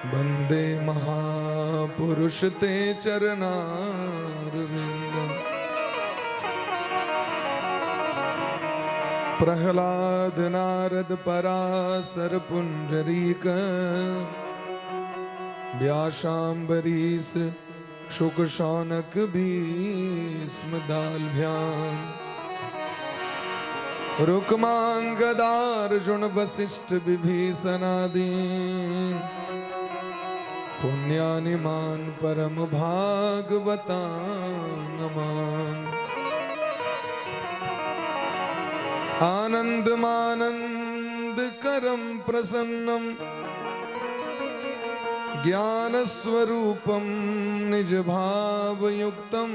वंदे महापुरुष ते चरणारविंदम। प्रहलाद नारद पराशर पुंडरीक, व्यासाम्बरीश शुक शौनक भीष्म दाल्भ्यान, रुक्मांगदार्जुन वशिष्ठ विभीषणादि, पुण्यानिमान परम भागवता नमामि। आनंदमानंद करम प्रसन्नम, ज्ञानस्वरूपं निज भावयुक्तं,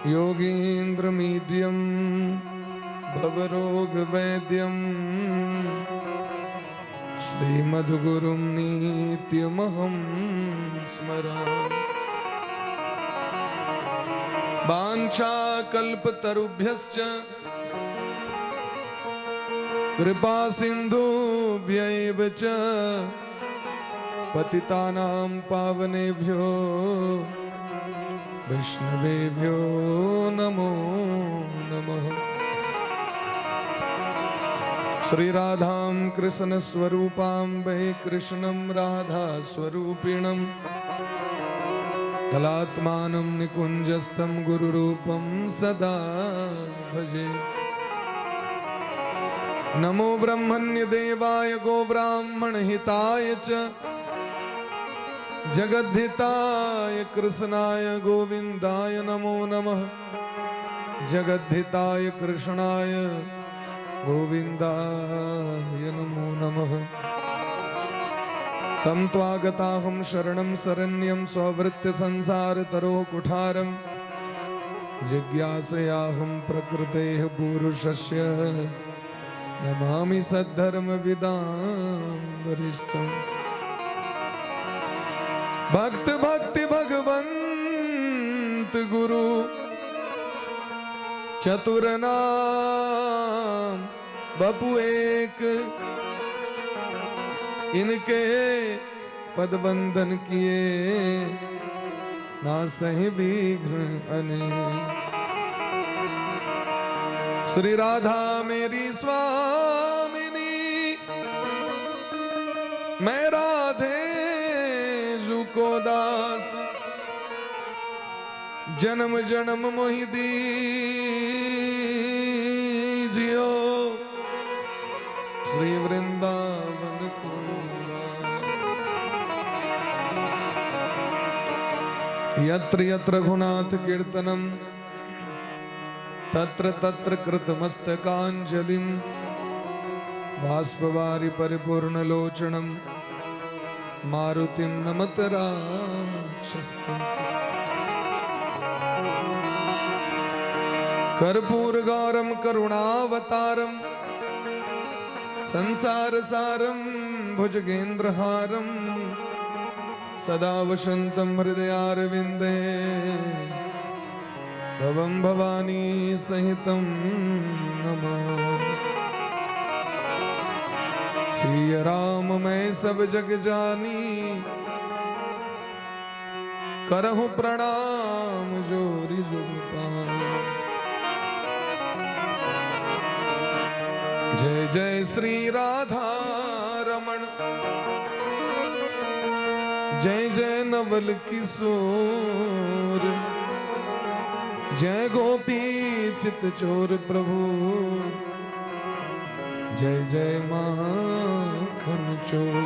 योगीन्द्रमीड्यं भवरोगवैद्यं, श्रीमद्गुरुं नित्यमहं स्मरामि। वाञ्छाकल्पतरुभ्यश्च कृपा सिन्धुभ्यैव च, पतितानां पावनेभ्यो वैष्णवेभ्यो नमो नमः। श्री राधां कृष्ण स्वरूपां वै कृष्णं राधा स्वरूपिणं, कलात्मानं निकुञ्जस्थं गुरुरूपं सदा भजे। नमो ब्रह्मण्य देवाय गोब्राह्मण हिताय च, जगद्धिताय कृष्णाय गोविन्दाय नमो नमः। जगद्धिताय कृष्णाय गोविन्दाय नमो नमः। तं त्वागताहं शरणं शरण्यं, स्ववृत्य संसार तरो कुठारं, जिज्ञासयाहं प्रकृतेः पुरुषस्य, नमामि सद्धर्मविदां वरिष्ठम्। भक्त भक्ति भगवंत गुरु चतुर नाम बपु एक, इनके पद वंदन किए ना सही विघ्न अनेक। श्री राधा मेरी स्वामिनी, मैं राधे जू को दास, जन्म जन्म मोहि दीजियो श्री वृंदावन को वास। यत्र यत्र रघुनाथ कीर्तनम, तत्र तत्र कृतमस्तकाञ्जलिं, बाष्पवारि परिपूर्णलोचनं, मारुतिं नमत राक्षसं। कर्पूरगौरं करुणावतारं, संसारसारं भुजगेन्द्रहारं, सदा वसन्तं हृदयारविन्दे, भवं भवानी सहितं नमामि। सिय राम मैं सब जग जानी, करहु प्रणाम जोरी जुग पानी। जय जय श्री राधा रमण, जय जय नवल किशोर, जय गोपी चित चोर प्रभु, जय जय माखन चोर।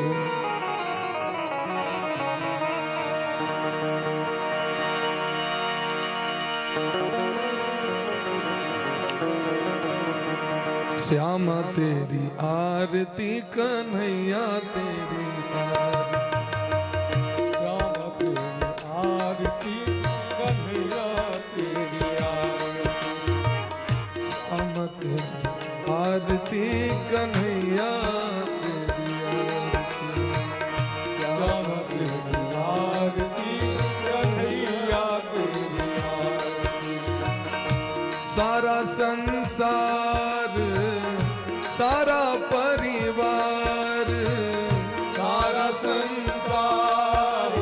श्यामा तेरी आरती, कन्हैया तेरी आरती। श्याम तेरी आरती, कन्हैया तेरी आरती। श्यामा तेरी आरती, कन्हैया तेरी आरती। श्याम तेरी आरती, कन्हैया तेरी आरती। सारा संसार सारा परिवार, संसार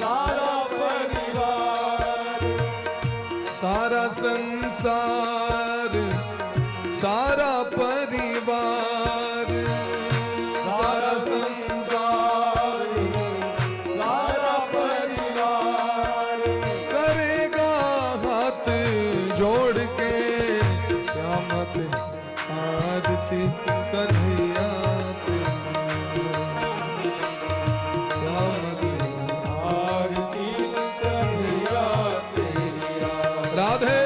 सारा परिवार, सारा संसार सारा परिवार, सारा संसार सारा परिवार, करेगा हाथ जोड़ के श्याम तेरी आरती कन्हैया तेरी, श्याम तेरी आरती कन्हैया तेरी आरती। राधे।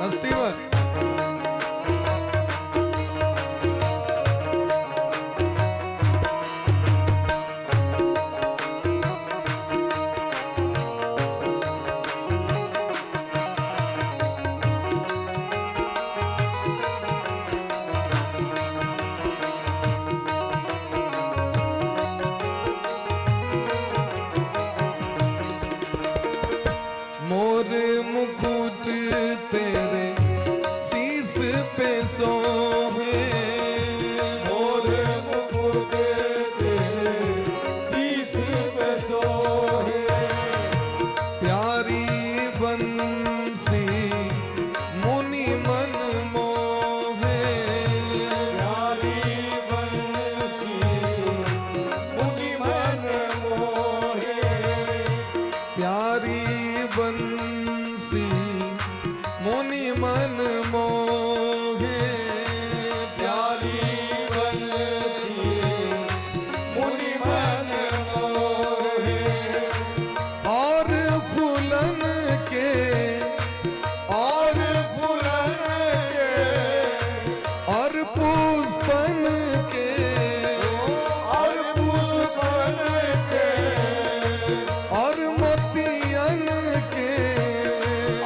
मस्ती मत। मोर मुकुट तेरे शीस पे सोहे, मोर मुकुट तेरे शीस पे सोहे, प्यारी बंसी मुनि मन मोहे, प्यारी बंसी मुनि मन मोहे, प्यारी बंसी मुनि मन मोहे, प्यारी बंसी मुनि मन मोहे, और फूलन के, और फूलन के, और पुष्पन के, और पुष्पन के, और मोतियन के,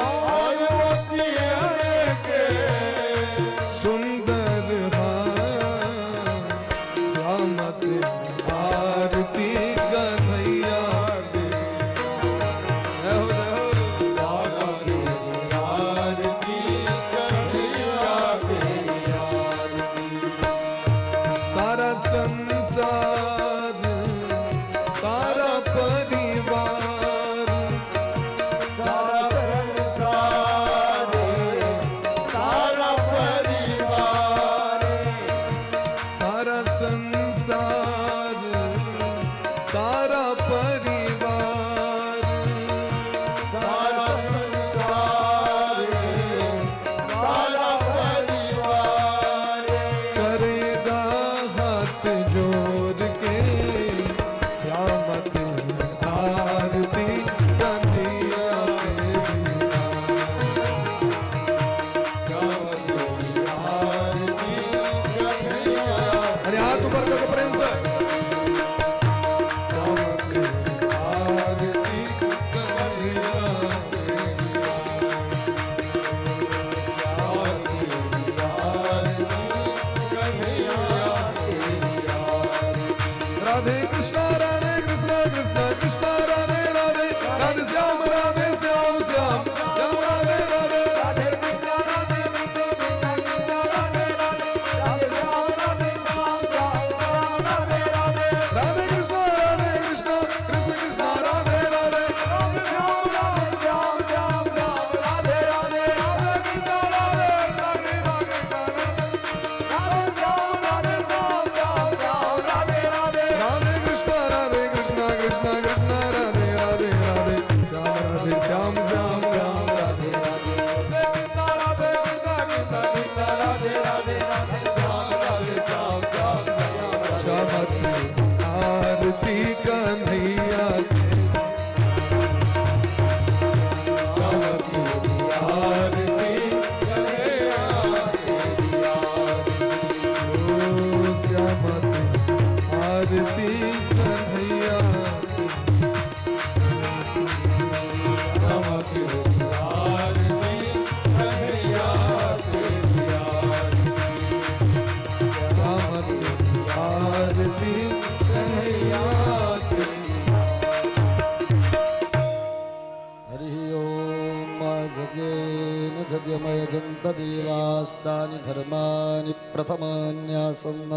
और मोतियन के, सुंदर हार श्याम तेरी आरती कन्हैया जय हो जय हो। आरती कन्हैया तेरी आरती। सारा संसार सारा परिवार, सारा संसार सारा परिवार, सारा संसार सारा परिवार, सारा संसार सारा परिवार, करेगा हाथ जोड़ के श्याम तेरी आरती कन्हैया तेरी। श्याम तेरी आरती कन्हैया। अरे हाथ ऊपर करके प्रेम से श्याम तेरी आरती कन्हैया तेरी। श्याम तेरी आरती कन्हैया तेरी आरती। राधे कृष्णा राधे कृष्णा कृष्णा कृष्णा राधे राधे, राधे श्याम राधे श्याम श्याम श्याम राधे राधे, राधे कृष्णा राधे कृष्णा कृष्णा राधे राधे, राधे श्याम राधे श्याम श्याम श्याम राधे राधे, राधे कृष्णा राधे कृष्णा कृष्ण कृष्णा राधे राधे, राधे श्याम राधे श्याम श्याम श्याम राधे राधे, राधे कृष्णा राधे कृष्णा कृष्णा राधे श्याम राधे श्याम श्याम श्याम राधे राधे, राधे कृष्णा राधे कृष्णा कृष्णा कृष्णा राधे राधे, राधे श्याम राधे श्याम श्याम श्याम राधे राधे कृष्णा राधे कृष्णा कृष्णा कृष्णा राधे राधे, राधे श्याम राधे श्याम श्याम श्याम राधे। श्याम तेरी आरती कन्हैया श्याम तेरी आरती कन्हैया तेरी आरती। ओ श्याम तेरी आरती कन्हैया, श्याम तेरी आरती कन्हैया तेरी आरती। श्याम तेरी आरती कन्हैया तेरी। हरि ओम। जज्ञेन जज्ञमयजन्त देवास्तानि धर्माणि प्रथमान्यासन्न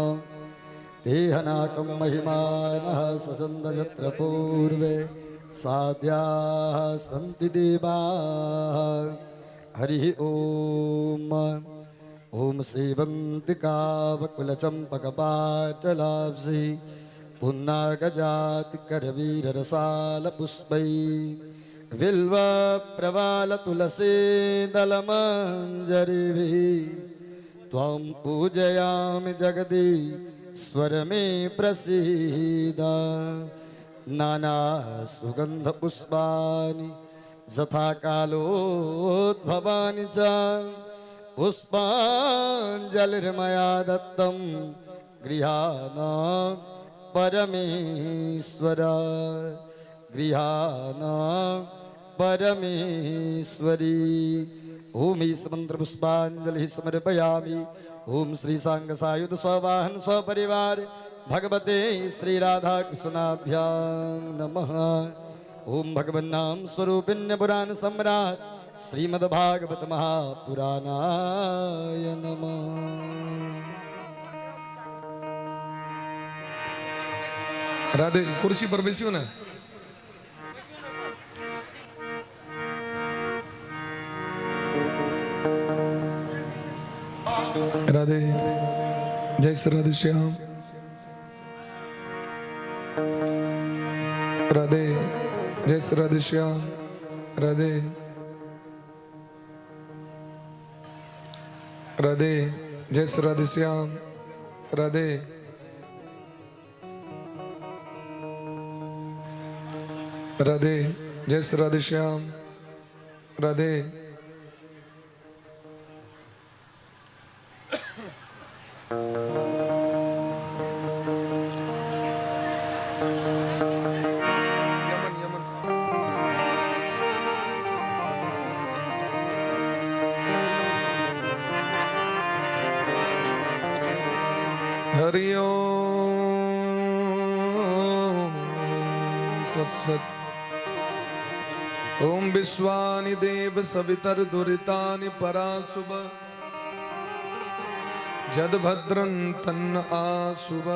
देहनाकं महिमानः सचन्द यत्र पूर्वे साध्याः सन्ति देवाः। हरिः ॐ। ॐ सेवन्तिकावकुलचम्पकपाटलाब्धि पुन्नागजातिकरवीररसालपुष्पै बिल्वप्रवालतुलसीदलमञ्जरिभिः त्वां पूजयामि जगदीश्वर मे प्रसीद। नानासुगन्धपुष्पाणि यथा कालोद्भवानि च पुष्पाञ्जलिर्मया दत्तं गृहाण परमेश्वर, गृहाण परमेश्वरी। ओम मंत्र पुष्पांजलि समर्पयामि। ओम श्री सांग सायुध सवाहन सपरिवार भगवते श्री राधा कृष्णाभ्यां नमः। ओम भगवन्नाम स्वरूपिण्य पुराण सम्राट श्रीमद्भागवत महापुराणाय नमः। રાધે, ખુરશી પર બેસ્યું ને. રાધે, જય શ્રી રાધે શ્યામ. રાધે, જય શ્રી રાધે શ્યામ. રાધે રાધે, જય શ્રી રાધે શ્યામ. રાધે રાધે, જય શ્રી રાધે શ્યામ. રાધે યમન યમન. હરિ ઓમ તત્સત. ઓમ વિશ્વાનિ દેવ સવિતર્દુરિતાનિ પરાસુભ જદભદ્રં તન્ન આસુભ.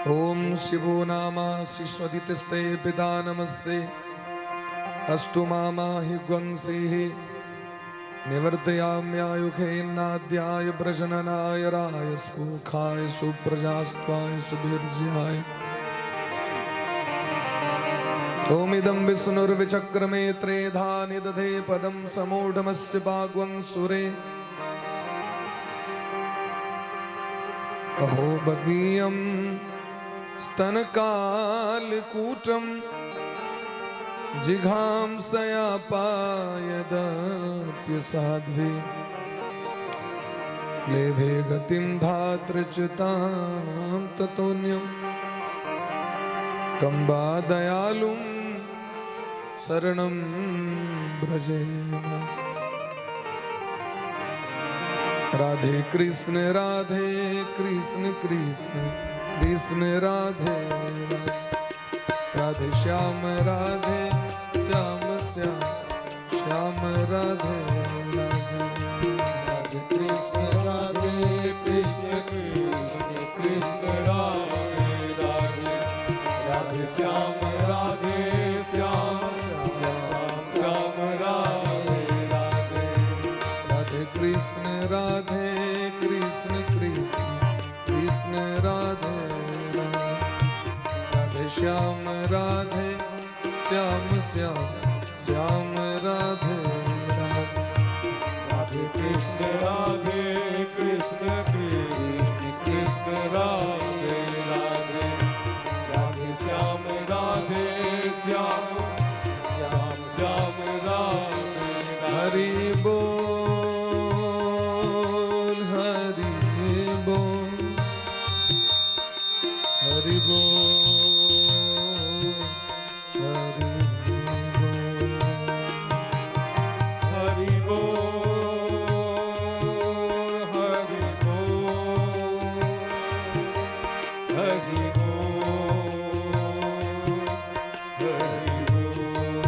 ઓમ શિવો નામાશિસ્વદિતસ્તે પિતા નમસ્તે અસ્તુ મામાહિ ગ્વંસિઃ નિવર્તયામ્યાયુખેન્નાદ્યાય પ્રજનનાય રાય સ્પુખાય સુપ્રજાસ્ત્વાય સુભીર્જ્યાય. ઓમ ઇદં વિષ્ણુર્વિચક્રમે ત્રેધા નિદધે પદમ સમૂઢમસ્ય ભાગવં સુરે. અહો ભગીયમ સ્તનકાલકૂટમ જિઘાંસયા પાયદપ્ય સાધ્વી લેભે ગતિમ ધાતૃચ્યુતામ તતોન્યમ કંબા દયાલુમ શરણમ વ્રજેમ. રાધે કૃષ્ણ રાધે કૃષ્ણ કૃષ્ણ કૃષ્ણ રાધે રાધે, રાધે શ્યામ રાધે શ્યામ શ્યામ શ્યામ રાધે રાધે. રાધે કૃષ્ણ રાધે કૃષ્ણ કૃષ્ણ કૃષ્ણ રાધે રાધે, રાધે શ્યામ રાધે શ્યામ શ્યામ શ્યામ રાધે રાધે. રાધે કૃષ્ણ રાધે કૃષ્ણ કૃષ્ણ કૃષ્ણ રાધે રાધે, રાધે શ્યામ રાધે શ્યામ શ્યામ શ્યામ રાધે રાધે. રાધે કૃષ્ણ રાધે કૃષ્ણ કૃષ્ણ કૃષ્ણ રાધે રાધે, રાધે શ્યામ રાધે શ્યામ શ્યામ શ્યામ રાધે રાધે. હરિ બોલ, હરિ બોલ, હરિ બોલ, હરિ બોલ. હરિ બોલ, હરિ બોલ, હરિ બોલ, હરિ બોલ.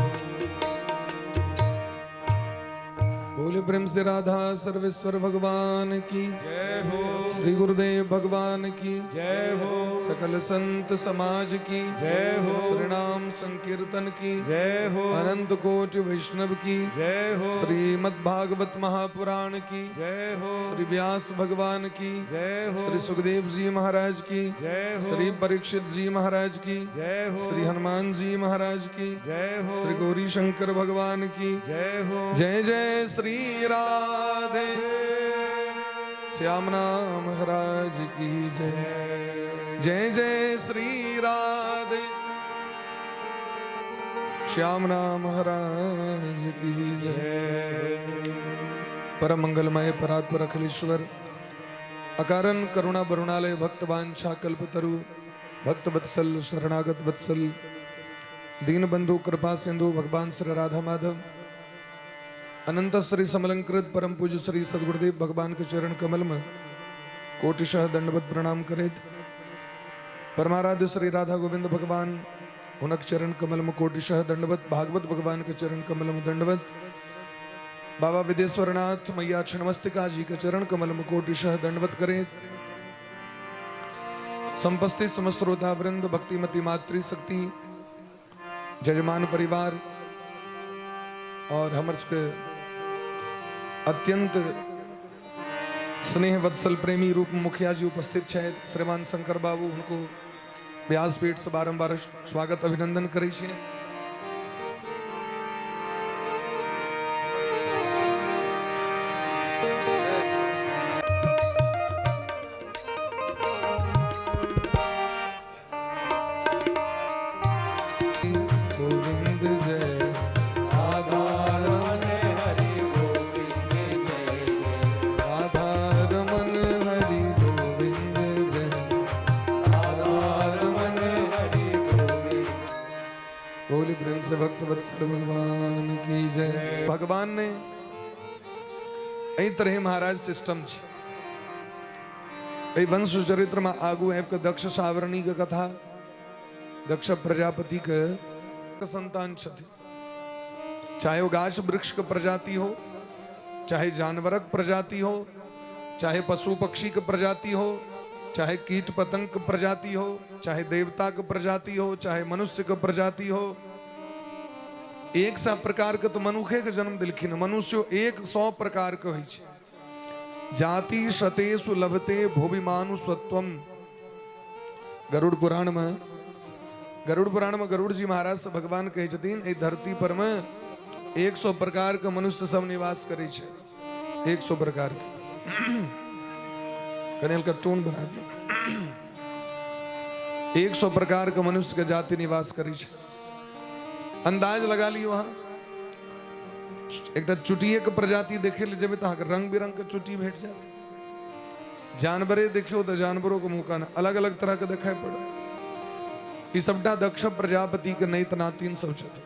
बोले प्रेम से राधा सर्वेश्वर भगवान की जय हो। श्री गुरुदेव भगवान की जय हो। सकल संत समाज की जय हो। श्री नाम संकीर्तन की जय हो। अनंत कोटि वैष्णव की जय हो। श्रीमद् भागवत महापुराण की जय हो। श्री व्यास भगवान की जय हो। श्री सुखदेव जी महाराज की जय हो। श्री परीक्षित जी महाराज की जय हो। श्री हनुमान जी महाराज की जय हो। श्री गौरी शंकर भगवान की जय हो। जय जय श्री राधे श्याम नाम महाराज की जय। जय जय श्री राधे श्याम नाम महाराज की जय। परम मंगलमय परात्पर अखिलेश्वर अकारण करुणा बरुणालय भक्त वांछा कल्पतरु भक्त वत्सल शरणागत वत्सल दीन बंधु कृपा सिंधु भगवान श्री राधा माधव अनंत श्री समलंकृत परम पूज्य श्री सदगुरुदेव भगवान के चरण कमल में कोटिशः दंडवत प्रणाम करेत परमाराध्य श्री राधा गोविंद भगवान हुनक चरण कमल में कोटिशः दंडवत, भागवत भगवान के चरण कमल में दंडवत, बाबा विदेश्वरनाथ मैया छिन्नमस्तिका जी के चरण कमल में कोटिशः दंडवत करेत संपस्थित समस्त श्रोता वृंद भक्तिमती मातृशक्ति जजमान परिवार और हमर सबके अत्यंत स्नेह वत्सल प्रेमी रूप मुखिया जी उपस्थित छथि श्रीमान शंकर बाबू, हुनको व्यासपीठ से बारंबार स्वागत अभिनंदन करै छी। गोविंद जय राधा रमन हरि गोविंद जय जय। राधा रमन हरि गोविंद जय राधा रमन हरि गोविंद। बोली प्रेम से भक्त वत्सल भगवान की जय। भगवान ने एहि तरह महाराज सिस्टम छै। एहि वंश चरित्र में आगू आबि कऽ दक्ष सावरणी के कथा, दक्ष प्रजापति के संतान छथि, चाहे वो गाछ वृक्ष के प्रजाति हो, चाहे जानवरक प्रजाति हो, चाहे पशु पक्षी के प्रजाति हो, चाहे कीट पतंग के प्रजाति हो, चाहे देवता के प्रजाति हो, चाहे मनुष्य के प्रजाति हो, एक सा प्रकार के तो मनुखे के जन्म दिलखिन। मनुष्य 100 प्रकार के होइ छै। जाति शतेषु लभते भुवि मानुषत्वम। गरुड़ पुराण में, गरुड़ पुराण में गरुड़ जी महाराज से भगवान कहै छथिन एहि धरती पर में 100 प्रकार के मनुष्य सब निवास करै छै। 100 प्रकार के। कनि हल्का टोन बना दियौ। 100 प्रकार के मनुष्य के जाति निवास करै छै। अंदाज लगा लियौ अहाँ, एकटा चुटिये के प्रजाति देखे ले जेबै तऽ अहाँके रंग बिरंग के चुटी भेट जायत। जानवरे देखियौ तऽ जानवरों के मुँह कान अलग अलग तरह के देखाइ पड़त। ई सबटा दक्ष प्रजापति के नैत नातिन सब छथिन।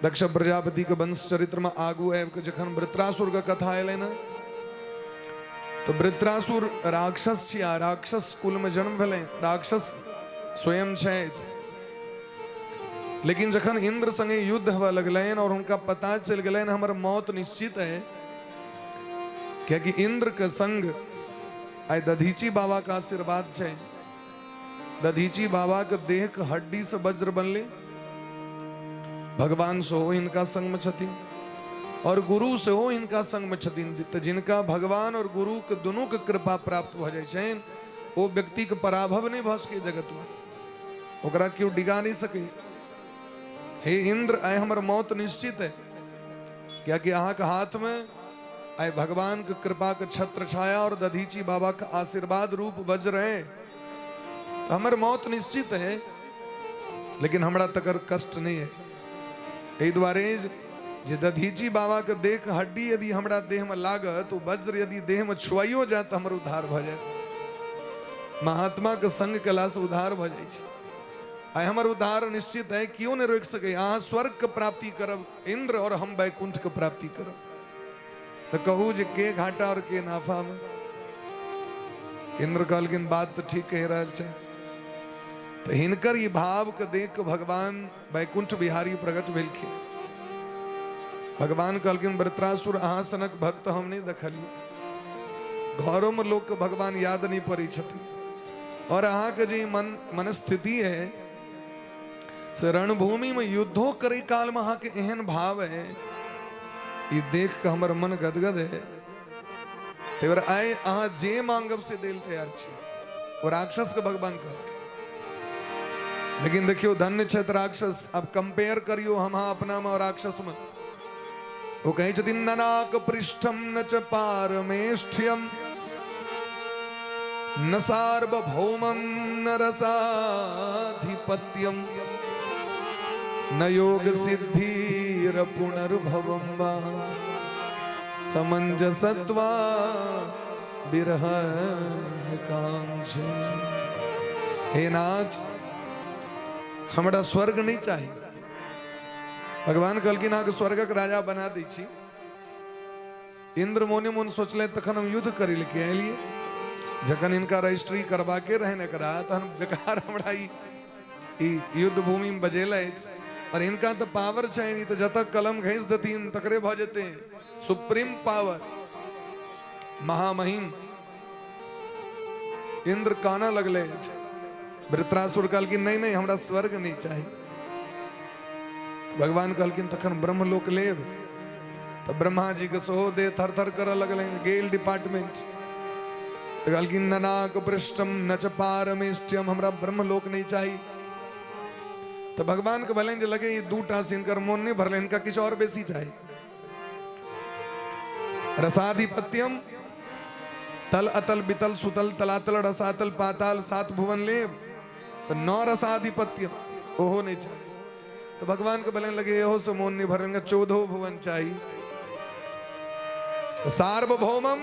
दक्ष प्रजापति के वंश चरित्र में आगू आबि के जखन वृत्रासुर के कथा एलै ने, तऽ वृत्रासुर राक्षस छी आ राक्षस कुल में जन्म भेलै, राक्षस स्वयं छथि। लेकिन जखन इंद्र संगे युद्ध होबय लगलनि और हुनका पता चलि गेलनि हमर मौत निश्चित है, कियाकि इंद्र के संग आइ दधीची बाबा के आशीर्वाद छै। दधीची बाबा के देह के हड्डी से वज्र बनले, भगवान सेहो हिनका संग में छथिन और गुरु सेहो हिनका संग में छथिन। तऽ जिनका भगवान और गुरु के दुनू के कृपा प्राप्त भऽ जाइ छनि, ओ व्यक्ति के पराभव नहि भऽ सकै जगत में, ओकरा केओ डिगा नहि सकै। हे इंद्र, आइ हमर मौत निश्चित है, कियाकि अहाँके हाथ में आइ भगवान के कृपा के छत्र छाया और दधीची बाबा के आशीर्वाद रूप वज्र है, तो हमर मौत निश्चित है, लेकिन हमरा तकर कष्ट नहीं है। एहि दुआरे जे दधीची बाबा के देह हड्डी यदि हमरा देह में लागत, तो वज्र यदि देह में छुआइयो जाए तो हमर उद्धार भऽ जायत। महात्मा के संग कला से उद्धार भऽ जाइ छै। आइ हमर उद्धार निश्चित है, क्यों नहीं रोकि सकै। अहाँ स्वर्ग के प्राप्ति करब इंद्र और हम वैकुंठ के प्राप्ति करब। तो कहू जे के घाटा और के नाफा में। इंद्र कहलखिन बात तो ठीक कहि रहल छै। तो हिनकर ई भाव के देख के भगवान वैकुंठ बिहारी प्रकट भेलखिन। भगवान कहलखिन वृत्रासुर अहाँ सनक भक्त हम नहि देखलियै। घरोमे लोकके भगवान याद नहि पड़ै छथिन, और अहाँके जे मन मनस्थिति है से रणभूमिमे युद्धो करै कालमे अहाँके एहन भाव है, ई देख के हमर मन गदगद है। तै आइ अहाँ जे मांगब से देल तैयार छी। ओ राक्षस के भगवान कहलखिन। लेकिन देखियो धन्य छथि राक्षस। अब कंपेयर करियो हम अहाँ अपना में और राक्षस में। ओ कहै छथिन ननाक पृष्ठम न च पारमेष्ठ्यम न सार्वभौमम न रसाधिपत्यम न योग सिद्धिर पुनर्भवम वा समंजसत्वा विरहज कांक्ष। हे नाथ, हमरा स्वर्ग नहीं चाही। भगवान कहलखिन अहाँके स्वर्गक राजा बना दै छी। इंद्र मोने मोन सोचले तखन हम युद्ध करै लए किया एलियै, जखन हिनका रजिस्ट्री करबाके रहनि एकरा तहन बेकार हमरा ई युद्ध भूमि में बजेलथि। और हिनका तऽ पावर छनि, ई तऽ जतऽ कलम घसि देथिन तकरे भऽ जेतै, सुप्रीम पावर, महामहिम। इंद्र कानऽ लगले। वृत्रासुर कहलखिन नहीं नहीं, हमरा स्वर्ग नहीं चाही। भगवान कहलखिन तखन ब्रह्मलोक लेब। तऽ ब्रह्मा जी के सेहो देह थर थर करऽ लगलनि, गेल डिपार्टमेंट। तऽ कहलखिन ननाक पृष्ठम न च पारमेष्ठ्यम, हमरा ब्रह्मलोक नहीं चाही। तऽ भगवान के भेलनि जे लगे ई दूटा से हिनकर मोन नहीं भरलनि, हिनका किछु और बेसी चाही। रसाधिपत्यम तल अतल बितल सुतल तलातल रसातल पाताल सात भुवन लेब, तऽ नौ रसाधिपत्य ओहो नहीं चाही। तो भगवान के भेलनि लगे इहो से मोन नहीं भरल, 14 भुवन चाही। तो सार्वभौमम,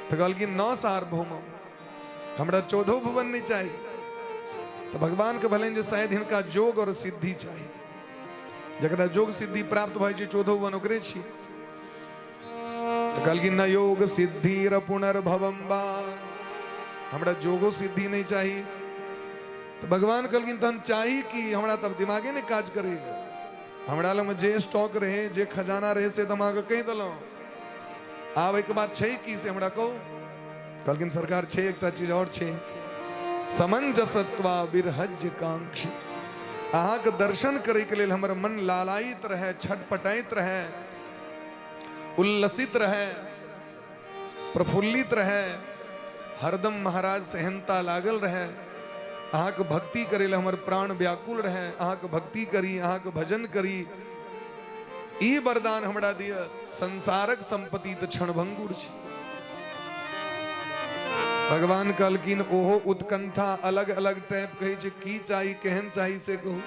तो कहलखिन नौ सार्वभौमम, हमरा 14 भुवन नहीं चाही। तो भगवान के भेलनि जे शायद हिनका जोग और सिद्धि चाही, जकरा जोग सिद्धि प्राप्त भऽ जाइ छै 14 भुवन ओकरे छी। तो कहलखिन न योग सिद्धि र पुनर्भवम बा, हमरा जोगो सिद्धि नहीं चाही। तो भगवान कहलखिन तहन चाही कि हमरा तब दिमागे नहीं काज करे, हमरा लगमे जे स्टॉक रहे जे खजाना रहे से तऽ हम अहाँके कहि देलहुँ, आब एहिके बाद छै की से हमरा कहू। कहलखिन सरकार छै एकटा चीज और छै, समंजसत्वा विरहज्य कांक्षी, अहाँके दर्शन करैके लेल हमर मन लालायित रहे, छटपटाइत रहे, उल्लसित रहे, प्रफुल्लित रहे, हरदम महाराज सेहनता लागल रहे, अहाँके भक्ति करै लए हमर प्राण व्याकुल रहे, अहाँके भक्ति करी, अहाँके भजन करी, ई वरदान हमरा दिअ। संसारक संपत्ति तऽ क्षणभंगुर छै। भगवान कहलखिन ओहो उत्कंठा अलग अलग टाइप कहै छै, की चाही केहन चाही से कहू।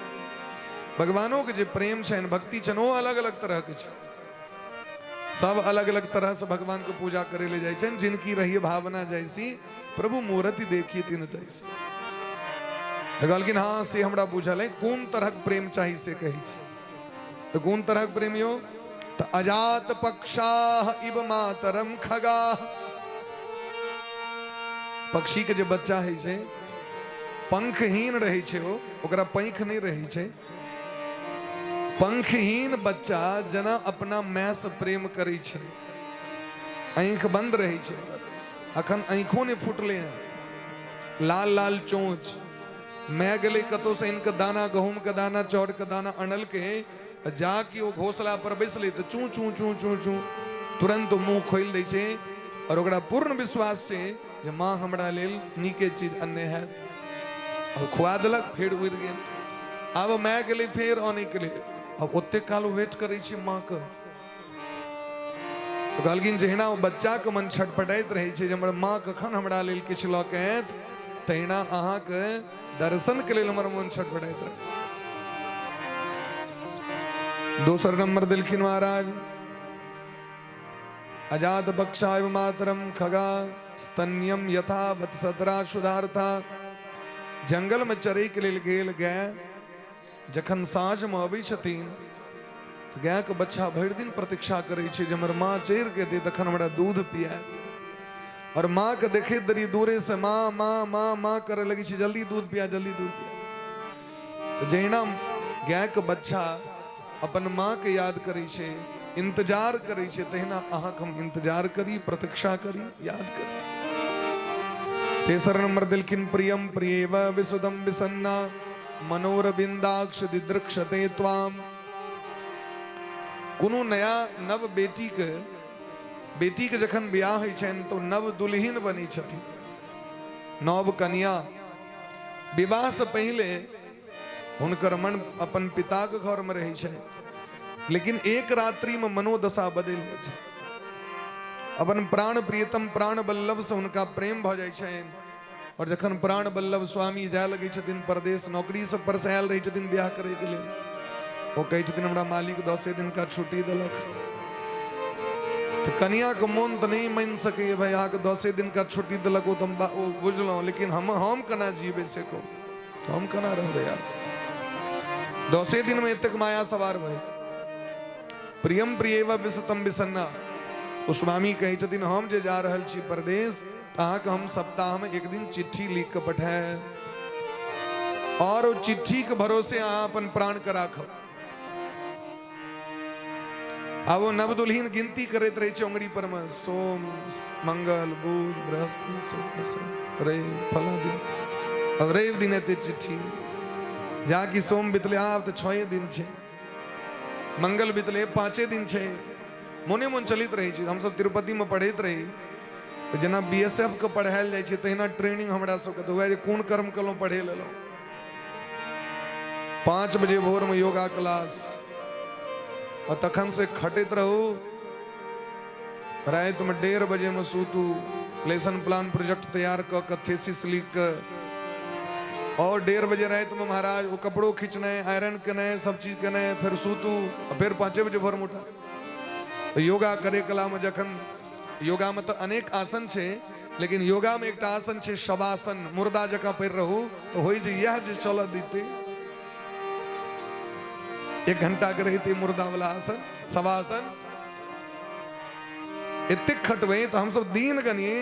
भगवानों के जे प्रेम छनि भक्ति छनि ओ अलग अलग तरह के छै, सब अलग अलग तरह से भगवान के पूजा करे ले जाइ छनि। जिनकी रही भावना जैसी प्रभु मूर्ति देखी तिन तैसी। तऽ कहलखिन हाँ से हमरा बुझल है, कोन तरहक प्रेम चाही से कहै छी। तऽ कोन तरहक प्रेम यो, तऽ अजात पक्षाह इव मातरम खगाह। पक्षी के जे बच्चा होइ छै पंखहीन रहै छै, ओ ओकरा पंख नहि रहै छै। पंखहीन बच्चा जेना अपना माय से प्रेम करै छै, आँखि बंद रहै छै, अखन आँखो नहि फूटलै हँ, लाल लाल चोंच, माय गेलै कतौ से इनके दाना, गहूम के दाना, चाउर के दाना अनलकै, जा के ओ घोंसला पर बैसलै तऽ चू चू चू चू चू तुरंत मुँह खोलि दै छै, और ओकरा पूर्ण विश्वास छै जे माँ हमरा लेल नीके चीज अनने हैत। और खुआ देलक, फेर उड़ि गेल। आब माय गेलै फेर अनैके लेल, आब ओतेक काल वेट करै छै माँके। तऽ कहलखिन जहिना ओ बच्चाके मन छटपटाइत रहै छै जे हमर माँ कखन हमरा लेल किछु लऽ के आयत, तहिना अहाँके दर्शनके लेल हमर मन छटपटाइत रहै। दोसर नंबर देलखिन महाराज, अजात बक्षाय मातरम खगा स्तन्यम यथा वत्सदरा सुधार्था। जंगल में चरै के लेल गेल गाय, जखन साँझ में अबै छथिन तऽ गाय के बच्चा भरि दिन प्रतीक्षा करै छै जे हमर माँ चरि के दे तखन हमरा दूध पियात। और माँ के देखैत देरी दूरे से माँ माँ माँ माँ करे लगै छै, जल्दी दूध पिया, जल्दी दूध पिया। तऽ जहिना गाय के बच्चा अपन माँ के याद करै छै, इंतजार करै छै, तहिना अहाँके हम इंतजार करी, प्रतीक्षा करी, याद करी। तेसर नंबर देलखिन प्रियम प्रियेव विशुदम विसन्ना मनोरविंदाक्ष दिदृक्षते त्वाम। कोनो नया नव बेटीके बेटीके जखन बियाह होइ छनि तऽ नव दुल्हिन बनै छथिन, नव कनिया। विवाह से पहिले हुनकर मन अपन पिताके घरमे रहै छै, लेकिन एक रात्रिमे मनोदशा बदलि जाइ छै। अपन प्राण प्रियतम प्राण बल्लभ से हुनका प्रेम भऽ जाइ छनि, और जखन प्राण बल्लभ स्वामी जाय लगै छथिन परदेश, नौकरी सब पर से आयल रहै छथिन बियाह करैके लेल, ओ कहै छथिन हमरा मालिक 10 दिनका छुट्टी देलक। तऽ कनियाके मोन तऽ नहि मानि सकैए, भाई अहाँके 10 दिनका छुट्टी देलक ओ तऽ ओ बुझलहुँ, लेकिन हम केना जीबै से कहू, हम केना रहबै यार? 10 दिनमे एतेक माया सवार भऽ। प्रियम प्रियेव विशतम विसन्ना। ओ स्वामी कहै छथिन हम जे जा रहल छी परदेश, अहाँके हम सप्ताहमे एक दिन चिट्ठी लिख कऽ पठायब, और ओ चिट्ठीके भरोसे अहाँ अपन प्राणके राखब। आब ओ नवदुल्हिन गिनती करैत रहै छै उंगरी पर मे, सोम मंगल बुध बृहस्पति शुक्र शनि रवि फला दिन, अब रवि दिन एते चिट्ठी, जा कि सोम बितले आब तऽ 6 दिन छै, मंगल बितले 5 दिन छै, मोने मोन चलैत रहै छै। हमसब तिरुपतिमे पढ़ैत रही तऽ जेना BSF के पढ़ायल जाइ छै तहिना ट्रेनिंग हमरा सबके तऽ वएह जे कोन कर्म केलहुँ पढ़े लेलहुँ। 5 बजे भोरमे योगा क्लास, आ तखन से खटैत रहू, रातिमे 1:30 बजेमे सुतू, लेसन प्लान प्रोजेक्ट तैयार कऽ कऽ थीसिस लिख कऽ, और 1:30 बजे रातिमे महाराज ओ कपड़ो खींचनाइ, आयरन केनाइ, सब चीज केनाइ, फेर सुतू, आ फेर 5 बजे भोरमे उठा। योगा करे कलामे जखन योगामे तऽ अनेक आसन छै, लेकिन योगामे एकटा आसन छै शवासन, मुर्दा जकाँ पड़ि रहू तऽ होइ जे इएह जे चलऽ दैतै, 1 घंटा के रहितै मुर्दा वाला आसन शवासन। एतेक खटबै तऽ हमसब दिन गनिए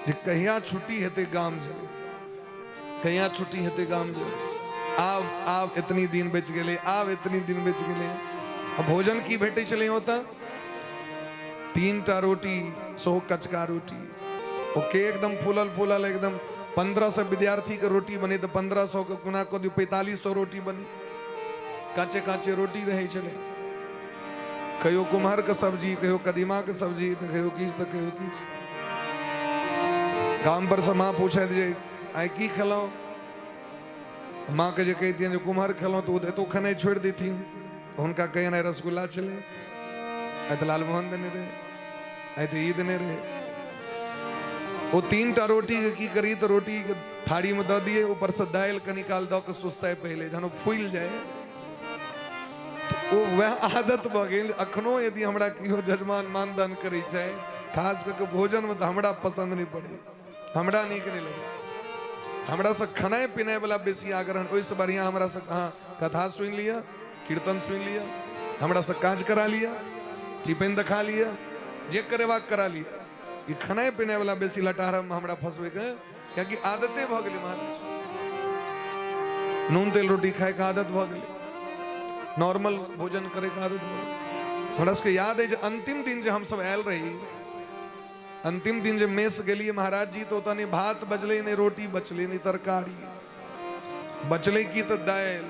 जे कहिया छुट्टी हेतै गाम जेबै, कहिया छुट्टी हेतै गाम जेबै, आब आब एतनी दिन बचि गेलै, आब एतनी दिन बचि गेलै। आ भोजन की भेटै छलै ओतऽ? 3टा रोटी, सेहो कचका रोटी, ओके एकदम फूलल फूलल, एकदम 1500 विद्यार्थी के रोटी बने तऽ 1500 के गुना कऽ दियौ 4500 रोटी बने, काँचे काँचे रोटी रहै छलै। कहियो कुम्हर के सब्जी, कहियो कदीमा के सब्जी, तऽ कहियो किछु तऽ कहियो किछु। गाम पर से माँ पूछैत जे आइ की खेलहुँ, माँ के जे कहितियनि जे कुम्हर खेलहुँ तऽ ओ एतौ खेनाइ छोड़ि देथिन, हुनका कहियनि आइ रसगुल्ला छलै, आइ तऽ लालमोहन देने रहै, आइ तऽ ई देने रहै। ओ 3टा रोटी के की करी तऽ रोटी के थारी में दऽ दिए, ऊपर से दालि कनी काल दऽ के सुस्ताय पहिले, जहन ओ फूलि जाय ओ वएह आदत भऽ गेल। अखनो यदि हमरा केओ जजमान मानदान करै छै खास कऽ के भोजन में तऽ हमरा पसन्द नहि पड़ै, हमरा नीक नहि लगै, हमरा से खेनाइ पिनाइ वाला बेसी आग्रह। ओहिसँ बढ़िआँ हमरा से अहाँ कथा सुनि लिअ, कीर्तन सुनि लिअ, हमरा से काज करा लिअ, टिफिन देखा लिअ, जे करेबाक करा लिअ, ई खेनाइ पिनाइ वाला बेसी लटारम हमरा फंसबैके, कियाकि आदते भऽ गेलै महाराज। नून तेल रोटी खायके आदत भऽ गेलै, नॉर्मल भोजन करैके आदत भऽ गेलै। हमरा सबके याद अछि जे अंतिम दिन जे हमसब आयल रही, अंतिम दिन जे मेस गेलियै महाराज जी, तऽ ओतऽ नहि भात बचलै, नहि रोटी बचलै, नहि तरकारी बचलै, की तऽ दालि।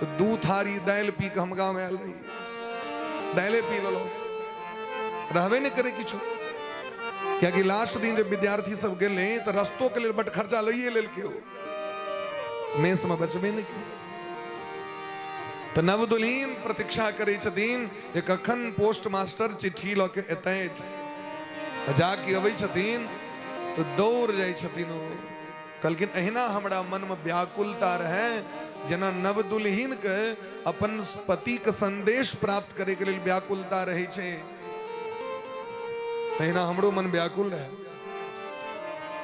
तऽ 2 थारी दालि पी कऽ हम गाँव आयल रही, दालि पी लेलहुँ, रहबे नहि करै किछु, कियाकि लास्ट दिन जे विद्यार्थी सब गेलै तऽ रस्तो के लेल बड खर्चा लइए लेलकै, ओ मेसमे बचबे नहि केलै। तऽ नवदुल्हिन प्रतीक्षा करै छथिन जे कखन पोस्ट मास्टर चिट्ठी लऽ के एतथि, जाके अबै छथिन तऽ दौड़ जाइ छथिन। ओ कहलखिन अहिना हमरा मनमे व्याकुलता रहै जेना नवदुल्हिन के अपन पति के संदेश प्राप्त करे के लेल व्याकुलता रहै छै, तहिना हमरो मन व्याकुल रहै।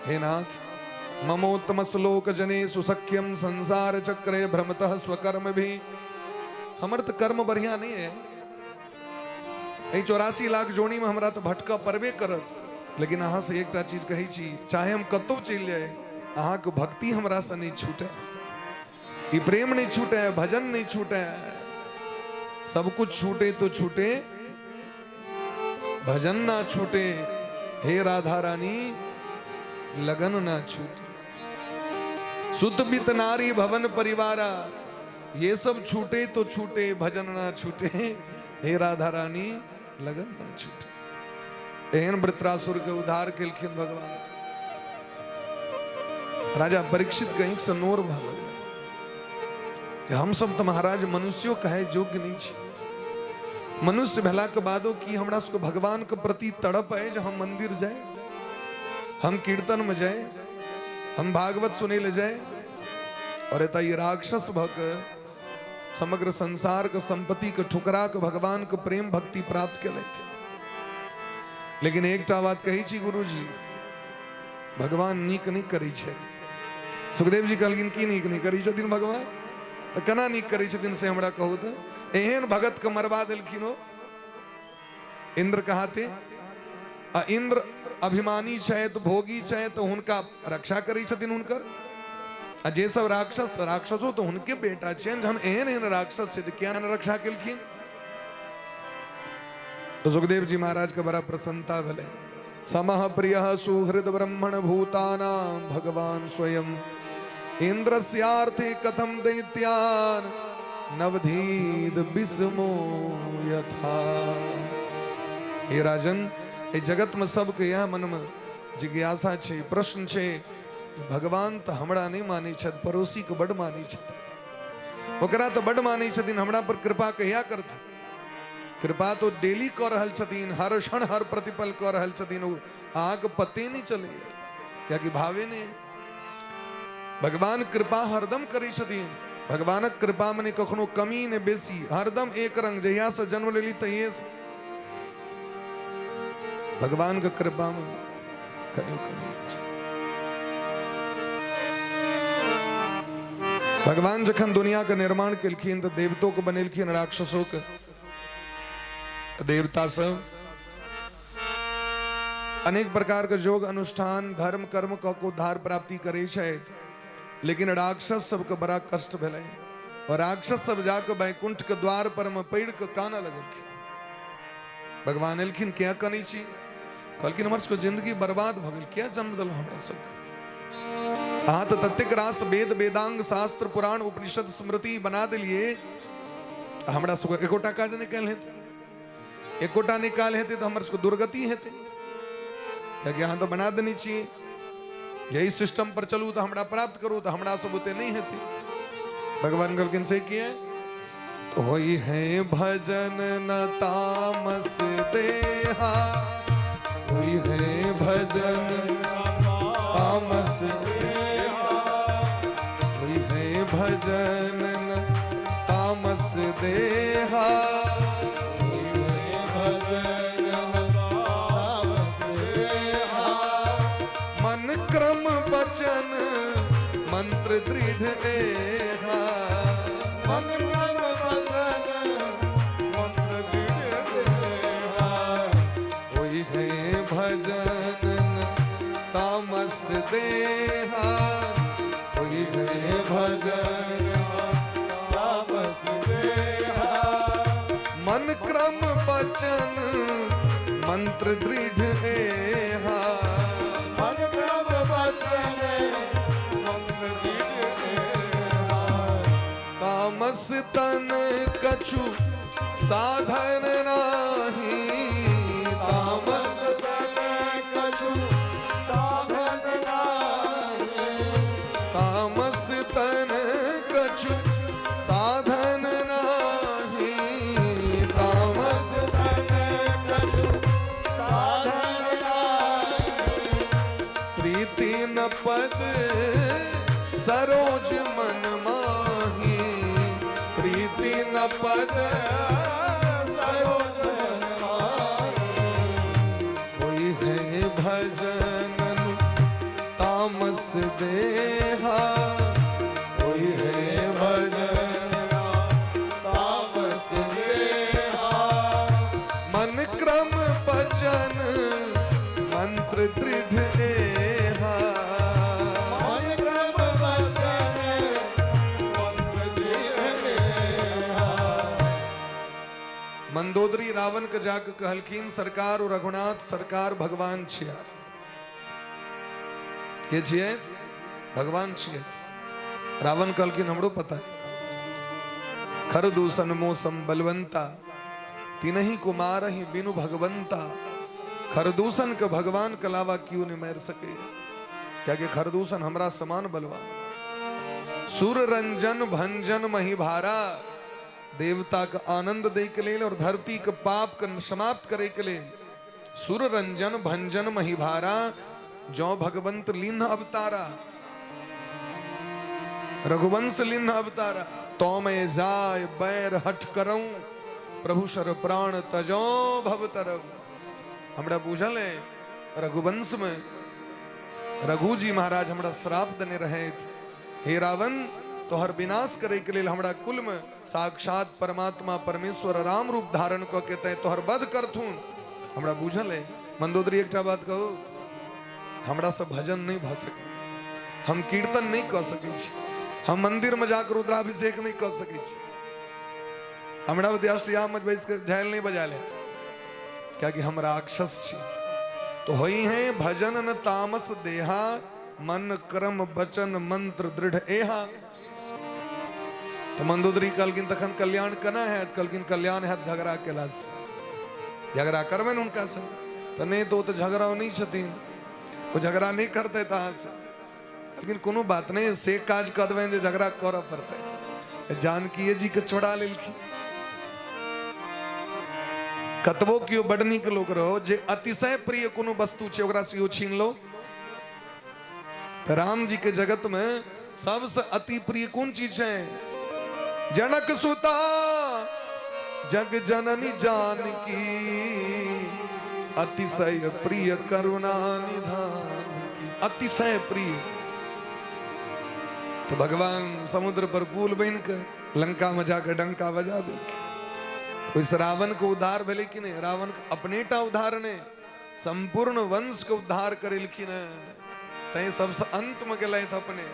हे नाथ, ममोत्तम श्लोक जने सुसख्यम संसार चक्रे भ्रमतः स्वकर्म भी। हमर तऽ कर्म बढ़िया नहीं है, एहि 84 लाख जोनी में हमरा तऽ भटकऽ पड़बे करत, लेकिन अहाँ से एकटा चीज कहै छी, चाहे हम कतौ चलि जाए, अहाँके भक्ति हमरा से नहीं छूटे, ई प्रेम नहीं छूटे, भजन नहीं छूटे। सब कुछ छूटे तो छूटे, भजन ना छूटे, हे राधा रानी लगन ना छूटे। सुत बित नारी भवन परिवारा, ये सब छूटे तो छूटे, भजन ना छूटे, हे राधा रानी लगन ना छूटे। एहन वृत्रासुर के उद्धार केलखिन भगवान। राजा परीक्षित के आँखि से नोर भऽ गेलै कि हम सब तऽ महाराज मनुष्यो कहे योग्य नहीं छी। मनुष्य भेला के बादो की हमरा सबके भगवान के प्रति तड़प है जे हम मंदिर जाए, हम कीर्तन में जाए, हम भागवत सुने ले जाए, और एतऽ ई राक्षस भऽ के समग्र संसार के संपत्ति के ठुकरा के भगवान के प्रेम भक्ति प्राप्त केलथि। लेकिन एकटा बात कहै छी गुरुजी, भगवान नीक नहि करै छथि। सुखदेव जी कहलखिन की नीक नहि करै छथिन भगवान? तऽ केना नीक करै छथिन से हमरा कहू तऽ। एहन भगत के मरवा देलखिन ओ इंद्र के हाथे, आ इंद्र अभिमानी छथि, भोगी छथि, तऽ हुनका रक्षा करै छथिन हुनकर। आ जे सब राक्षस, तऽ राक्षसो तऽ हुनके बेटा छियनि, जहन एहन एहन राक्षस छै तऽ किया नहि रक्षा केलखिन? तो सुखदेव जी महाराज के बड़ा प्रसन्नता भेलै। समः प्रिय सुहृद ब्रह्मण भूतानां भगवान स्वयं इंद्रस्यार्थे कथम दैत्यान नवधीद विस्मो यथा। हे राजन, एहि जगत में सबके यह मन में जिज्ञासा छै, प्रश्न छै, भगवान तऽ हमरा नहि मानै छथि, पड़ोसी के बड मानै छथि, ओकरा तऽ बड मानै छथिन, हमरा पर कृपा कहिया करथिन? कृपा तो डेली कऽ रहल छथिन, हर क्षण हर प्रतिपल कऽ रहल छथिन, ओ अहाँके पते नहि चलैया, कियाकि भावे नहि। भगवान कृपा हरदम करै छथिन, भगवानक कृपा में नहि कखनो कमी नहि बेसी, हरदम एक रंग, जहिया से जन्म लेली तहिये से भगवान के कृपा में कनियो कमी नहि छै। भगवान जखन दुनिया के निर्माण केलखिन तऽ देवतो के बनेलखिन, राक्षसो के। देवता सब अनेक प्रकार के योग अनुष्ठान धर्म कर्म कऽ के उद्धार प्राप्ति करै छथि, लेकिन राक्षस सबके बड़ा कष्ट भेलै और राक्षस सब जाके वैकुंठ के द्वार पर में पड़ि के कानऽ लगलखिन। भगवान एलखिन, किया कनै छी? कहलखिन हमर सबके जिंदगी बर्बाद भऽ गेल, किया जन्म देलहुँ हमरा सबके? अहाँ तऽ ततेक रास वेद वेदांग शास्त्र पुराण उपनिषद स्मृति बना देलियै, हमरा सबके एकोटा काज नहि कयल हेतै, एकोटा नहि कयल हेतै तऽ हमर सबके दुर्गति हेतै, कियाकि अहाँ तऽ बना देने छियै यही सिस्टम पर चलू तऽ हमरा प्राप्त करू, तऽ हमरा सब ओते नहि हेतै। भगवान कहलखिन से किया? होई है भजन न तामस देहा, होई है भजन तामस देहा, होई है भजन न तामस देहा, मन क्रम बचन मंत्र दृढ़ एहा, मन क्रम बचन मंत्र दृढ़ एहा, होई है भजन तामस देहा, होई है भजन तामस देहा, मन क्रम बचन मंत्र दृढ़ एहा, मन क्रम बचन मंत्र दृढ़ एहा, तामस तन कछु साधन नाही, तामस तन कछु साधन नाही, तामस तन कछु साधन नाही, तामस तन कछु साधन नाही, प्रीति न पद सरोज मन माही, प्रीति न पद सरोज मन माही, होई है भजन तामस देहा, होई है भजन तामस देहा, मन क्रम बचन मंत्र दृढ़ एहा, मन क्रम बचन मंत्र दृढ़ एहा। मंदोदरी रावण के जाके कहलखिन, सरकार ओ रघुनाथ सरकार भगवान छिया। के छियै? भगवान छियै। रावण कहलखिन हमरो पता है। खरदूषण मौसम बलवंता, तिनहि कुमार ही बिनु भगवंता। खरदूषण के भगवान के अलावा क्यों नहीं मार सके, क्या खरदूषण हमरा समान बलवा। सुर रंजन भंजन मही भारा, देवता के आनंद दे के लेल और धरती के पाप के समाप्त करे के लेल सुर रंजन भंजन मही भारा, जो भगवंत लीन अवतारा, रघुवंश लीन अवतारा। तो मैं जाय बैर हठ करऊं, प्रभु शर प्राण तजो भव तरव। हमरा बुझल है रघुवंश में रघुजी महाराज हमरा श्राप देने रहे, हे रावण तोहर विनाश करे के लेल हमरा कुल में साक्षात परमात्मा परमेश्वर राम रूप धारण क के तय तोहर वध करथुन। हमरा बुझल है। मंदोदरी एकटा बात कहू, हमरा से भजन नहीं भ सके, हम कीर्तन नहीं क सकै छी, हम मंदिर में जाकर रुद्राभिषेक नहीं क सकै छी, हमरा अष्टयाम में बैस के झाल नहीं बजा ले, क्या हम राक्षस छी। तो होई है भजन न तामस देहा, मन क्रम वचन मंत्र दृढ़ एहा। तो मंदोदरी कहलखिन तखन कल्याण केना हैत? कहलखिन कल्याण हैत झगड़ा केला से, झगड़ा करबनि हुनका से। तो नहीं तो झगड़ा नहीं छथिन, वो झगड़ा नहीं करते तहाँ से। कहलखिन कोनो बात नहीं, से काज कऽ देबनि जे झगड़ा करऽ पड़तै। जानकीए जी के छोड़ा लेलखिन। कतबो केओ बड नीक लोक रहो, जे अतिशय प्रिय कोनो वस्तु छै ओकरा से छीन लो। तो राम जी के जगत में सबसे अति प्रिय कौन चीज है? जनक सुता जग जननी जानकी, अतिशय प्रिय करुणा निधान की, अतिशय प्रिय। तो भगवान समुद्र पर पुल बन के लंका में जाकर डंका बजा दे। उस रावण को उद्धार भेलै कि नहीं? रावण अपने टा उद्धार ने संपूर्ण वंश के उद्धार करेलखिन। तैं सबसे अंत में गेलथि अपने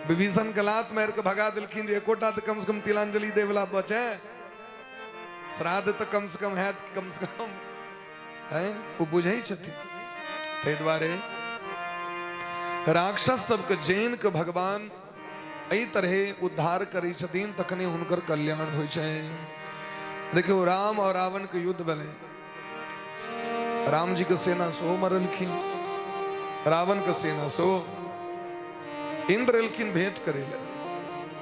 विभीषण के लात मारि के भगा देलखिन जे एकोटा तऽ कम से कम तिलांजलि देवला बचे, श्राद्ध तऽ कम से कम हैत, कम से कम है। ओ बुझै छथिन। ताहि दुआरे राक्षस सबके जैन के भगवान एहि तरहे उद्धार करै छथिन, तखने हुनकर कल्याण होइ छै। देखियौ राम और रावण के युद्ध भेलै, राम जी के सेना सेहो मरलखिन, रावण के सेना सेहो। इंद्र एलखिन भेंट करे ले,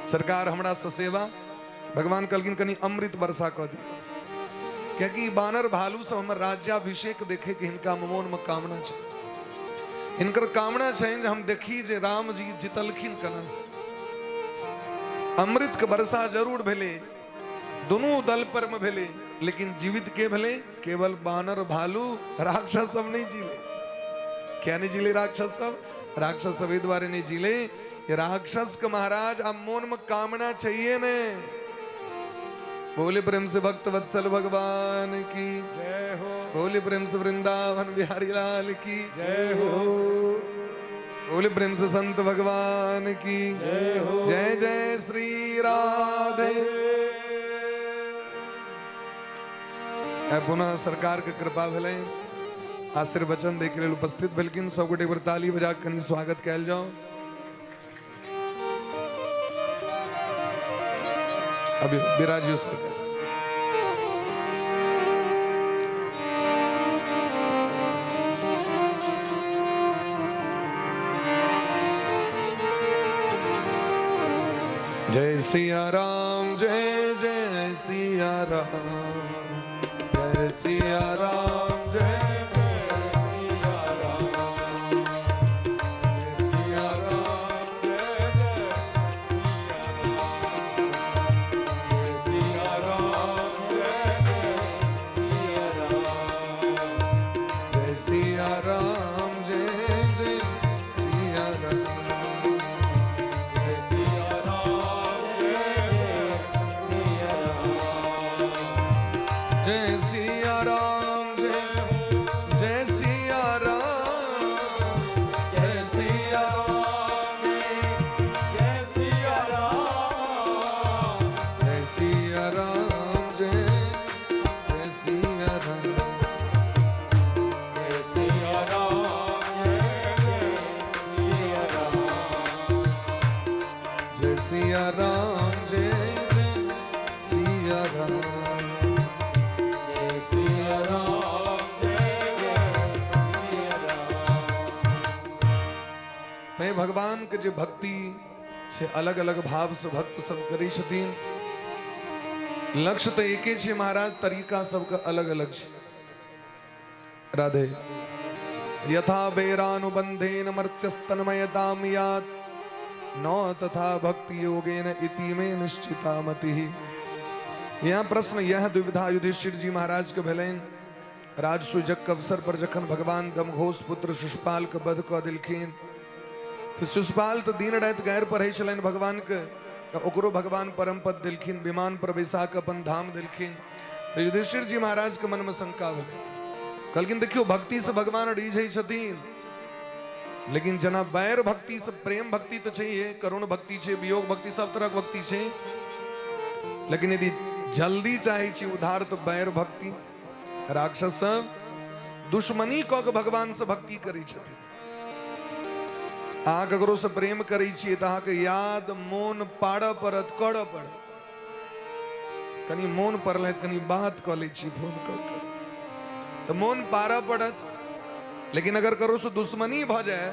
सरकार हमरा से सेवा। भगवान कहलखिन कनि अमृत वर्षा कऽ दियौ, कियाकि बानर भालू सब हमर राज्याभिषेक देखे के हिनका मोन में कामना छै। हिनकर कामना छै जे हम देखी जे राम जी जितलखिन केना से। अमृत के वर्षा जरूर भेलै, दोनों दल पर में भेलै, लेकिन जीवित के भेलै? केवल बानर भालू, राक्षस सब नहीं जीले। क्या नहीं जीले राक्षस सब? राक्षस सब एहि दुआरे नहीं जीले, राक्षस के महाराज अब मोन में कामना चाहिए ने। बोले प्रेम से भक्त वत्सल भगवान की जय हो। बोले प्रेम से वृंदावन बिहारी लाल की जय हो। बोले प्रेम से संत भगवान की जय हो। जय जय श्री राधे। पुनः सरकार के कृपा भेलै, आशीर्वचन दै के लेल उपस्थित भेलखिन। सब गोटे एक बेर ताली बजा के कनि स्वागत कयल जाओ। अभी विराजियो सरकार। जय सिया राम, जय जय सिया राम, जय सिया राम, जय जय सिया राम, जय सिया राम, जय जय सिया राम, जय जय सिया राम, जय सिया राम, जय जय सिया राम, जय सिया राम, जय जय सिया राम, जय सिया राम, जय सिया राम जय जय सिया राम। जय सिया राम जय जय सिया राम। तैं भगवान के जे भक्ति से अलग अलग भाव से भक्त सब करै छथिन। लक्ष्य तऽ एके छै महाराज, तरीका सबके अलग अलग छै। राधे। यथा वैरानुबंधेन मर्त्यस्तन्मयताम यात न तथा भक्ति योगेन इति मे निश्चिता मतिः। यहाँ प्रश्न यह दुविधा युधिष्ठिर जी महाराज के भेलनि राजसूय यज्ञ के अवसर पर, जखन भगवान दमघोष पुत्र शिशुपाल के वध कऽ देलखिन तऽ शिशुपाल तऽ दिन राति गारि पढ़ै छलनि भगवान के, तऽ ओकरो भगवान परम पद देलखिन, विमान पर बैसा कऽ अपन धाम देलखिन। तऽ युधिष्ठिर जी महाराज के मनमे शंका भेलै, कहलखिन देखियौ भक्ति से भगवान रिझै छथिन, लेकिन जेना वैर भक्ति से प्रेम भक्ति तऽ छैहे, करुण भक्ति छै, वियोग भक्ति, सब तरहक भक्ति छै, लेकिन यदि जल्दी चाहै छी उधार तऽ वैर भक्ति। राक्षस सब दुश्मनी कऽ के भगवान से भक्ति करै छथिन। अहाँ ककरो से प्रेम करै छियै तऽ अहाँके याद मोन पाड़ऽ पड़त, करऽ पड़त। कनि मोन पड़लै कनि बात कऽ लै छी फोन कऽ के, तऽ मोन पाड़ऽ पड़त। लेकिन अगर ककरो से दुश्मनी भऽ जाय,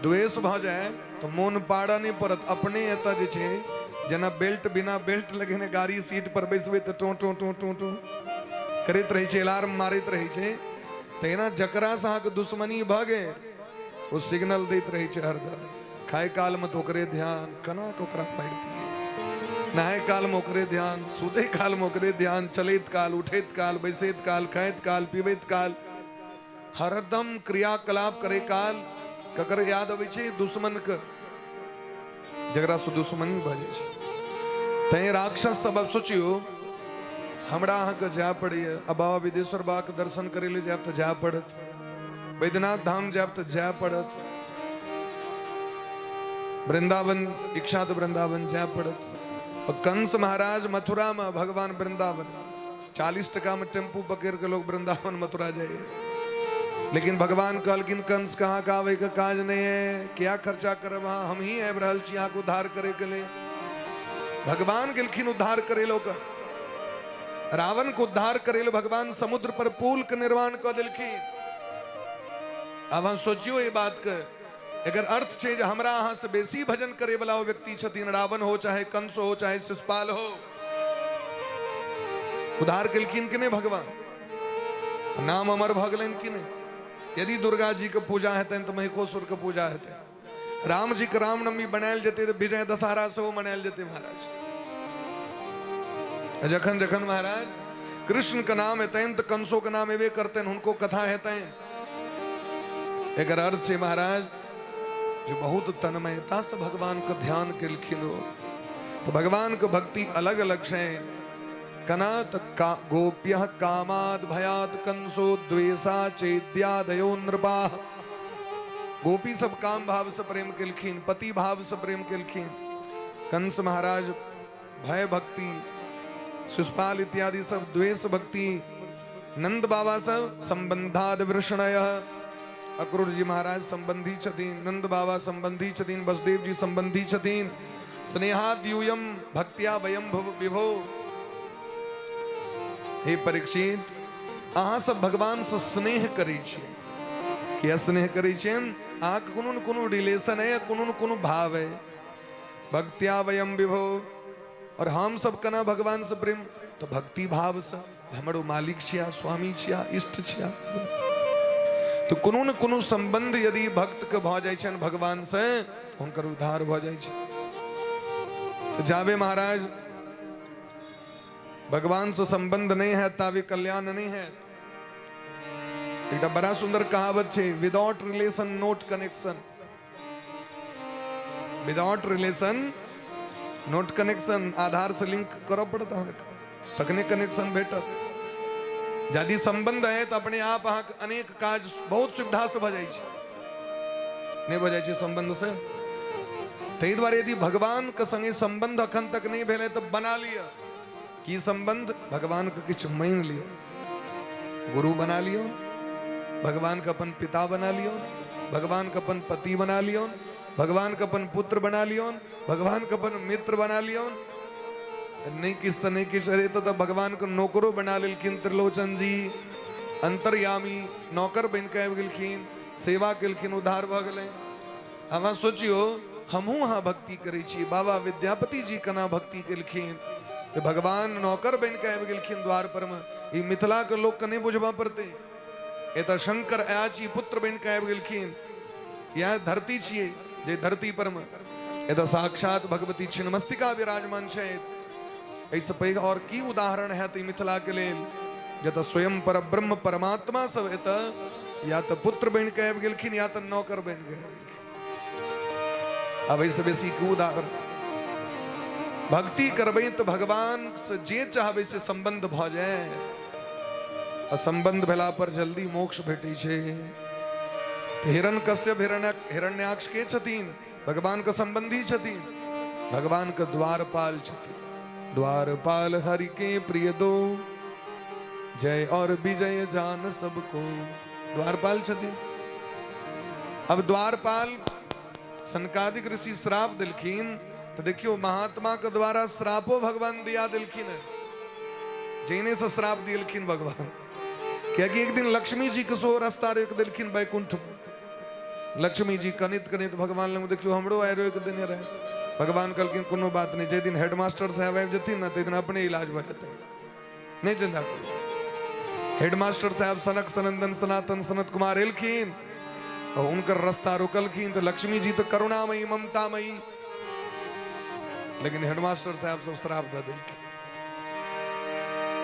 द्वेष भऽ जाय, तऽ मोन पाड़ऽ नहि पड़त, अपने एतऽ जे छै जेना बेल्ट बिना बेल्ट लगेने गाड़ी सीट पर बैसबै तऽ टो टो टो टो टो करैत रहै छै, अलार्म मारैत रहै छै। तहिना जकरासँ अहाँके दुश्मनी भऽ गेल ओ सिग्नल दैत रहै छै हरदम। खाय कालमे तऽ ओकरे ध्यान, केना कऽ ओकरा मारि दियै, नहाय कालमे ओकरे ध्यान, सुतै कालमे ओकरे ध्यान, चलैत काल, उठैत काल, बैसैत काल, खाइत काल, पीबैत काल, हरदम क्रियाकलाप करै काल ककर याद अबै छै? दुश्मनके, जकरासँ दुश्मनी भऽ जाइ छै। तैं राक्षस सब अब सोचियौ, हमरा अहाँके जाय पड़ैए, आ बाबा विदेश्वर बाबाके दर्शन करै लए जायब तऽ जाय पड़त, बैद्यनाथ धाम जायब तऽ जाय पड़त, वृंदावन इच्छा तऽ वृंदावन जाय पड़त। और कंस महाराज मथुरा में, भगवान वृंदावन, 40 टका में टेम्पू पकड़ के लोग वृंदावन मथुरा जाइए, लेकिन भगवान कहलखिन कंस कहाँ का आवे के काज नहीं है, क्या खर्चा करब अहाँ, हम ही आबि रहल छी अहाँके उद्धार करे के लिए। भगवान गेलखिन उद्धार करे लोक, रावण के उद्धार करे ले भगवान समुद्र पर पुल के निर्माण कऽ देलखिन। आब अहाँ सोचियो ई बात के, एकर अर्थ छै जे हमरा अहाँ से बेसी भजन करे वाला ओ व्यक्ति छथिन, रावण हो चाहे कंस हो चाहे शिशुपाल हो। उद्धार केलखिन कि नहि भगवान? नाम अमर भऽ गेलनि कि नहि? यदि दुर्गा जी के पूजा हेतनि तऽ महिषासुर के पूजा हेतै, राम जी के रामनवमी बनायल जेतै तऽ विजय दशहरा सेहो मनायल जेतै महाराज। जखन जखन महाराज कृष्ण के नाम हेतनि तऽ कंसो के नाम एबे करतनि, हुनको कथा हेतनि। एकर अर्थ छै महाराज जे बहुत तन्मयता से भगवान के ध्यान केलखिन ओ। तऽ भगवान के भक्ति अलग अलग छै। कना तऽ गोप्यः कामाद भयाद कंसो द्वेषा चैद्यादयो नृपाः। गोपी सब काम भाव से प्रेम केलखिन, पति भाव से प्रेम केलखिन। कंस महाराज भय भक्ति, शिशुपाल इत्यादि सब द्वेष भक्ति, नंद बाबा सब संबंधाद वृषणय, अक्रूर जी महाराज संबंधी छथिन, नंद बाबा संबंधी छथिन, वसुदेव जी संबंधी छथिन। स्नेहाद्यूयम भक्त्या वयम भव विभो। हे परीक्षित, अहाँ सब भगवान से स्नेह करै छियै। किया स्नेह करै छियनि? अहाँके कोनो ने कोनो रिलेशन है, कोनो ने कोनो भाव है। भक्त्या वयम विभो। और हम सब केना भगवान से प्रेम? तो भक्ति भाव से, हमर ओ मालिक छिया, स्वामी छिया, इष्ट छिया। तो कोनो ने कोनो संबंध यदि भक्त के भऽ जाइ छनि भगवान से, हुनकर उद्धार भऽ जाइ छै। तो जाबे महाराज भगवान से संबंध नहीं है ताबे कल्याण नहीं है। एकटा बड़ा सुंदर कहावत छै, without relation not connection, without relation not connection. आधार से लिंक करऽ पड़त अहाँके, तखने कनेक्शन भेटत। यदि संबंध है तऽ अपने आप अहाँके अनेक काज बहुत सुविधा से भऽ जाइ छै, नहि भऽ जाइ छै संबंध से। ताहि दुआरे यदि भगवान के संगे संबंध अखन तक नहीं भेलै तऽ बना लिअ। की संबंध? भगवान के किछु मानि लिअ, गुरु बना लिअ, भगवान के अपन पिता बना लिअ, भगवान के अपन पति बना लिअ, भगवानके अपन पुत्र बना लियौन, भगवानके अपन मित्र बना लियौन। नहि किछु तऽ नहि किछु, अरे तऽ भगवानके नौकरो बना लेलखिन त्रिलोचन जी, अंतर्यामी नौकर बनि कऽ आबि गेलखिन, सेवा केलखिन, उद्धार भऽ गेलै। अहाँ सोचियौ, हमहूँ अहाँ भक्ति करै छी, बाबा विद्यापति जी केना भक्ति केलखिन, तऽ भगवान नौकर बनि कऽ आबि गेलखिन द्वार पर मे। ई मिथिलाके लोकके नहि बुझबऽ पड़तै, एतऽ शंकर अयाची पुत्र बनि कऽ आबि गेलखिन। इएह धरती छियै जे धरती पर मे एतऽ साक्षात भगवती छिन्नमस्तिका विराजमान छथि। एहिसँ पैघ आओर की उदाहरण हैत ई मिथिलाके लेल, जतऽ स्वयं पर ब्रह्म परमात्मा सब एतऽ या तऽ पुत्र बनि कऽ आबि गेलखिन या तऽ नौकर बनि कऽ आबि गेलखिन। आब एहिसँ बेसी की उदाहरण? भक्ति करबै तऽ भगवान से जे चाहबै से सम्बन्ध भऽ जाय, आ सम्बन्ध भेला पर जल्दी मोक्ष भेटै छै। हिरण कश्यप हिरण्याक्ष के छथिन? भगवान के संबंधी छथिन, भगवान के द्वारपाल छथिन। द्वारपाल हरि के प्रिय दो, जय और विजय जान सबको। द्वारपाल छथिन। अब द्वारपाल सनकादिक ऋषि श्राप दिलखिन, तो देखियो महात्मा के द्वारा श्रापो भगवान दिया दिलखिन है, जैने से श्राप दिलखिन भगवान, कियाकि एक दिन लक्ष्मी जी के सो रास्ता रोकि देलखिन वैकुंठ में। लक्ष्मी जी कनित कनित भगवान लग, देखियो हमरो आइ रोकि देने रहे। भगवान कहलखिन कोनो बात नहीं, जे दिन हेडमास्टर साहब आबि जेथिन ने ताहि दिन अपने इलाज भऽ जेतै, नहीं चिंता करू। हेडमास्टर साहब सनक सनंदन सनातन सनत कुमार एलखिन और हुनकर रास्ता रोकलखिन, तो लक्ष्मी जी तो करुणामयी ममतामयी, लेकिन हेडमास्टर साहब सब श्राप दऽ देलखिन।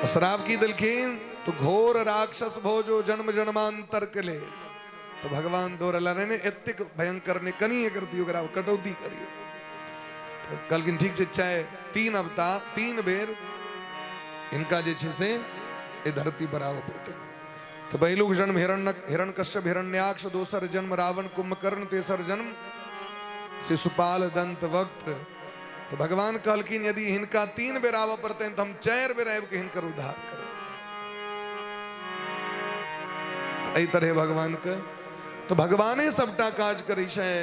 श्राप की देलखिन तो घोर राक्षस भोजो जन्म जन्मांतर के लेल। तो भगवान दौड़ला, नहीं नहीं एतेक भयंकर ने कनी एकर दियौ, ओकरा कटौती करियौ। तो कहलखिन ठीक छै, चाहे 3 अवतार 3 बेर इनका जे छै से एहि धरती पर आबऽ पड़तै। तो पहिलुक जन्म हिरण कश्यप हिरण्याक्ष, दोसर जन्म रावण कुंभकर्ण, तेसर जन्म शिशुपाल दंत वक्त्र। तो भगवान कहलखिन यदि हिनका 3 बेर आबऽ पड़तनि तऽ हम 4 बेर आबि कऽ हिनकर उद्धार करब। एहि तरहे भगवान के तो भगवाने सबटा काज करै छै।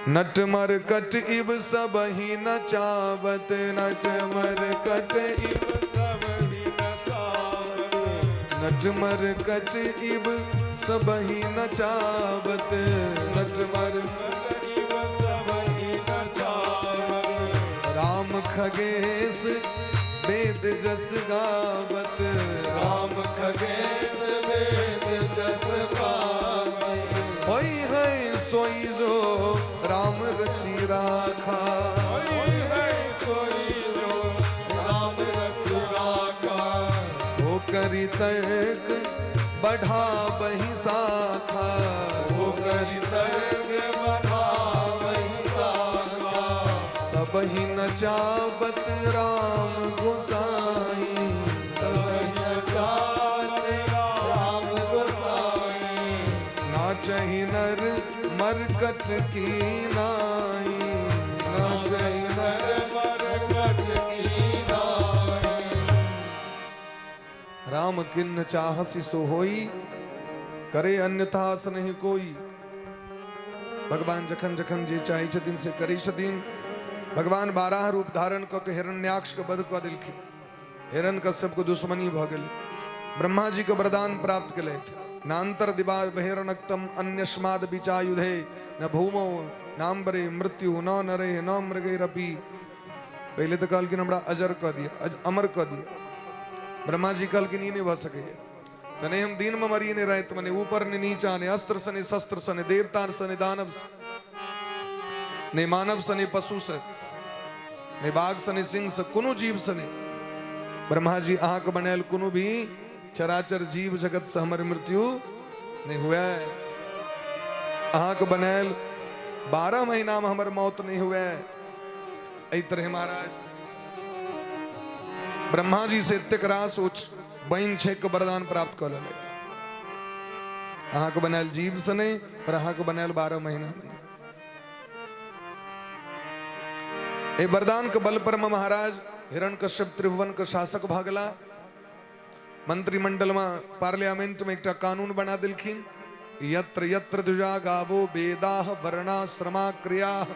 नट मरकट इब सब ही नचावत, नट मरकट इब सब ही नचावत, नट मरकट इब सब ही नचावत, नट मरकट इब सब ही नचावत, राम खगेश वेद जस गावत, राम खगेश वेद जस गावत, होई है सोई जो राम रचि राखा, होई है सोई जो राम रचि राखा, हो करी तर्क बढ़ा बही शाखा, हो करी तर्क बढ़ा बही शाखा, सब ही नचावत राम गोसाई, सब ही नचावत राम गोसाई, नाचहि नर मरकट की नाई, नाचहि नर मरकट की नाई। राम किन्न चाहसि सो होई, करे अन्यथा अस नहीं कोई। भगवान जखन जखन जे चाहै छथिन से करै छथिन। भगवान 12 रूप धारण कऽ के हिरण्याक्ष के वध कऽ देलखिन। हिरण कश्यप के दुश्मनी भऽ गेलै। ब्रह्मा जी के वरदान प्राप्त केलथि, नान्तर दिवार बहिर्नक्तम अन्यस्माद विचायुधे न भूमौ नाम्बरे मृत्यु न नरे न मृगैरपि। पहिले तऽ कहलखिन हमरा अजर कऽ दिअ, अमर कऽ दिअ। ब्रह्मा जी कहलखिन ई नहि भऽ सकैए, तऽ नहि हम दिनमे मरी नहि रातिमे, नहि ऊपर नहि नीचा, नहि अस्त्र से नहि शस्त्र से, नहि देवता से नहि दानव से, नहि मानव से नहि पशु से, नहि बाघ से नहि सिंह से, कोनो जीव से नहि। ब्रह्मा जी अहाँके बनायल कोनो भी चराचर जीव जगत से हमर मृत्यु नहि हुए, अहाँके बनायल 12 महीना में हमर मौत नहीं हुए। एहि तरह महाराज ब्रह्मा जी से एतेक रास उच्च बनि छेक के वरदान प्राप्त कऽ लेलथि। अहाँके बनायल जीव से नहि, पर अहाँके बनायल 12 महीना में नहि। एहि वरदान के बल पर में महाराज हिरण्यकश्यप त्रिभुवन के शासक भऽ गेला। मंत्रिमंडल में पार्लियामेंट में एकटा कानून बना देलखिन। यत्र यत्र द्विजा गावो वेदाः वर्णाश्रमा क्रियाः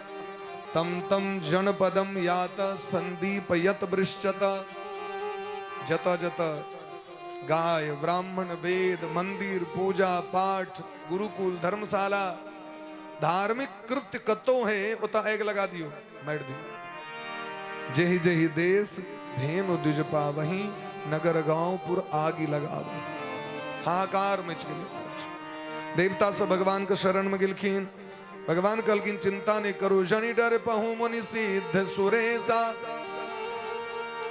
तम तम जनपदम यात संदीप यत वृश्चत। जत जत गाय, ब्राह्मण, वेद, मंदिर, पूजा पाठ, गुरुकुल, धर्मशाला, धार्मिक कृत्य कतौ है ओतऽ आगि लगा दियो, मारि दियो। जेहि जेहि देश धेनु द्विज पावही, नगर गांव पुर आगि लगावही। हाहाकार मचि गेलै महाराज। देवता सब भगवान के शरण में गेलखिन। भगवान कहलखिन चिंता नहीं करू, जनि डर पहु मुनि सिद्ध सुरेशा।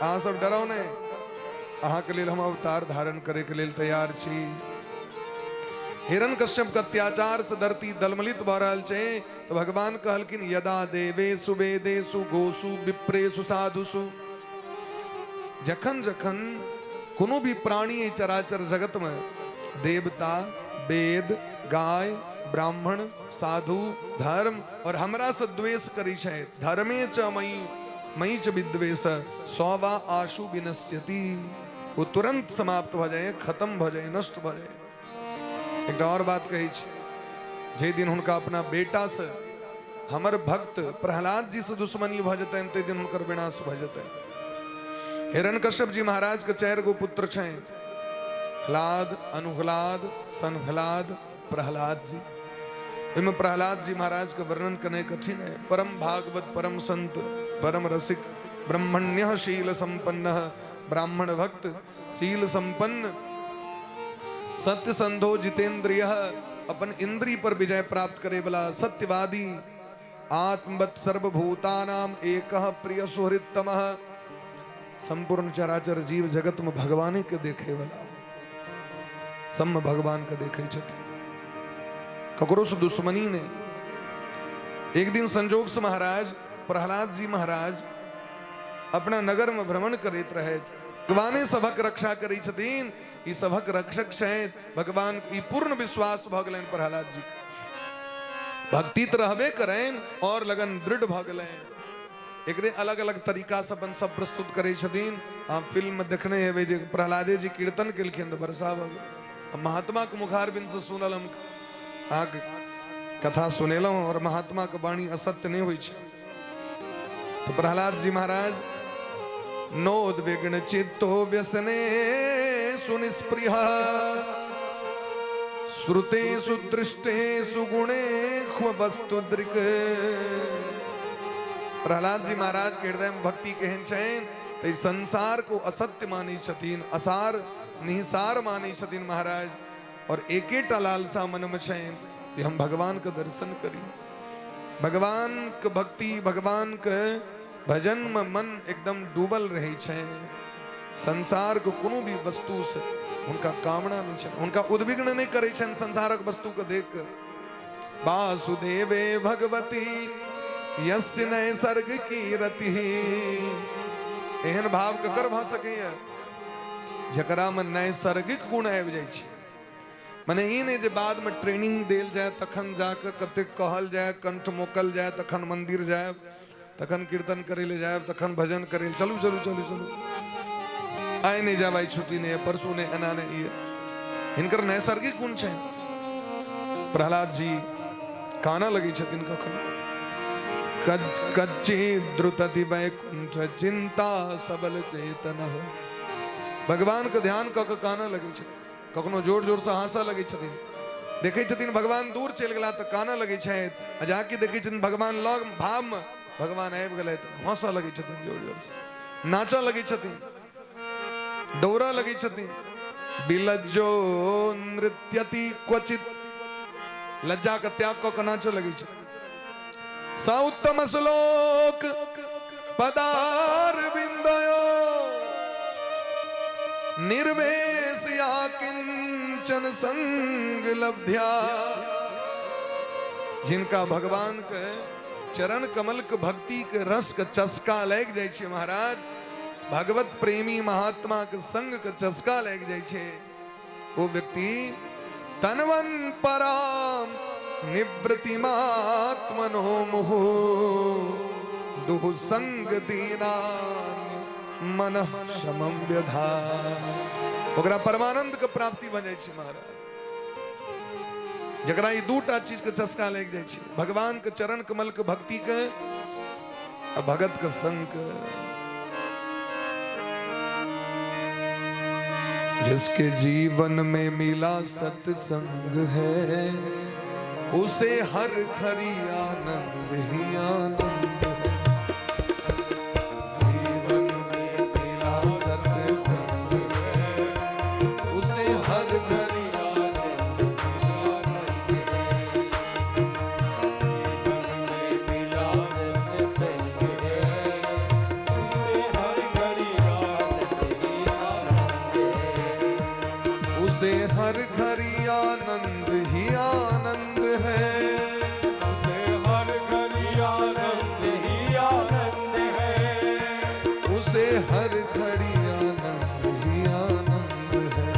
अहाँ सब डराउ नहीं, अहाँ के लेल हम अवतार धारण करे के लेल तैयार छी। हिरण्यकश्यप के अत्याचार से धरती दलमलित भऽ रहल छै, तऽ भगवान कहलखिन यदा देवेषु वेदेषु गोसु विप्रेषु साधुषु। जखन जखन कोनो भी प्राणी एहि चराचर जगत में देवता, वेद, गाय, ब्राह्मण, साधु, धर्म और हमरा से द्वेष करै छै, धर्मे च मयि मयि च विद्वेष सौवा आशु विनश्यति, ओ तुरंत समाप्त भऽ जाए, खत्म भऽ जाए, नष्ट भऽ जाए। एकटा और बात कहै छी, जाहि दिन हुनका अपना बेटा से हमर भक्त प्रहलाद जी से दुश्मनी भऽ जेतनि ताहि दिन हुनकर विनाश भऽ जेतनि। हिरण्यकश्यप जी महाराज के 4 गो पुत्र छनि, ह्लाद, अनुह्लाद, सनह्लाद, प्रहलाद जी। ओहिमे प्रहलाद जी महाराज के वर्णन करनाइ कठिन है। परम भागवत, परम संत, परम रसिक, ब्रह्मण्य शील संपन्न, ब्राह्मण भक्त, शील संपन्न, सत्य संधो जितेंद्रिय, अपन इंद्रिय पर विजय प्राप्त करे वाला, सत्यवादी, आत्मवत सर्वभूतानाम एकः प्रिय सुहृत्तमः, संपूर्ण चराचर जीव जगत में भगवाने के देखे वाला, सब भगवान के देखे छथिन, ककरो से दुश्मनी नहीं। एक दिन संजोग से महाराज प्रहलाद जी महाराज अपना नगर में भ्रमण करैत रहे, भगवाने सभक रक्षा करै छथिन, ई सभक रक्षक छथि भगवान, ई पूर्ण विश्वास भऽ गेलनि प्रहलाद जी। भक्ति तऽ रहबे करनि और लगन दृढ़ भऽ गेलनि। एकरे अलग अलग तरीका से अपन सब प्रस्तुत करै छथिन। अहाँ फिल्म में देखने हेबै जे प्रहलादे जी कीर्तन केलखिन तऽ वर्षा भऽ गेल। महात्मा के मुखारबिंद से सुनल हम अहाँके कथा सुनेलहुँ और महात्मा के वाणी असत्य नहीं होइ छै। तो प्रहलाद जी महाराज नोद्विग्न चित्तो व्यसने सुनिस्पृह श्रुतेषु दृष्टेषु गुणेष्व वस्तु दृक्। प्रहलाद जी महाराज के हृदय में भक्ति केहन छनि तऽ संसार को असत्य मानै छथिन, असार निहिसार मानै छथिन महाराज, और एकेटा लालसा मन में छनि जे हम भगवान के दर्शन करी। भगवान के भक्ति, भगवान के भजन में मन एकदम डूबल रहे छै। संसार के कोनो भी वस्तु से हुनका कामना नहीं छनि, हुनका उद्विग्न नहीं करै छनि संसारक वस्तु के देख के। वासुदेवे भगवती यस्य नैसर्ग की रति, एहन भाव ककर भऽ सकैया जकरा में नैसर्गिक गुण आबि जाइ छै। मने ई नहि जे बाद में ट्रेनिंग देल जाय तखन जाके कतेक कहल जाय, कंठ मोकल जाय तखन मंदिर जायब, तखन कीर्तन करै लए जायब, तखन भजन करै लए, चलू चलू चलू चलू, आइ नहि जायब, आइ छुट्टी नहि, परसू नहि, एना नहि, ई हिनकर नैसर्गिक गुण छै। प्रहलाद जी कानऽ लगै छथिन कखनो, कच्ची द्रुतति वैकुंठ चिंता सबल चेतन, भगवान के ध्यान कऽ के कानऽ लगै छथिन। कखनो जोर जोर से हंसऽ लगै छथिन, देखै छथिन भगवान दूर चलि गेला तऽ कानऽ लगै छथि, आ जाके देखै छथिन भगवान लग भाव में भगवान आबि गेलै तऽ हंसऽ लगै छथिन, जोर जोर से नाचऽ लगै छथिन, दौड़ऽ लगै छथिन। विलज्जो नृत्यति क्वचित, लज्जा के त्याग कऽ के नाचऽ लगै छथिन। स उत्तम श्लोक पदार बिंदयो निर्वेश या किंचन संग लब्ध्या, जिनका भगवान के चरण कमल के भक्ति के रस के चस्का लागि जाइ छै महाराज, भगवत प्रेमी महात्मा के संग के चस्का लागि जाइ छै, ओ व्यक्ति तनवन पराम निवृत्तिमात्मनो मुहु दुहु संग दीना मन शमम व्यधा, ओकरा परमानंद के प्राप्ति भऽ जाइ छै महाराज। जकरा ई दूटा चीज के चस्का लागि जाइ छै, भगवान के चरण कमल के भक्ति के आ भगत के संग के। जिसके जीवन में मिला सत्संग है, उसे हर घड़ी आनंद ही आनंद है। जीवन में मिला सत्संग है, उसे हर घड़ी आनंद ही आनंद है। जीवन में मिला सत्संग है, उसे हर घड़ी आनंद ही आनंद है। उसे हर घड़ी आनंद ही आनंद है। उसे हर घड़ी आनंद ही आनंद है। उसे हर घड़ी आनंद ही आनंद है।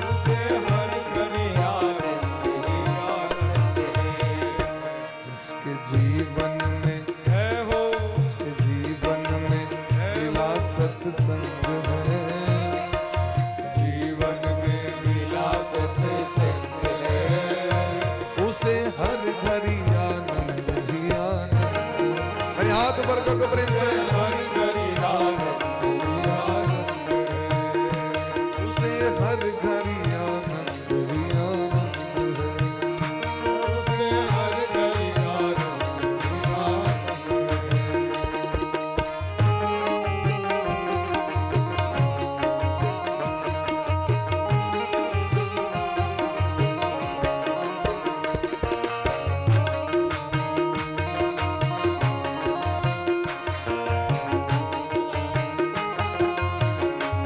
उसे हर घड़ी आनंद ही आनंद है। जिसके जीवन में जय हो, जिसके जीवन में मिला सत्संग है, जीवन में मिला सत्संग है, उसे हर घड़ी आनंद ही आनंद है। अरे हाथ ऊपर करके प्रेम से। हर घड़ी आनंद ही आनंद है। उसे हर घड़ी आनंद ही आनंद है। उसे हर घड़ी आनंद ही आनंद है।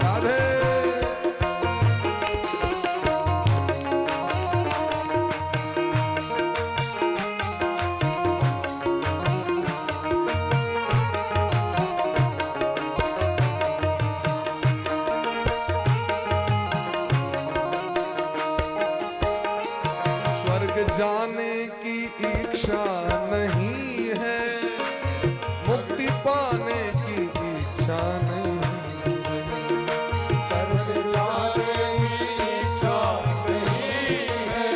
राधे। स्वर्ग जाने की इच्छा नहीं है, मुक्ति पाने की इच्छा नहीं है। स्वर्ग जाने की इच्छा नहीं है,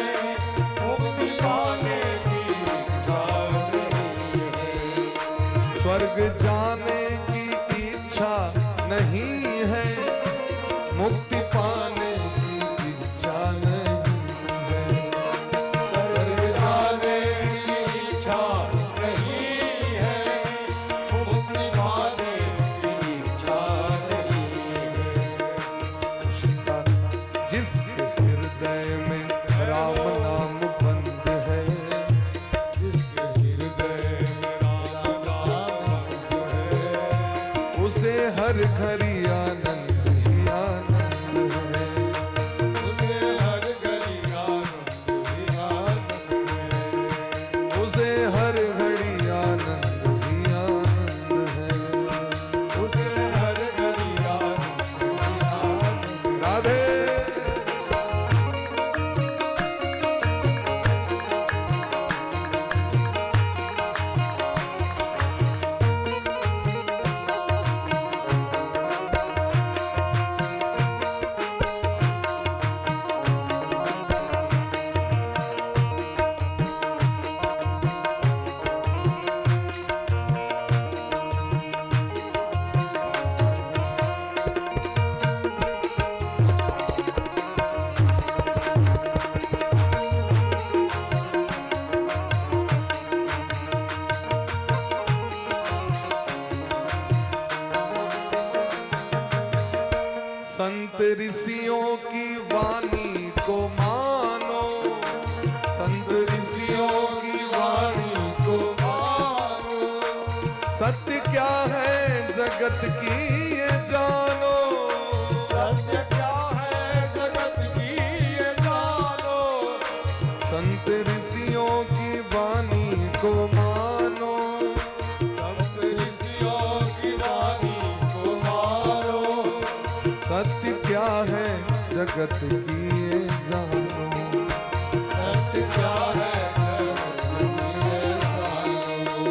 मुक्ति पाने की इच्छा नहीं है। स्वर्ग जाने की इच्छा नहीं है, मुक्ति पाने की इच्छा नहीं है। स्वर्ग जाने की इच्छा नहीं है, मुक्ति पाने की इच्छा नहीं है। उसका जिसके हृदय में राम नाम बंद है, जिसके हृदय में राम नाम बंद है, उसे हर घड़ी आनंद ही आनंद है। उसे हर घड़ी आनंद ही आनंद है। उसे हर घड़ी आनंद ही आनंद है। उसे हर घड़ी आनंद ही आनंद है। राधे। संत ऋषियों की वाणी को मानो, संत ऋषियों की वाणी को मानो, सत्य क्या है जगत की ये जानो। सत्य क्या है जगत की ये जानो। संत ऋषियों की वाणी को मानो, संत ऋषियों की वाणी को मानो, सत्य क्या है जगत की ये जानो। सत्य क्या है जगत की ये जानो।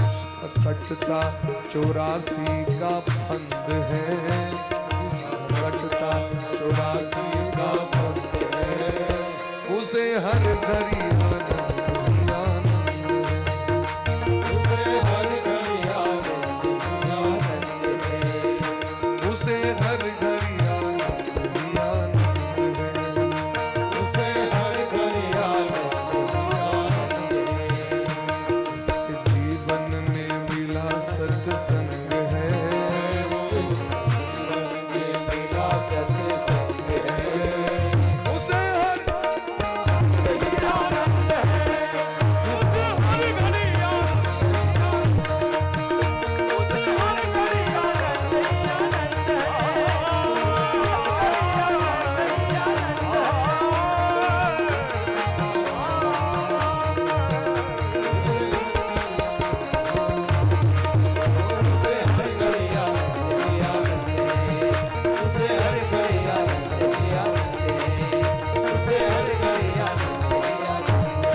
उसका कटता 84 का फंद है, उसका कटता 84 का फंद है, उसे हर उसे हर घड़ी आनंद ही आनंद है। उसे हर घड़ी आनंद ही आनंद है। उसके जीवन में मिला सत्संग है। उस जीवन में मिला सत्संग है। उसे हर ही आनंद है। उसे हर घड़ी आनंद, उसे हर घड़ी आनंद ही आनंद है। उसे हर घड़ी आनंद ही आनंद है। उसे हर घड़ी आनंद ही आनंद है। उसे हर घड़ी आनंद ही आनंद है।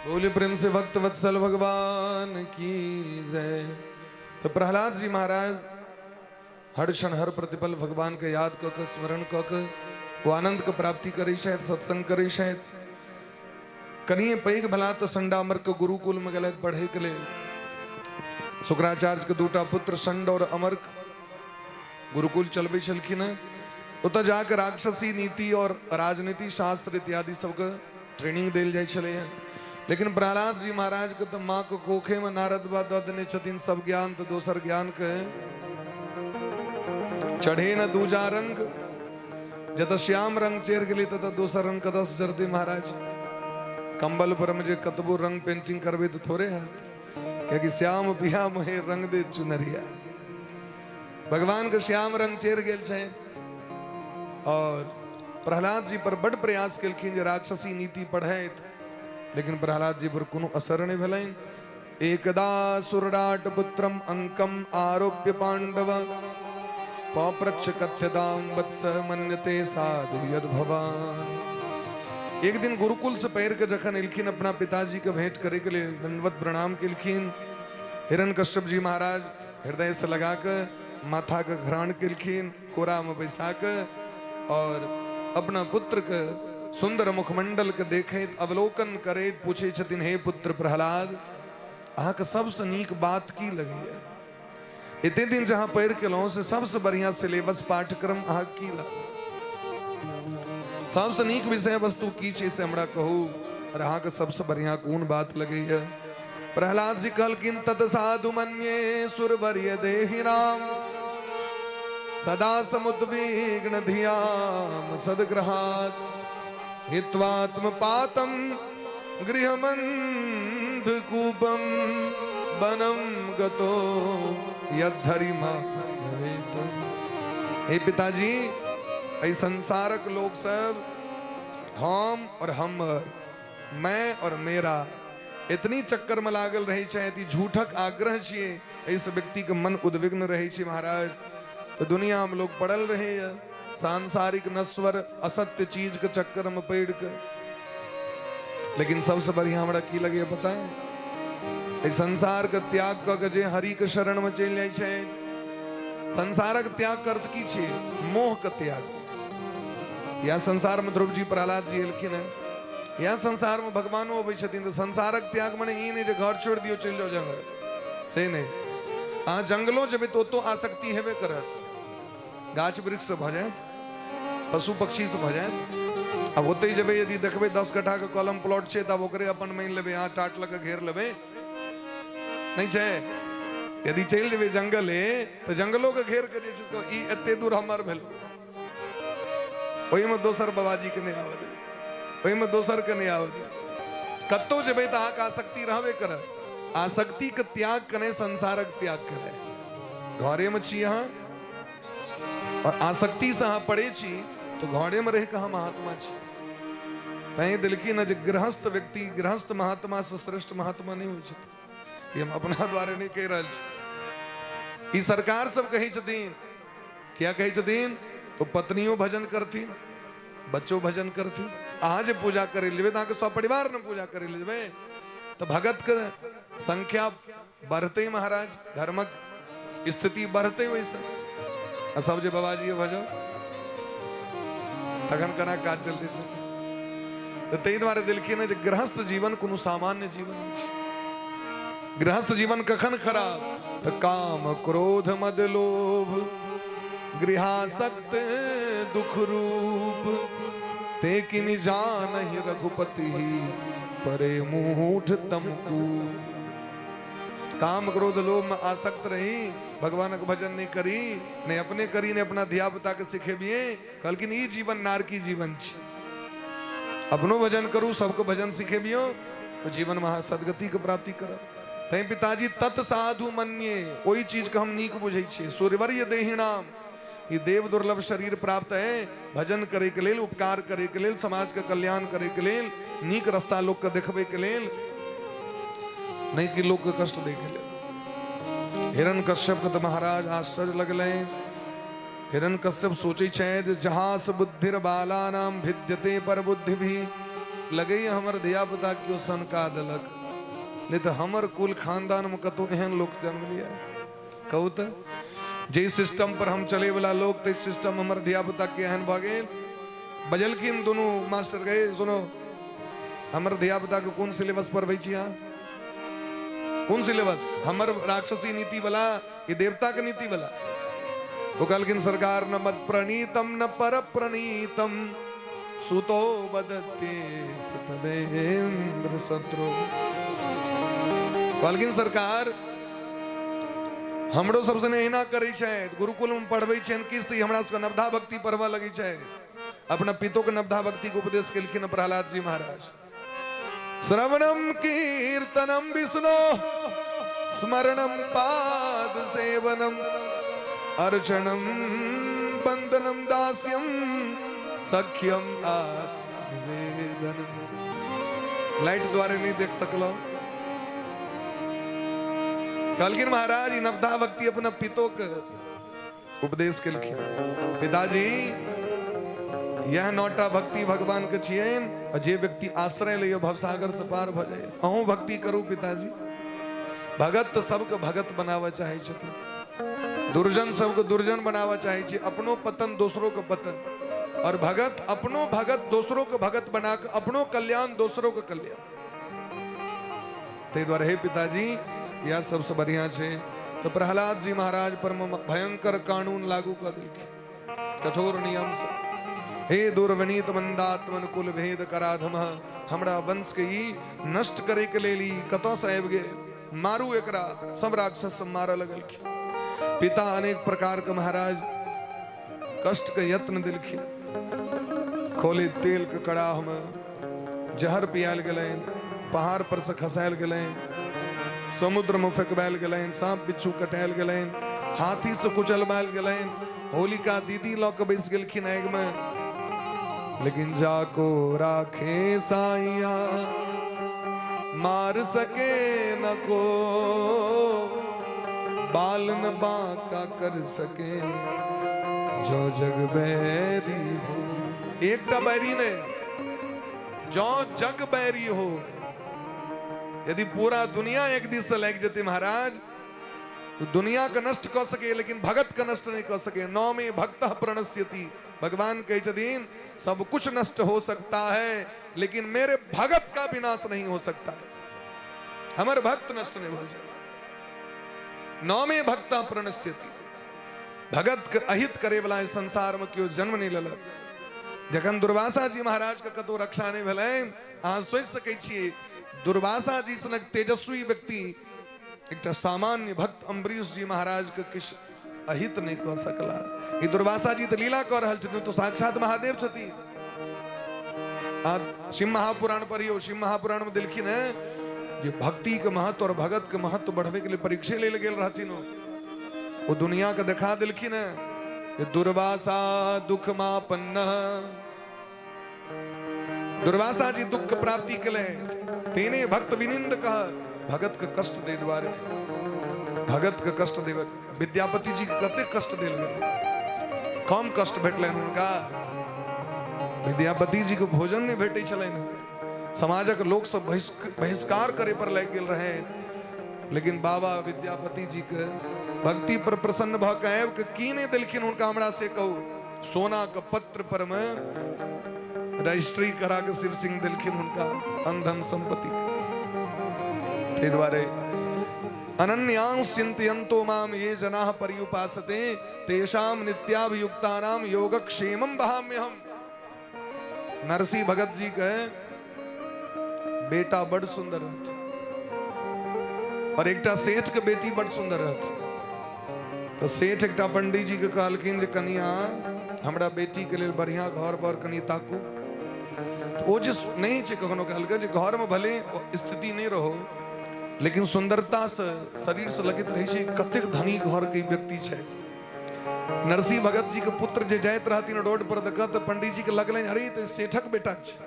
बोले प्रेम से भक्त वत्सल भगवान की जय। तो प्रहलाद जी महाराज हर क्षण हर प्रतिपल भगवान के याद क के, स्मरण क के ओ आनंद के प्राप्ति करै छथि, सत्संग करै छथि। कनिए पैघ भला तऽ संडामर के गुरुकुल में गेलथि पढ़े के लेल। शुक्राचार्य के दूटा पुत्र संड और अमर्क गुरुकुल चलबै छलखिन हेँ। ओतऽ जाके राक्षसी नीति और राजनीति शास्त्र इत्यादि सबके ट्रेनिंग देल जाइ छलै हेँ। लेकिन प्रहलाद जी महाराज के तऽ माँ के कोखे में नारद बाबा दऽ देने छथिन सब ज्ञान, तऽ दोसर ज्ञान के चढ़े न दूजा रंग। जतऽ श्याम रंग चढ़ि गेलै ततऽ दोसर रंग कतऽ से चढ़तै महाराज? कंबल पर में जे कतबो रंग पेंटिंग करबै तऽ थोड़े हैत, कियाकि श्याम पिया मोहे रंग दे चुनरिया। भगवान के श्याम रंग चढ़ि गेल छै। और प्रहलाद जी पर बड प्रयास केलखिन जे राक्षसी नीति पढ़ैत, लेकिन प्रहलाद जी पर कोनो असर नहि भेलनि। एकदा सुरराट पुत्रम अंकम आरोप्य पांडव पप्रच्छ कथ्यताम वत्स मन्यते साधु यद भवान। एक दिन गुरुकुल से पैर के जखन एलखिन अपना पिताजी के भेंट करे के लेल, दंडवत प्रणाम केलखिन। हिरण कश्यप जी महाराज हृदय से लगा के माथा के घ्राण केलखिन, कोरा में बैसा के और अपना पुत्र के सुंदर मुखमंडल के देखैत अवलोकन करैत पूछै छथिन, हे पुत्र प्रहलाद, अहाँके सबसँ नीक बात की लगैया? एते दिन जहाँ पढ़ि केलहुँ से सबसँ बढ़िआँ सिलेबस पाठ्यक्रम अहाँके की लागल? सबसँ नीक विषय वस्तु की छै से हमरा कहू, और अहाँके सबसँ बढ़िआँ कोन बात लगैया? प्रहलाद जी कहलखिन, तत साधु मन्ये सुरवर्य देहि राम सदा समुद्विग्न धियाम सदग्रहात् हित्वात्मपातम गृहमंध कूपम वनम गतो यद्धरिमा स्मरेत। हे पिताजी, एहि संसारक लोक सब हम और हमर, मैं और मेरा, इतनी चक्कर में लागल रहै छथि। ई झूठक आग्रह छियै, एहिसँ व्यक्तिके मन उद्विग्न रहै छै महाराज। तऽ दुनिया में लोग पड़ल रहैए सांसारिक नश्वर असत्य चीज के चक्कर में पड़ि के। लेकिन सबसे बढ़िया हमरा की लगैए पता है? एहि संसार के त्याग कऽ के जे हरि के शरण में चलि जाइ छथि। संसारक त्याग के अर्थ की छै? मोह के त्याग। या संसार में ध्रुव जी प्रहलाद जी एलखिन हेँ, या संसार में भगवानो अबै छथिन, तऽ संसारक त्याग मने ई नहि जे घर छोड़ि दियौ चलि जाउ जंगल, से नहि। अहाँ जंगलो जेबै तऽ ओतौ आसक्ति हेबे करत, गाछ वृक्ष से भऽ जायत, पशु पक्षी से भऽ जायत। आब ओतहि जेबै यदि देखबै 10 कट्ठा के कलम प्लॉट छै, तऽ आब ओकरे अपन मानि लेबै, अहाँ टाट लऽ कऽ घेर लेबै, नहि छै? यदि चलि जेबै जंगले तऽ जंगलो के घेर के जे छै ई एते दूर हमर भेल, ओहिमे दोसर बाबाजी के नहि आबऽ देबै, ओहिमे दोसर के नहि आबऽ देबै। कतौ जेबै तऽ अहाँके आसक्ति रहबे करत। आसक्ति के त्याग कने संसारक त्याग करै। घरे में छी अहाँ और आसक्ति से अहाँ पड़े छी तो घरे में रह के अहाँ महात्मा छी। तैं देलखिन ने जे गृहस्थ व्यक्ति गृहस्थ महात्मा से श्रेष्ठ महात्मा नहीं होइ छथिन। ई हम अपना द्वारे नहीं कहि रहल छी, ई सरकार सब कहै छथिन। किया कहै छथिन? तो पत्नियों भजन करथिन, बच्चो भजन करथिन। अहाँ जे पूजा करै लेबै तऽ अहाँके सब परिवार ने पूजा करै लए जेबै, तऽ भगत के संख्या बढ़तै महाराज, धर्मक स्थिति बढ़तै ओहिसँ। आ सब जे बाबाजी भजो तखन केना काज चलतै से? तऽ ताहि दुआरे देलखिन जे गृहस्थ जीवन कोनो सामान्य जीवन नहि छै। गृहस्थ जीवन कखन खराब? तऽ काम क्रोध मद लोभ गृहासक्त दुख रूप, ते किमि जानहि रघुपति परे मूढ़ तमकू। काम क्रोध लोभ में आसक्त रही, भगवानक भजन नहीं करी, नहीं अपने करी, नहीं अपना धिया पुता के सिखेबिए। कहलखिन ई जीवन नारकी जीवन छी, अपनो भजन करू, सबको भजन सिखेबियो, तो जीवन में अहाँ सदगति के प्राप्ति करब। तैं पिताजी तत् साधु मन्ये, ओहि चीज के हम नीक बुझै छियै। सूर्यवर्य देहिणाम, ई देव दुर्लभ शरीर प्राप्त है भजन करे के लेल, उपकार करे के लेल, समाज के कल्याण करे के लेल, नीक रास्ता लोक के देखबे के लेल, नहीं कि लोक के कष्ट दे के लेल। हिरण कश्यप के तो महाराज आश्चर्य लगलै। हिरण कश्यप सोचै छथि जे जहां से बुद्धिर बाला नाम भिद्यते पर बुद्धि भी, लगैए हमर धिया पुता केओ सनका देलक, नहीं तऽ हमर कुल खानदान में कतौ एहन लोक जन्म लिया। कहू तऽ जे सिस्टम पर हम चले वाला लोक, ते सिस्टम हमर धिया पुता के एहन भऽ गेल। बजलखिन दुनू मास्टर गए, सुनो हमर धिया पुता के कोन सिलेबस पढ़बै छी अहाँ? कोन सिलेबस? हमर राक्षसी नीति वाला कि देवता के नीति वाला? ओ कहलखिन सरकार न मत प्रणीतम न पर प्रणीतम सुतो बदते सतवेंद्र शत्रु। कहलखिन सरकार हमरो सबसे ने एहिना करै छै, गुरुकुल में पढ़बै छनि किछु तऽ ई हमरा सबके नवधा भक्ति पढ़बऽ लगै छै। अपना पितो के नवधा भक्ति के उपदेश केलखिन प्रहलाद जी महाराज। श्रवणम कीर्तनम विष्णु स्मरणम पाद सेवनम अर्चनम वंदनम दास्यम सख्यम आत्मवेदनम। लाइट द्वारे नहीं देख सकलो। कहलखिन महाराज ई नवधा भक्ति अपना पितो के उपदेश केलखिन। पिताजी यह नौटा भक्ति भगवान के छियनि आ जे व्यक्ति आश्रय लैए भवसागर से पार भऽ जाइए। अहूँ भक्ति करू पिताजी। भगत तऽ सबके भगत बनाबऽ चाहै छथिन, दुर्जन सबके दुर्जन बनाबऽ चाहै छै, अपनो पतन दोसरो के पतन। और भगत अपनो भगत दोसरो के भगत बना के अपनो कल्याण दोसरो के कल्याण। ताहि दुआरे हे पिताजी इएह सबसँ बढ़िआँ छै। तऽ प्रहलाद जी महाराज पर भयंकर कानून लागू कऽ देलखिन, कठोर नियम से। हे दुर्विनीत मंदात्मन कुल भेद कराधम, हमरा वंश के ई नष्ट करे के लेल ई कतऽ से आबि गेल, मारू एकरा। सब राक्षस सब मारऽ लगलखिन। पिता अनेक प्रकार के महाराज कष्ट के यत्न देलखिन। खोले तेल के कड़ाह में जहर पियाल गेलनि, पहाड़ पर से खसायल गेलनि, समुद्र में फेंकबायल गेलनि, सांप बिच्छू कटायल गेलनि, हाथी से कुचलबायल गेलनि, होलिका दीदी लऽ के बैस गेलखिन आगि में। लेकिन जाको राखे साइया मार सके न को, बाल न बांका कर सके जो जग बैरी हो। एकटा बैरी ने जो जग बैरी हो, यदि पूरा दुनिया एक दिस से लागि जेतै महाराज तो दुनिया के नष्ट कऽ सके लेकिन भगत के नष्ट नहीं कऽ सके। नौ में भक्त प्रणश्यति, भगवान कहै छथिन सब कुछ नष्ट हो सकता है लेकिन मेरे भगत का विनाश नहीं हो सकता है। हमर भक्त नष्ट नहीं हो सके। नौ में भक्त प्रणश्यति, भगत के अहित करे वाला इस संसार में केओ जन्म नहीं लेलक। जखन दुर्वासा जी महाराज के कतौ रक्षा नहीं भेलनि, अहाँ सोचि सकै छियै दुर्वासा जी सनक तेजस्वी व्यक्ति एकटा सामान्य भक्त अम्बरीश जी महाराज के किछु अहित नहीं कऽ सकला। ई दुर्वासा जी तऽ लीला कऽ रहल छथिन, तो साक्षात महादेव छथिन। आ शिव महापुराण पढ़ियौ, शिव महापुराण में देलखिन है जे भक्ति के महत्व और भगत के महत्व बढ़वे के लिए परीक्षे लेल गेल रहथिन। ओ दुनिया के देखा देलखिन है जे दुर्वासा दुख मापन्न, दुर्वासा जी दुख के प्राप्ति के लिए तेने भक्त विनिंद कह, भगत के कष्ट दे द्वारे, भगत के कष्ट देवे। विद्यापति जी के कते कष्ट देल गेलै, कम कष्ट भेटलनि हुनका? विद्यापति जी के भोजन नहीं भेटै छलनि, समाजक लोक सब बहिष्कार करे पर लागि गेल रहे, लेकिन बाबा विद्यापति जी के भक्ति पर प्रसन्न भऽ के आबि के की नहीं देलखिन हुनका, हमरा से कहू। सोना के पत्र पर में रजिस्ट्री करा के शिव सिंह देलखिन हुनका अंधन संपत्ति। ताहि दुआरे अनन्यांस चिंतयन्तो माम ये जनाः पर्युपासते तेषां नित्याभियुक्तानां योगक्षेमं वहाम्यहम्। नरसिंह भगत जी के बेटा बड़ सुंदर रहत और एकटा सेठ के बेटी बड़ सुंदर रहत। तो सेठ एकटा पंडित जी के कहलखिन जे कनिया हमरा बेटी के लेल बढ़िया घर बर कनि ताकू। तो ओ जे नहीं छै कखनो कहलकै जे घर में भले स्थिति नहीं रहो लेकिन सुंदरता से शरीर से लगैत रहै छै कतेक धनी घर के व्यक्ति छै। नरसिंह भगत जी के पुत्र जे जाइत रहथिन रोड पर देखत तऽ पंडित जी के लगलनि अरे तऽ सेठक बेटा छै।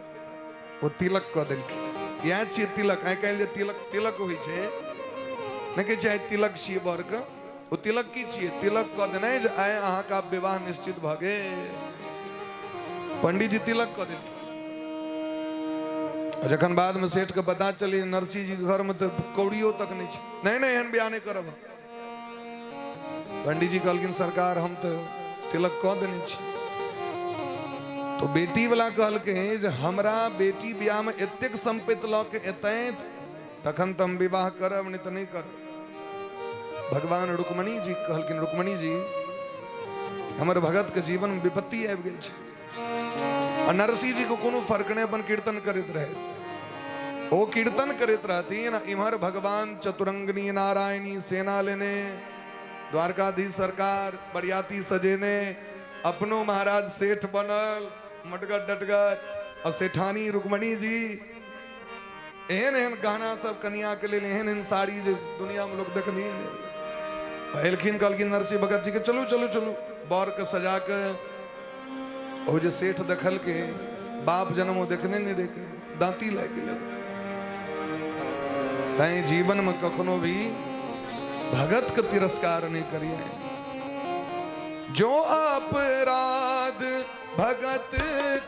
ओ तिलक कऽ देलखिन। इएह छियै तिलक। आइ काल्हि जे तिलक तिलक होइ छै नहि कहै छै आइ तिलक छियै बरके, ओ तिलक की छियै? तिलक कऽ देनाइ जे आइ अहाँके आब विवाह निश्चित भऽ गेल। पंडित जी तिलक कऽ देलखिन। आ जखन बाद में सेठ के पता चली नरसिंह जी के घर में तऽ कौड़ियो तक नहीं छै, नहीं नहीं एहन बियाह नहीं करब। पंडित जी कहलखिन सरकार हम तऽ तिलक कऽ देने छी। तो बेटी वाला कहलकै जे हमरा बेटी बियाह में एतेक संपत्ति लऽ के एतै तखन तऽ हम विवाह करब, नहीं तऽ नहीं करब। भगवान रुक्मणी जी कहलखिन रुक्मणी जी हमर भगत के जीवन में विपत्ति आबि गेल छै। आ नरसिंह जी के कोनो फर्क नहीं, अपन कीर्तन करैत रहे। ओ कीर्तन करैत रहथिन, इम्हर भगवान चतुरंगनी नारायणी सेना लेने द्वारकाधीश सरकार बरियाती सजेने अपनो महाराज सेठ बनल मटगर डटगर और सेठानी रुक्मणी जी एहन एहन गहना सब कनिया के लेल एहन एहन साड़ी जे दुनिया में लोग देखलिए नहीं। एलखिन कहलखिन नरसिंह भगत जी के चलू चलू चलू बर के सजा के। ओ जे सेठ देखल के बाप जन्म ओ देखने नहीं रहे के दांती लागि गेल। तैं जीवन में कखनो भी भगत के तिरस्कार नहीं करिए। जो अपराध भगत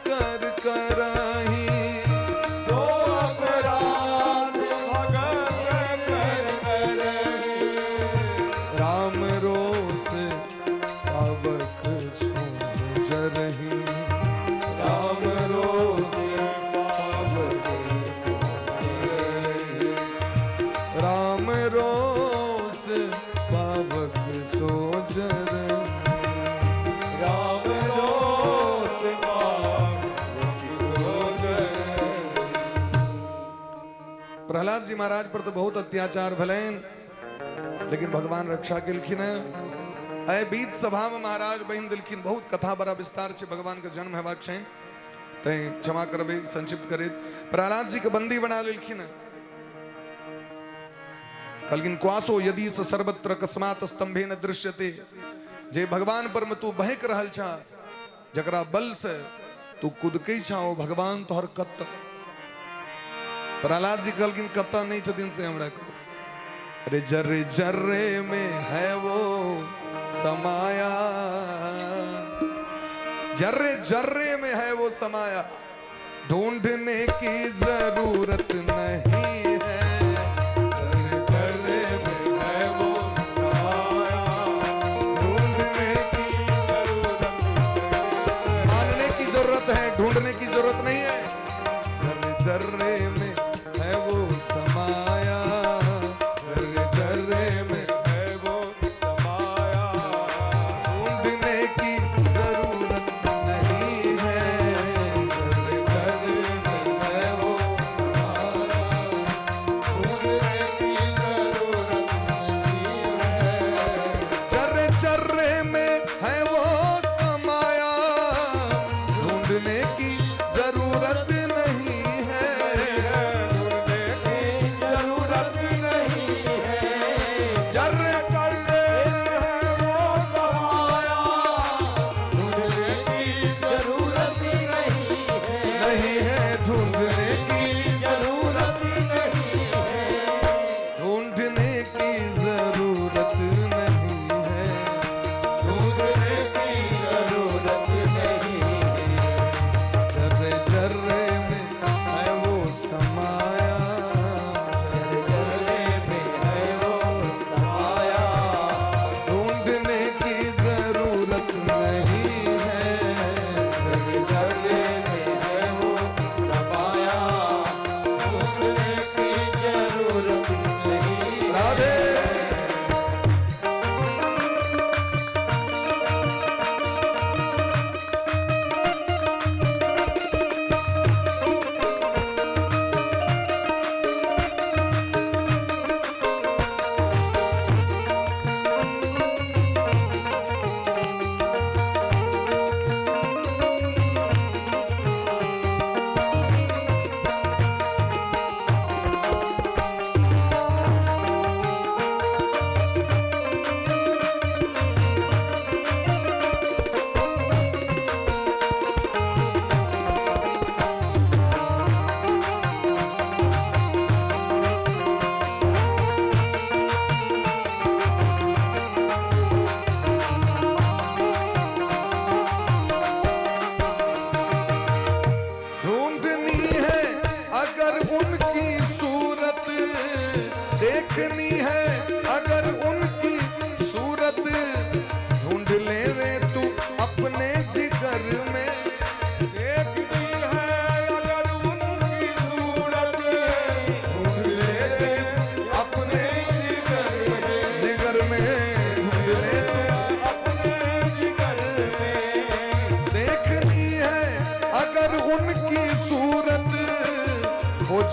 कर करही, जो अपराध भगत कर करही, राम रोस पावक सो जरही, राम रोस पावक सो जरही, राम रोस पावक सो जरही, राम रोस पावक सो जरही। प्रहलाद जी महाराज पर तो बहुत अत्याचार भेलनि, लेकिन भगवान रक्षा केलखिन। एहि बीच सभा में महाराज बहिन देलखिन। बहुत कथा बड़ा विस्तार छै, भगवान के जन्म हेबाक छनि, तैं क्षमा करबै संक्षिप्त करैत। प्रहलाद जी के बंदी बना लेलखिन। कहलखिन क्वासो यदि स सर्वत्र कस्मात् स्तंभे न दृश्यते, जे भगवान पर में तू बहक रहल छा, जकरा बल से तू कुदकै छा, ओ भगवान तोहर कत। प्रहलाद जी कहलखिन कत नहीं छथिन से हमरा कहू। अरे जर्रे जर्रे में है वो समाया, जर्रे जर्रे में है वो समाया, ढूंढने की जरूरत नहीं है। जर्रे जर्रे में है वो समाया, ढूंढने की जरूरत नहीं। मानने की जरूरत है, ढूंढने की जरूरत नहीं है। जर्रे जर्रे में है वो समाया, जर्रे जर्रे में है वो समाया, ढूंढने की जरूरत नहीं है। जर्रे जर्रे में है वो समाया।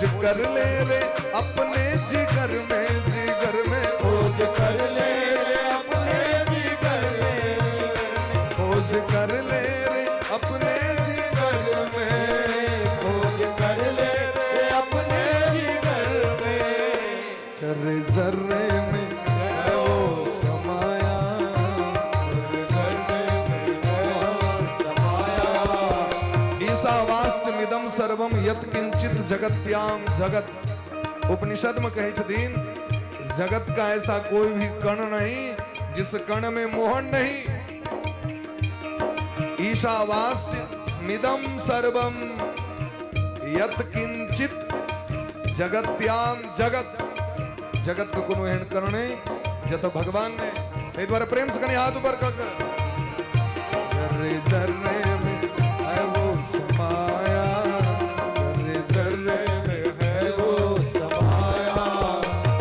खोज कर ले रे अपने जिगर में, जिगर में खोज कर ले रे अपने जिगर में, खोज कर ले रे अपने जिगर में, खोज कर ले रे अपने जिगर में। जर्रे जर्रे में है वो समाया, जर्रे में है वो समाया। ईशावास्यमिदं सर्वं यत् किंचित जगत्याम जगत। उपनिषद में कहै छथिन जगत का ऐसा कोई भी कण नहीं जिस कण में मोहन नहीं। ईशावास्यमिदं सर्वं यत् किंचित जगत्याम जगत। जगत के कोनो एहन कण नहीं जतऽ भगवान नहीं। ताहि दुआरे प्रेम से कनि हाथ ऊपर कऽ के, जर्रे जर्रे में है वो समाया, जर्रे जर्रे में है वो समाया।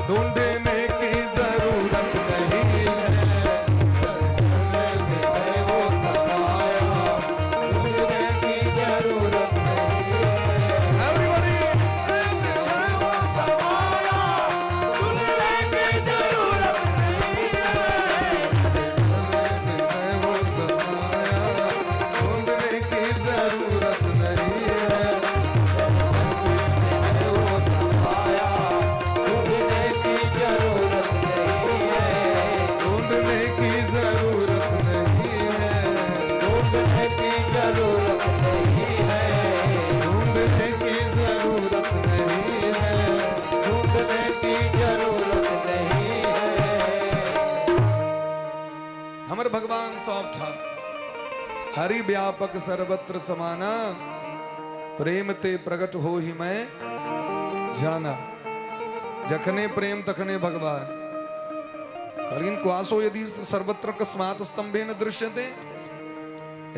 ढूंढने की जरूरत नहीं है, जर्रे में है वो समाया, ढूंढने की जरूरत नहीं है। एवरीबॉडी। है वो समाया, ढूंढने की जरूरत नहीं है। है वो समाया, ढूंढने की जरूरत नहीं है। है वो समाया, ढूंढने की जरूरत नहीं है। ढूंढने की जरूरत नहीं है, ढूंढने की जरूरत नहीं है, ढूंढने की जरूरत नहीं है, ढूंढने की जरूरत नहीं है। हमर भगवान सब ठाम, हरि व्यापक सर्वत्र समाना, प्रेम ते प्रकट हो ही मैं जाना। जखने प्रेम तखने भगवान। कहलखिन क्वासो यदि सर्वत्र कस्मात् स्तंभे न दृश्यते।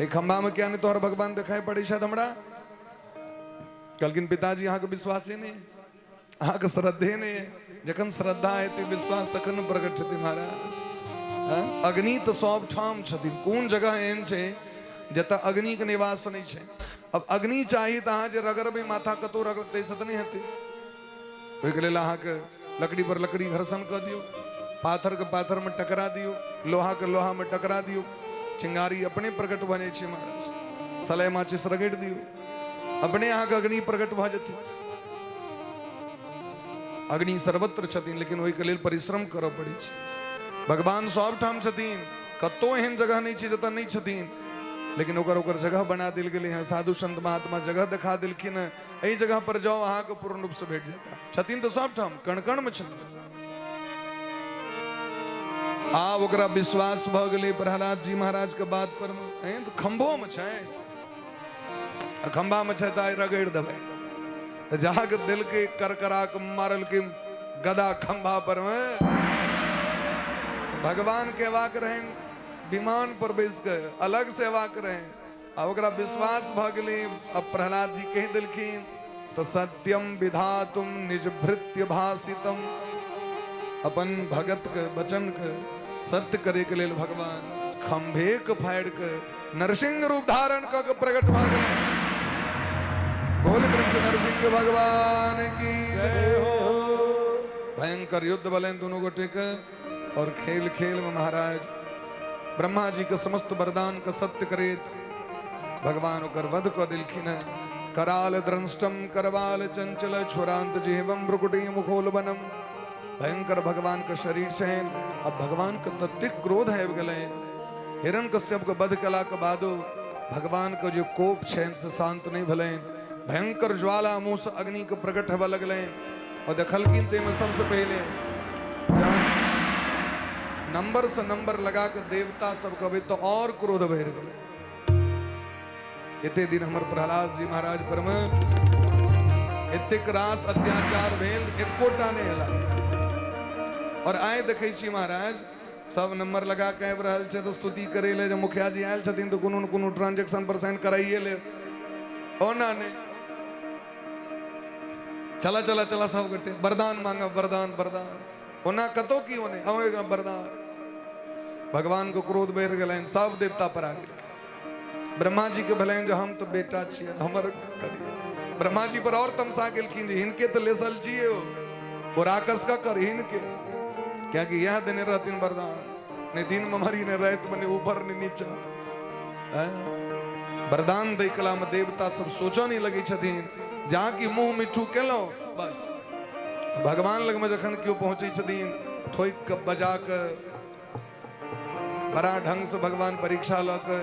एक खंभा में क्या नहीं तोहर भगवान दिखाई पड़े शायद हमरा। कहलखिन पिताजी अहाँके विश्वासे नहीं, अहाँके श्रद्धे नहीं है। जखन श्रद्धा हेतै विश्वास तखन प्रकट हेतै महाराज। हाँ? अग्नि तऽ सब ठाम छथिन। कोन जगह एहन छै जतऽ अग्निके निवास नहि छै? अब अग्नि चाही तऽ अहाँ जे रगड़बै माथा कतौ रगड़ ताहिसँ तऽ नहि हेतै। ओहिके लेल अहाँके लकड़ी पर लकड़ी घर्षण कऽ दियौ, पाथरके पाथरमे टकरा दियौ, लोहाके लोहामे टकरा दियौ, चिंगारी अपने प्रकट भऽ जाइ छै महाराज। सलाइ माचिस रगड़ि दियौ, अपने अहाँके अग्नि प्रकट भऽ जेतै। अग्नि सर्वत्र छथिन, लेकिन ओहिके लेल परिश्रम करऽ पड़ै छै। भगवान सब ठाम छथिन, कतौ एहन जगह नहि छै जतऽ नहि छथिन, लेकिन ओकर ओकर जगह बना देल गेलै हँ। साधु संत महात्मा जगह देखा देलखिन हँ, एहि जगह पर जाउ अहाँके पूर्ण रूपसँ भेट जेता। छथिन तऽ सब ठाम, कण कण मे छथिन। आब ओकरा विश्वास भऽ गेलै प्रहलाद जी महाराज के बात पर। एहन तऽ खम्भो मे छै, आ खम्भा मे छै तऽ आइ रगड़ि देबै। तऽ जाके देलकै करकरा के मारलकै गदा खम्भा पर मे। भगवान के अयबाक रहनि विमान पर बैस के, अलग से अयबाक रहनि। आ ओकरा विश्वास भऽ गेलै। अब प्रहलाद जी कहि देलखिन तऽ सत्यम विधातुम निज भृत्य भाषितम, अपन भगत के वचन के सत्य करे के लेल भगवान खंभे के फाड़ि के नरसिंह रूप धारण कऽ के प्रकट भऽ गेलै। बोल प्रेम से नरसिंह भगवान की जय हो। भयंकर युद्ध भेलनि दुनू गोटे के, और खेल खेल में महाराज ब्रह्मा जी के समस्त वरदान के सत्य करैत भगवान ओकर वध कऽ देलखिन हँ। कराल द्रंष्टम करवाल चंचल छोरांत जिह्वम भ्रुकुटी मुखोलबनम। भयंकर भगवान के शरीर छनि। अब भगवान के ततेक क्रोध आबि गेलै, हिरण्यकश्यप के वध केला के बादो भगवान के जे कोप छनि से शांत नहि भेलनि। भयंकर ज्वाला मुँह से अग्नि के प्रकट हेबऽ लगलनि। और देखलखिन ताहिमे सबसे पहिले जहन नंबर से नंबर लगा के देवता सब कहबै तऽ और क्रोध बढ़ि गेलै। एते दिन हमर प्रहलाद जी महाराज पर मे एतेक रास अत्याचार भेल, एकोटा नहि एला। और आइ देखै छी महाराज सब नंबर लगा के आबि रहल छै तऽ स्तुति करै लए जे मुखिया जी आयल छथिन तऽ कोनो ने कोनो ट्रांजेक्शन पर साइन कराइए लेब। ओना नहि, चला चला चला सब गोटे वरदान मांगब, वरदान वरदान। ओना कतौ की ओने अहूँ वरदान। भगवान के क्रोध बढ़ि गेलनि, सब देवता पर आ गेल। ब्रह्मा जी के भेलनि जे हम तऽ बेटा छियै, हमर करी। ब्रह्मा जी पर और तमसा गेलखिन जे हिनके तऽ लेसल छियै ओ राकस ककर हिनके, कियाकि इएह देने रहथिन वरदान, नहि दिन में मरी, नहि राति में, नहि ऊपर नहि नीचा। वरदान दै कला में देवता सब सोचऽ नहि लगै छथिन, जहाँ कि मुँह मिठू केलहुँ बस। भगवान लग में जखन केओ पहुँचै छथिन, ठोकि कऽ बजा कऽ बड़ा ढंग से भगवान परीक्षा लऽ कऽ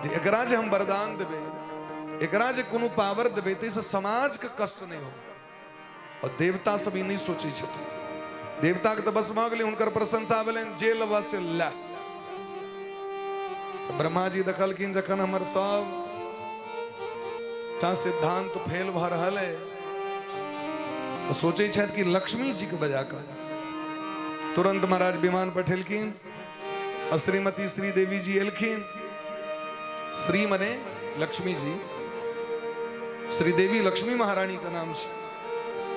जे एकरा जे हम वरदान देबै, एकरा जे कोनो पावर देबै, ताहिसँ समाजके कष्ट नहि हो। और देवता सब ई नहि सोचै छथिन, देवताके तऽ बस भऽ गेलै, हुनकर प्रशंसा भेलनि, जे लेबऽ से लए। ब्रह्मा जी देखलखिन जखन हमर सब टा सिद्धांत फेल भऽ रहल है, तऽ सोचै छथि कि लक्ष्मी जी के बजा कऽ। तुरंत महाराज विमान पठेलखिन और श्रीमती श्रीदेवी जी एलखिन। श्री मने लक्ष्मी जी, श्रीदेवी लक्ष्मी महारानी के नाम छै।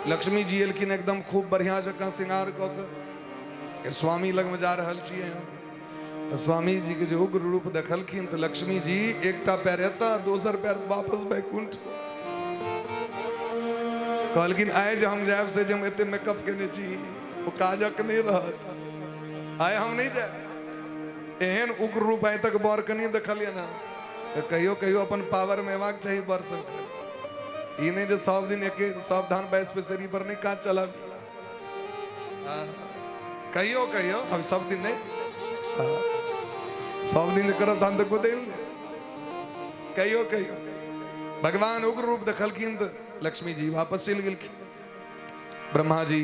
लक्ष्मी जी एलखिन एकदम खूब बढ़िया जकाँ श्रृंगार कऽ के, स्वामी लगमे जा रहल छियै हम। स्वामी जी के जे उग्र रूप देखलखिन तऽ लक्ष्मी जी एकटा पैर एतऽ, दोसर पैर वापस वैकुंठ। कहलखिन आइ जे हम जायब से जे हम एते मेकअप केने छी ओ काजक नहि रहत, आइ हम नहि जायब। एहन उग्र रूप आइ तक बर के नहि देखलियै ने। तऽ कहियो कहियो अपन पावर में अयबाक चाही बर सबके, ई नहि जे सब दिन एके सब धान 22 पेसरी पर नहि काज चलाबी। कहियो कहियो, अब सब दिन नहीं, सब दिन करब धान तऽ कुदैल। कहियो कहियो भगवान उग्र रूप देखलखिन तऽ लक्ष्मी जी वापस चलि गेलखिन। ब्रह्मा जी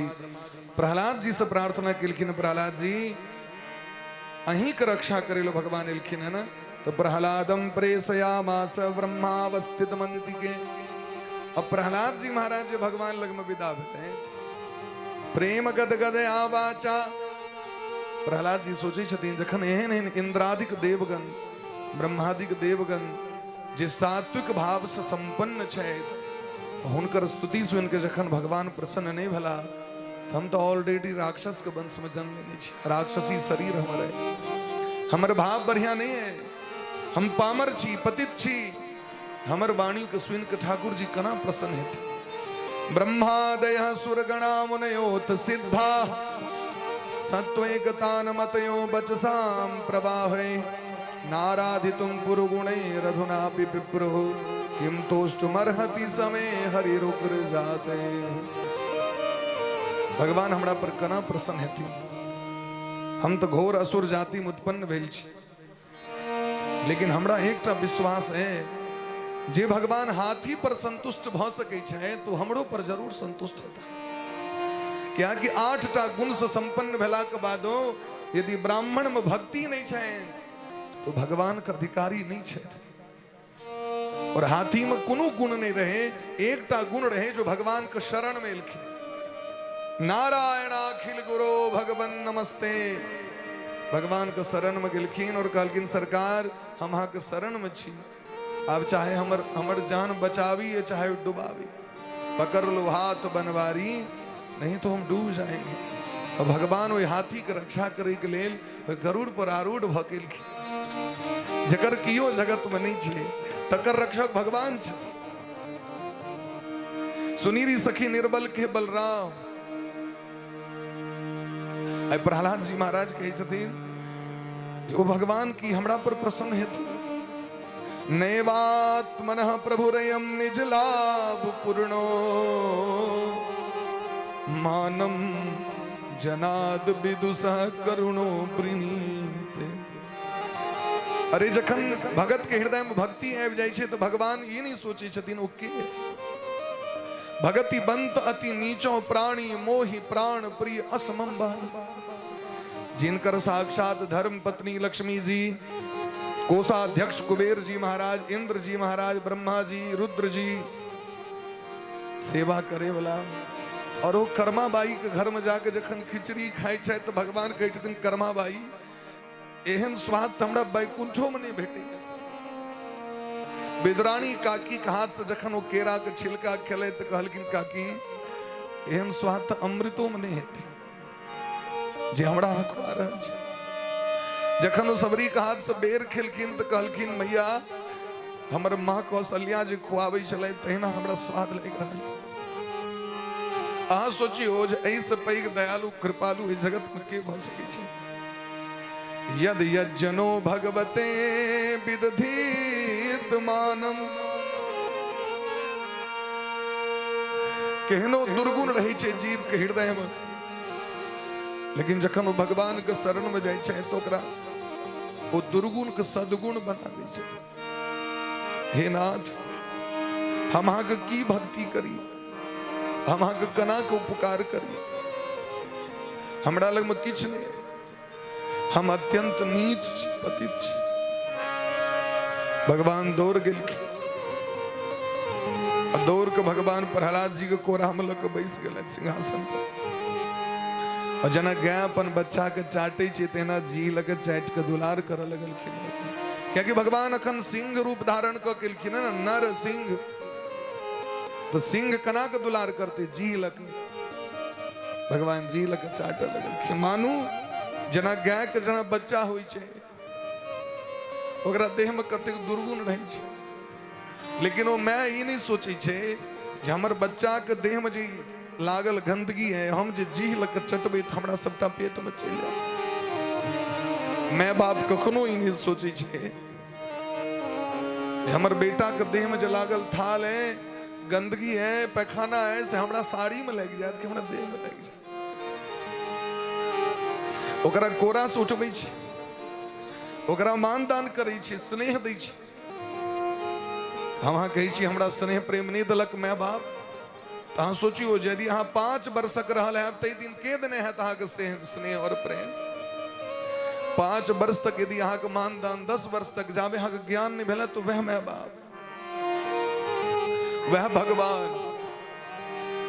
प्रहलाद जी से प्रार्थना केलखिन, प्रहलाद जी अहीं के रक्षा करे लो भगवान एलखिन है ना। तो प्रहलादम प्रेषयामास ब्रह्मावस्थित मंतिके। अब प्रहलाद जी महाराज जी भगवान लग में विदा भेले, प्रेम गद गद आवाचा। प्रहलाद जी सोचै छथिन जखन एहन एहन इंद्रादिक देवगण ब्रह्मादिक देवगण जे सात्विक भाव से संपन्न छथि, हुनकर स्तुति सुनि के जखन भगवान प्रसन्न नहीं भेला, तो हम तो ऑलरेडी राक्षस के वंश में जन्म लेने छी, राक्षसी शरीर हमर है, हमर भाव बढ़िया नहीं है, हम पामर छी, पतित छी, हमर वाणी के सुनि के ठाकुर जी केना प्रसन्न हेथिन। ब्रह्मादय सुरगणा मुनयोत सिद्धा सत्वैकतान मतयो बचसाम प्रवाहे नाराधितुम पुरुगुणैरधुनापि विप्रुः किम तोष्टुमर्हति समय हरिरुग्र जाते। भगवान हमरा पर केना प्रसन्न हेथिन, हम तो घोर असुर जाति में उत्पन्न भेल छी, लेकिन हमरा एकटा विश्वास है जे भगवान हाथी पर संतुष्ट भ सकै छै तो हमरो पर जरूर संतुष्ट हेता। कियाकि 8टा गुण से संपन्न भेला के बादो यदि ब्राह्मण में भक्ति नहीं छै तो भगवान के अधिकारी नहीं छै। और हाथी में कोनो गुण नहीं रहे, एकटा गुण रहे जो भगवान के शरण में एलखिन। नारायण अखिल गुरु भगवान नमस्ते। भगवान के शरण में गेलखिन और कहलखिन सरकार हम अहाँ के शरण में छी, अब चाहे हमर हमर जान बचावी या चाहे डुबावी, पकड़ लो हाथ बनवारी नहीं तो हम डूब जाएंगे। और भगवान ओहि हाथी के रक्षा करे के लेल ओहि गरुड़ पर आरूढ़ भऽ गेलखिन। जकर कियो जगत में नहीं छै तकर रक्षक भगवान छथिन। सुनीरी सखी निर्बल के बलराम। आइ प्रहलाद जी महाराज कहै छथिन जे ओ भगवान की हमरा पर प्रसन्न हेथिन। नैवात्मनः प्रभुरयं निज लाभ पूर्णो मानम जनाद विदुषः करुणो प्रणीते। अरे जखन भगत के हृदय में भक्ति आबि जाइ छै तऽ भगवान ई नहि सोचै छथिन ओ के। भगति बंत अति नीचो प्राणी मोहि प्राण प्रिय असमम बानी। जिनकर साक्षात धर्म पत्नी लक्ष्मी जी, कोषाध्यक्ष कुबेर जी महाराज, इंद्र जी महाराज, ब्रह्मा जी, रुद्र जी सेवा करे वाला, और वो कर्माबाई के घर में जाके जखन खिचड़ी खाइ छै तऽ भगवान कहै छथिन कर्माबाई एहन स्वाद तऽ हमरा बैकुंठो में नहीं भेटैया। विदुरानी काकी के हाथ से जखन ओ केरा के छिलका खेले तऽ कहलखिन काकी एहन स्वाद तऽ अमृतो में नहीं हेतै जे हमरा अहाँ खुआ रहल छी। जखन ओ सबरी के हाथ से बेर खेलखिन तऽ कहलखिन मैया हमर माँ कौशल्या जे खुआबै छलै तहिना हमरा स्वाद लागि रहल। अहाँ सोचियो जे एहिसँ पैघ दयालु कृपालु एहि जगतमे के भऽ सकै छै। यद यज्जनो भगवते विदधीत मानम, केहनो दुर्गुण रहै छै जीव के हृदय में, लेकिन जखन ओ भगवान के शरण में जाइ छै तऽ ओकरा ओ दुर्गुण के सद्गुण बना दै छै। हे नाथ, हम अहाँके की भक्ति करी, हम अहाँके केना के उपकार करी, हमरा लगमे किछु नहि, हम अत्यंत नीच छी, पतित छी। भगवान दौड़ गेलखिन आ दौड़ के भगवान प्रहलाद जी के कोरा में लऽ के बैस गेलथि सिंहासन पर। और जेना गाय अपन बच्चा के चाटे छै तेना जी लऽ के चाटि के दुलार करऽ लगलखिन, कियाकि भगवान अखन सिंह रूप धारण कऽ केलखिन ने, नर सिंह, तऽ सिंह केना के दुलार करते, जी लऽ के। भगवान जी लऽ के चाटऽ लगलखिन, मानू जेना गाय के जेना बच्चा होइ छै, ओकरा देह में कतेक दुर्गुण रहै छै, लेकिन ओ my ई नहि सोचै छै जे हमर बच्चा के देह में जे लागल गंदगी है, हम जे जीह लऽ के चटबै तऽ हमरा सबटा पेट में चलि जायत। माय बाप कखनो ई नहि सोचै छै जे हमर बेटा के देह में जे लागल थाल है, गंदगी है, पैखाना है, से हमरा साड़ी में लागि जायत कि हमरा देह में लागि जायत। ओकरा कोरा से उठबै छै, ओकरा मान दान करै छै, स्नेह दै छै। हम अहाँ कहै छी हमरा स्नेह प्रेम नहि देलक माय बाप, तऽ अहाँ सोचियौ यदि अहाँ 5 वर्षक रहल हैब ताहि दिन के देने हैत अहाँके स्नेह और प्रेम। 5 वर्ष तक यदि अहाँके मान दान, 10 वर्ष तक जाबे अहाँके ज्ञान नहि भेल तऽ वएह माय बाप, वएह भगवान।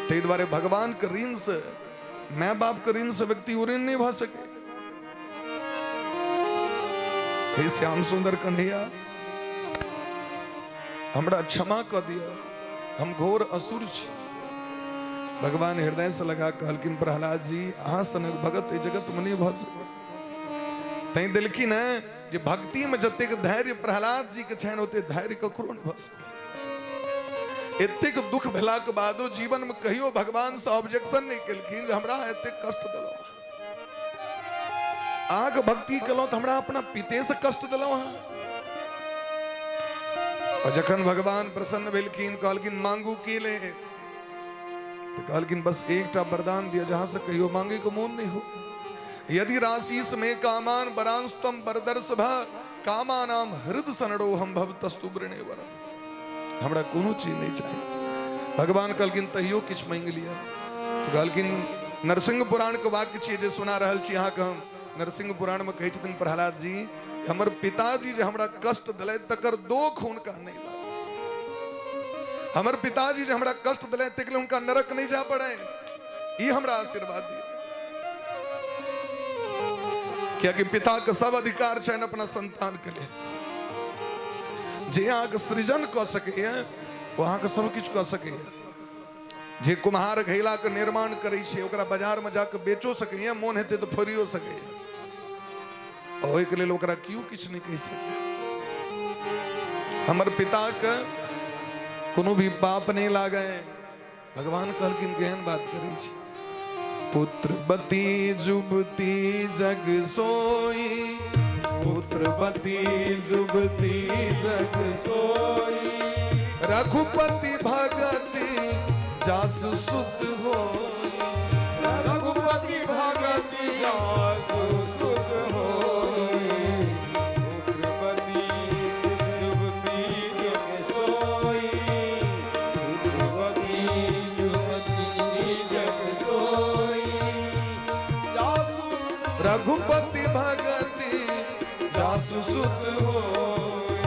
ताहि दुआरे भगवान के ऋण से, माय बाप के ऋण से व्यक्ति उऋण नहि भऽ सके। हे श्याम सुंदर कन्हैया, हमरा क्षमा कऽ दिअ, हम घोर असुर छी। भगवान हृदय से लगा कहलखिन प्रहलाद जी, अहाँ सनक भगत एहि जगत में नहि भऽ सकै। तैं देलखिन है जे भक्ति में जतेक धैर्य प्रहलाद जी के छनि ओते धैर्य ककरो नहि भऽ सकै। एतेक दुख भेलाक बादो जीवन में कहियो भगवान से ऑब्जेक्शन नहि केलखिन जे हमरा एतेक कष्ट देलहुँ, अहाँके भक्ति केलहुँ तऽ हमरा अपना पिते से कष्ट देलहुँ अहाँ। और जखन भगवान प्रसन्न भेलखिन कहलखिन मांगू की ले, तऽ कहलखिन बस एकटा वरदान दिअ जहाँ से कहियो मांगे के मोन नहीं हो। यदि राशीष में कामान वरांस्तम वरदर्श भ कामानाम हृद सनड़ो हम भव तस्तु वृणे वरम। हमरा कोनो चीज नहीं चाहिए। भगवान कहलखिन तहियो किछु मांगि लिअ। तऽ कहलखिन नरसिंह पुराण के वाक्य छियै जे सुना रहल छी अहाँके हम। नरसिंह पुराण में कहै छथिन प्रहलाद जी, हमर पिताजी जे हमरा कष्ट देलथि तकर दोख हुनका नहि लागल। हमर पिताजी जे हमरा कष्ट देलथि ताहिके लेल हुनका नरक नहि जाय पड़े, ई हमरा आशीर्वाद दिअ। कियाकि पिता के सब अधिकार छनि अपना संतान के लेल। जे अहाँके सृजन कऽ सकैए ओ अहाँके सब किछु कऽ सकैए। जे कुम्हार घैला के निर्माण करै छै ओकरा बाजार में जाके बेचो सकैए, मोन हेतै तऽ फोड़ियो सकैए, ओहिके लेल ओकरा केओ किछु नहि कहि सकैए। हमर पिताके कोनो भी पाप नहि लागै। भगवान कहलखिन केहन बात करै छी। पुत्रवती जुबती जग सोई, पुत्रवती जुबती जग सोई, रघुपति भगति जासु सुत होई, रघुपति भगति जासु सुत होई, पुत्रवती जुबती जग सोई, पुत्रवती जुबती जग सोई, जासु रघुपति भगति जासु सुत होई,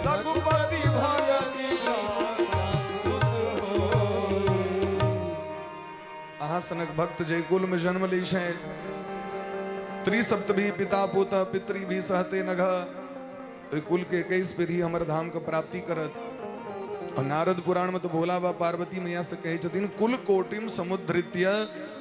रघुपति भगति जासु सुत होई। अहाँ सनक भक्त जय कुल में जन्म लै छै, त्रिसप्त भी पिता पोता पितृ भी सहते नघ, ओहि कुल के 21 पीढ़ी हमर धाम के प्राप्ति करत। और नारद पुराण में तो भोला बाबा पार्वती मैया से कहै छथिन कुल कोटिम समुद्धृत्य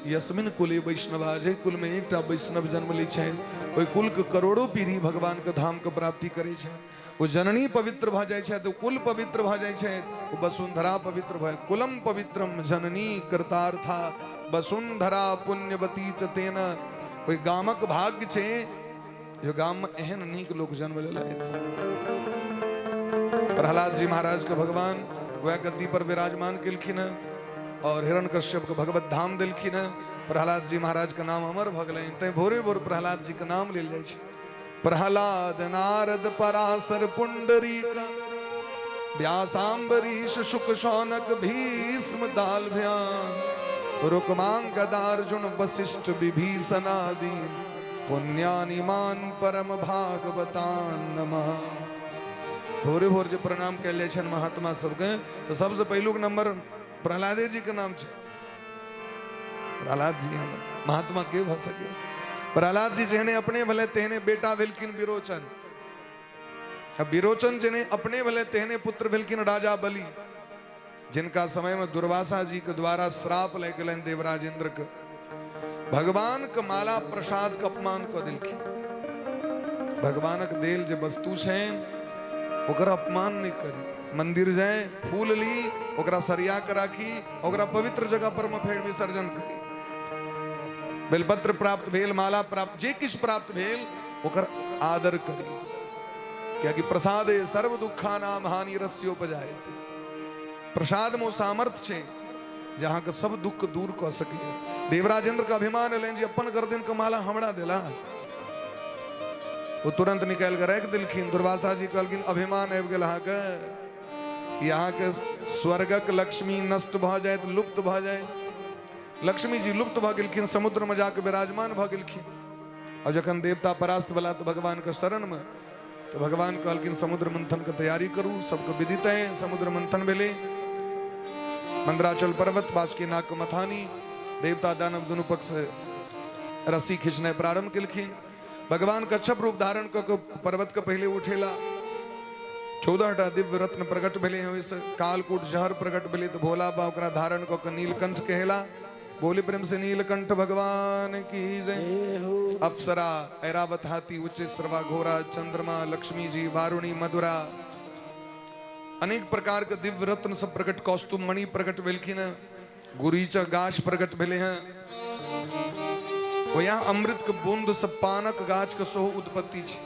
यस्मिन कुले वैष्णवा, जे कुलमे एकटा वैष्णव जन्म लै छै ओहि कुलके करोड़ों पीढ़ी भगवानके धामके प्राप्ति करै छै। ओ जननी पवित्र भऽ जाइ छै तऽ कुल पवित्र भऽ जाइ छै, ओ वसुंधरा पवित्र भऽ, कुलम पवित्रम जननी कृतार्था वसुंधरा पुण्यवती च तेन। ओहि गामक भाग्य छै जो गाममे एहन नीक लोक जन्म लेलथि। प्रहलाद जी महाराज के भगवान वएह गद्दी पर विराजमान केलखिन हँ और हिरण कश्यप के भगवत धाम देलखिन हँ। प्रहलाद जी महाराज के नाम अमर भऽ गेलनि, तैं भोरे भोर प्रहलाद जी के नाम लेल जाइ छै। प्रहलाद नारद पराशर पुंडरीक व्यासाम्बरीश शुक शौनक भीष्म दालभ्यान रुक्मांगदार्जुन वशिष्ठ विभीषणादि पुण्यानिमान परम भागवतान नमः। भोरे भोर जे प्रणाम कयल जाइ छनि महात्मा सबके तऽ सबसँ पहिलुक नंबर प्रहलादे जी के नाम छै। प्रहलाद जी महात्मा के भऽ सके। प्रहलाद जी जेहने अपने भेलै तेहने बेटा भेलखिन विरोचन, आ विरोचन जेहने अपने भेलै तेहने पुत्र भेलखिन राजा बलि, जिनका समय में दुर्वासा जी के द्वारा श्राप लागि गेलनि देवराज इंद्र के, भगवान के माला प्रसाद के अपमान कऽ देलखिन। भगवानक देल जे वस्तु छनि ओकर अपमान नहि करी। मंदिर जाय फूल ली, ओकरा सरिया के राखी, ओकरा पवित्र जगह पर में फेर विसर्जन करी। बेलपत्र प्राप्त भेल, माला प्राप्त, जे किछु प्राप्त भेल ओकर आदर करी, कियाकि प्रसादे सर्व दुःखानाम हानि रस्योपजायते। प्रसाद में सामर्थ्य छै जे अहाँके सब दुख दूर कऽ सकैए। देवराजेंद्र के अभिमान एलनि जे अपन गर्दन के माला हमरा देला, ओ तुरंत निकालि कऽ राखि देलखिन। दुर्वासा जी कहलखिन अभिमान आबि गेल अहाँके, ई अहाँके स्वर्गक लक्ष्मी नष्ट भऽ जायत, लुप्त भऽ जायत। लक्ष्मी जी लुप्त भऽ गेलखिन, समुद्र में जाके विराजमान भऽ गेलखिन। और जखन देवता परास्त भेला तऽ भगवान के शरण में, तऽ भगवान कहलखिन समुद्र मंथन के तैयारी करू, सबके विदित है समुद्र मंथन भेलै। मंदराचल पर्वत, बासुकी नाग के मथानी, देवता दानव दुनू पक्ष रस्सी खींचनाइ प्रारंभ केलखिन। भगवान कच्छप रूप धारण कऽ के पर्वत के पहिले उठेला। 14टा दिव्य रत्न प्रकट भेलै हँ, ओहिसँ कालकूट जहर प्रकट भेलै तऽ भोला बाबा ओकरा धारण कऽ के नीलकंठ कहेला। बोली प्रेम से नीलकंठ भगवान की जय। अप्सरा, ऐरावत हाथी, उच्च श्रवा घोड़ा, चंद्रमा, लक्ष्मी जी, वारुणी, मधुरा, अनेक प्रकार के दिव्य रत्न सब प्रकट, कौस्तुभ मणि प्रकट भेलखिन हँ, गुरीच गाछ प्रकट भेले हैं। यहाँ अमृत के बूंद से पानक गाछ के सेहो उत्पत्ति छै,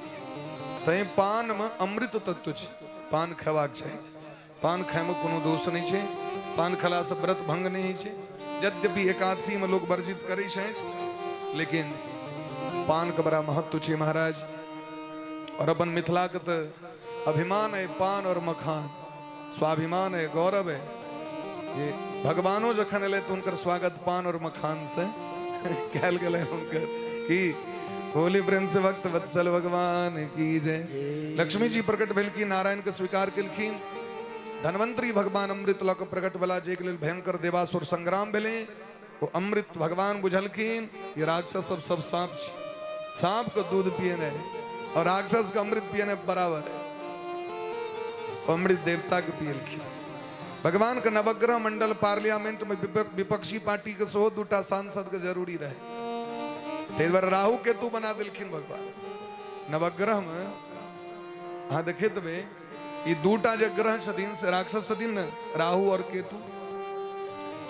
तैं पान में अमृत तत्व छै। पान खेबाक चाही, पान खाय में कोनो दोष नहीं छै, पान खेला से व्रत भंग नहीं होइ छै। यद्यपि एकादशी में लोग वर्जित करै छै, लेकिन पान के बड़ा महत्व छै महाराज। और अपन मिथिला के तऽ अभिमान है पान और मखान, स्वाभिमान है, गौरव है। ये भगवानो जखन एलै तऽ हुनकर स्वागत पान और मखान से कयल गेलै हुनकर। की होली प्रेम से भक्त वत्सल भगवान की जय। लक्ष्मी जी प्रकट भेलखिन, नारायण के स्वीकार केलखिन। धन्वंतरी भगवान अमृत लऽ कऽ प्रकट भेला, जाहिके लेल भयंकर देवासुर संग्राम भेलै। ओ अमृत भगवान बुझलखिन ये राक्षस सब सब सांप छै, सांप के दूध पियने और राक्षस के अमृत पियने बराबर है। अमृत देवता के पियलखिन। भगवान के नवग्रह मंडल पार्लियामेंट में विपक्षी पार्टी के सेहो दूटा सांसद के जरूरी रहे, ताहि दुआरे राहु केतु बना देलखिन भगवान नवग्रह में। अहाँ देखैत हेबै ई दूटा जे ग्रह छथिन से राक्षस छथिन ने, राहु और केतु।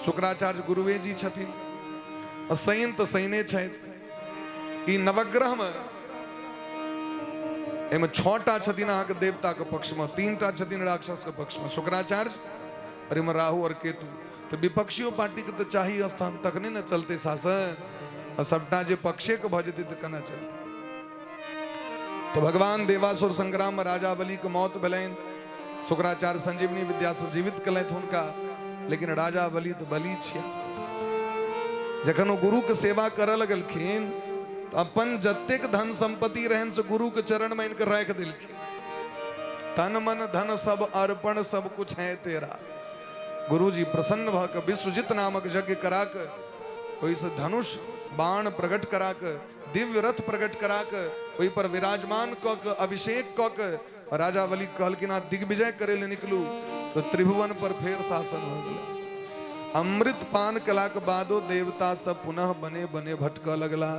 शुक्राचार्य गुरुवे जी छथिन, आ शनि तऽ शनिए छथि। ई नवग्रह में एहिमे 6टा छथिन अहाँके देवता के पक्ष में, 3टा छथिन राक्षस के पक्ष में, शुक्राचार्य और एहिमे राहु और केतु। तऽ विपक्षियो पार्टी के तऽ चाही स्थान, तखने ने चलतै शासन। आ सबटा जे पक्षे के भऽ जेतै तऽ केना चलतै? तो भगवान देवासुर संग्राम में राजा बलि के मौत भेलनि। शुक्राचार्य संजीवनी विद्या से जीवित केलथि हुनका, लेकिन राजा बलि तऽ बलि छिया। जखन ओ गुरु के सेवा करऽ लगलखिन तऽ अपन जतेक धन संपत्ति रहनि से गुरु के चरण में इनके राखि देलखिन। तन मन धन सब अर्पण सब कुछ है तेरा। गुरुजी प्रसन्न भऽ कऽ विश्वजित नामक यज्ञ करा कऽ ओहिसँ धनुष बाण प्रकट करा कऽ दिव्य रथ प्रकट करा कऽ ओहि पर विराजमान कऽ कऽ अभिषेक कऽ कऽ राजा बलि कहलखिन अहाँ दिग्विजय करे ले निकलू। तो त्रिभुवन पर फेर शासन हो गेल। अमृत पान केलाक बादो देवता सब पुनः बने बने भटकऽ लगला।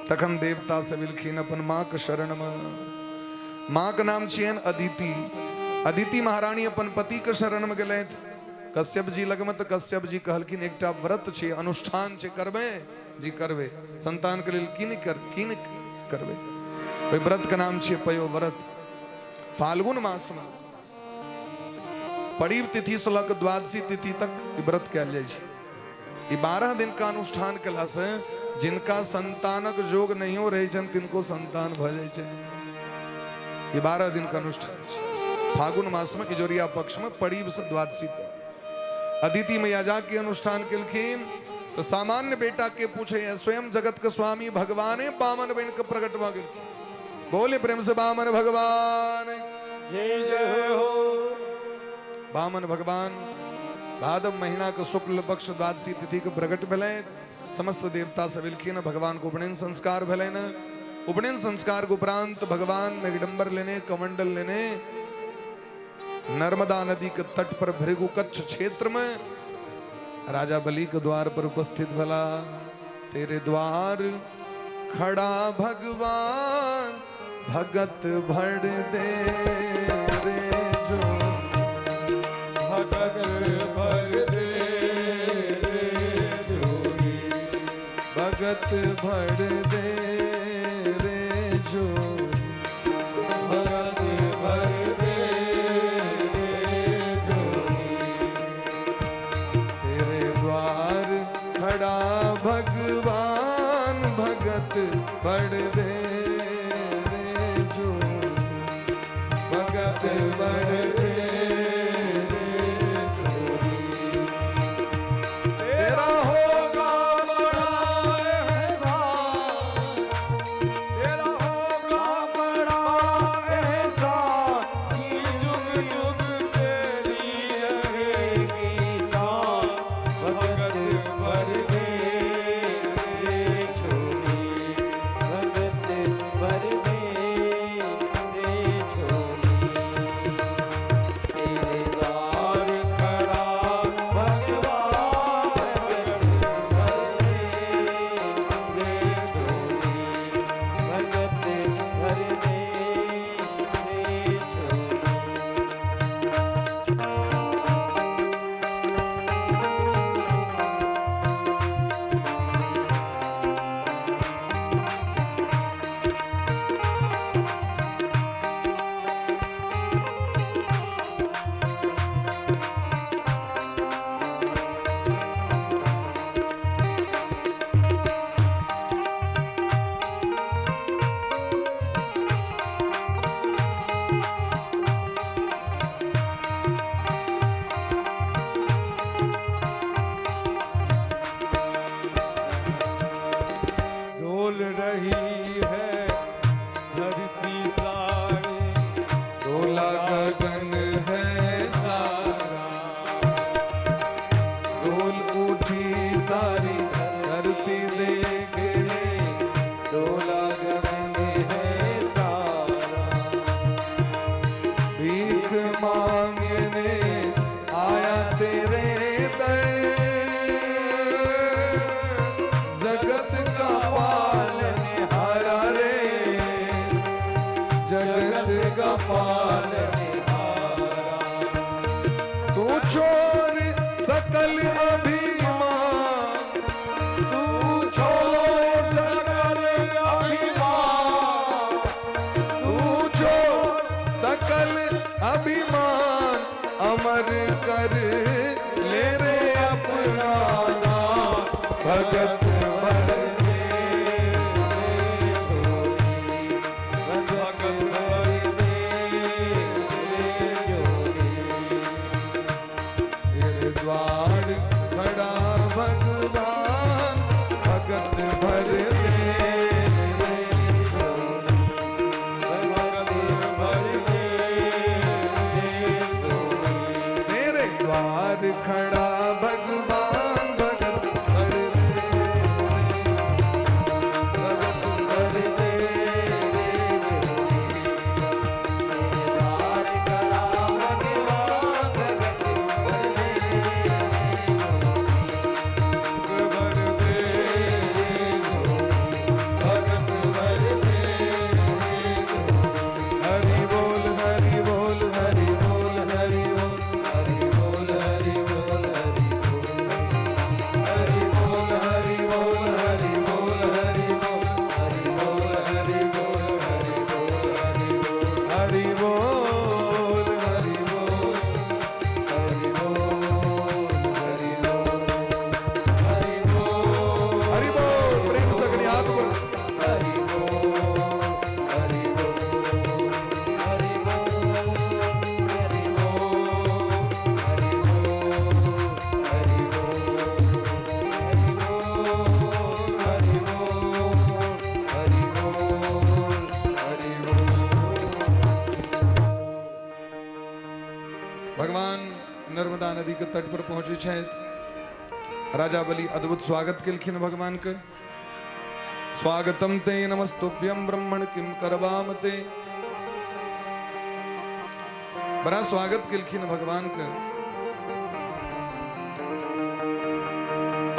तखन देवता सब एलखिन अपन माँ के शरण में। माँ के नाम छियनि अदिति। अदिति महारानी अपन पति के शरण में गेलथि कश्यप जी लगमे। तऽ कश्यप जी कहलखिन एकटा व्रत छै, अनुष्ठान छै, करबै? जी करबै। संतान के लेल की नहि कर, की नहि करबै? ओहि व्रत के नाम छियै पयो व्रत। फाल्गुन मास में परीब तिथि से लऽ कऽ द्वादशी तिथि तक ई व्रत कयल जाइ छै। ई 12 दिन का अनुष्ठान केला से जिनका संतानक जोग नहियो रहै छनि तिनको संतान भऽ जाइ छै। ई 12 दिन का अनुष्ठान छै फागुन मास में इजोरिया पक्ष में परीब से द्वादशी तक। अदिति मैया जाके अनुष्ठान केलखिन तो सामान्य बेटा के पूछे है, स्वयं जगत के स्वामी भगवाने बामन बन के प्रकट भऽ गेलखिन। बोले प्रेम से बामन भगवान जय जय हो। बामन भगवान भादव महीना के शुक्ल पक्ष द्वादशी तिथि के प्रकट भेलै। समस्त देवता सब एलखिन, भगवान के उपनयन संस्कार भेलनि। उपनयन संस्कार के उपरांत भगवान मेघडम्बर लेने, कमंडल लेने नर्मदा नदी के तट पर भृगुकच्छ क्षेत्र में राजा बलि के द्वार पर उपस्थित भला। तेरे द्वार खड़ा भगवान भगत भर दे रे जो, भगत भर दे रे जोरी, भगत भर दे रे जो, भगत भर दे रे जोरी। तेरे द्वार खड़ा भगवान भगत भर दे रे जो, भगत भर दे रे जोरी। तेरा होगा बड़ा एहसान, तेरा होगा बड़ा एहसान, कि जुग जुग तेरी रहेगी शान, भगत भर दे रे झोली, भगत भर दे रे झोली। तेरे द्वार खड़ा भगवान भगत भर दे रे झोली, भगत भर दे रे झोली। डोल रही है धरती सारी, डोला गगन है सारा, डोल उठी सारी धरती देख ले, डोला गगन है सारा। भीख मांगने आया तेरे दर, जगत का पालन हारा रे, जगत का पालन हारा। तू छोर सकल अभिमान, तू छोड़ सकल अभिमान, तू छोड़ सकल अभिमान, अमर कर ले रे अपना नाम, भगत भर दे रे झोली, भगत भर दे तट पर पहुँचै छथि। राजा बलि अद्भुत स्वागत केलखिन भगवान के। स्वागतम ते नमस्तुभ्यम ब्रह्मण किम करवाम ते। बड़ा स्वागत केलखिन भगवान के।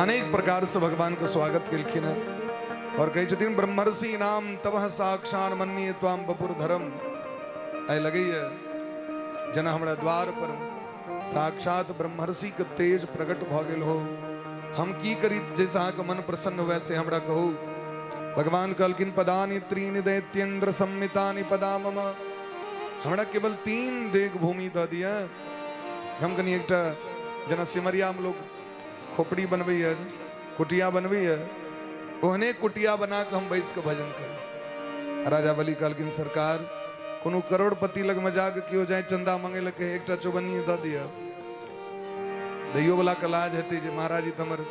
अनेक प्रकार से भगवान के स्वागत केलखिन हैं और कहै छथिन ब्रह्मर्षि नाम तव साक्षान मन्ये त्वाम बपुर धर्म। आइ लगैए जेना हमरा द्वार पर साक्षात ब्रह्मर्षि के तेज प्रकट भऽ गेल हो। हम की करी जैसे अहाँके मन प्रसन्न हुए से हमरा कहू। भगवान कहलखिन पदानि त्रीणि दैत्येन्द्र संमितानि पदा मम। हमरा केवल 3 डेग भूमि दऽ दिअ। हम कनि एकटा जेना सिमरियामे लोक खोपड़ी बनबैए, कुटिया बनबैए, ओहने कुटिया बना कऽ हम बैस कऽ भजन करी। राजा बलि कहलखिन सरकार कोनो करोड़पति लगमे जाके केओ जाय चंदा मंगे लए कहे एकटा चौबन्नी दऽ दिअ, दैयो वाला के लाज हेतै जे महाराज ई तऽ हमर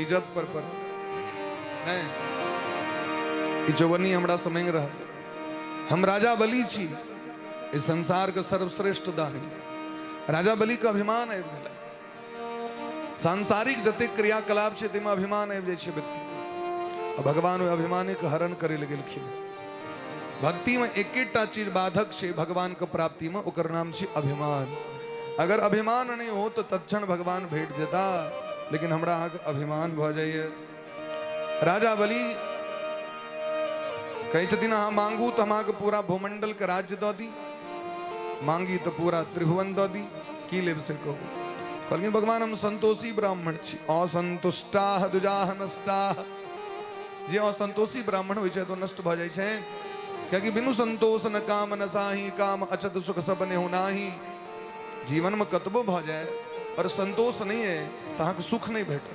इज्जत पर पर नहि, ई चौबन्नी हमरा से मांगि रहल। हम राजा बलि छी, इस संसार के सर्वश्रेष्ठ दानी। राजा बलि के अभिमान आबि गेलै। सांसारिक जतेक क्रियाकलाप छै ताहिमे अभिमान आबि जाइ छै व्यक्ति के। भगवान ओहि अभिमाने के हरण करै लए गेलखिन। भक्ति में एकेटा चीज बाधक छै भगवान के प्राप्ति में, ओकर नाम छै अभिमान। अगर अभिमान नहीं हो तो तत्क्षण भगवान भेट जेता, लेकिन हमरा अहाँके अभिमान भऽ जाइए। राजा बलि कहै छथिन अहाँ मांगू तऽ हम अहाँके पूरा भूमंडल के राज्य दऽ दी, मांगी तऽ पूरा त्रिभुवन दऽ दी, की लेब से कहू। कहलखिन भगवान हम संतोषी ब्राह्मण छी, असंतुष्टाह दुजाह नष्टाह। जे असंतोषी ब्राह्मण होइ छै तो नष्ट भऽ जाइ छै, कियाकि बिनु संतोष न काम न साही, काम अचत सुख सब नेहु नाही। जीवन में कतबो भऽ जाय पर संतोष नहीं है तऽ अहाँके सुख नहीं भेटत।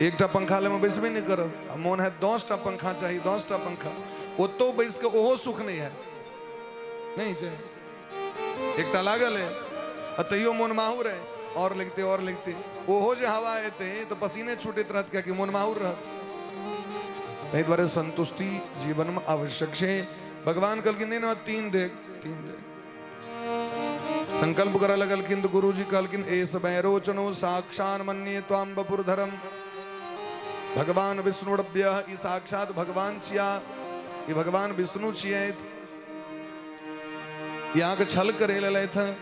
एकटा पंखा लग में बैसबे नहीं करब, आ मोन है 10टा पंखा चाही, 10टा पंखा, ओतौ बैस के ओहो सुख नहीं है, नहीं छै। एकटा लागल है आ तैयो मोन माहुर है, और लगते और लगते, ओहो जे हवा एतै तऽ पसीने छूटैत रहत, कियाकि मोन माहुर रहत। ताहि दुआरे संतुष्टि जीवन में आवश्यक छै। भगवान कहलखिन नहीं ना 3 डेग, 3 डेग संकल्प करऽ लगलखिन तऽ गुरुजी कहलखिन एस वैरोचनो साक्षान मन्ये त्वाम बपुरधरम। भगवान विष्णुरभ्य, ई साक्षात भगवान छिया, ई भगवान विष्णु छियै, ई अहाँके छल करे लेलथि हँ,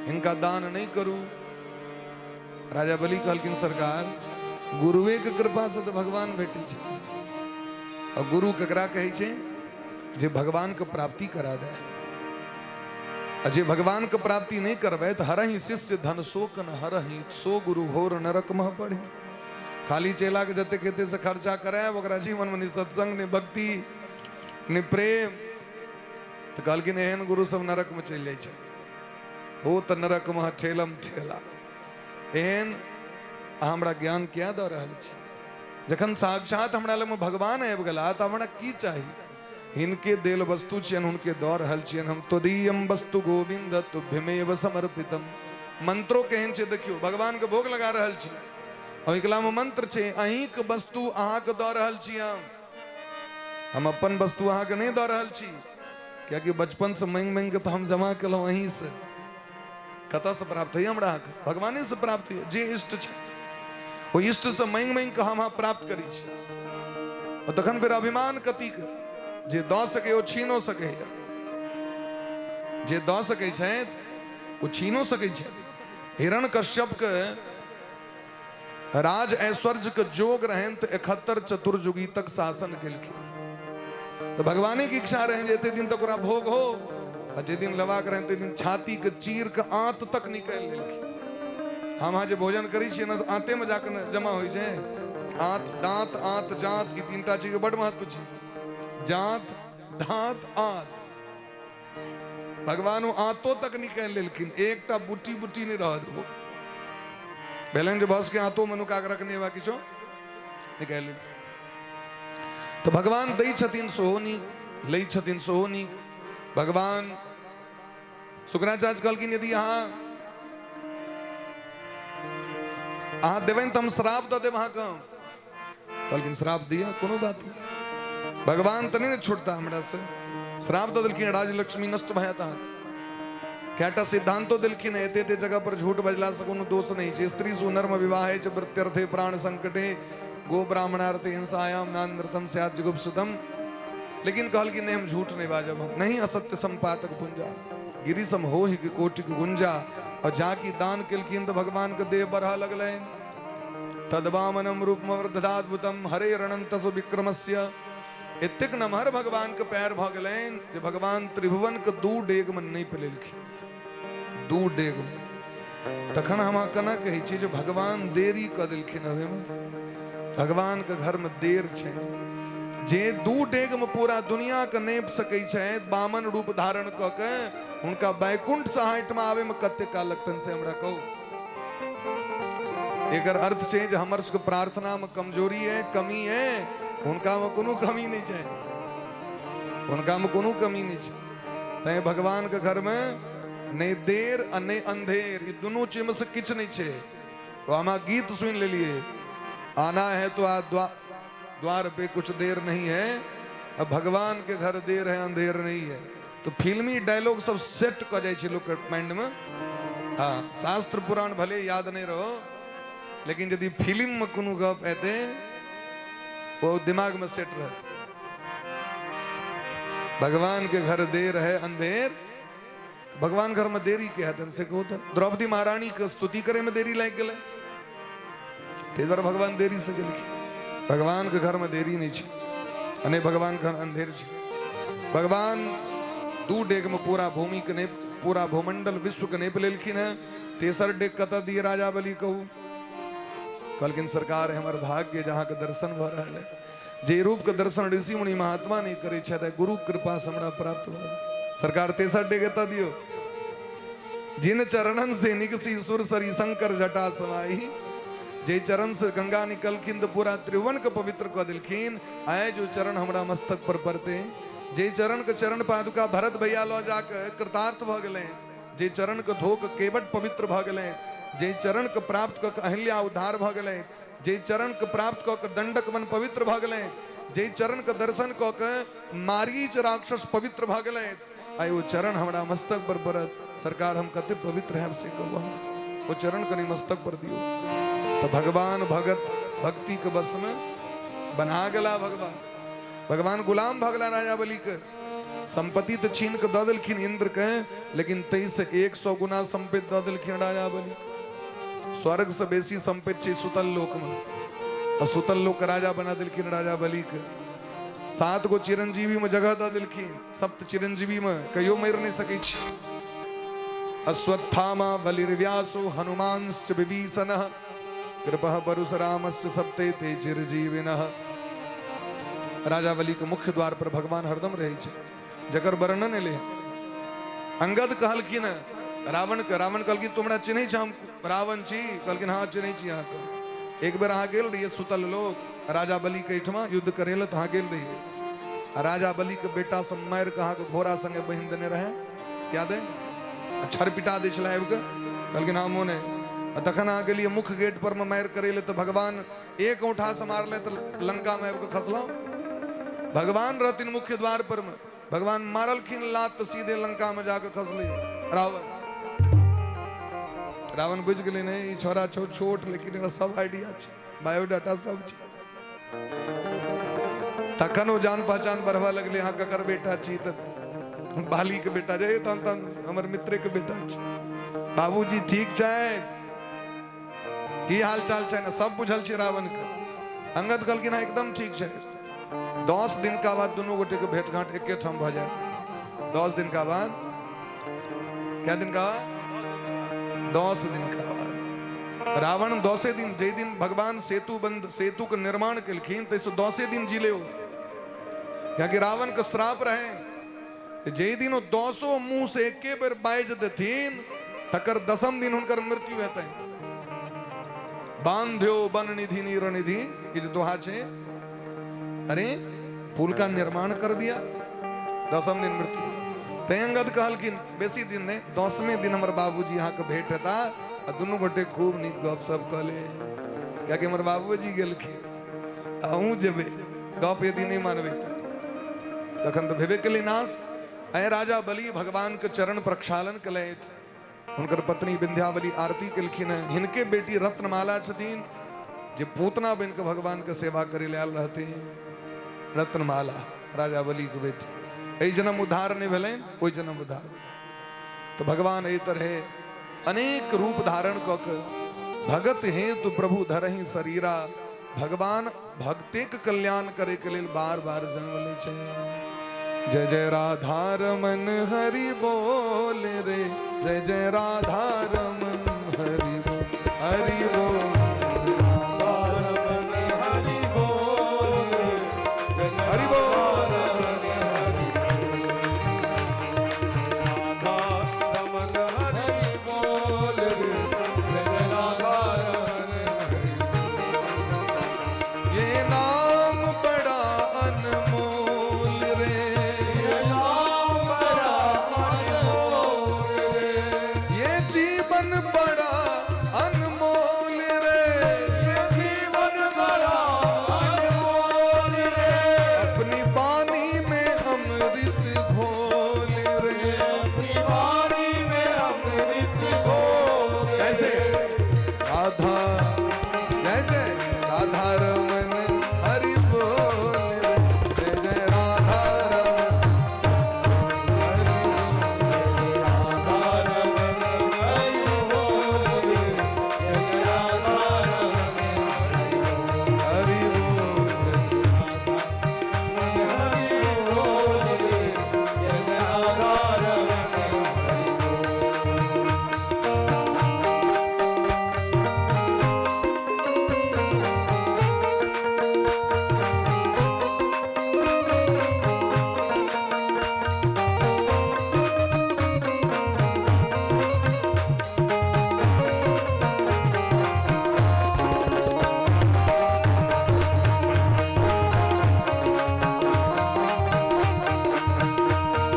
हिनका दान नहीं करू। राजा बलि कहलखिन सरकार गुरुए के कृपा से तऽ भगवान भेटै छै, आ गुरु ककरा कहै छै? जे भगवान के प्राप्ति करा दे। आ जे भगवान के प्राप्ति नहीं करबै तऽ हरही शिष्य धन शोक न हरही, सो गुरु घोर नरक मह पड़े। खाली चेला के जतेक हेतै से खर्चा करायब, ओकरा जीवन में नहीं सत्संग, नहीं भक्ति, नहीं प्रेम। तऽ कहलखिन एहन गुरु सब नरक में चलि जाइ छथि, ओ तऽ नरक मह ठेलम ठेला। एहन अहाँ हमरा ज्ञान किया दऽ रहल छी? जखन साक्षात हमरा लगमे भगवान आबि गेला तऽ हमरा की चाही? हिनके देल वस्तु छियनि, हुनके दऽ रहल छियनि हम। त्वदीयम वस्तु गोविंद तुभ्यमेव समर्पितम। मंत्रो केहन छै देखियौ, भगवान के भोग लगा रहल छी, ओहिकला में मंत्र छै अहींक वस्तु अहाँके दऽ रहल छी हम अपन वस्तु अहाँके नहि दऽ रहल छी, कियाकि बचपन से मांगि मांगि के तऽ हम जमा केलहुँ अहीं से। कतऽसँ प्राप्त होइए हमरा अहाँके? भगवाने से प्राप्त होइए। जे इष्ट छै ओहि इष्ट से मांगि मांगि कऽ हम अहाँ प्राप्त करै छी। और तखन फेर अभिमान कतीक, जे दऽ सकै ओ छीनो सकैए, जे दऽ सकै छथि ओ छीनो सकै छथि। हिरण कश्यप के राज ऐश्वर्य के जोग रहनि तऽ 71 चतुर्जुगी तक शासन केलखिन। तऽ भगवाने के इच्छा रहनि जे एते दिन तक ओकरा भोग हो, आ जे दिन लेबाक रहनि ताहि दिन छाती के चीर के आंत तक निकालि लेलखिन। हम अहाँ जे भोजन करै छियै ने, आंते में जाके ने जमा होइ छै। आंत, दांत, आंत, जांत, ई 3टा चीज के बड महत्व छै। जांत, दांत, आंत। भगवान ओ आंतो तक निकालि लेलखिन, एकटा बुटी बुटी नहि रहल। ओ भेलनि जे बस के आंतो में नुका के रखने बा, किछो निकालि लेलखिन। तऽ भगवान दै छथिन सेहो नीक, लै छथिन सेहो नीक। भगवान शुक्राचार्य कहलखिन यदि अहाँ देबनि तऽ हम श्राप दऽ देब अहाँके। कहलखिन श्राप दिअ, कोनो बात नहि, भगवान तऽ नहि ने छोड़ता हमरा से। श्राप दऽ देलखिन, राजलक्ष्मी नष्ट भऽ जायत अहाँके। कएटा सिद्धांतो देलखिन, एते एते जगह पर झूठ बजलासँ कोनो दोष नहि छै। स्त्री सुनर्म विवाहे च वृत्त्यर्थे प्राण संकटे गो ब्राह्मणार्थे हिंसायाम नानृतम स्यात् जुगुप्सुतम। लेकिन कहलखिन नहि, हम झूठ नहि बाजब, हम नहीं असत्य संपातक पुंजा गिरी सम हो ही कोटिक गुंजा। और जाकि दान केलखिन तऽ भगवान के देह बढ़ऽ लगलनि। तदवामनम रूप वर्धदाद्भुतम हरे रणंतसु विक्रमस्य। एतेक नमहर भगवान के पैर भऽ गेलनि जे भगवान त्रिभुवन के 2 डेग में नहि पलेलखिन, 2 डेग में। तखन हम अहाँ केना कहै छी जे भगवान देरी कऽ देलखिन? अबेमे भगवान के घर में देर छै। जे 2 डेग में पूरा दुनिया के नेप सकै छथि वामन रूप धारण कऽ के, हुनका वैकुंठ से अहाँ एहिठमा आबे में कते काल लगतनि से हमरा कहू। एकर अर्थ छै जे हमर सबके प्रार्थना में कमजोरी है, कमी है, हुनका में कोनो कमी नहीं छै, हुनका में कोनो कमी नहीं छै। तैं भगवान के घर में नहि देर आ नहि अंधेर, ई दुनू चीज में से किछु नहीं छै। तो हम गीत सुन लेलिए, आना है तो आ द्वार पे कुछ देर नहीं है, अब भगवान के घर देर है अंधेर नहीं है। तो फिल्मी डायलॉग सब सेट कऽ जाइ छै लोक के माइंड में। हाँ, शास्त्र पुराण भले याद नहीं रहो, लेकिन यदि फिल्म में कोनो गप एतै वो दिमाग में सेट रहते। भगवान के घर देर है अंधेर, भगवान घर में देरी के हेतन से कहू। तो द्रौपदी महारानी के स्तुति करे में देरी लागि गेलै, ताहि दुआरे भगवान देरी से गेलखिन। भगवान के घर में देरी नहीं छै आ नहि भगवान घर अंधेर छै। भगवान 2 डेग में पूरा भूमि के नहि, पूरा भूमंडल विश्व के नापि लेलखिन हेँ। तेसर डेग कतऽ दिए राजा बलि कहू? कहलखिन सरकार हमर भाग्य जहाँ के दर्शन भऽ रहल है, जे रूप के दर्शन ऋषि मुनि महात्मा नहीं करे छथि, गुरु कृपा से हमरा प्राप्त भऽ गेल। सरकार तेसर डेग एतऽ दियौ। जिन चरणन से निकसी सुरसरी शंकर जटा समाई, जे चरण से गंगा निकलखिन तऽ पूरा त्रिभुवन के पवित्र कऽ देलखिन, आए जो चरण हमरा मस्तक पर पड़ते, जे चरण के चरण पादुका भरत भैया लऽ जाके कृतार्थ भऽ गेलै, जे चरण के धो के केवट पवित्र भऽ गेलै, जे चरण के प्राप्त कऽ के अहिल्या उद्धार भऽ गेलै, जे चरण के प्राप्त कऽ के दंडक वन पवित्र भऽ गेलै, जे चरण के दर्शन कऽ के मारीच राक्षस पवित्र भऽ गेलै, आइ ओ चरण हमरा मस्तक पर पड़त, सरकार हम कते पवित्र हैब से कहू, हम ओ चरण कनि मस्तक पर दियौ। तऽ भगवान भगत भक्ति के बस में बना गेला। भगवान भगवान गुलाम भऽ गेला राजा बलि के। संपत्ति तऽ छीन के दऽ देलखिन इंद्र के, लेकिन ताहि से 100 गुना संपत्ति दऽ देलखिन राजा बलि। स्वर्ग से बेसी संपत्ति छै सुतल लोक में, आ सुतल लोक के राजा बना देलखिन राजा बलि के। 7 गो चिरंजीवी में जगह दऽ देलखिन, सप्त चिरंजीवी में कहियो मरि नहीं सकै छी। अश्वत्थामा बलिर्व्यासो हनुमांश्च विभीषणः कृपः परशुरामश्च सप्ते ते चिरजीविनः। राजा बलि के मुख्य द्वार पर भगवान हरदम रहै छै, जकर वर्णन एलै। अंगद कहलखिन रावण के, रावण कहलखिन तू हमरा चिन्है छ, हम रावण छी? कहलखिन हाँ चिन्है छी अहाँके। एक बेर अहाँ गेल रहियै सुतल लोक राजा बलि के एहिठमा युद्ध करे लए, तऽ अहाँ गेल रहियै आ राजा बलि के बेटा सब मारि के अहाँके घोड़ा संगे बान्हि देने रहै, याद है? आ छरपिटा दै छलै आबि कऽ। कहलखिन हाँ मोन है। आ तखन अहाँ गेलियै मुख्य गेट पर मे मारि करे लए, तऽ भगवान एक औंठा से मारले तऽ लंका मे आबि कऽ खसलहुँ। भगवान रहथिन मुख्य द्वार पर मे, भगवान मारलखिन लात तऽ सीधे लंका मे जाके खसलै रावण। रावण बुझि गेलै नहि ई छोरा छौ छोट, लेकिन एकरा सब आइडिया छै, बायोडाटा सब छै। तखन ओ जान पहचान बढ़बऽ लगलै, अहाँ ककर बेटा छी? तऽ बाली के बेटा जे, तहन तहन हमर मित्रे के बेटा छी। बाबूजी ठीक छै, की हाल चाल छै ने, सब बुझल छै रावण के। अंगद कहलखिन हँ एकदम ठीक छै। 10 दिन का बाद दुनू गोटे के भेंट घाट एके ठाम भऽ जायत। 10 दिन का बाद, क्या दिन का बाद? 10 दिन का बाद रावण 10 दिन, जे दिन भगवान सेतु बंद सेतु के निर्माण केलखिन ताहिसँ 10 दिन जीले ओ, कियाकि रावण के श्राप रहे जे दिन ओ 10 मुंह से एके बेर बाजि देथिन तकर 10म दिन हुनकर मृत्यु हेतनि। बांध्यो बन निधि नीर निधि, ई जे दोहा छै, अरे पुल का निर्माण कर दिया, 10म दिन मृत्यु। तैं अंगद कहलखिन बेसी दिन नहि, 10वें दिन हमर बाबूजी अहाँके भेंट हेता आ दुनू गोटे खूब नीक गप सप कऽ ले, कियाकि हमर बाबूजी गेलखिन अहूँ जेबै, गप यदि नहि मानबै तऽ तखन तऽ भेबे केलै नाश। आइ राजा बलि भगवान के चरण प्रक्षालन केलथि। हुनकर पत्नी विंध्यावली आरती केलखिन हेँ। हिनके बेटी रत्नमाला छथिन जे पूतना बनि कऽ भगवान के सेवा करे लए आयल रहथिन। रत्नमाला राजा बलि के बेटी। एहि जन्म उद्धार नहि भेलनि, ओहि जन्म उद्धार भेलनि। तऽ भगवान एहि तरहे अनेक रूप धारण कऽ के भगत हेतु प्रभु धरहि शरीरा, भगवान भक्ते के कल्याण करे के लेल बार बार जन्म लै छै। जय जय राधा रमन हरि बोल रे, जय जय राधा रमन हरि बोल, हरि बोल। हरि बोल। ये नाम बड़ा अनमोल रे, ये नाम बड़ा अनमोल रे, ये जीवन बड़ा अनमोल रे, ये जीवन बड़ा अनमोल रे, अपनी वाणी में अमृत घोल रे, अपनी वाणी में अमृत घोल। कैसे राधा जय जय राधा रमन हरि बोल रे, जय जय राधा रमन हरि हरि बोल।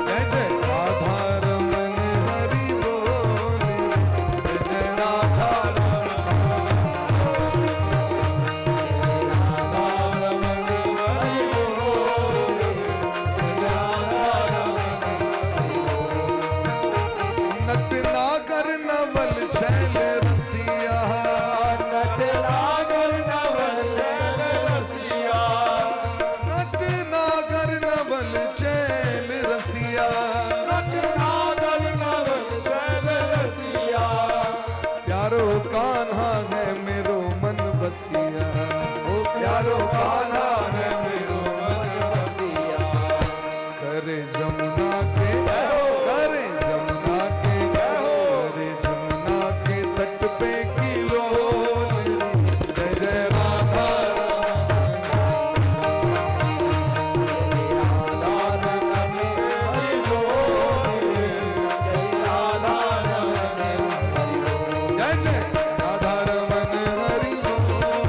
जय जय राधा रमन हरि बोल रे, जय जय राधा नट नागर नवल छैल रसिया, नट नागर नवल छैल रसिया, नट नागर नवल छैल रसिया, नट नागर नवल छैल रसिया, प्यारो कान्हा है मेरो मन बसिया, ओ प्यारो कान्हा है मेरो मन बसिया, करे जमुना के, करे जमुना के, करे जमुना के तट पे किलोल, जय जय राधा जय जय राधा रमन हरि बोल,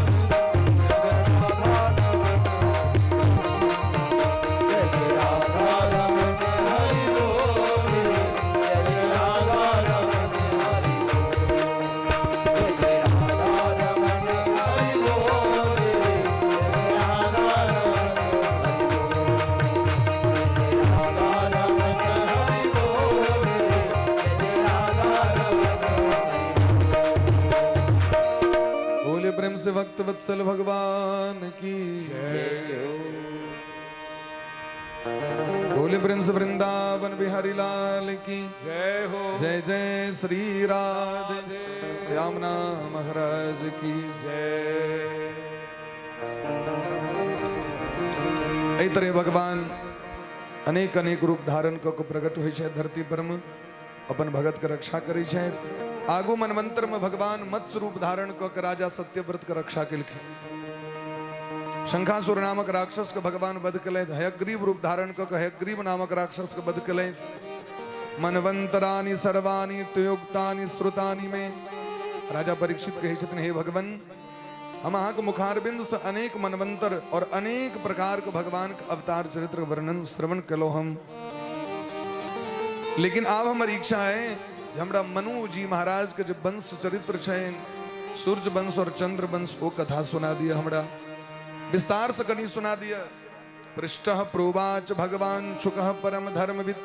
बोले प्रेम से भक्त वत्सल भगवान की बोले प्रेम से वृंदावन बिहारी लाल की जय हो। जय जय श्री राधे श्याम नाम महाराज की जय। एहि तरह भगवान अनेक अनेक रूप धारण कऽ के प्रकट होइ छथि धरती पर में, अपन भगत के रक्षा करै छथि। आगू मनवंतर में भगवान मत्स्य रूप धारण कऽ के राजा सत्यव्रत के रक्षा केलखिन। शंखासुर नामक राक्षस के भगवान वध केलथि। हयग्रीव रूप धारण कऽ के हयग्रीव नामक राक्षस के वध केलथि। मनवंतरानि सर्वाणि त्वयोक्तानि श्रुतानि में राजा परीक्षित कहै छथिन, हे भगवान, हम अहाँके मुखारबिंद से अनेक मनवंतर और अनेक प्रकार के भगवान के अवतार चरित्र वर्णन श्रवण केलहुँ हम, लेकिन आब हमर इच्छा है जे हमरा मनु जी महाराज के जे वंश चरित्र छनि, सूर्य वंश और चंद्र वंश, ओ कथा सुना दिया, हमरा विस्तार से कनि सुना दिया। पृष्ठ प्रोवाच भगवान शुकः परम धर्मविद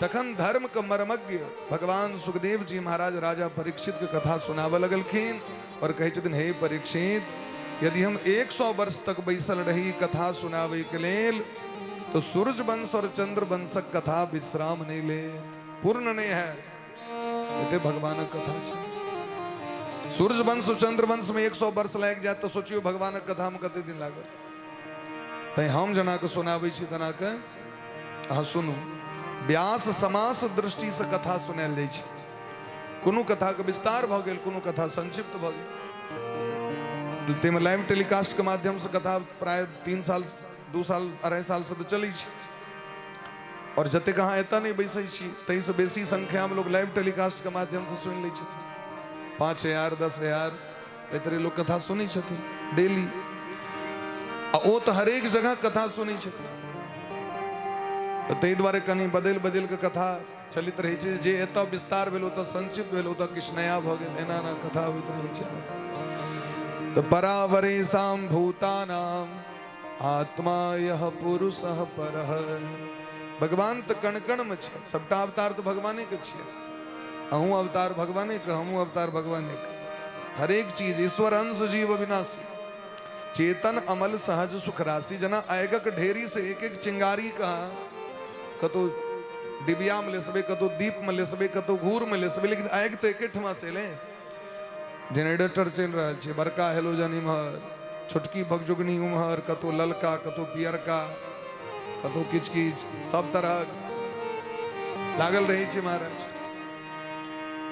तखन धर्म के मर्मज्ञ भगवान सुखदेव जी महाराज राजा परीक्षित के कथा सुनाबऽ लगलखिन और कहै छथिन, हे परीक्षित, यदि हम 100 वर्ष तक बैसल रही कथा सुनाबै के लेल तो सूर्य वंश और चंद्र वंशक कथा विश्राम नहीं ले, पूर्ण नहीं है। एते भगवानक कथा छै। सूर्य वंश और चंद्र वंश में 100 वर्ष लागि जायत तो सोचियो भगवानक कथा में कते दिन लागत। तैं हम जेना के सुनाबै छी तेना के अहाँ सुनू। व्यास समास दृष्टि से कथा सुनायल जाइ छै। कोनो कथा के विस्तार भऽ गेल, कोनो कथा संक्षिप्त भऽ गेल। ताहिमे लाइव टेलीकास्ट के माध्यम से कथा प्राय 3 साल 2 साल 2.5 साल से तऽ चलै छै। और जतेक अहाँ एतऽ नहि बैसै छी ताहिसँ बेसी संख्यामे लोक लाइव टेलीकास्ट के माध्यम से सुनि लै छथिन। 5,000 10,000 एहि तरह लोक कथा सुनै छथिन डेली। आ ओ तऽ हरेक जगह कथा सुनै छथिन। तऽ ताहि दुआरे कनि बदलि बदलि कऽ कथा चलैत रहै छै। जे एतऽ विस्तार भेल ओतऽ संक्षिप्त भेल, ओतऽ किछु नया भऽ गेल, एना एना कथा होइत रहै छै। तऽ परावरेशाम भूतानाम आत्मा यह पुरुषः परः। भगवान तऽ कण कण में छै, सबटा अवतार तऽ भगवाने के छियै। अहूँ अवतार भगवाने के, हमहूँ अवतार भगवाने के। हरेक चीज ईश्वर अंश जीव अविनाशी चेतन अमल सहज सुख राशि। जना आगक ढेरी से एक एक चिंगारी का कतौ डिबिया में लेसबे, कतौ दीप में लेसबे, कतौ घूर में लेसबे, लेकिन आगि तऽ एकेठमा से एलै। जेनरेटर चलि रहल छै, बड़का हेलोजन इम्हर, छोटकी भगजुगनी उम्हर, कतौ ललका, कतौ पियरका, कतौ किछु किछु, सब तरहक लागल रहै छै महाराज।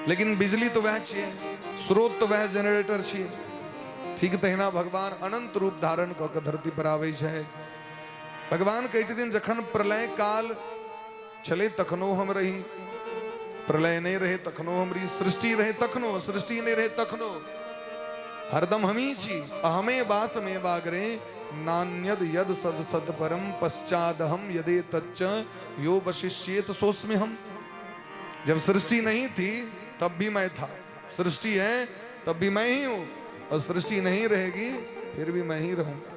लेकिन बिजली तऽ वएह छियै, स्रोत तऽ वएह जेनरेटर छियै। ठीक तहिना भगवान अनंत रूप धारण कऽ के धरती पर आबै छै। भगवान कहै छथिन जखन प्रलय काल छलै तखनो हम रही, प्रलय नहि रहे तखनो हम रही, सृष्टि रहे तखनो, सृष्टि नहि रहे तखनो, हरदम हम ही छी। अहमे वास में बागरे नान्यद यद सद सद परम पश्चादहम यदे तच्च यो वशिष्येत सोस्मि हम। जब सृष्टि नहीं थी तब भी मैं था, सृष्टि है तब भी मैं ही हूं, और सृष्टि नहीं रहेगी फिर भी मैं ही रहूंगा।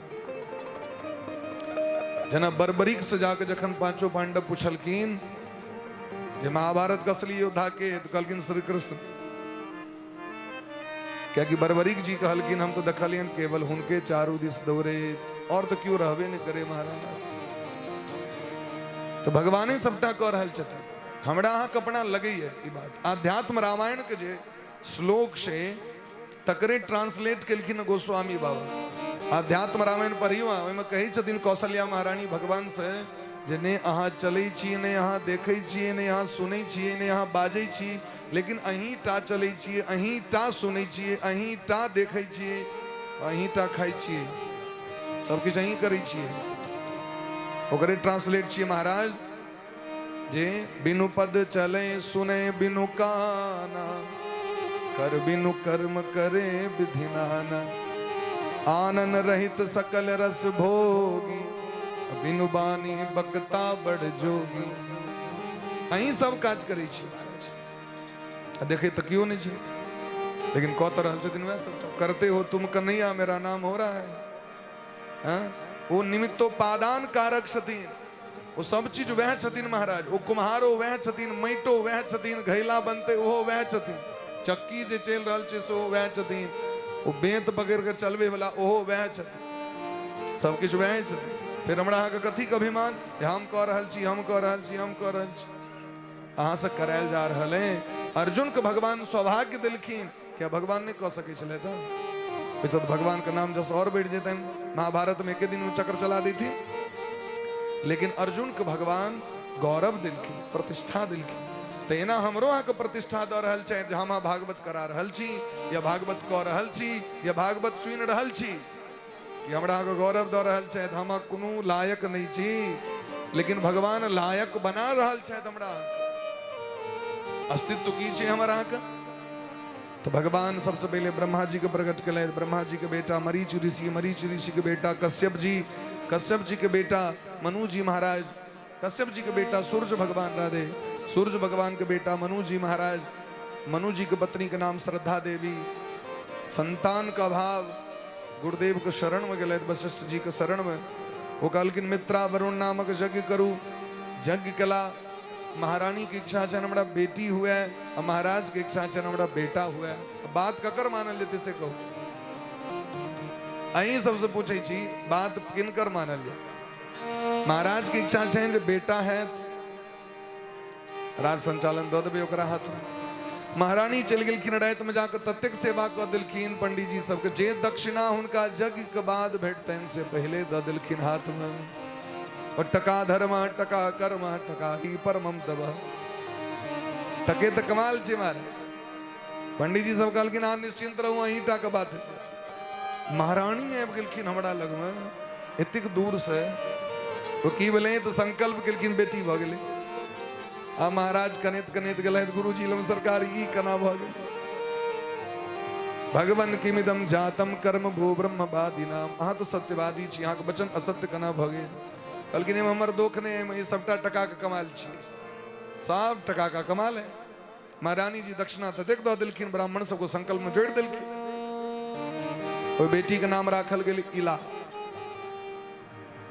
जना बर्बरीक से जाके जखन पांचों पांडव पुछलखिन जे महाभारत के असली योद्धा के, तो कहलखिन श्री कृष्ण। कियाकि बर्बरीक जी कहलखिन हम तो देखलियन केवल हुनके चारू दिस दौड़े, और तो क्यों रहबे नहीं करे महाराज। तो भगवाने सबटा कऽ रहल छथिन। हमरा अहाँके अपना लगैया ई बात। आध्यात्म रामायण के जे श्लोक छै तकरे ट्रांसलेट केलखिन गोस्वामी बाबा। आध्यात्म रामायण पढ़ियो, ओहिमे कहै छथिन कौशल्या महारानी भगवान से जे ने अहाँ चलै छी, ने अहाँ देखै छी, ने अहाँ सुनै छी, ने अहाँ बाजै छी, लेकिन अहीं टा चलै छी, अहीं टा सुनै छी, अहीं टा देखै छी, अहीं टा खाइ छी, सबकिछु अहीं करै छियै। ओकरे ट्रांसलेट छियै महाराज जे बिनु पद चले सुने बिनु काना, कर बिनु कर्म करे विधि नाना, आनन रहित सकल रस भोगी, बिनु बानी बकता बड़ जोगी। अहीं सब काज करै छी महाराज, आ देखे तऽ केओ नहि छै, लेकिन कऽ तऽ रहल छथिन वएह सब। करते हो तुम कन्हैया मेरा नाम हो रहा है। हाँ? ओ निमित्तोपादान कारक छथिन, ओ सब चीज वएह छथिन महाराज। ओ कुम्हारो वएह छथिन, माटिो वएह छथिन, घैला बनते ओहो वएह छथिन, चक्की जे चलि रहल छै सेहो वएह छथिन, ओ बेंत पकड़ि कऽ चलबै वाला ओहो वएह छथिन, सब किछु वएह छथिन। फेर हमरा अहाँके कथीके अभिमान जे हम कऽ रहल छी, हम कऽ रहल छी, हम कऽ रहल छी। अहाँसँ करायल जा रहल है। अर्जुन के भगवान सौभाग्य देलखिन, क्या भगवान नहि कऽ सकै छलथि? ओहिसँ तऽ भगवान के नाम जस और बढ़ि जेतनि, महाभारत में एके दिन में चक्र चला देथिन। लेकिन अर्जुन के भगवान गौरव देलखिन, प्रतिष्ठा देलखिन। तऽ एना हमरो अहाँके प्रतिष्ठा दऽ रहल छथि जे हम अहाँ भागवत करा रहल छी, या भागवत कऽ रहल छी, या भागवत सुनि रहल छी, कि हमरा अहाँके गौरव दऽ रहल छथि। हम कोनो लायक नहि छी, लेकिन भगवान लायक बना रहल छथि हमरा। अस्तित्व की छै हमर अहाँके? तो भगवान सबसे पहले ब्रह्मा जी के प्रकट केलथि। ब्रह्मा जी के बेटा मरीच ऋषि, मरीच ऋषि के बेटा कश्यप जी, कश्यप जी के बेटा मनु जी महाराज, कश्यप जी के बेटा सूर्य भगवान, राधे सूर्य भगवान के बेटा मनु जी महाराज, मनु जी के पत्नी के नाम श्रद्धा देवी। संतान का अभाव, गुरुदेव के शरण में गेलथि, वशिष्ठ जी के शरण में। वो कहलखिन मित्रा वरुण नामक यज्ञ करू। यज्ञ केला, महारानी के इच्छा छनि हमरा बेटी हुए आ महाराज के इच्छा छनि हमरा बेटा हुए। बात ककर मानल जेतै से कहू। अहीं सबसे पूछै छी, बात किनकर मानल जाय? महाराज के इच्छा छनि जे बेटा है, राज संचालन दऽ देबै ओकरा हाथमे। महारानी चलि गेलखिन, रातिमे जाकऽ ततेक सेवा कऽ देलखिन पंडीजी सबके, जे दक्षिणा हुनका यज्ञ के बाद भेटतनि से पहिले दऽ देलखिन हाथमे। और टका धर्म टका कर्म टका ही परमम तब, टके तऽ कमाल छै महाराज। पंडीजी सब कहलखिन अहाँ निश्चिंत रहू, अहीं टा के बात हेतै। महारानी आबि गेलखिन हमरा लगमे एतेक दूर से, तो की भेलै तऽ संकल्प केलखिन बेटी भऽ गेलै। आ महाराज कनैत कनैत गेलथि गुरुजी लग, सरकार ई केना भऽ गेल? भगवान किमिदम जातम कर्म भो ब्रह्मवादी नाम, अहाँ तऽ सत्यवादी छी, अहाँके वचन असत्य केना भऽ गेल? कहलखिन एहिमे हमर दोख नहि, एहिमे ई सबटा टका के कमाल छी, सब टका का कमाल है। महारानी जी दक्षिणा ततेक दऽ देलखिन, ब्राह्मण सबको संकल्प में जोड़ि देलखिन। ओहि बेटी के नाम राखल गेल इला।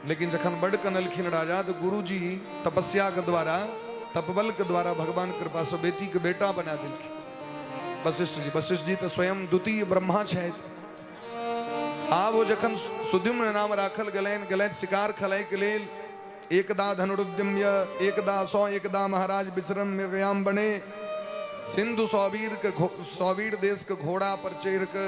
लेकिन जखन बड कनलखिन राजा तऽ गुरुजी तपस्या के द्वारा, तपबल के द्वारा भगवान कृपा से बेटी के बेटा बना देलखिन वशिष्ठ जी। वशिष्ठ जी तऽ स्वयं द्वितीय ब्रह्मा छथि। आब ओ जखन सुद्युम्न नाम राखल गेलनि, गेलथि शिकार खेलाय के लेल। एकदा धनुरुद्यम्य एकदा सौ एकदा महाराज विचरण मृगयाम बने, सिंधु सौवीर के सौवीर देश के घोड़ा पर चढ़ के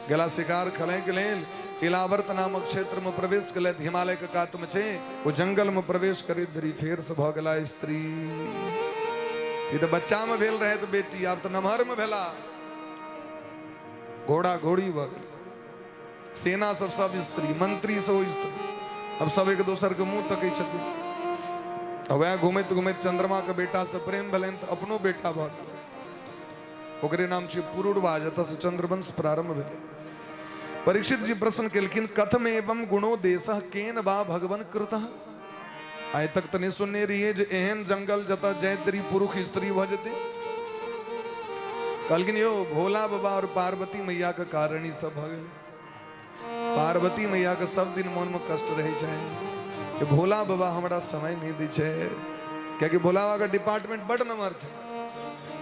गेला शिकार खेलाय के लेल। इलावर्त नामक क्षेत्र में प्रवेश केलथि, हिमालय के कात में छै ओ जंगल में प्रवेश करैत धरि फेर से भऽ गेला स्त्री। ई तऽ बच्चा में भेल रहे तऽ बेटी, आब तऽ नमहर में भेला, घोड़ा घोड़ी भऽ गेलै, सेना सब सब स्त्री, मंत्री सब स्त्री, अब सब एक दोसर के मुंह तकै छथिन। आ वएह घुमैत घुमैत चंद्रमा के बेटा से प्रेम भेलनि तऽ अपनो बेटा भऽ गेलै, ओकरे नाम छै पुरुरवा, जतऽ से चंद्रवंश प्रारंभ भेलै। परीक्षित जी प्रश्न केलखिन, कथम एवं गुणो देश केन वा भगवन कृतः? आइ तक तऽ नहि सुनने रहियै जे एहन जंगल जतऽ जाइत देरी पुरुष स्त्री भऽ जेतै। कहलखिन यौ भोला बाबा और पार्वती मैया के कारण ई सब भऽ गेलै। पार्वती मैया के सब दिन मन में कष्ट रहै छै कि भोला बाबा हमरा समय नहि दै छै, कियाकि भोला बाबा के डिपार्टमेंट बड नमहर छै।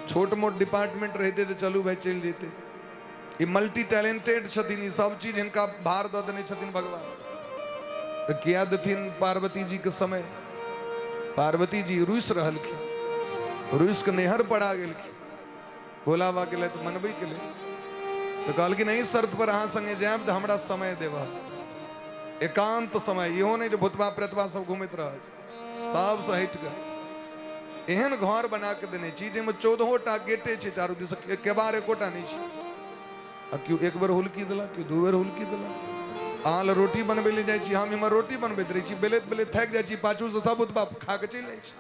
छोट मोट डिपार्टमेंट रहितै तऽ चलू भाई चलि जेतै। ई मल्टी टैलेंटेड छथिन, ई सब चीज हिनका भार दऽ देने छथिन भगवान, तऽ किया देथिन पार्वती जी के समय? पार्वती जी रुसि रहलखिन, रुसि के नैहर पड़ा गेलखिन। भोला बाबा गेलै तऽ मनबै के लेल, तऽ कहलखिन एहि शर्त पर अहाँ संगे जायब तऽ हमरा समय देबह, एकांत समय, इहो नहि जे भूतबा प्रेतबा सब घुमैत रहत, सबसँ हटि कऽ एहन घर बना के देने छी जाहिमे 14 टा गेटे छै, चारू दिस केबाड़ एकोटा नहि छै। आ केओ एक बेर हुलकी देलक, केओ दू बेर हुलकी देलक। अहाँ लए रोटी बनबै लए जाइ छी, हम इम्हर रोटी बनबैत रहै छी, बेलैत बेलैत थाकि जाइ छी, पाछूसँ सब उत्पा खा कऽ चलि जाइ छै।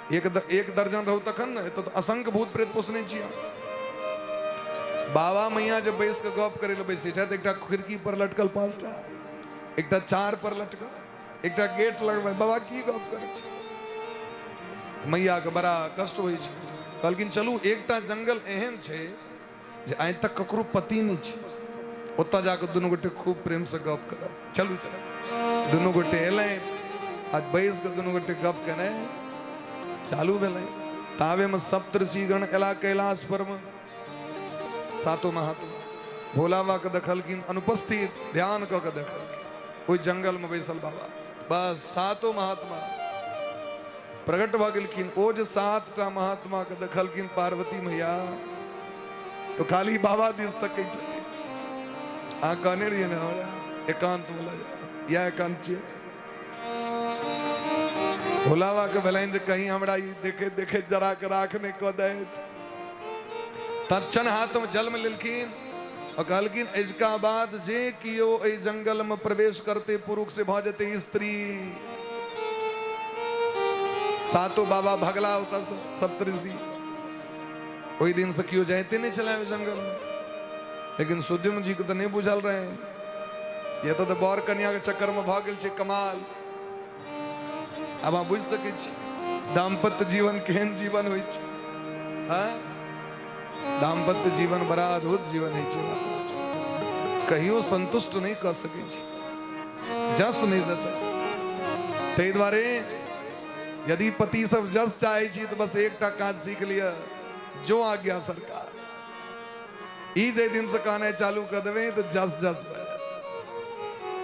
एक दर्जन रहू तखन ने, एतऽ तऽ असंख्य भूत प्रेत पोसने छी हम। बाबा मैया जब बैस कऽ गप करै लए बैसै छथि, एकटा खिड़की पर लटकल 5टा, एकटा चार पर लटकल, एकटा गेट लगबै, बाबा की गप करै छै? मैया के बड़ा कष्ट होइ छै। कहलखिन चलू एकटा जंगल एहन छै जे आइ तक ककरो पति नहि छै, ओतऽ जाकऽ दुनू गोटे खूब प्रेम से गप करब, चलू चलू। दुनू गोटे एलै आ बैस कऽ दुनू गोटे गप केनाइ चालू भेलै। ताबेमे सप्तऋषिगण एला कैलाश पर मे, सातो महात्मा भोला बाबा के देखलखिन अनुपस्थित, ध्यान कऽ के देखलखिन ओहि जंगल में बैसल बाबा, बस सातो महात्मा प्रकट भऽ गेलखिन। ओ जे 7टा महात्मा के देखलखिन पार्वती मैया, तो खाली बाबा दिस तकै छथिन। अहाँ कहने रहियै ने हमरा एकांत वाला, इएह एकांत छियै। भोला बाबा के भेलनि जे कहीं हमरा ई देखे देखे जरा के राख नहि कऽ दै। तत्क्षण हाथ में जल में लेलखिन और कहलखिन अजुका बाद जे कियो एहि जंगल में प्रवेश करते पुरुष से भऽ जेतै स्त्री। सातो बाबा भगला ओतऽ से सप्तऋषि। ओहि दिन से कियो जाइते नहि छलै ओहि जंगल में। लेकिन सुद्युम्न जी के तऽ नहि बुझल रहे, ये तऽ बर कन्या के चक्कर में भऽ गेल छै कमाल। आब अहाँ बुझि सकै छी दाम्पत्य जीवन केहन जीवन होइ छै। हाँ? दाम्पत्य जीवन बड़ा अद्भुत जीवन होइ छै, कहियो संतुष्ट नहि कऽ सकै छी, जस नहि देतै। ताहि दुआरे यदि पति सब जस चाहे छी तऽ बस एकटा काज सीख लिअ, जो आज्ञा सरकार। ई जाहि दिन से कहनाइ चालू कऽ देबै तऽ जस जस भऽ जायत।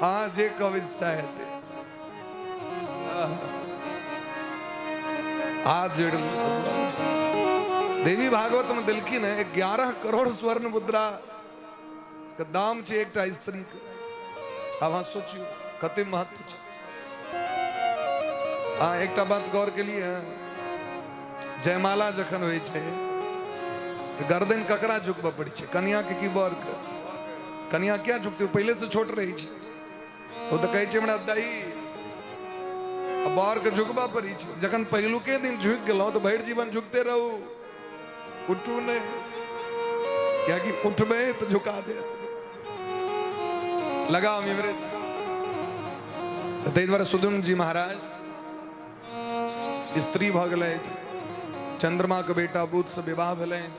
अहाँ जे कहबै सएह हेतै। हाथ जोड़ि लिअ। देवी भागवत में देलखिन है 11 करोड़ स्वर्ण मुद्रा के दाम छै एकटा स्त्री के। आब अहाँ सोचियौ कते महत्व छै। अहाँ एकटा बात गौर केलिए हैं, जयमाला जखन होइ छै तऽ गर्दन ककरा झुकबऽ पड़ै छै, कनिया के कि बर के? कनिया किया झुकतै, पहिले से छोट रहै छै, ओ तऽ कहै छै हमरा दही। आ बर के झुकबऽ पड़ै छै। जखन पहिलुके दिन झुकि गेलहुँ तऽ भरि जीवन झुकते रहू, उठू नहि, कियाकि उठबै तऽ झुका देत। लगाओ इमरे। ताहि दुआरे सुदुम जी महाराज स्त्री भऽ गेलथि, चंद्रमाके बेटा बुध से विवाह भेलनि।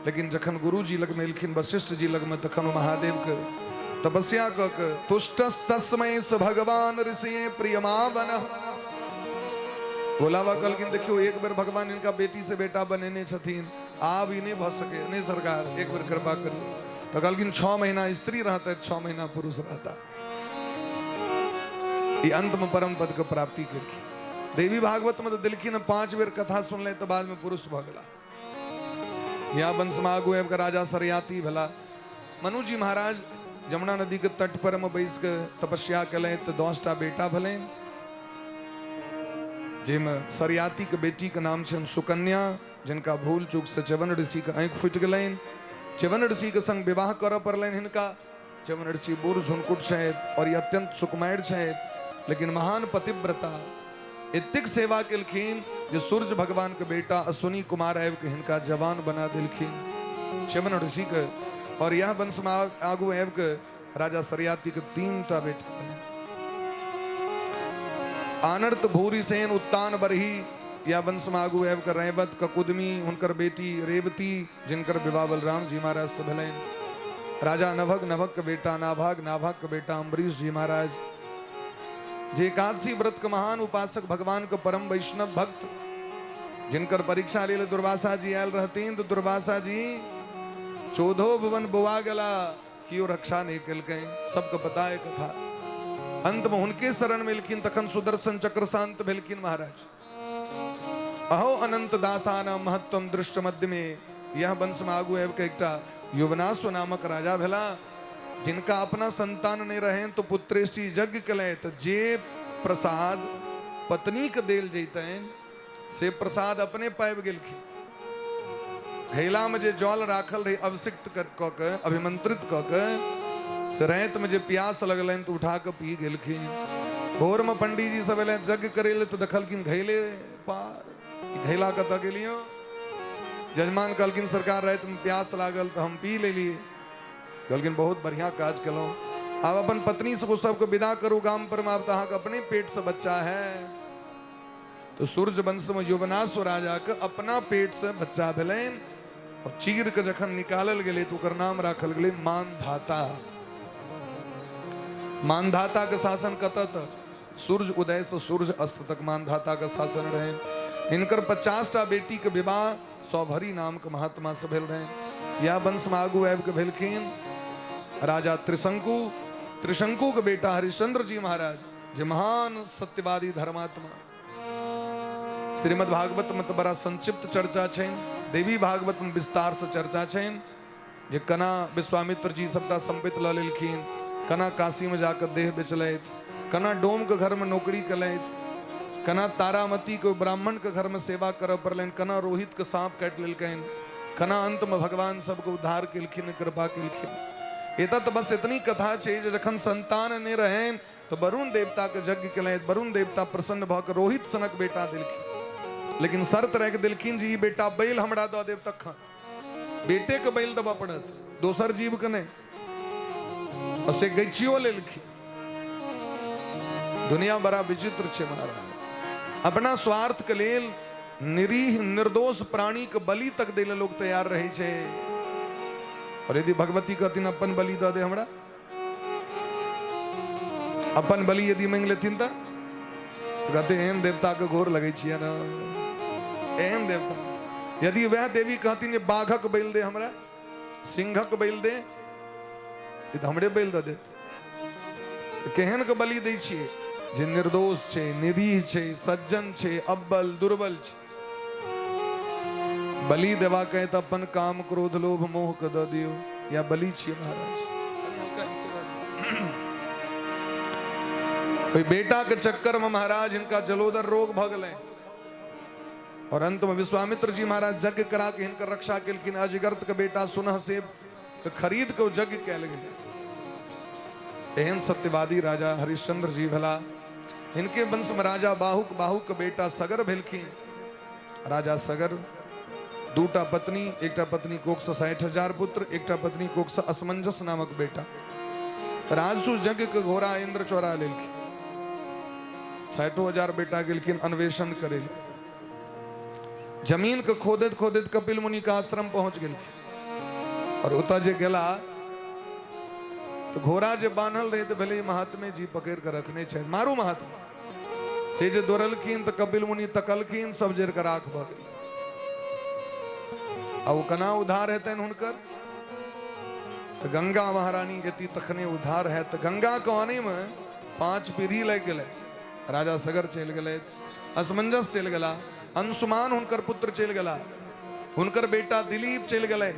लेकिन जखन गुरुजी लगमे एलखिन, वशिष्ठ जी लगमे, तखन ओ महादेवके तपस्या कऽ के तुष्ट तस्मै स भगवान ऋषिये प्रियमावन। भोला बाबा कहलखिन देखियौ, एक बेर भगवान हिनका बेटी से बेटा बनेने छथिन, आब ई नहि भऽ सके। नहि सरकार, एक बेर कृपा करियौ। तऽ कहलखिन 6 महीना स्त्री रहतै, 6 महीना पुरुष रहता। ई अंत में परम पद के प्राप्ति केलखिन। देवी भागवत में तऽ देलखिन 5 बेर कथा सुनले तऽ बाद में पुरुष भऽ गेला। या वंश में आगू आबि कऽ राजा सरयाती भेला। मनु जी महाराज यमुना नदी के तट पर में बैस के तपस्या केलनि तऽ 10टा बेटा भेलनि, जाहिमे सरयाती के बेटी के नाम छनि सुकन्या, जिनका भूल चूक से च्यवन ऋषि के आँखि फूटि गेलनि। च्यवन ऋषि के संग विवाह करऽ पड़लनि हिनका। च्यवन ऋषि बूढ़ झुनकुट छथि और ई अत्यंत सुकुमारि छथि, लेकिन महान पतिव्रता, एतेक सेवा केलखिन जे सूर्य भगवान के बेटा अश्विनी कुमार आबि के हिनका जवान बना देलखिन च्यवन ऋषि के। और यह वंश में आगू आबि के राजा सरयाती के 3टा बेटा भेलनि, आनर्त, भूरिसेन, उत्तान बरही। या वंश में आगू आबि के रैवत, ककुदमी, हुनकर बेटी रेवती, जिनकर विवाह बलराम जी महाराज से भेलनि। राजा नभग, नभग के बेटा नाभाग, नाभाग के बेटा अम्बरीश जी महाराज, जे एकादशी व्रत के महान उपासक, भगवान के परम वैष्णव भक्त, जिनकर परीक्षा लेल दुर्वासा जी आयल रहथिन, तऽ दुर्वासा जी 14 भुवन बोआ गेला, केओ रक्षा नहि केलकै, सबके पता है कथा। अंत में हुनके शरण में एलखिन, तखन सुदर्शन चक्र शांत भेलखिन महाराज। अहो अनंत दासाना महत्वम दृष्ट मध्य में। यह वंश में आगू आबि के एकटा युवनाश्व नामक राजा भेला, जिनका अपना संतान नहीं रहे तो पुत्रेष्टि यज्ञ केलनि, तऽ जे प्रसाद पत्नी के देल जैतनि से प्रसाद अपने पाबि गेलखिन। घैला में जे जल राखल रहे अभिषिक्त कऽ के, अभिमंत्रित कऽ के, से राति में जे प्यास लगलनि तऽ उठा कऽ पी गेलखिन। भोर में पंडीजी सब एलनि यज्ञ करै लए तऽ देखलखिन घैले पार, घैला कतऽ गेलियो? यजमान कहलखिन सरकार राति में प्यास लागल तऽ हम पी लेलियै। कहलखिन बहुत बढ़िया काज केलहुँ, आब अपन पत्नी सबको सबके विदा करू गाम पर में, आब तऽ अहाँके अपने पेट से बच्चा है। तो सूर्य वंश में युवनाश्व राजा के अपना पेट से बच्चा भेलनि और चीर के जखन निकालल गेलै तऽ ओकर नाम राखल गेलै मानधाता। मानधाता के शासन कतऽ तक? सूर्य उदय से सूर्य अस्त तक मानधाता के शासन रहे। हिनकर 50टा बेटी के विवाह सौभरी नाम के महात्मा से भेल रहे। यह वंश में आगू आबि के भेलखिन राजा त्रिशंकु। त्रिशंकु के बेटा हरिश्चंद्र जी महाराज, जे महान सत्यवादी धर्मात्मा। श्रीमद् भागवत में तो बड़ा संक्षिप्त चर्चा छनि, देवी भागवत में विस्तार से चर्चा छनि जे कना विश्वामित्र जी सबटा संपत्ति लऽ लेलखिन, कना काशी में जाकर देह बेचलथि, कना डोम के घर में नौकरी केलथि, कना तारामती के ब्राह्मण के घर में सेवा करऽ पड़लनि, कना रोहित के सांप काटि लेलकनि, कना अंत में भगवान सबके उद्धार केलखिन, कृपा केलखिन। एतऽ तऽ बस एतनी कथा छै जे जखन संतान नहि रहनि तऽ वरुण देवता के यज्ञ केलथि, वरुण देवता प्रसन्न भऽ के रोहित सनक बेटा देलखिन, लेकिन शर्त राखि देलखिन जे ई बेटा बैल हमरा दऽ देब तखन। बेटे के बैल देबऽ पड़त, दोसर जीव के नहि। और से गैचियो लेलखिन। दुनिया बड़ा विचित्र छै महाराज, अपना स्वार्थ के लेल निरीह निर्दोष प्राणी के बलि तक दै लए लोग तैयार रहै छै। और यदि भगवती कहथिन अपन बलि दऽ दे हमरा, अपन बलि यदि मांगि लेथिन तऽ कहते एहन देवताके गोर लगै छियै ने, एहन देवता। यदि वएह देवी कहथिन जे बाघक बैल दे हमरा, सिंहक बैल दे, ई तऽ हमरे बैल दऽ देत। तऽ केहन के बलि दै छियै? जे निर्दोष छै, निरीह छै, सज्जन छै, अब्बल दुर्बल छै। बलि देबाक है तऽ अपन काम क्रोध लोभ मोह के दऽ दियौ, या बलि छियै महाराज। ओहि बेटा के चक्कर में महाराज हिनका जलोदर रोग भऽ गेलै और अंत में विश्वामित्र जी महाराज यज्ञ करा के हिनकर रक्षा केलखिन। अजगर्त के बेटा सुनह सेब के खरीद के ओ यज्ञ कयल गेलै। एहन सत्यवादी राजा हरिश्चंद्र जी भेला। हिनके वंश में राजा बाहुक, बाहुक के बेटा सगर भेलखिन। राजा सगर दूटा पत्नी, एकटा पत्नी कोख से 60,000 पुत्र, एकटा पत्नी कोख से असमंजस नामक बेटा। राजसु यज्ञ के घोड़ा इंद्र चोरा लेलखिन। 60,000 बेटा गेलखिन अन्वेषण करे ले। जमीन के खोदैत खोदैत कपिल मुनि के आश्रम पहुंच गेलखिन और ओतऽ जे गेला तो घोड़ा जे बान्हल रहे तऽ भेलै महात्मे जी पकड़ के रखने छथि, मारू महात्मा। से जे दौड़लखिन तऽ कपिल मुनि तकलखिन, सब जरि के राख भऽ गेल। आ ओ केना उद्धार हेतनि हुनकर? तऽ गंगा महारानी एती तखने उद्धार हैत। तऽ गंगा के आने में 5 पीढ़ी लागि गेलै। राजा सगर चलि गेलै, असमंजस चलि गेला, अंशुमान हुनकर पुत्र चलि गेला, हुनकर बेटा दिलीप चलि गेलै,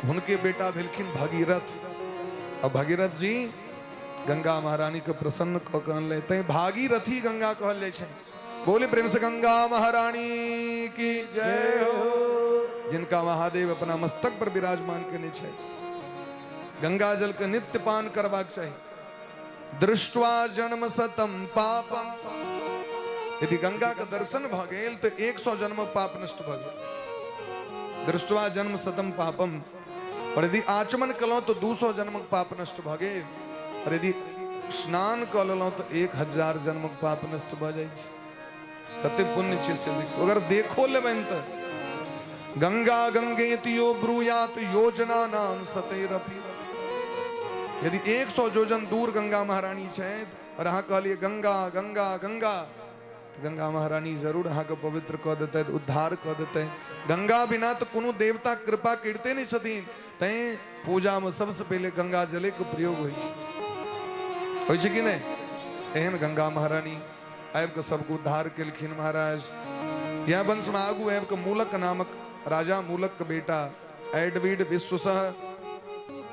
हुनके बेटा भेलखिन भगीरथ। आ भगीरथ जी गंगा महारानी के प्रसन्न कऽ के अनलै, तैं भागीरथी गंगा कहल जाइ छै। बोले प्रेम से गंगा महारानी की जय हो। जिनका महादेव अपना मस्तक पर विराजमान केने छथि। गंगा जल के नित्य पान करबाक चाही। दृष्ट्वा जन्म सतम पापम, यदि गंगा के दर्शन भऽ गेल तऽ 100 जन्म पाप नष्ट भऽ गेल। दृष्ट्वा जन्म सतम पापम, और यदि आचमन केलहुँ तऽ 200 जन्मक पाप नष्ट भऽ गेल, और यदि स्नान कऽ लेलहुँ तऽ 1000 जन्मक पाप नष्ट भऽ जाइ छै। कते पुण्य छै से देखियौ। अगर देखो लेबनि तऽ गंगा गंगेति यो ब्रूयात योजना नाम सतैरपि। यदि 100 योजन दूर गंगा महारानी छथि और अहाँ कहलियै गंगा गंगा गंगा, तऽ गंगा महारानी जरूर अहाँके पवित्र कऽ देतै, उद्धार कऽ देतै। गंगा बिना तऽ कोनो देवता कृपा करिते नहि छथिन, तैं पूजामे सबसँ पहिले गंगा जलेके प्रयोग होइ छै, होइ छै कि नहि? एहन गंगा महारानी आबि कऽ सबके उद्धार केलखिन महाराज। यह वंशमे आगू आबि कऽ मूलक नामक राजा, मूलक के बेटा एडविड विश्वसह,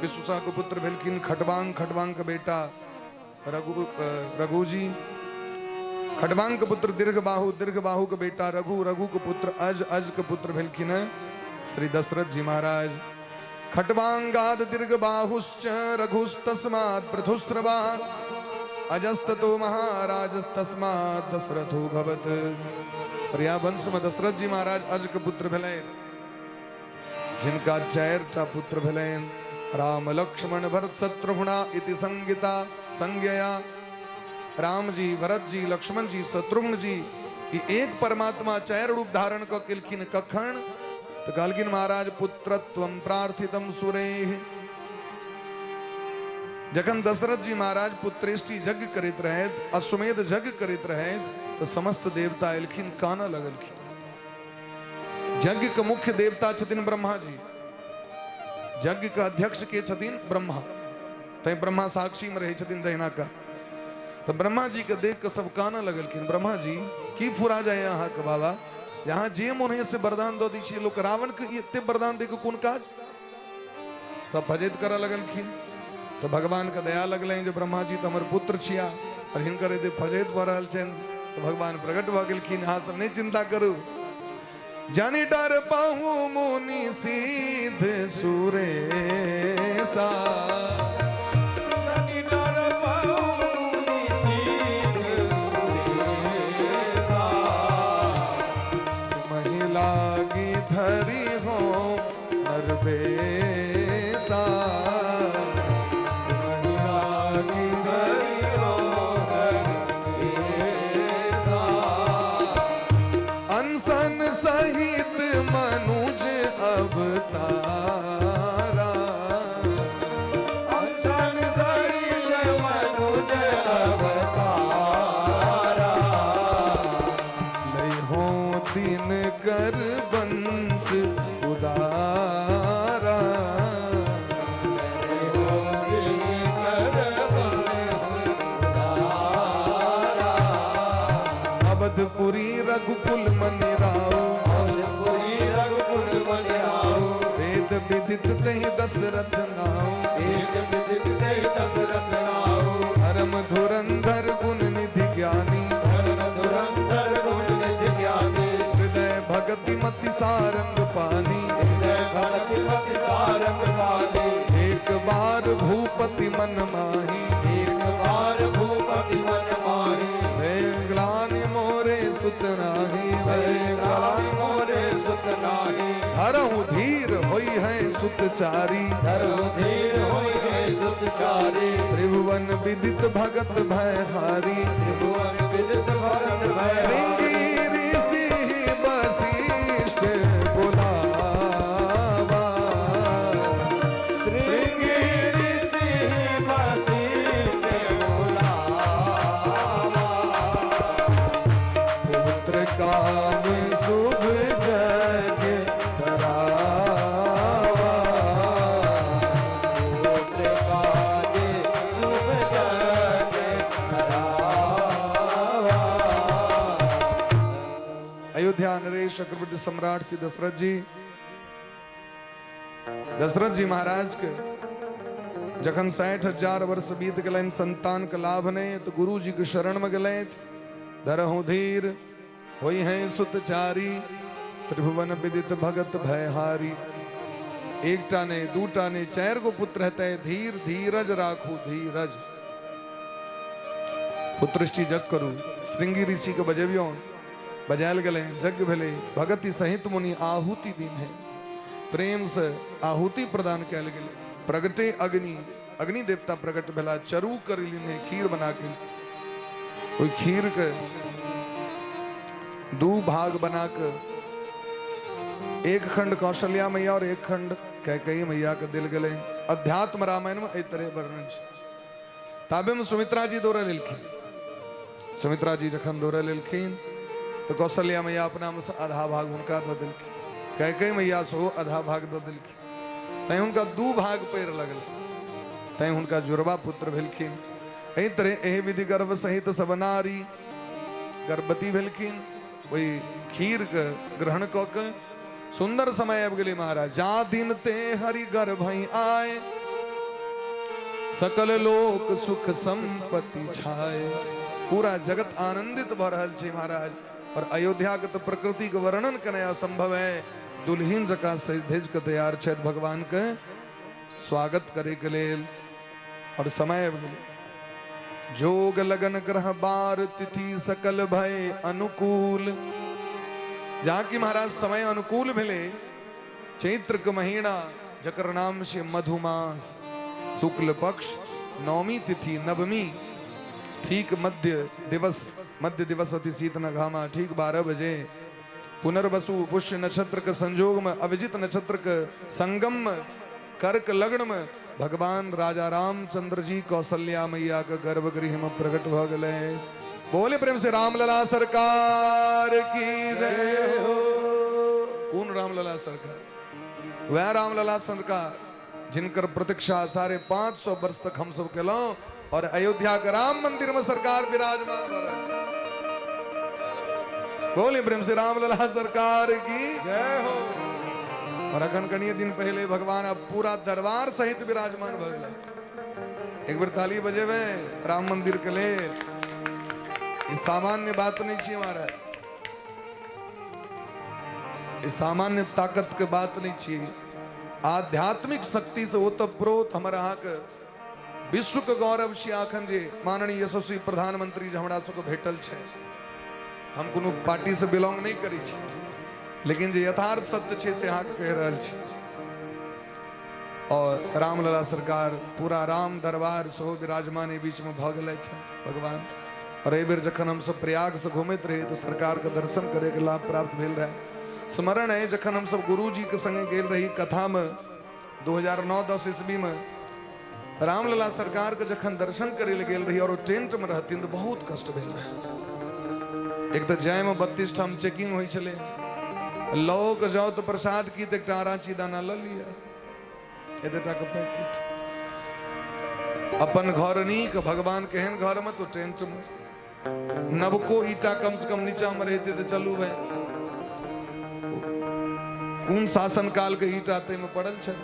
विश्वसह के पुत्र भेलखिन खटवांग, खटवांग के बेटा रघुजी, खटवांग के पुत्र दीर्घबाहु, दीर्घबाहु के बेटा रघु, रघु के पुत्र अज, अज के पुत्र भेलखिन श्री दशरथ जी महाराज। खटवांगाद दीर्घबाहुश्च रघुस्तस्मात् पृथुस्रवा अजस्ततो महाराजस्तस्मात् दशरथो भवत। और यह वंश में दशरथ जी महाराज अज के पुत्र भेलनि, जिनका 4टा पुत्र भेलनि, राम लक्ष्मण भरत शत्रुघ्ना इति संगीता संज्ञया। राम जी, भरत जी, लक्ष्मण जी, शत्रुघ्न जी, ई एक परमात्मा 4 रूप धारण कऽ केलखिन। कखन? तऽ कहलखिन महाराज पुत्रत्वम प्रार्थितम सुरेह। जखन दशरथ जी महाराज पुत्रेष्टि यज्ञ करैत रहथि, अश्वमेध यज्ञ करैत रहथि, तऽ समस्त देवता एलखिन, कानऽ लगलखिन। यज्ञ के मुख्य देवता छथिन ब्रह्मा जी, यज्ञ के अध्यक्ष के छथिन ब्रह्मा, तैं ब्रह्मा साक्षी में रहै छथिन जहिना का। तऽ ब्रह्मा जी के देख के सब कानऽ लगलखिन। ब्रह्मा जी की फुरा जाय अहाँके बाबा, यहाँ जे मोन है से वरदान दऽ दै छियै लोक, रावण के एते वरदान दे के कोन काज? सब भजैत करऽ लगलखिन। तऽ भगवान के दया लगलनि जे ब्रह्मा जी तऽ हमर पुत्र छिया और हिनकर एते फजैत भऽ रहल छनि, तऽ भगवान प्रकट भऽ गेलखिन। अहाँ सब नहि चिंता करू। जानी डर पाहू मुनि सिद्ध सुरेसा, जानी डर पाहू मुनि सिद्ध सुरेसा, महिला की धरी हो नरबेसा, महिला की धरी हो नरबेसा। अनसन सहित मनुज अवतारा, अनसन सहित मनुज अवतारा। अवधपुरी रघुकुल मन राव। अवधपुरी रघुकुल मन राव। वेद विदित तहि दशरथ नाव। वेद विदित तहि दशरथ नाव। धर्म धुरंधर गुण निधि ज्ञानी। धर्म धुरंधर गुण निधि ज्ञानी। हृदय भगति मति सारंग पानी। हृदय भगति मति सारंग पानी। एक बार भूपति मन माही। एक बार भूपति मन माही। भय ग्लानि मोरे सुत नाही। भय ग्लानि मोरे सुत नाही। धरहु धीर होई है सुत चारी। धरहु धीर होई है सुत चारी। त्रिभुवन विदित भगत भयहारी। त्रिभुवन विदित भगत भयहारी। ऋषि वशिष्ठ बुलावा। श्रृंगी ऋषि वशिष्ठ बुलावा। पुत्र काम शुभ यज्ञ करावा। पुत्र काज शुभ यज्ञ करावा। अयोध्या नरेश चक्रवर्ती सम्राट श्री दशरथ जी, दशरथ जी महाराज के जखन 60,000 वर्ष बीत गेलनि, संतान के लाभ नहीं, तो गुरु जी के शरण में गेलथि। धरहु धीर होई हैं सुतचारी, त्रिभुवन विदित भगत भयहारी। एकटा ने, दूटा ने, चारि गो पुत्र हेतै। धीर धीरज राखू, धीरज। पुत्रष्टि जग करू। श्रृंगी ऋषि के बजबियौ। बजायल गेलै, यज्ञ भेलै। भगति सहित मुनि आहुति दिन है। प्रेम से आहुति प्रदान कयल गेलै। प्रगटे अग्नि, अग्नि देवता प्रकट भेला। चरू कर लीने खीर बना के। ओहि खीर के दू भाग बना के एक खंड कौशल्या मैया और एक खंड कैकेयी मैया के दिल गेलै। अध्यात्म रामायण में एहि तरह वर्णन छै। ताबे में सुमित्रा जी दौड़ल एलखिन। सुमित्रा जी जखन दौड़ल एलखिन तो कौशल्या मैया अपना में से आधा भाग हुनका दऽ देलखिन, कैकेयी मैया सेहो आधा भाग दऽ देलखिन। तैं हुनका दू भाग पड़ि लगल, तैं हुनका जुड़वा पुत्र भेलखिन। एहि तरह एहि विधि गर्भ सहित सब नारी गर्भवती भेलखिन। ओहि खीर के ग्रहण कऽ के सुंदर समय आबि गेलै महाराज। जा दिन ते हरि गर्भहि आए, सकल लोक सुख संपत्ति छाए। पूरा जगत आनंदित भऽ रहल छै महाराज। और अयोध्या के तो प्रकृति के वर्णन केनाइ असंभव है। दुल्हिन जकाँ सजि धजि के तैयार छथि भगवान के स्वागत करे के लेल। और समय आबि गेलै। जोग लगन ग्रह बार तिथि सकल भय अनुकूल। जहाँ की महाराज समय अनुकूल भेलै, चैत्र के महीना जकर नाम छै मधुमास, शुक्ल पक्ष नवमी तिथि नवमी, ठीक मध्य दिवस, मध्य दिवस अति शीत न घामा, ठीक 12 बजे पुनर्वसु पुष्य नक्षत्र के संयोग में, अभिजित नक्षत्र के संगम में, कर्क लग्न में भगवान राजा रामचंद्र जी कौशल्या मैया के गर्भगृह में प्रकट भ गेलै। बोले प्रेम से रामलला सरकार की जय हो। कौन रामलला सरकार? वह रामलला सरकार जिनकर प्रतीक्षा 550 वर्ष तक हम सब केलहुं और अयोध्या के राम मंदिर में सरकार विराजमान भऽ रहल छै। बोले प्रेम से रामलला सरकार की जय हो। और अखन कनिए दिन पहले भगवान अब पूरा दरबार सहित विराजमान भऽ गेलै। एक बेर ताली बजेबै राम मंदिर के लेल। ई सामान्य बात नहीं छियै महाराज, ई सामान्य ताकत के बात नहीं छियै। आध्यात्मिक शक्ति से ओतप्रोत हमर अहाँके विश्व के गौरव छी। अखन जे माननीय यशस्वी प्रधानमंत्री जे हमरा सबके भेटल छै, हम कोनो पार्टी से बिलोंग नहीं करै छी, लेकिन जे यथार्थ सत्य छै से अहाँके कहि रहल छी। और रामलला सरकार पूरा राम दरबार सेहो विराजमान एहि बीच में भऽ गेलथि हँ भगवान। और एहि बेर जखन हमसब प्रयाग से घुमैत रही तऽ सरकार के दर्शन करे के लाभ प्राप्त भेल रहे। स्मरण है जखन हमसब गुरुजी के संगे गेल रही कथा में 2009-10 ईस्वी में, रामलला सरकार के जखन दर्शन करे ले गेल रही और ओ टेंट में रहथिन तऽ बहुत कष्ट भेल रहे। एक तऽ जाय में 32 ठाम चेकिंग होइ छलै, लऽ के जाउ तऽ प्रसाद की तऽ एकटा अराची दाना लऽ लिअ, एतेटा के पैकेट। अपन घर नीक, भगवान केहन घर में तो टेंट में। नवको ईटा कम से कम नीचा में रहते तऽ चलू भाई, कोन शासन काल के ईटा ताहिमे पड़ल छै।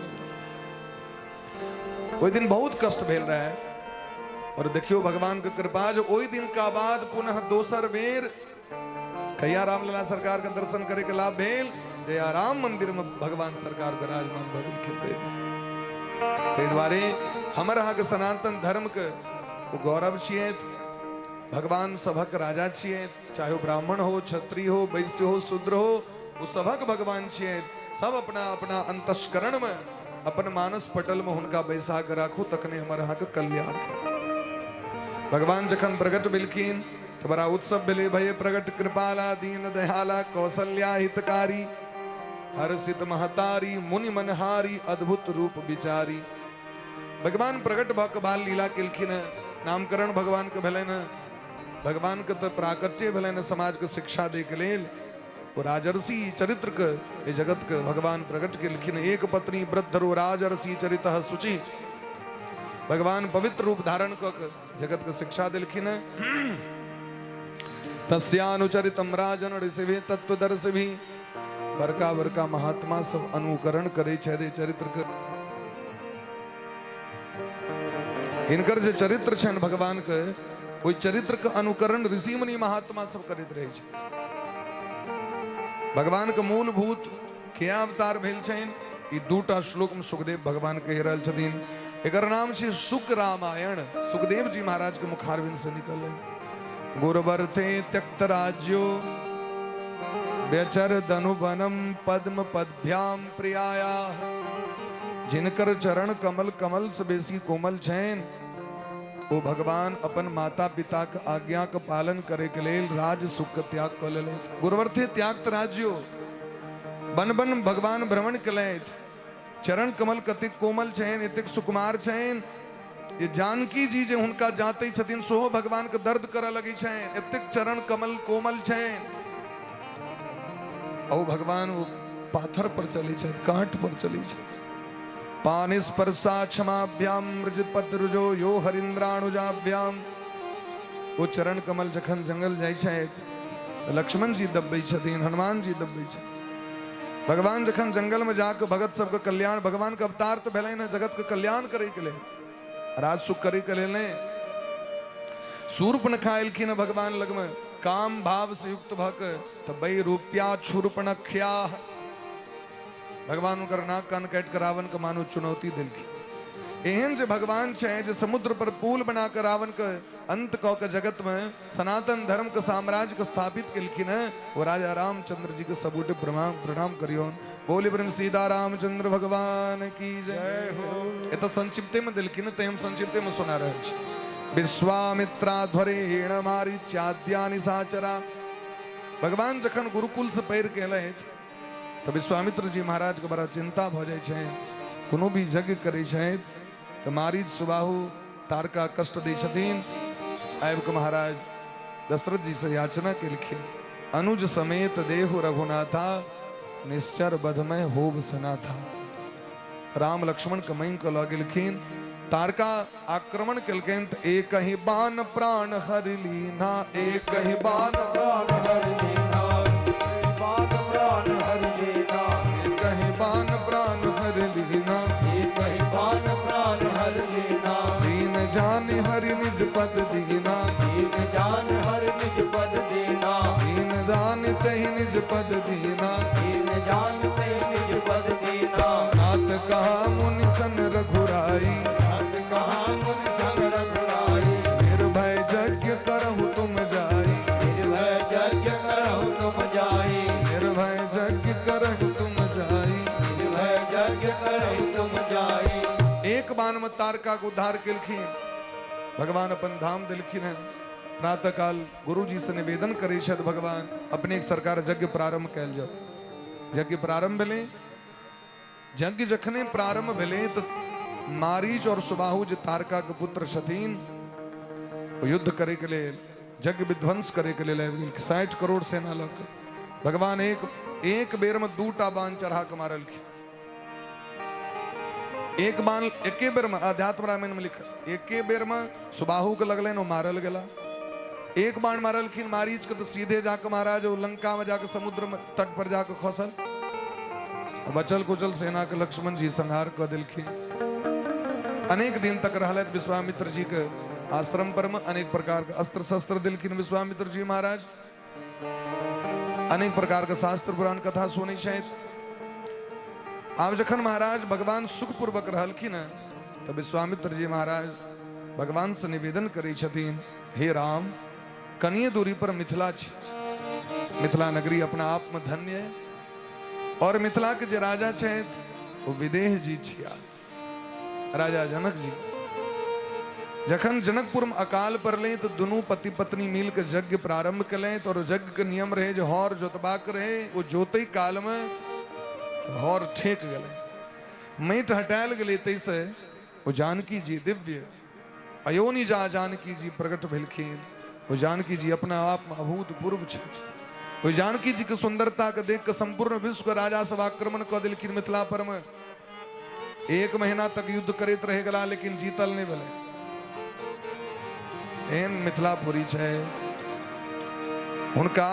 ओहि दिन बहुत कष्ट भेल रहे। और देखियो भगवान के कृपा जो ओहि दिन का बाद पुनः दोसर बेर कहिया रामलला सरकार के दर्शन करे के लाभ भेल, जया राम मंदिर में भगवान सरकार विराजमान भऽ गेलखिन। ताहि दुआरे हमर अहाँके सनातन धर्म के ओ गौरव छियै। भगवान सभक राजा छियै, चाहे ओ ब्राह्मण हो, क्षत्रिय हो, वैश्य हो, शूद्र हो, ओ सभक भगवान छियै। सब अपना अपना अंतस्करण में, अपन मानस पटल में हुनका बैसा के राखू, तखने हमर अहाँके कल्याण। भगवान जखन प्रकट भेलखिन तऽ बड़ा उत्सव भेलै। भये प्रगट कृपाला दीन दयाला कौशल्या हितकारी, हर्षित महतारी मुनि मनहारी, अद्भुत रूप विचारी। भगवान प्रकट भऽ कऽ बाल लीला केलखिन हेँ। नामकरण भगवानके भेलनि हेँ। भगवानके तऽ प्राकट्य भेलनि समाजके शिक्षा दैके लेल। ओ राजर्षि चरित्रके एहि जगतके भगवान प्रकट केलखिन। एक पत्नी वृद्धरो राजर्षि चरित शुचि। भगवान पवित्र रूप धारण कऽ के जगतके शिक्षा देलखिन हेँ। तस्यानुचरितम राजन ऋषिभि तत्वदर्शिभि। बड़का बड़का महात्मा सब अनुकरण करै छथि एहि चरित्रके। हिनकर जे चरित्र छनि भगवान के, ओहि चरित्र के अनुकरण ऋषि मुनि महात्मा सब करैत रहै छै। भगवान के मूलभूत के अवतार भेल छनि, ई दूटा श्लोक में सुखदेव भगवान कहि रहल छथिन। एकर नाम छै शुक रामायण। सुखदेव जी महाराज के मुखारविंद से निकल। गुरुवर्थे त्यक्त राज्यो व्यचर धनुवनम पद्म पद्भ्याम प्रियाया। जिनकर चरण कमल कमल से बेसी कोमल छनि, ओ भगवान अपन माता पिता के आज्ञा के पालन करे के लेल राज सुख के त्याग कऽ लेलथि। गुरुवर्थे त्याग राज्यो, बन बन भगवान भ्रमण केलथि। चरण कमल कतेक कोमल छनि, एतेक सुकुमार छनि ये जानकी जी जे हुनका जाते छथिन सेहो भगवान के दर्द करऽ लगै छनि, एतेक चरण कमल कोमल छनि। ओ भगवान ओ पाथर पर चलै छथि, कांट पर चलै छथि। पानि स्पर्शा क्षमाभ्याम मृजपत रुजो यो हरिन्द्राणुजाभ्याम। ओ चरण कमल जखन जंगल जाइ छथि तऽ लक्ष्मण जी दबबै छथिन, हनुमान जी दबबै छथिन। भगवान जखन जंगल में जाके भगत सबके कल्याण, भगवान के अवतार तो भेलै ने जगत के कल्याण करे के लेल, राज सुख करे के लेल नहि। शूर्पणखा एलखिन भगवान लग में काम भाव से युक्त भऽ के, तऽ वैरूप्या शूर्पणख्या। भगवान हुनकर नाक कान काटि कऽ रावण के मानो चुनौती देलखिन। एहन जे भगवान छै जे समुद्र पर पुल बना कऽ रावण के अंत कऽ के जगत में सनातन धर्म के साम्राज्य के स्थापित केलखिन हैं, वो राजा रामचंद्र जी के सबगोटे प्रणाम प्रणाम करियौन। बोली प्रेम सीता रामचंद्र भगवान की जय हो। ए तऽ संक्षिप्ते में देलखिन, ते हम संक्षिप्ते में सुना रहल छी। विश्वामित्राध्वरेण मारीच्याद्या निशाचरा। भगवान जखन गुरुकुल से पढ़ि के एलथि तऽ विश्वामित्र जी महाराज के बड़ा चिंता भऽ जाइ छनि। कोनो भी यज्ञ करै छथि तऽ मारीच सुबाहु तारका कष्ट दै छथिन। आबि कऽ महाराज दशरथ जी से याचना केलखिन, अनुज समेत देहु रघुनाथा, निश्चर बधमय होब सनाथा। राम लक्ष्मण के मांगि कऽ लऽ गेलखिन। तारका आक्रमण केलकनि तऽ एक ही बाण प्राण हरि लीना, एक ही बाण प्राण हरि लीना, बाण प्राण हरि लीना, एक ही बाण प्राण हरि लीना, एक ही बाण प्राण हरि लीना, दीन जान हरि निज पद दीना, दीन जान हरि निज पद दीना, दीन दान तहि निज पद दीना, दीन जान तहि निज पद दीना। नाथ कहा मुनि सन रघुराई, नाथ कहा मुनि सन रघुराई, निर्भय यज्ञ करहु तुम जाई, निर्भय यज्ञ करहु तुम जाई, निर्भय यज्ञ करहु तुम जाई, निर्भय यज्ञ करहु तुम जाई। एक बाण में तारका के उद्धार केलखिन भगवान, अपन धाम देलखिन हैं। प्रातः काल गुरु जी से निवेदन करै छथि भगवान, अपने सरकार यज्ञ प्रारंभ कयल जाओ। यज्ञ प्रारंभ भेलै। यज्ञ जखने प्रारंभ भेलै तऽ मारीच और सुबाहु जे तारका के पुत्र छथिन, ओ युद्ध करे के लेल, यज्ञ विध्वंस करे के लेल आबि गेलखिन 60 करोड़ सेना लऽ कऽ। भगवान एक एक बेर में दूटा बाण चढ़ा के मारलखिन। एक बाण एके बेर में, अध्यात्म रामायण में लिखल, एके बेर में सुबाहु के लगलनि, ओ मारल गेला। एक बाण मारलखिन मारीच के तऽ सीधे जाके महाराज ओ लंका में जाके समुद्र में तट पर जाके खसल। बचल कुचल सेना के लक्ष्मण जी संहार कऽ देलखिन। अनेक दिन तक रहलथि विश्वामित्र जी के आश्रम पर में, अनेक प्रकार के अस्त्र शस्त्र देलखिन विश्वामित्र जी महाराज, अनेक प्रकार के शास्त्र पुराण कथा सुनै छथि। आब जखन महाराज भगवान सुखपूर्वक रहलखिन तऽ विश्वामित्र जी महाराज भगवान से निवेदन करै छथिन, हे राम, कनिए दूरी पर मिथिला छै, मिथिला नगरी अपना आप में धन्य है और मिथिला के जे राजा छथि ओ विदेह जी छिया, राजा जनक जी। जखन जनकपुर में अकाल पड़लै तऽ दुनू पति पत्नी मिल के यज्ञ प्रारंभ केलनि और यज्ञ के नियम रहे जे हर जोतबाक रहे, ओ जोतै काल में हर ठेक गेलै, माटि हटायल गेलै, ताहिसँ ओ जानकी जी दिव्य अयोनिजा जानकी जी प्रकट भेलखिन। ओ जानकी जी अपना आप में अभूतपूर्व छथि। ओहि जानकी जी के सुंदरता के देख के संपूर्ण विश्व के राजा सब आक्रमण कऽ देलखिन मिथिला पर में। एक महीना तक युद्ध करैत रहि गेला लेकिन जीतल नहि भेलै। एहन मिथिलापुरी छै। हुनका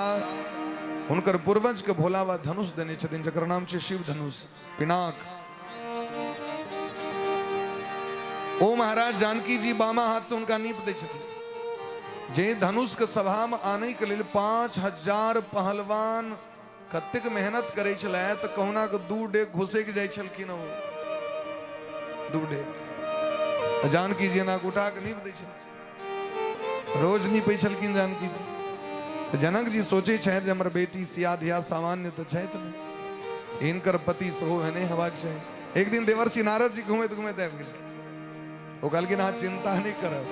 हुनकर पूर्वज के भोला बाबा धनुष देने छथिन जकर नाम छै शिव धनुष पिनाक। ओ महाराज जानकी जी बामा हाथ से हुनका नीप दै छथिन। जे धनुष के सभा में आने के लेल 5000 पहलवान कतेक मेहनत करै छलै तऽ कहुना के 2 डेग घुसैक जाइ छलखिन, ओ 2 डेग जानकी जी एना उठा के नीप दै छलखिन, रोज नीपै छलखिन जानकी जी। तऽ जनक जी सोचै छथि जे हमर बेटी सिया धिया सामान्य तऽ छथि नहि, हिनकर पति सेहो एहने हेबाक चाही। एक दिन देवर्षि नारद जी घुमैत घुमैत आबि गेल। ओ कहलखिन अहाँ चिंता नहि करब,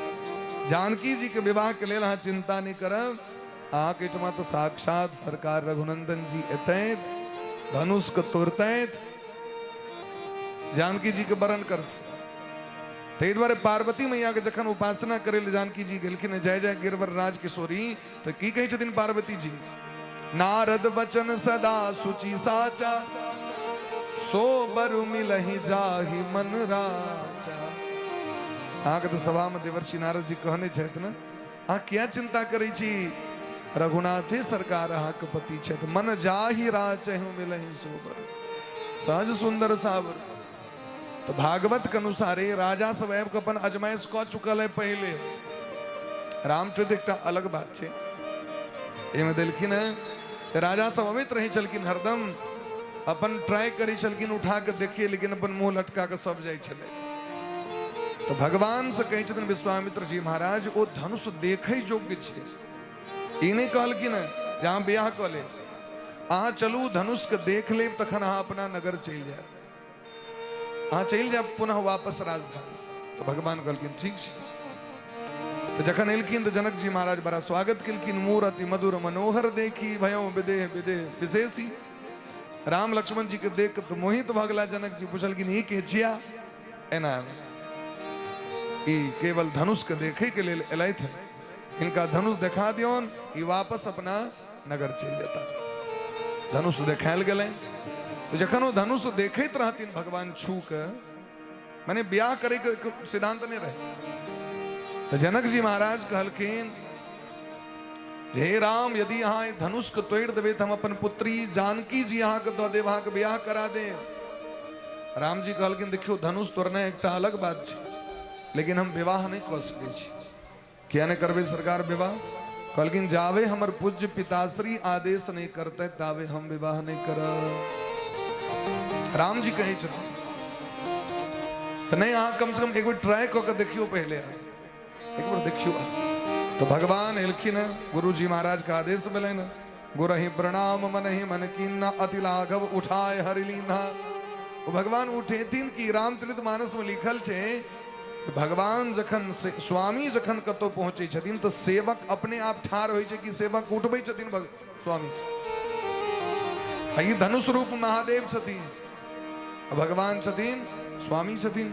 जानकी जी के विवाह के लेल अहाँ चिंता नहि करब, अहाँके एहिठमा तऽ साक्षात सरकार रघुनंदन जी एतैत, धनुष के तोड़तैत, जानकी जी के वरण करथिन। ताहि दुआरे पार्वती मैया के जखन उपासना करे ले जानकी जी गेलखिन, जय जय गिरवर राज किशोरी, तऽ की कहै छथिन पार्वती जी? नारद वचन सदा सुचि साचा, सो बरु मिलहि जाहि मन राचा। अहाँके तऽ सभा में देवर्षि नारद जी कहने छथि ने, अहाँ किया चिंता करै छी, रघुनाथे सरकार अहाँके पति छथि, मन जाहि राचहु मिलहि सो बर सहज सुंदर सावर। तऽ भागवत के अनुसारे राजा सब आबि कऽ अपन अजमाइश कऽ चुकल है पहिले। रामचरित एकटा अलग बात छै, एहिमे देलखिन है राजा सब अबैत रहै छलखिन, हरदम अपन ट्राई करै छलखिन उठा के देखिए, लेकिन अपन मुंह लटका के सब जाइ छलै। तऽ भगवान से कहै छथिन विश्वामित्र जी महाराज, ओ धनुष देखै योग्य छै, ई नहि कहलखिन है जे अहाँ बियाह कऽ लेब, अहाँ चलू धनुष के देख लेब तखन अहाँ अपना नगर चलि जायब, अहाँ चलि जायब पुनः वापस राजधानी। तऽ भगवान कहलखिन ठीक छै। तऽ जखन एलखिन तऽ जनक जी महाराज बड़ा स्वागत केलखिन। मूरति मधुर मनोहर देखी भयो विदेह विदेह विशेषी। राम लक्ष्मण जी के देख तऽ मोहित भऽ गेला जनक जी। पुछलखिन ई के छिया? एना ई केवल धनुष के देखे के लेल एलथि है, हिनका धनुष देखा दियौन, ई वापस अपना नगर चलि जेता। धनुष देखायल गेलै। तो जखन ओ धनुष देखैत रहथिन भगवान छू के, माने ब्याह करे के सिद्धांत नहीं रहे, तो जनक जी महाराज कहलखिन हे राम, यदि अहाँ धनुष के तोड़ि देबै तऽ हम अपन पुत्री जानकी जी अहाँके दऽ देब, अहाँके ब्याह करा देब। राम जी कहलखिन देखियौ धनुष तोड़नाइ एकटा अलग बात छै, लेकिन हम विवाह नहि कऽ सकै छी। किया नहि करबै सरकार विवाह? कहलखिन जावे हमर पूज्य पिताश्री आदेश नहि करते तावे हम विवाह नहि करब। राम जी कहै छथिन तऽ नहि, अहाँ कम से कम एक बेर ट्राई कऽ के देखियौ, पहिले एक बेर देखियौ। तो भगवान एलखिन, गुरु जी महाराज के आदेश भेलनि, गुरहि प्रणाम मनहि मन कीन्हा, अति लाघव उठाए हरि लीन्हा। ओ भगवान उठेथिन कि रामचरित मानस में लिखल छै भगवान जखन स्वामी जखन कतौ पहुंचे छथिन तऽ सेवक अपने आप ठाढ़ होइ छै कि सेवक उठबै छथिन स्वामी। आ ई धनुष रूप महादेव छथिन, भगवान छथिन, स्वामी छथिन,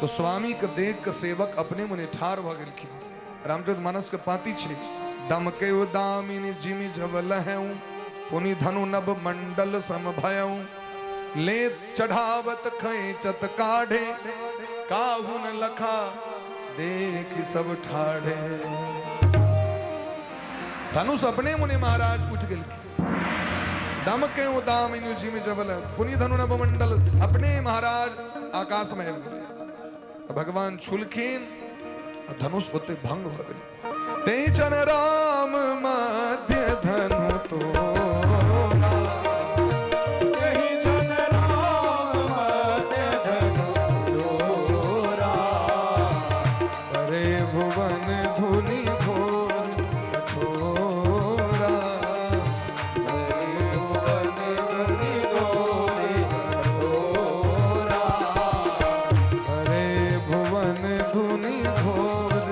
तो स्वामी के देख के सेवक अपने मने ठाढ़ भऽ गेलखिन। रामचरित मानस के पाती छै, दमके दामिनी जिमि जब लहूं, पुनि धनु नभ मंडल सम भयऊं, ले चढ़ावत खैचत काढ़े, काहुन लखा देख सब ठाढ़े। धनुष अपने मुनि महाराज उठि गेलखिन। दम के उदाम जिम जबल पुनि धनु नभमंडल, अपने महाराज आकाश में आबि गेलै। भगवान छुलखिन आ धनुष ओते भंग भऽ गेलै। तेहि चन राम मध्य धनु तोरा, तेहि छन राम मध्य धनु तोरा, अरे भुवन धुनि घोर कठोरा, हरि भुवन धुनि घोर कठोरा, अरे भुवन धुनि घोर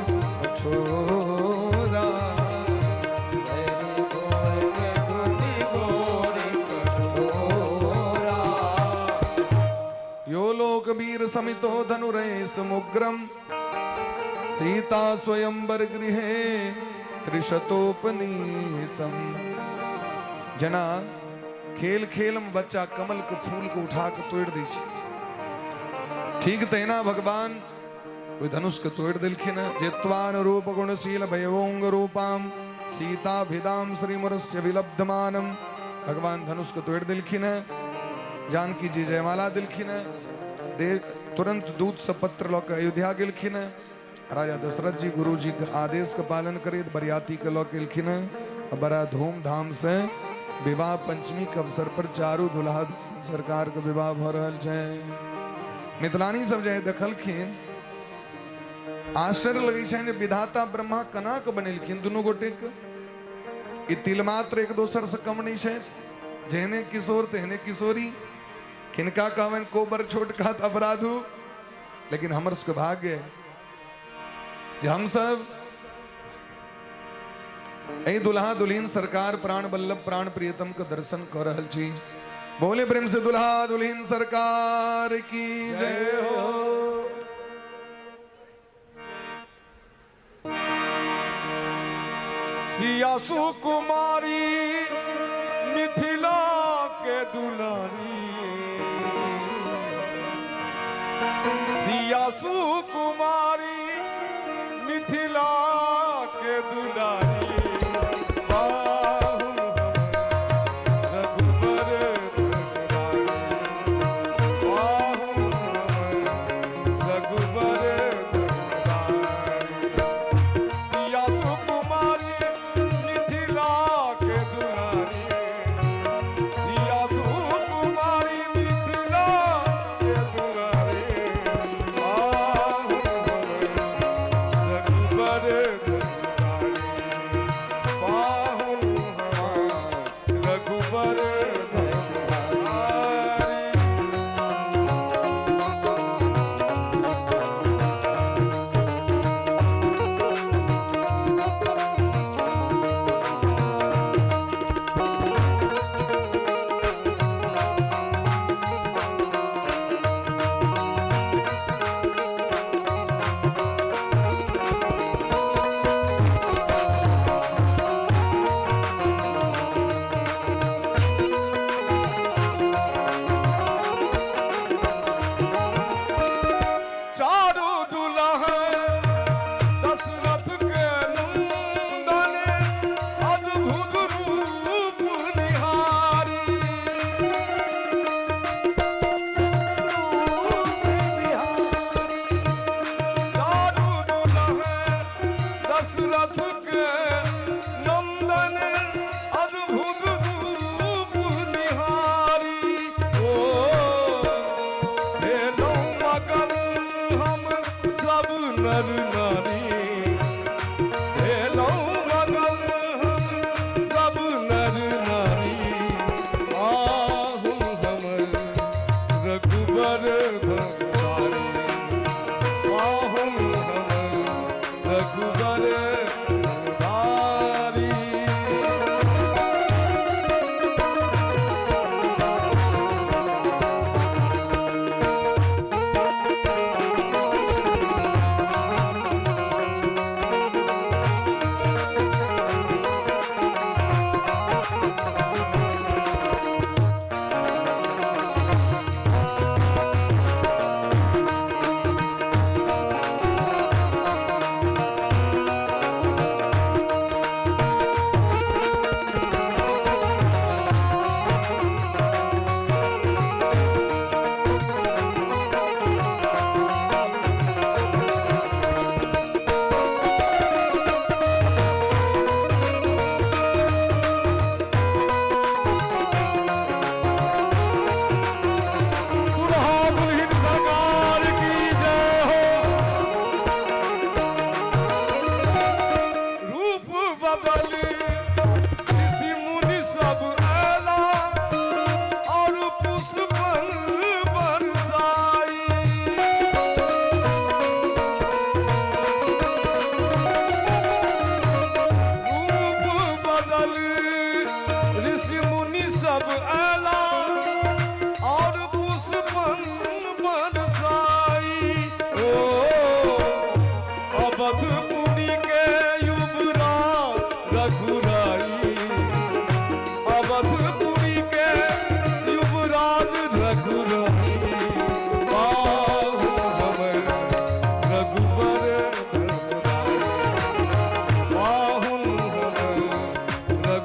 कठोरा, हरि भुवन धुनि घोर कठोरा। यो लोकवीर समितो धनुरेश मुग्रम, सीता स्वयंवर गृहे त्रिशतोपनीतम। जेना खेल खेल में बच्चा कमल के फूल के उठा के तोड़ि दै छै, ठीक तहिना भगवान ओहि धनुष के तोड़ि देलखिन। जित्वान रूप गुणशील भयवोंग रूपाम सीताभिदाम श्रीमुरस्य विलब्धमानम। भगवान धनुष के तोड़ि देलखिन। जानकी जी जयमाला देलखिन। तुरंत दूत से पत्र लऽ के अयोध्या गेलखिन। राजा दशरथ जी गुरु जी के आदेश के पालन करैत बरियाती के लऽ के एलखिन। बड़ा धूमधाम से विवाह पंचमी के अवसर पर चारू दुल्हा सरकार के विवाह भऽ रहल छै। मिथिलानी सब जे देखलखिन आश्चर्य लगै छनि जे विधाता ब्रह्मा केना के बनेलखिन दुनू गोटे के। ई तिल मात्र एक दोसर से कम नहीं छै, जेहने किशोर तेहने किशोरी। किनका कहबनि कोबर छोट खात अपराधू। लेकिन हमर सबके भाग्य जे हमसब एहि दुल्हा दुल्हिन सरकार प्राण बल्लभ प्राण प्रियतम के दर्शन कऽ रहल छी। बोले प्रेम से दुल्हा दुल्हिन सरकार की जय हो। सिया सुकुमारी मिथिला के दुलारी, सिया सुकुमारी मिथिला के दुलारी, बाहुन रघुबर दुलारी, बाहुन रघुबर दुलारी। सिया सुकुमारी मिथिला के दुलारी, सिया सुकुमारी मिथिला के दुलारी, बाहुन रघुबर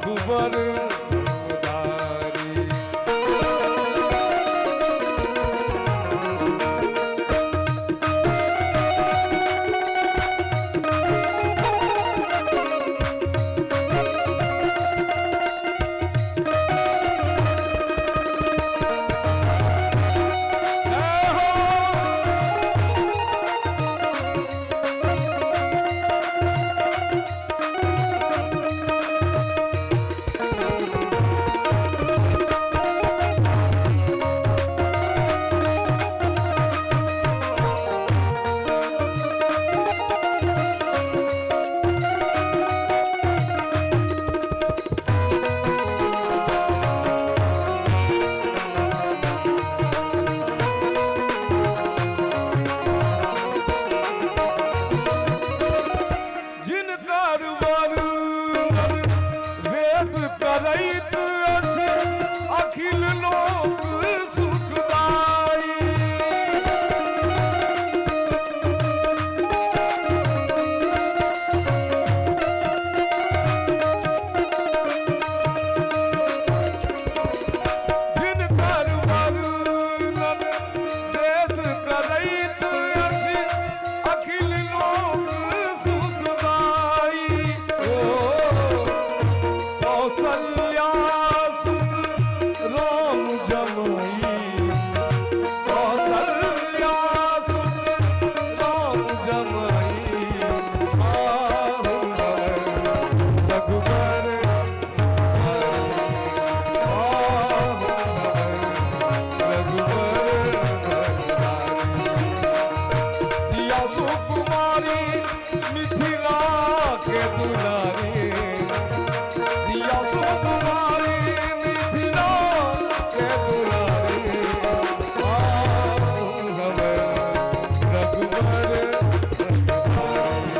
रघुबर उदारी। जय हो। जिनकर वर्णन वेद करैत अछि अखिल लोक सुखदाई। जिनकर वर्णन वेद करैत अछि अखिल लोक सुखदाई। ओ कौशल्या सुत राम जमाई, कौशल्या सुत राम जमाई, आहु रघुबर, आहु रघुबर। सिया सुकुमारी मिथिला के दुलारी, सिया सुकुमारी मिथिला के दुलारी, आहु रघुबर, आहु रघुबर, आहु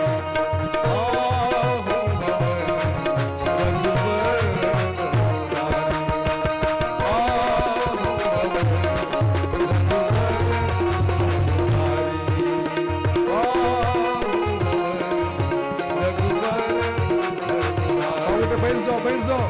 सब गोटे बैस जाओ, बैस जाओ।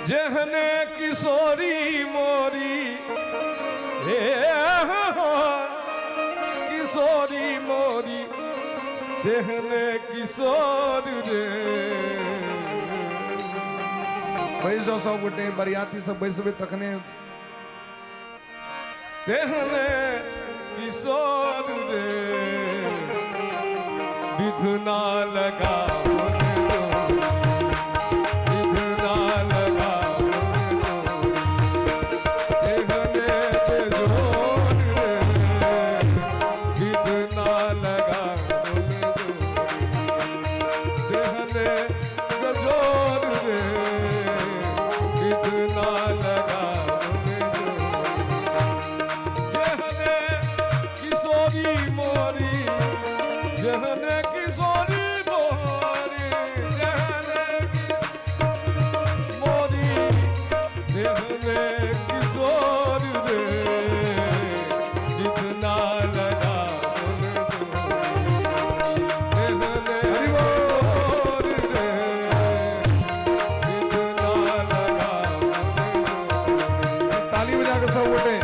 जेहने किशोरी मोरी, हे किशोरी मोरी, तेहने किशोर रे। बैस जाओ सब गोटे, बरियाती सब बैसबै तखने। तेहने किशोर रे, विधना लगा, विधना लगा, तेहने बेजोर रे, विधना लगा, तेहने गजोर रे, विधना लगा, जेहने किशोरी मोरी, जेहने किशोरी मोरी, जेहने मोरी, जेहने किशोर रे, जितना लगा तेहने किशोर रे, जितना लगा। ताली बजा के सब गोटे।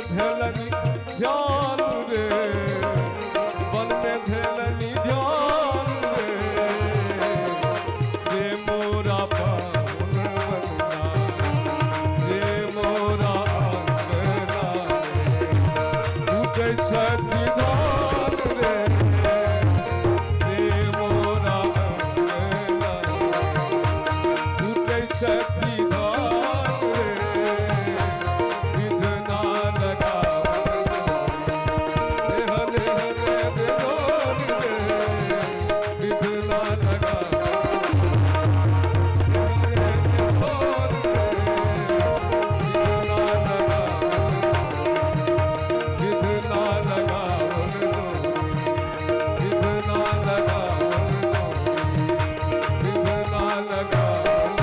धेलनि ध्यान रे, वन में धेलनि ध्यान रे, से मोरा पाहुन बंगना, से मोरा अंगना रे, टूटै छथि धान रे, से मोरा अंगना रे, टूटै छथि धान रे, विधना लगावल देह देह दे बेजोर रे, विधना लगावल देह बेजोर रे, विधना लगावल, विधना लगावल डोरी, विधना लगावल डोरी, विधना लगावल।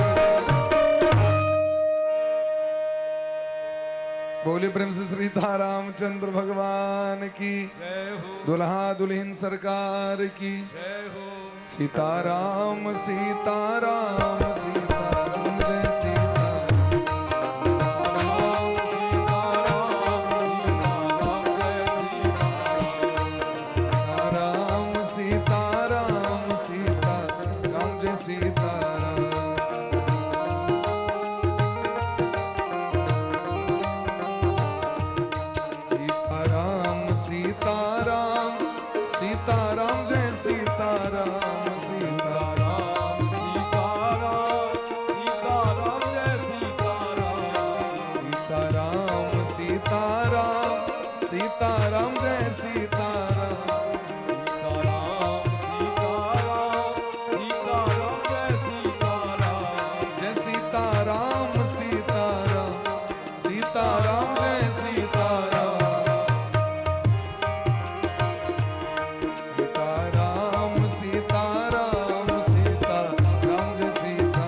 बोले प्रेम से श्री रामचंद्र भगवान की जय हो, दुल्हा दुल्हन सरकार की जय हो। सीताराम सीताराम सीताराम जय सीता राम सीता राम सीता राम जय सीता राम सीताराम सीता राम जय सीताराम। सीताराम सीताराम सीताराम जय सीताराम सीताराम राम सीता राम सीता राम जय सीता राम सीताराम सीताराम सीताराम जय सीताराम सीता राम सीता राम सीता राम जय सीता राम जय सीताराम सीताराम सीताराम जय सीताराम सीताराम सीताराम सीताराम जय सीताराम राम सीता राम सीता राम जय सीता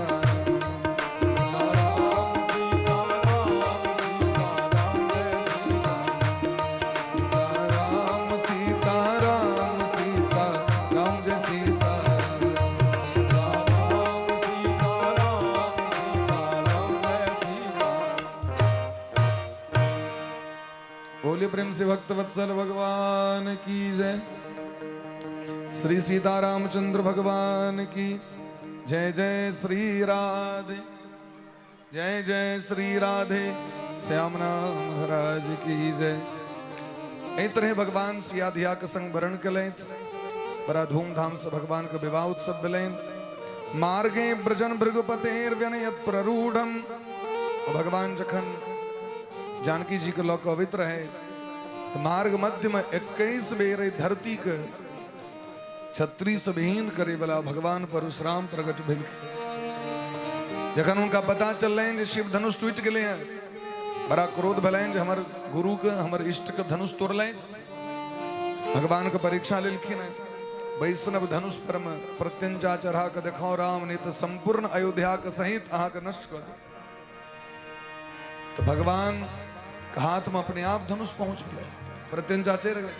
सीताराम सीताराम सीताराम जय सीताराम राम सीता राम सीता राम जय सीता बोले प्रेम से भक्त वत्सल भगवान की जय। श्री सीतारामचंद्र भगवान की जय। जय श्री राधे, जय जय श्री राधे। श्याम नाम महाराज की जय। एहि तरह भगवान सिया धिया के संग वरण केलथि। बड़ा धूमधाम से भगवान के विवाह उत्सव भेलनि। मार्गे ब्रजन भृगुपतेर व्यनयत प्ररूढ़म। भगवान जखन जानकी जी के लऽ कऽ अबैत रहे तऽ मार्ग मध्य में 21 बेर एहि धरती के छत्री से विहीन करे वाला भगवान परशुराम प्रकट भेल। जखन हुनका पता चललनि जे शिव धनुष टूटि गेलै हैं, बड़ा क्रोध भेलनि जे हमर गुरु के, हमर इष्ट के धनुष तोड़लनि। भगवान के परीक्षा लेलखिन हैं, वैष्णव धनुष पर में प्रत्यंचा चढ़ा के देखाओ राम, नहीं तो संपूर्ण अयोध्या के सहित अहाँ के नष्ट कर देब। तो भगवान के हाथ में अपने आप धनुष पहुंच गेलै, प्रत्यंचा चढ़ि गेलै।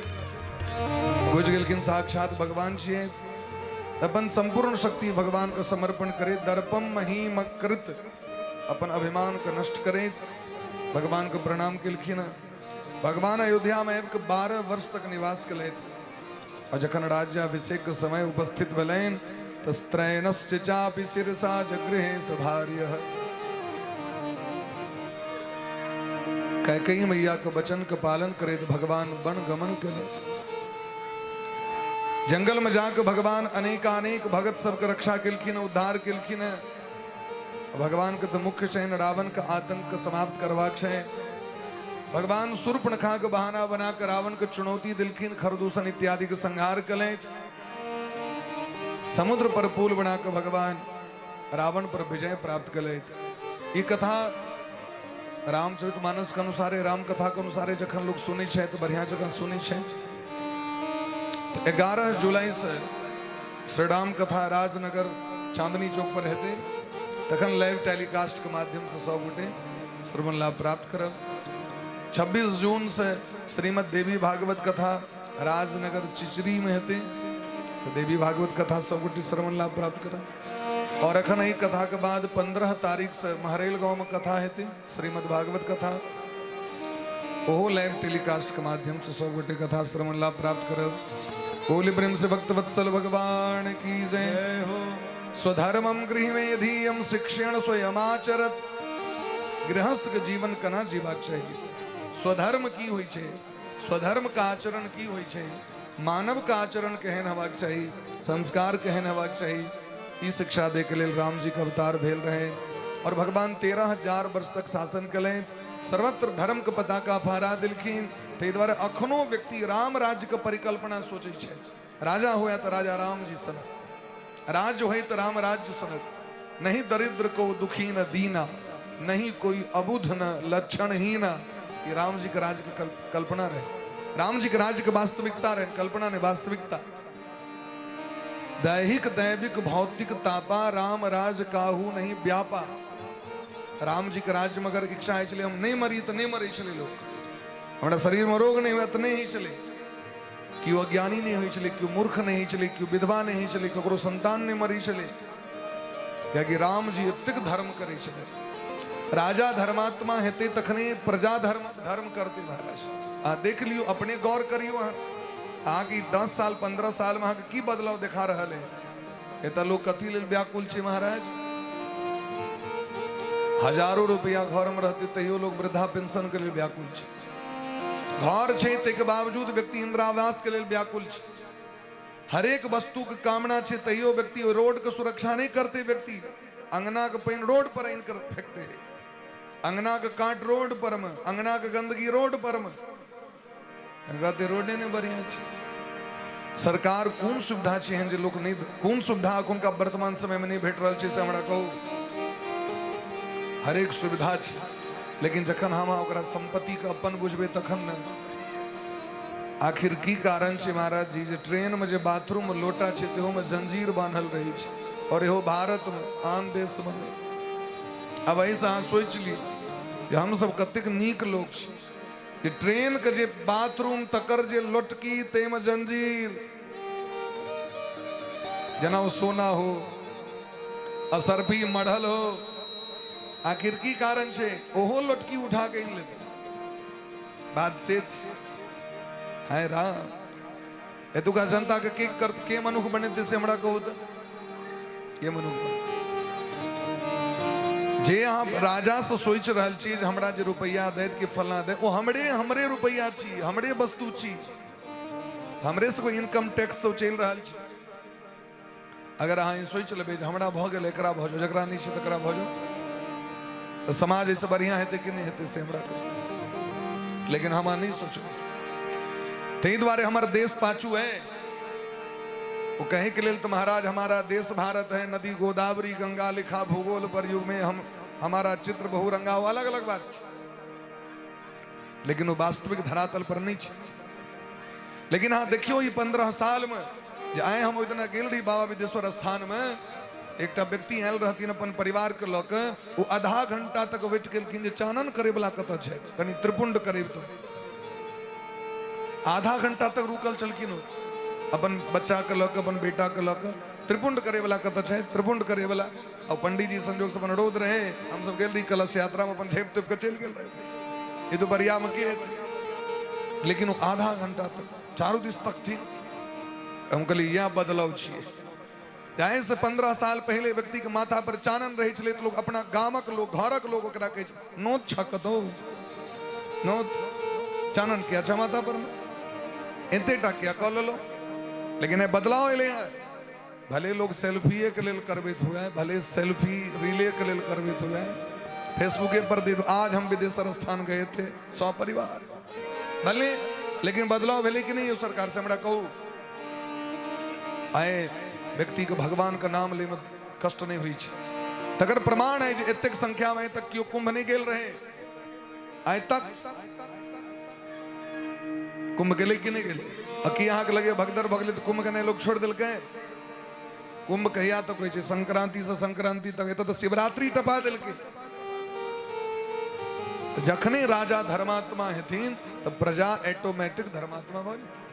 बुझि गेलखिन साक्षात भगवान छियै। अपन संपूर्ण शक्ति भगवान के समर्पण करे, दर्पम महीम कृत, अपन अभिमान के नष्ट करे भगवान के प्रणाम केलखिन। भगवान अयोध्या में आबि के 12 वर्ष तक निवास केलथि और जखन राज्याभिषेक के समय उपस्थित भेलनि तऽ स्त्रैणस्य चापि शिरसा जगृहे सभार्य। कैकेयी मैया के वचन के पालन करैत भगवान वन गमन केलथि। जंगल में जाके भगवान अनेकानेक भगत सबके रक्षा केलखिन, उद्धार केलखिन। भगवान के तो मुख्य छनि रावण के आतंक के समाप्त करबाक छै। भगवान शूर्पणखा के बहाना बना के रावण के चुनौती दिलखिन, खरदूषण इत्यादि के संहार केलथि। समुद्र पर पुल बना के भगवान रावण पर विजय प्राप्त केलथि। ई कथा रामचरितमानस के अनुसारे, राम कथा के अनुसारे जखन लोग सुनै छै तऽ बढ़िया जगह सुनै छै। 11 जुलाई से श्री राम कथा राजनगर चांदनी चौक पर हेतै, तखन लाइव टेलीकास्ट के माध्यम से सब गोटे श्रवण लाभ प्राप्त करब। 26 जून से श्रीमद देवी भागवत कथा राजनगर चिचरी में हेतै, तो देवी भागवत कथा सब गोटे श्रवण लाभ प्राप्त करब। और अखन एहि कथा के बाद 15 तारीख से महरेल गांव में कथा हेतै श्रीमद भागवत कथा। ओहो लाइव टेलीकास्ट के माध्यम से सब गोटे कथा श्रवण लाभ प्राप्त करब। बोले प्रेम से भक्त वत्सल भगवान की जय हो। स्वधर्मम गृह में यधीयम शिक्षण स्वयमाचरत। गृहस्थ के जीवन केना जीबाक चाही, स्वधर्म की होइ छै, स्वधर्म का आचरण की होइ छै, मानव का आचरण केहन हेबाक चाही, संस्कार केहन हेबाक चाही, ई शिक्षा दै के लेल राम जी के अवतार भेल रहे। और भगवान 13,000 वर्ष तक शासन केलनि, सर्वत्र धर्म के पताका फहरा देलखिन। ताहि दुआरे अखनो व्यक्ति राम राज्य के परिकल्पना सोचै छै। राजा हुए तऽ राजा राम जी सनक, राज्य होय तऽ राम राज्य सनक। नहीं दरिद्र को दुखी न दीना, नहीं कोई अबुध न लक्षणहीना। ये राम जी के राज्य के कल्पना रहे, राम जी के राज्य के वास्तविकता रहे, कल्पना नहीं वास्तविकता। दैहिक दैविक भौतिक तापा, राम राज काहू नहीं व्यापा। राम जी के राज्य में अगर इच्छा होइ छलै हम नहीं मरी तऽ नहीं मरै छलै लोक, हमरा शरीर में रोग नहीं हुए तऽ नहीं होइ छलै, केओ अज्ञानी नहीं होइ छलै, केओ मूर्ख नहीं होइ छलै, केओ विधवा नहीं होइ छलै, ककरो संतान नहीं मरै छलै, कियाकि राम जी एतेक धर्म करै छलै। राजा धर्मात्मा हेतै तखने प्रजा धर्म धर्म करतै। महाराज अहाँ देख लियौ, अपने गौर करियौ, अहाँ अहाँके ई 10 साल 15 साल में अहाँके की बदलाव देखा रहल है। एतऽ लोग कथी लेल व्याकुल छै महाराज? हजारों रुपया घर में रहते तैयो लोग वृद्धा पेंशन के लेल व्याकुल छै। घर छै ताहिके बावजूद व्यक्ति इंदिरा आवास के लेल व्याकुल छै। हरेक वस्तु के कामना छै तैयो व्यक्ति रोड के सुरक्षा नहीं करते। व्यक्ति अंगना के पानि रोड पर आनि कर फेंकते, अंगना के काट रोड पर में, अंगना के गंदगी रोड पर में, कहते रोडे नहीं बढ़िया छै। सरकार कोन सुविधा छै एहन जे लोक नहि, कोन सुविधा एखुनका वर्तमान समय में नहि भेट रहल छै से हमरा कहू। हरेक सुविधा छै, लेकिन जखन हम ओकरा संपत्ति के अपन बुझबै तखन ने। आखिर की कारण छै महाराज जी जे ट्रेन में जे बाथरूम में लोटा छै तेहो में जंजीर बान्हल रहै छै, और इहो भारत में, आन देश में नहि। अब एहिसँ अहाँ सोचि ली जे हमसब कतेक नीक लोक छी जे ट्रेन के जे बाथरूम तकर जे लोटकी ताहिमे जंजीर, जेना ओ सोना हो असरफी मढ़ल हो। आखिर की कारण छै ओहो लोटकी उठा के आनि लेतै? बात से छै। हाय राम, एतुका जनता के के कर के मनुख बनेतै से हमरा कहू तऽ, के मनुख बनेतै? जे अहाँ राजा से सोचि रहल छी जे हमरा जे रुपैआ दैत कि फलना दैत, ओ हमरे हमरे रुपैआ छी, हमरे वस्तु छी, हमरे से कोई इनकम टैक्स सब चलि रहल छै। अगर अहाँ ई सोचि लेबै जे हमरा भऽ गेल एकरा भऽ जाओ, जकरा नहि छै तकरा भऽ जाओ, तऽ समाज एहिसँ बढ़िआँ हेतै कि नहि हेतै से हमरा कहू। लेकिन हम अहाँ नहि सोचबै, ताहि दुआरे हमर देश पाछू है। वो कहे के लेल तो महाराज हमारा देश भारत है, नदी गोदावरी गंगा लिखा भूगोल पर युग में हम हमारा चित्र बहुरंगा, वो अलग अलग बात छै, लेकिन वो वास्तविक धरातल पर नहीं छै। लेकिन अहाँ देखियौ ई 15 साल में जे आइ हम ओहि दिना गेल रही बाबा विदेश्वर स्थान में, एकटा व्यक्ति आयल रहथिन अपन परिवार के लऽ के, ओ आधा घंटा तक वेट केलखिन जे चानन करे वाला कतऽ छै, कनि त्रिपुंड करेब। तऽ आधा घंटा तक रुकल छलखिन ओ अपन बच्चा के लऽ के, अपन बेटा के लऽ के, त्रिपुंड करे वाला कतऽ छै, त्रिपुंड करे वाला। और पंडीजी संजोग से अपन रौद रहे, हम सब गेल रही कलश यात्रा में, अपन झेप तेप के चलि गेल रहे, ई दुपहरिया में के हेतै। लेकिन ओ आधा घंटा तक चारू दिस तकथिन। हम कहलियै इएह बदलाव छियै। जाहि से 15 साल पहिले व्यक्ति के माथा पर चानन रहै छलै तऽ लोक अपना गामक लोक, घरक लोक ओकरा कहै छै, नोत छ कतौ, नोत चानन किया छ माथा पर, एते टा किया कऽ लेलहुँ। लेकिन बदलाव एलै हँ। भले लोग सेल्फीए के लेल करबैत हुए, भले सेल्फी रीले के लेल करबैत हुए, फेसबुके पर दे आज हम विदेशर स्थान गए थे सौ परिवार, भले, लेकिन बदलाव भेलै कि नहीं सरकार से हमरा कहू। आए व्यक्ति के भगवान के नाम ले में कष्ट नहीं हुई छै, तकर प्रमाण है जे एतेक संख्या में तक केओ कुंभ नहीं गेल रहे। आइ तक कुंभ गेलै कि नहीं गेलै? आ की अहाँके लगे भगदड़ भऽ गेलै तऽ कुंभ के नहि लोग छोड़ि देलकै? कुंभ कहिया तक होइ छै? संक्रांति से संक्रांति तक, एतऽ तऽ शिवरात्रि टपा देलकै। तऽ जखने राजा धर्मात्मा हेथिन तऽ प्रजा ऑटोमेटिक धर्मात्मा भऽ जेतै।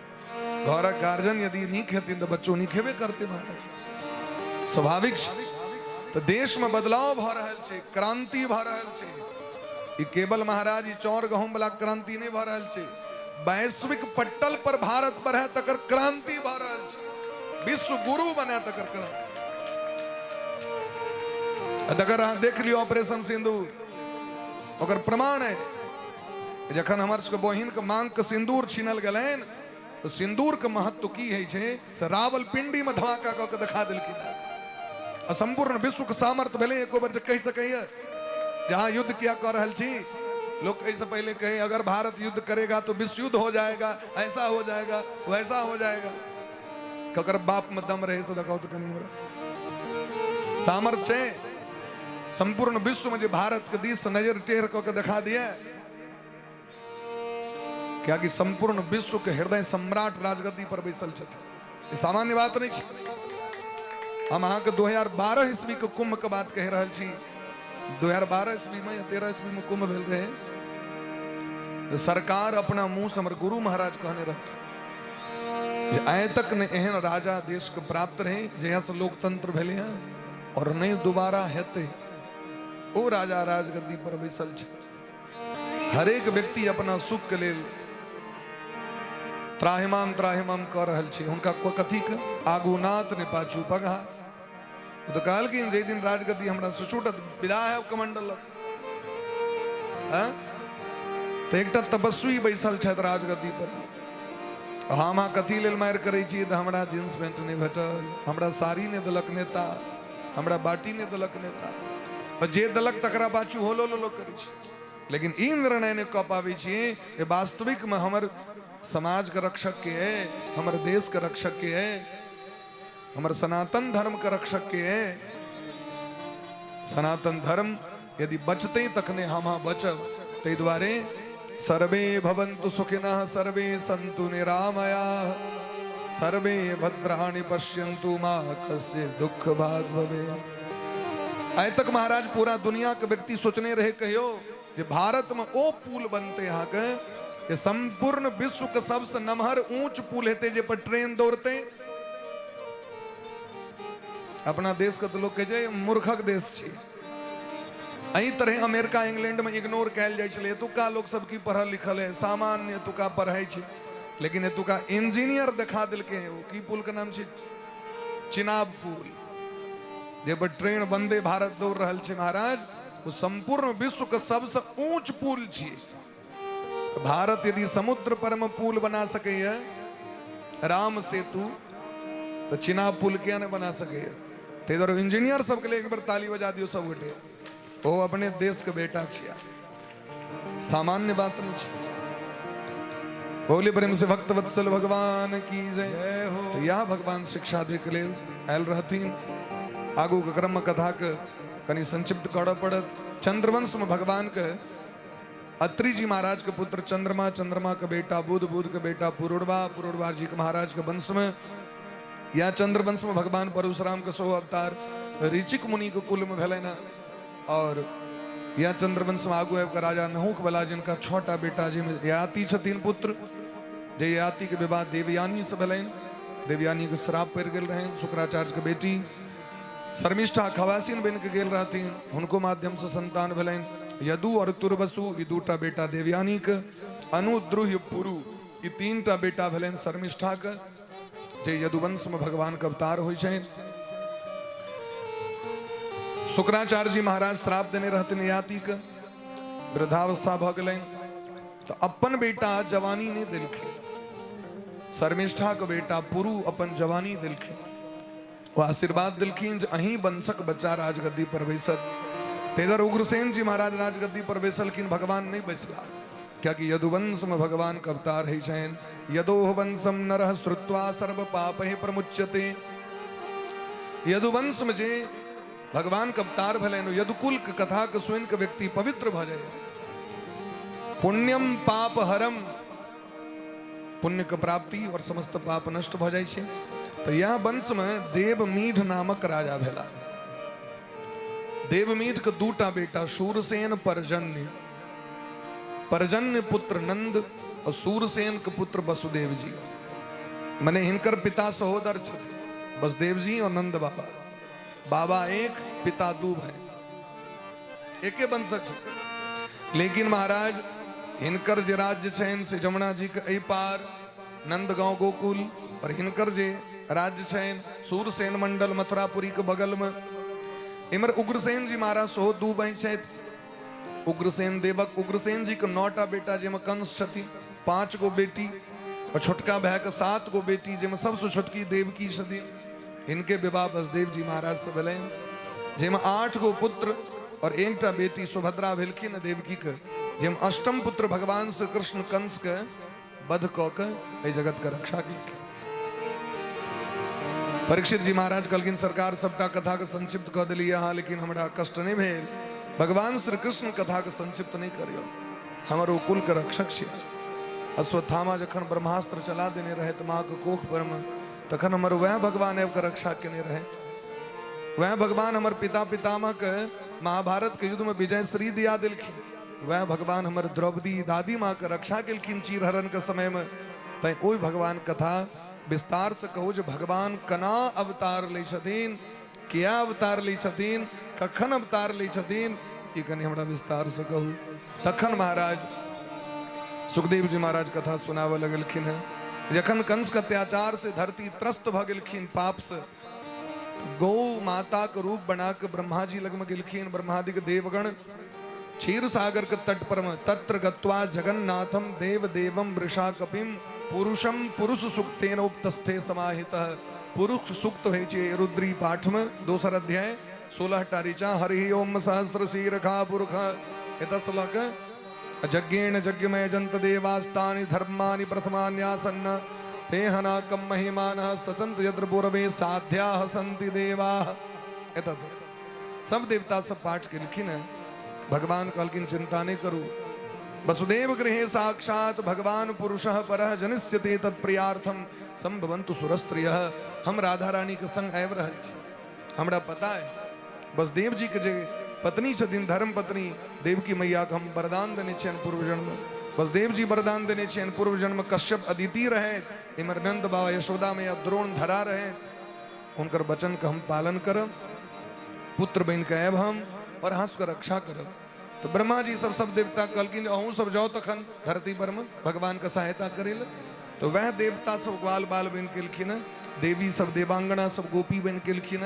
घरक गार्जियन यदि नीक हेथिन तऽ बच्चो नीक हेबे करतै महाराज, स्वाभाविक छै। तऽ देश में बदलाव भऽ रहल छै, क्रांति भऽ रहल छै। ई केवल महाराज ई चौर गहूम वाला क्रांति नहि भऽ रहल छै, वैश्विक पट्टल पर भारत बढ़े तकर क्रांति भऽ रहल छै, विश्व गुरु बने तकर क्रांति। तकर अहाँ देख लियौ ऑपरेशन सिंदूर, ओकर प्रमाण है। जखन हमर सबके बहिन के मांग के सिंदूर छीनल गेलनि तऽ सिंदूर के महत्व की होइ छै से रावलपिंडी में धमाका कऽ के देखा देलखिन। आ संपूर्ण विश्व के सामर्थ्य भेलै एको बेर जे कहि सकैए जहाँ युद्ध किया कऽ रहल छी। लोग एहिसँ पहिले कहे अगर भारत युद्ध करेगा तो विश्व युद्ध हो जाएगा, ऐसा हो जाएगा, वैसा हो जाएगा। ककर बाप में दम रहे से देखाओ तो कनी हमरा सामर्थ्य छै संपूर्ण विश्व में जे भारत के दिस नजर टेढ़ कऽ के देखा दिए, कियाकि संपूर्ण विश्व के हृदय सम्राट राजगद्दी पर बैसल छथिन। ई सामान्य बात नहीं छै। हम अहाँके 2012 ईस्वी के कुंभ के बात कहि रहल छी। 2012 ईस्वी में या 13 ईस्वी में कुंभ भेल रहे, तो सरकार अपना मुंह से हमर गुरु महाराज कहने रहथिन जे आइ तक ने एहन राजा देश के प्राप्त रहे जहिया से लोकतंत्र भेलै हँ और नहीं दोबारा हेतै। ओ राजा राजगद्दी पर बैसल छै। हरेक व्यक्ति अपना सुख के लेल त्राहिमाम त्राहिमाम कऽ रहल छै। हुनका कथी के आगू नाथ ने पाछू पगहा। ओ तऽ कहलखिन जाहि दिन राजगद्दी हमरा से छूटत विदा है कमंडल लग। हाँ? तऽ एकटा तपस्वी बैसल छथि राजगद्दी पर। हम अहाँ कथी लेल मारि करै छी? तऽ हमरा जींस पेंट नहि भेटल, हमरा साड़ी नहि देलक नेता, हमरा बाटी नहि देलक नेता, और जे देलक तकरा पाछू होलो लोलो करै छी। लेकिन ई निर्णय नहि कऽ पाबै छी जे वास्तविक में हमर समाज के रक्षक के है, हमर देश के रक्षक के है, हमर सनातन धर्म के रक्षक के है। सनातन धर्म यदि बचते तखने हम अहाँ बचब। ताहि दुआरे सर्वे भवन्तु सुखिनः सर्वे सन्तु निरामयाः सर्वे भद्राणि पश्यन्तु मा कस्य दुख भाग भवेत्। आइ तक महाराज पूरा दुनिया के व्यक्ति सोचने रहे कहियो जे भारत में ओ पुल बनते अहाँके जे संपूर्ण विश्व के सबसे नमहर ऊंच पुल हेतै जे पर ट्रेन दौड़ते। अपना देश के तो लोग कहै छै मूर्खक देश छै। एहि तरह अमेरिका इंग्लैंड में इग्नोर कयल जाइ छलै, एतुका लोग सब की पढ़ल लिखल है, सामान्य एतुका पढ़ै छै, लेकिन एतुका इंजीनियर देखा देलकै हैं। ओ की पुल के नाम छै? चिनाब पुल, जे पर ट्रेन वंदे भारत दौड़ रहल छै महाराज। ओ संपूर्ण विश्व के सबसे ऊंच पुल छियै। भारत यदि समुद्र पर में पुल बना सकैए राम सेतु, तो चिनाब पुल किया नहीं बना सकैए? ताहि दुआरे इंजीनियर सबके लिए एक बेर ताली बजा दियौ सब गोटे। ओ अपने देश के बेटा छिया, सामान्य बात नहीं छै। बोले प्रेम से भक्त वत्सल भगवान की जय। तो यह भगवान शिक्षा दे के लेल आयल रहथिन। आगू के क्रम कथा के कनि संक्षिप्त करऽ पड़त। चंद्रवंश में भगवान के अत्रि जी महाराज के पुत्र चंद्रमा, चंद्रमा के बेटा बुध, बुध के बेटा पुरुरवा, पुरुरवा जी के महाराज के वंश में या चंद्रवंश में भगवान परशुराम के 100 अवतार ऋचिक मुनि के कुल में भेलनि। और या चंद्रवंश में आगू आबि कऽ राजा नहुक वाला जिनका 6टा बेटा जाहिमे ययाति छथिन पुत्र, जे ययाति के विवाह देवयानी से भेलनि। देवयानी के श्राप पड़ि गेल रहनि। शुक्राचार्य के बेटी शर्मिष्ठा खवासिन बनि के गेल रहथिन, हुनको माध्यम से संतान भेलनि। यदु और तुर्वसु ई 2टा बेटा देवयानी के, अनुद्रुह्य पुरु ई 3टा बेटा भेलनि शर्मिष्ठा के, जे यदुवंश में भगवान के अवतार होइ छनि। शुक्राचार्य जी महाराज श्राप देने रहथिन ययाति के, वृद्धावस्था भऽ गेलनि तऽ अपन बेटा जवानी नहि देलखिन। शर्मिष्ठा के बेटा पुरु अपन जवानी देलखिन। ओ आशीर्वाद देलखिन जे अहीं वंशक बच्चा राजगद्दी पर बैसत। तेजर उग्रसेन जी महाराज राजगद्दी पर बैसलखिन, भगवान नहीं बैसला, कियाकि यदुवंश में भगवान के अवतार होइ छनि। यदोह वंशम नरः श्रुत्वा सर्व पापैः प्रमुच्यते। यदुवंश में जे भगवान के अवतार भेलनि, यदुकुल के कथा के सुनि के व्यक्ति पवित्र भऽ जाय। पुण्यम पाप हरम, पुण्य के प्राप्ति और समस्त पाप नष्ट भऽ जाइ छै। तऽ यह वंश में देवमीढ़ नामक राजा भेला। देवमीढ़ के 2टा बेटा शूरसेन परजन्य, परजन्य पुत्र नंद और शूरसेन के पुत्र वसुदेव जी। मने हिनकर पिता सहोदर छथि, वसुदेव जी और नंद बाबा। बाबा एक, पिता 2 भाई, एके वंशक छथि। लेकिन महाराज हिनकर जे राज्य छनि से जमुना जी के एहि पार नंदगांव गोकुल, और हिनकर जे राज्य छनि सूरसेन मंडल मथुरापुरी के बगल में। इम्हर उग्रसेन जी महाराज सेहो दू बहिन छथि, उग्रसेन देवक। उग्रसेन जी के 9टा बेटा जाहिमे कंस छथिन, 5 गो बेटी, और छोटका भाई के 7 गो बेटी जाहिमे सबसे छोटकी देवकी छथिन। हिनके विवाह वसुदेव जी महाराज से भेलनि, जाहिमे 8 गो पुत्र और एकटा बेटी सुभद्रा भेलखिन देवकी के, जाहिमे अष्टम पुत्र भगवान श्री कृष्ण कंस के वध कऽ के एहि जगत के रक्षा केलखिन। परीक्षित जी महाराज कहलखिन सरकार सबटा कथा के संक्षिप्त कऽ देलियै अहाँ, लेकिन हमरा कष्ट नहि भेल। भगवान श्री कृष्ण कथा के संक्षिप्त नहि करियौ, हमर ओ कुल के रक्षक छियै। अश्वत्थामा जखन ब्रह्मास्त्र चला देने रहे माँ के कोख पर में, तखन हमर वएह भगवान आबि कऽ रक्षा केने रहे। वएह भगवान हमर पिता पितामह के महाभारत के युद्ध में विजय श्री दिया देलखिन। वएह भगवान हमर द्रौपदी दादी माँ के रक्षा केलखिन चीरहरण के समय में। तैं ओहि भगवान कथा विस्तार से कहू जे भगवान कना अवतार लै छथिन, किया अवतार लै छथिन, कखन अवतार लै छथिन, ई कनि हमरा विस्तार से कहू। तखन महाराज सुखदेव जी महाराज कथा सुनाबऽ लगलखिन हेँ। जखन कंस के अत्याचार से धरती त्रस्त भऽ गेलखिन पाप से, गौ माता के रूप बना के ब्रह्मा जी लग में गेलखिन। ब्रह्मादिक देवगण क्षीर सागर के तट पर में तत्र गत्वा जगन्नाथम देव देवम वृषा कपिम पुरुषम पुरुष सुक्तेन उपतस्थे समाहितः। पुरुष सुक्त होइ छै रुद्री पाठ में दोसर अध्याय 16 टा ऋचा, हरि ओम सहस्र शीरखा पुरुष एतऽ लऽ कऽ यज्ञेन यज्ञमय जंत देवास्तानि धर्मानि प्रथमान्यासन्न ते हनाकम महिमानः सचंत यत्र पूर्वे साध्याः सन्ति देवाः। एतऽ सब देवता सब पाठ केलखिन हैं। भगवान कहलखिन चिंता नहीं करू, वसुदेव गृहे साक्षात भगवान पुरुषः परः जनिष्यते तत्प्रियार्थम संभवन्तु सुरस्त्रियः। हम राधा रानी के संग आबि रहल छी, हमरा पता है वसुदेव जी के जे पत्नी छथिन धर्म पत्नी देवकी मैया के हम वरदान देने छियनि पूर्व जन्म। वसुदेव जी वरदान देने छियनि पूर्व जन्म कश्यप अदिति रहे, इम्हर नंद बाबा यशोदा मैया द्रोण धरा रहे, हुनकर वचन के हम पालन करब, पुत्र बनि के आयब हम और अहाँ सबके रक्षा करब। तो ब्रह्मा जी सब सब देवता कहलखिन अहूँ सब जाओ तखन धरती पर में भगवान के सहायता करे ले। तो वह देवता सब ग्वाल बाल बनि गेलखिन, देवी सब देवांगना सब गोपी बनि गेलखिन,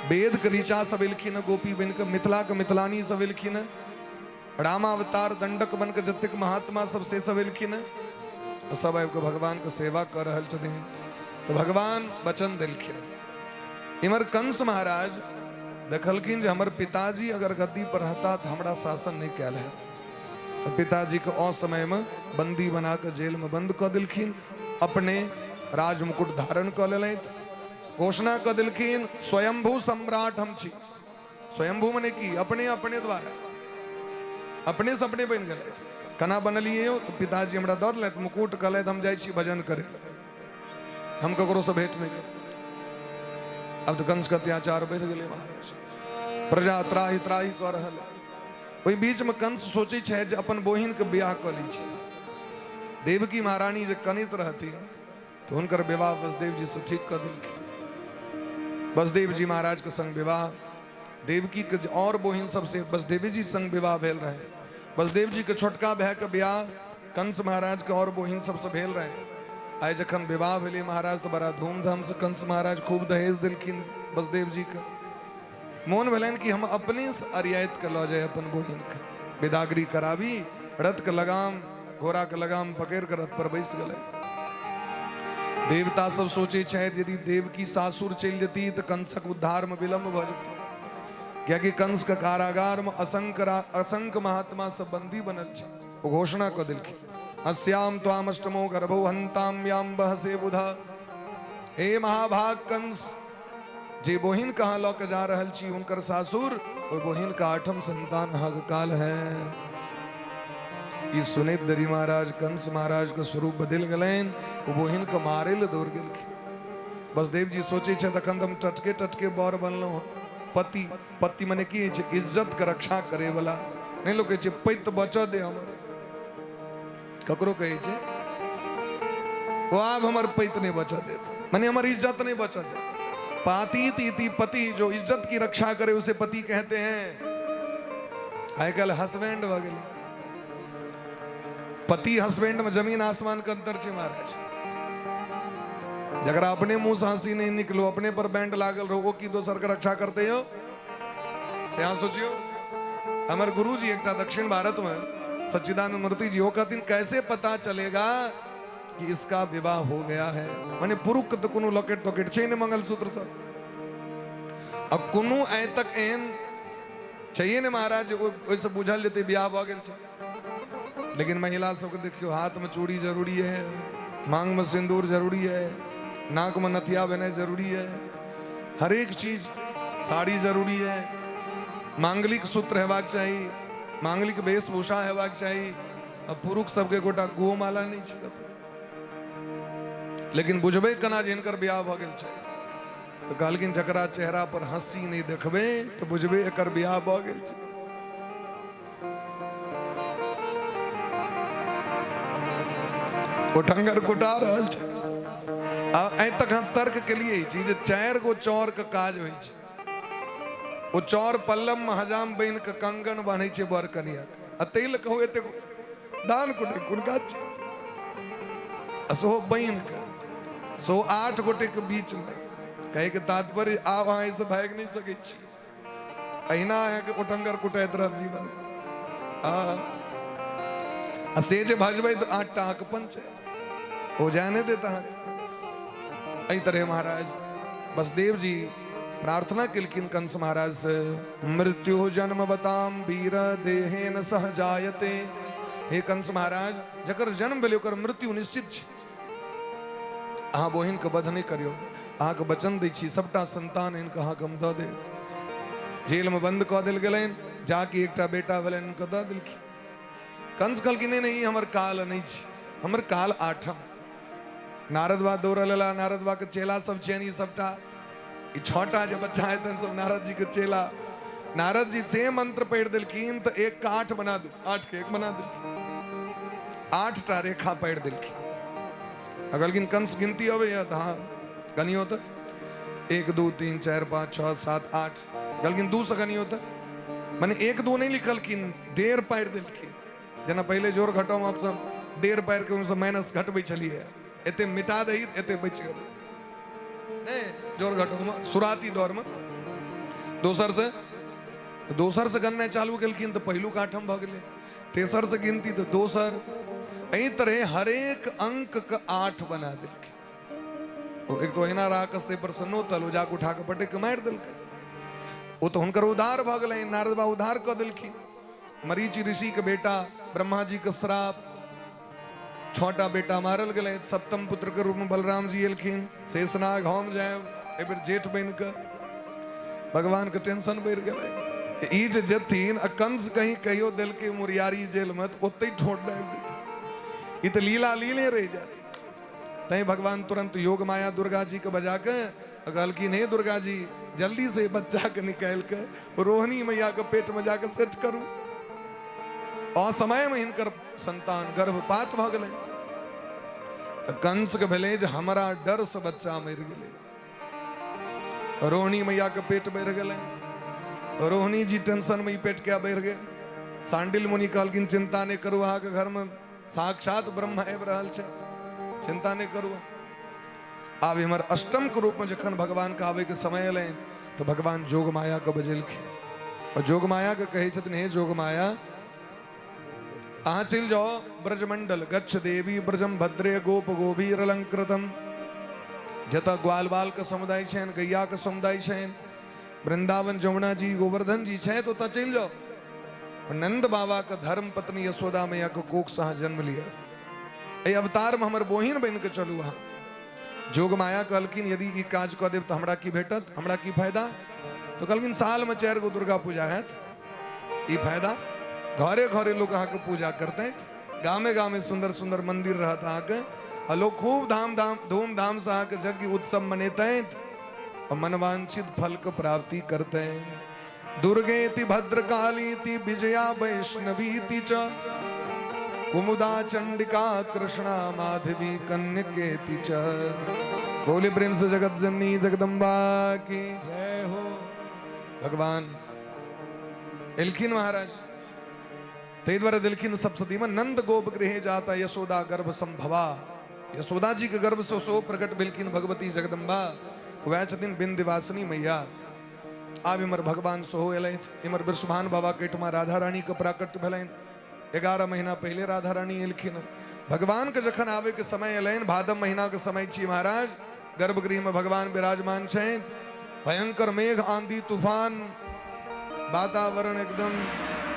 वेद के ऋचा सब एलखिन गोपी बनि के, मिथिला के मिथिलानी सब एलखिन, रामावतार दंडक बन के जतेक महात्मा सब से सब एलखिन, सब आबि के भगवान के सेवा कर रहल छथिन। तो भगवान वचन देलखिन। इम्हर कंस महाराज देखलखिन जे हमर पिताजी अगर गद्दी पर रहता तो हमरा शासन नहीं कयल है। तो पिताजी के असमय में बंदी बना के जेल में बंद कऽ देलखिन, अपने राजमुकुट धारण कऽ लेलथि, घोषणा कऽ देलखिन स्वयंभू सम्राट हम छी। स्वयंभू मने की अपने अपने द्वारा अपने से अपने बनि गेलै। केना बनलियै यौ? तो पिताजी हमरा दऽ देलथि मुकुट, कहलथि हम जाइ छी भजन करै लए, हम ककरो से भेंट नहीं करब। अब तो कंस के अत्याचार बढ़ि गेलै महाराज, प्रजा त्राही त्राही कऽ रहल है। ओहि बीच में कंस सोचै छै जे अपन बहिन के बियाह कऽ लै छी। देवकी महारानी जे कनित रहथिन तो हुनकर विवाह वसुदेव जी से ठीक कऽ देलखिन। वसुदेव जी महाराज के संग विवाह, देवकी के और बहिन सबसे वसुदेव जी संग विवाह भेल रहे। वसुदेव जी के छोटका भाई के बियाह कंस महाराज के और बहिन सबसे भेल रहे। आइ जखन विवाह भेलै महाराज तो बड़ा धूमधाम से कंस महाराज खूब दहेज देलखिन वसुदेव जी के। मोन भेलनि कि हम अपने से अरियाइत के लऽ जाय अपन बहिन के, विदागरी कराबी, रथ के लगाम घोड़ा के लगाम पकड़ के रथ पर बैस गेलै। देवता सब सोचे छथि यदि देवकी सासुर चलि जेती तऽ कंसक उद्धार में विलंब भऽ जेतै, कियाकि कंस के कारागार में असंख्य महात्मा सब बंदी बनल छै। ओ घोषणा कऽ देलखिन अस्याम त्वाम अष्टमो गर्भो हंताम याम बहसे बुधा। हे महाभाग कंस, जे बहिन कहाँ लऽ के जा रहल छी हुनकर सासुर, ओहि बहिन के आठम संतान अहाँके काल है। ई सुनैत देरी महाराज कंस महाराज के स्वरूप बदलि गेलनि, ओ बहिन के मारे लए दौड़ गेलखिन। बसदेव जी सोचै छथि अखन तऽ हम टटके टटके बर बनलहुँ हँ। पति, पति मने की होइ छै? इज्जत के रक्षा करे वाला। नहीं लोग कहै छै पैत बचऽ दे हमर, ककरो कहै छै ओ आब हमर पैत नहीं बचऽ देत, मने हमर इज्जत नहीं बचऽ देत। पाती तीति पति, जो इज्जत की रक्षा करे उसे पति कहते हैं। आइ काल्हि हसबैंड भऽ गेलै। पति हसबैंड में जमीन आसमान के अंतर छै महाराज। जकरा अपने मुंह से हंसी नहीं निकलो, अपने पर बैंड लागल रहो, ओ की दोसर के रक्षा करते हो? से अहाँ सोचियो। हमर गुरुजी एकटा दक्षिण भारत में सच्चिदानंद मूर्ति जी, वो कहथिन कैसे पता चलेगा कि इसका विवाह हो गया है? माने पुरुष के तो कोनो लॉकेट तॉकेट छै ने, मंगलसूत्र सब, आ कोनो आइ तक एहन छैहे ने महाराज ओहिसँ बुझल जेतै बियाह भऽ गेल छै। लेकिन महिला सबके देखियौ, हाथ में चूड़ी जरूरी है, मांग में सिंदूर जरूरी है, नाक में नथिया भेनाइ जरूरी है, हरेक चीज, साड़ी जरूरी है, मांगलिक सूत्र हेबाक चाही, मांगलिक वेशभूषा हेबाक चाही। आ पुरुष सबके गोटा गोमाला नहि छै। लेकिन बुझबै केना जे हिनकर बियाह भऽ गेल छै? तऽ कहलखिन जकरा चेहरा पर हंसी नहि देखबै तऽ बुझबै एकर बियाह भऽ गेल छै। ओ ठंगर कुटा रहल छै। आ आइ तक हम तर्क केलिए ई चीज, 4 गो चौर के काज होइ छै। ओ चौर पल्लम में हजाम बनि के कंगन बान्है छै बर कनिया के, आ ताहि लए कहू एतेक दान कुटे कोन काज छै? आ सेहो बनि के, सेहो 8 गोटे के बीच में। कहे के तात्पर्य आब अहाँ एहिसँ भागि नहि सकै छी, अहिना अहाँके ओटंगर कुटैत रहत जीवन। आ से जे भजबै तऽ 8टा अहाँके पंच है, ओ जाय नहि देत अहाँके। एहि तरह महाराज बसदेव जी प्रार्थना केलखिन कंस महाराज से, मृत्यु जन्म बताम वीर देहेन सह जायते। हे कंस महाराज, जकर जन्म भेलै ओकर मृत्यु निश्चित छै। अहाँ बहिन के वध नहि करियौ, अहाँके वचन दै छी सबटा संतान हिनका अहाँके हम दऽ देब। जेल में बंद कऽ देल गेलनि, जाके एकटा बेटा भेलनि हुनका दऽ देलखिन। कंस कहलखिन नहि नहि, ई हमर काल नहि छै, हमर काल 8म। नारद बा दौड़ल एला, नारद बा के चेला सब छियनि ई सबटा, ई 6टा जे बच्चा हेतनि सब नारद जी के चेला। नारद जी से मंत्र पढ़ि देलखिन तऽ 1 के 8 बना दू, 8 के 1 बना देलखिन, 8टा रेखा पढ़ि देलखिन। आ कहलखिन कंस गिनती अबैया? तऽ हाँ गनियो तऽ 1 2 3 4 5 6 7 8। कहलखिन 2 से गनियो तऽ, मने 1 2 नहि लिखलखिन, 1.5 पारि देलखिन। जेना पहिले जोड़ घटाव आप सब 1.5 पारि के ओहिसँ माइनस घटबै छलियै, एते मिटा दही एते बचि गेलै नहि जोड़ घटाव में शुरुआती दौर में। दोसर से गननाइ चालू केलखिन तऽ पहिलुक 8म भऽ गेलै, तेसर से गिनती तऽ दोसर। एहि तरह हरेक अंक के 8 बना देलखिन। ओ एक तो एना राक्षस ताहि पर से नोतल, ओ जाके उठा के पटक के मारि देलकै। ओ तऽ हुनकर उद्धार भऽ गेलनि, नारद बाबा उद्धार कऽ देलखिन। मरीचि ऋषि के बेटा, ब्रह्मा जी के श्राप, 6टा बेटा मारल गेलै। सप्तम पुत्र के रूप में बलराम जी एलखिन, शेषनाग हम जायब एहि बेर जेठ बनि कऽ। भगवान के टेंशन बढ़ि गेलै। ई जे जेथिन आ कंस कहीं कहियो देलकै मुरियारी जेल में तऽ ओतहि ठोर दाबि देथिन, ई तऽ लीला लीले रहि जायत। तैं भगवान तुरंत योग माया दुर्गा जी के बजा के कहलखिन हे दुर्गा जी, जल्दी से बच्चा के निकालि के रोहिणी मैया के पेट में जाके सेट करू। असमय में हिनकर संतान गर्भपात भऽ गेलै। तऽ कंस के भेलै जे हमरा डर से बच्चा मरि गेलै, रोहिणी मैया के पेट बढ़ि गेलै। रोहिणी जी टेंशन में ई पेट के बढ़ि गेल। सांडिल मुनि कहलखिन चिंता नहि करू, अहाँके घर में साक्षात ब्रह्म आबि रहल छै, चिंता नहि करू। आब इम्हर अष्टम के रूप में जखन भगवान के आबे के समय एलनि तऽ भगवान जोग माया के बजेलखिन और जोग माया के कहै छथिन हे जोग माया, अहाँ चलि जाओ ब्रजमंडल, गच्छ देवी ब्रजम भद्रे गोप गोभीर अलंकृतम। जतऽ ग्वाल बाल के समुदाय छनि, गैया के समुदाय छनि, वृंदावन जमुना जी गोवर्धन जी छथि, ओतऽ चलि जाओ। और नंद बाबा के धर्म पत्नी यशोदा मैया के कोख से अहाँ जन्म लिअ, एहि अवतार में हमर बहिन बनि के चलू अहाँ। जोग माया कहलखिन यदि ई काज कऽ देब तऽ हमरा की भेटत, हमरा की फायदा? तऽ कहलखिन साल में 4 गो दुर्गा पूजा हैत, ई फायदा, घरे घरे लोग अहाँके पूजा करतै, गामे गामे सुंदर सुंदर मंदिर रहत अहाँके, आ लोग खूब धाम धाम धूमधाम से अहाँके यज्ञ उत्सव मनेतै और मनवांछित फल के प्राप्ति करतै। दुर्गेति भद्रकालीति विजया वैष्णवीति च कुमुदा चंडिका कृष्णा माधवी कन्यकेति च। बोले प्रेम से जगत जननी जगदम्बा की जय हो। भगवान एलखिन महाराज। ताहि दुआरे देलखिन सप्तशतीमे नंद गोप गृहे जाता यशोदा गर्भ संभवा। यशोदा जी के गर्भ से सेहो प्रकट भेलखिन भगवती जगदम्बा, वएह छथिन विंध्यवासिनी मैया। आब इम्हर भगवान सेहो एलथि। इम्हर वृषभान बाबा के एहिठमा राधा रानी के प्राकट्य भेलनि। 11 महीना पहिले राधा रानी एलखिन। भगवान के जखन आबे के समय एलनि, भादव महीना के समय छी महाराज, गर्भगृह में भगवान विराजमान छनि। भयंकर मेघ, आंधी, तूफान, वातावरण एकदम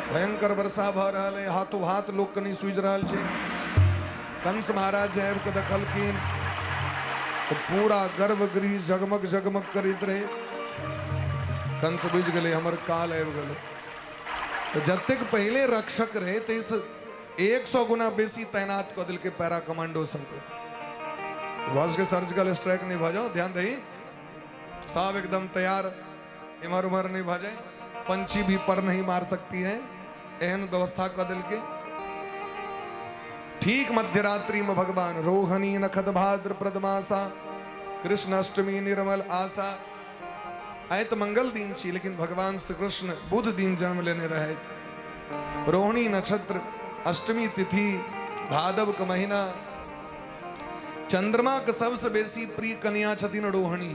भयंकर वर्षा भऽ रहल है, हाथों हाथ लोक कनि सूझि रहल छै। कंस महाराज जे आबि कऽ देखलखिन तऽ पूरा गर्भगृह जगमग जगमग करैत रहे। कंस बुझि गेलै हमर काल आबि गेलै। तऽ जतेक पहिले रक्षक रहे ताहिसँ 100 गुना बेसी तैनात कऽ देलकै पैरा कमांडो सबके। बस के सर्जिकल स्ट्राइक नहि भऽ जाओ, ध्यान दही, सब एकदम तैयार, इम्हर उम्हर नहीं भऽ जाए, पंछी भी पर नहीं मार सकती है, एहन व्यवस्था कऽ देलकै। ठीक मध्यरात्रि में भगवान रोहणी नखत भाद्र प्रदमासा कृष्ण अष्टमी निर्मल आशा। आइ तऽ मंगल दिन छी, लेकिन भगवान श्री कृष्ण बुध दिन जन्म लेने रहथि। रोहिणी नक्षत्र, अष्टमी तिथि, भादव के महीना, चंद्रमा के सबसे बेसी प्रिय कन्या छथिन रोहिणी।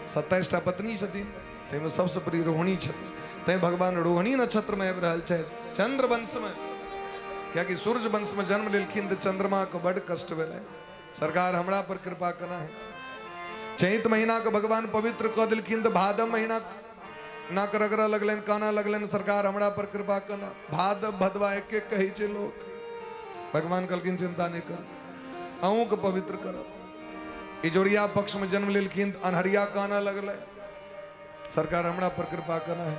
27 टा पत्नी छथिन, ताहिमे सबसे प्रिय रोहिणी छथिन। तैं भगवान रोहिणी नक्षत्र में आबि रहल छथि, चंद्र वंश में। कियाकि सूर्य वंश में जन्म लेलखिन तऽ चंद्रमा के बड कष्ट भेलै। सरकार हमरा पर कृपा केना है। चैत महीना के भगवान पवित्र कऽ देलखिन तऽ भादव महीना नाक रगड़ऽ लगलनि, कानऽ लगलनि, सरकार हमरा पर कृपा केना। भादव भदवा एक एक कहै छै लोक। भगवान कहलखिन चिंता नहि कर, अहूँके पवित्र करब। इजोरिया पक्ष में जन्म लेलखिन तऽ अन्हरिया कानऽ लगलै, सरकार हमरा पर कृपा केना है।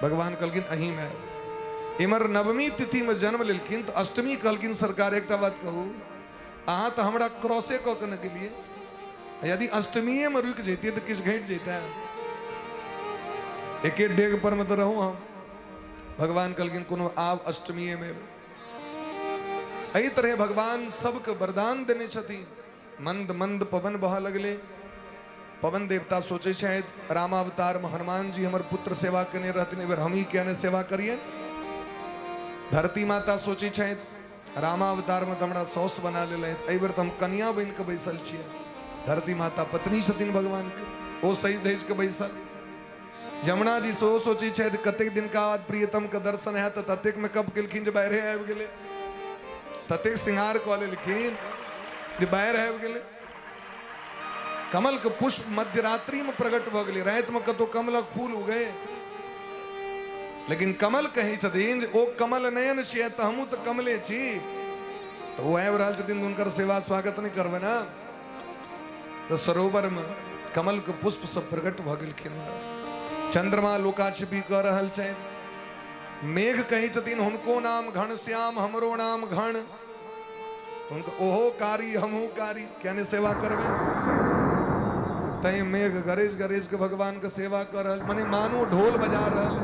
भगवान कहलखिन अहीं में। इमर नवमी तिथि में जन्म लेलखिन तऽ अष्टमी कहलखिन सरकार एकटा बात कहू, अहाँ तऽ हमरा क्रॉसे कऽ के ने गेलियै, यदि अष्टमीए में रुकि जैतियै तऽ किछु घटि जैते, एके डेग पर में तऽ रहू हम। भगवान कहलखिन कोनो आब अष्टमीए में। एहि तरह भगवान सबके वरदान देने छथिन। मंद मंद पवन बहऽ लगले। पवन देवता सोचै छथि रामावतार में हनुमान जी हमर पुत्र सेवा केने रहथिन, एहि बेर हमही किया नहि सेवा करियै। धरती माता सोचै छथि रामावतार में तऽ हमरा साउस बना लेलथि, एहि बेर तऽ हम कनिया बनि कऽ बैसल छियै। धरती माता पत्नी छथिन भगवान के, ओ सही धजि कऽ बैसल। यमुना जी सेहो सोचै छथि कतेक दिनका बाद प्रियतम के दर्शन हैत, तऽ ततेक मेकअप केलखिन जे बाढ़ि आबि गेलै, ततेक श्रृंगार कऽ लेलखिन जे बाढ़ि आबि गेलै। कमल के पुष्प मध्यरात्रि में प्रकट भऽ गेलै। राति में कतौ कमलक फूल उगै, लेकिन कमल कहै छथिन जे ओ कमल नयन छियै तऽ हमहूँ तऽ कमले छी, तऽ ओ आबि रहल छथिन, हुनकर सेवा स्वागत नहि करबै ने। तऽ सरोवर में कमल के पुष्प सब प्रकट भऽ गेलखिन। चंद्रमा लुका छिपी कऽ रहल छथि। मेघ कहै छथिन हुनको नाम घनश्याम, हमरो नाम घन, हुनका ओहो कारी हमहूँ कारी, किया नहि सेवा करबै। तैं मेघ गरज गरज के भगवान के सेवा कऽ रहल, मने मानू ढोल बजा रहल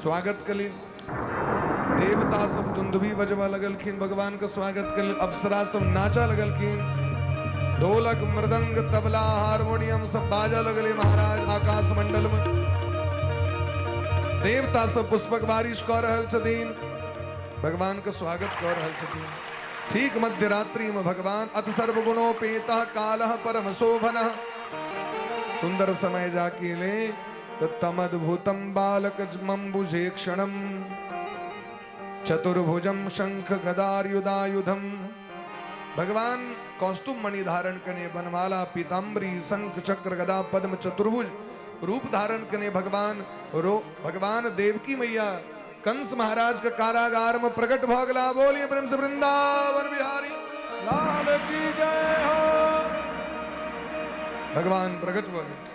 स्वागत के लेल। देवता सब दुंदुबी बजबऽ लगलखिन भगवान के स्वागत के लेल, अप्सरा सब नाचऽ लगलखिन, ढोलक मृदंग तबला हारमोनियम सब बाजऽ लगले महाराज आकाश मंडल में। देवता सब पुष्पक बारिश कऽ रहल छथिन, भगवान के स्वागत कऽ रहल छथिन। ठीक मध्यरात्रि में भगवान अथ सर्वगुणोपेत कालः परम शोभनः, सुंदर समय जाके ले तो तमद्भुतम बालक मम्बुजे क्षणम चतुर्भुजम शंख गदार्युदायुधम। भगवान कौस्तुभ मणि धारण कने, बनमाला पीताम्बरी शंख चक्र गदा पद्म चतुर्भुज रूप धारण कने भगवान रो भगवान देवकी मैया कंस महाराज के कारागार में प्रकट भऽ गेला। बोलिए प्रेम से वृंदावन बिहारी लाल की जय हो। भगवान प्रकट भऽ गेल।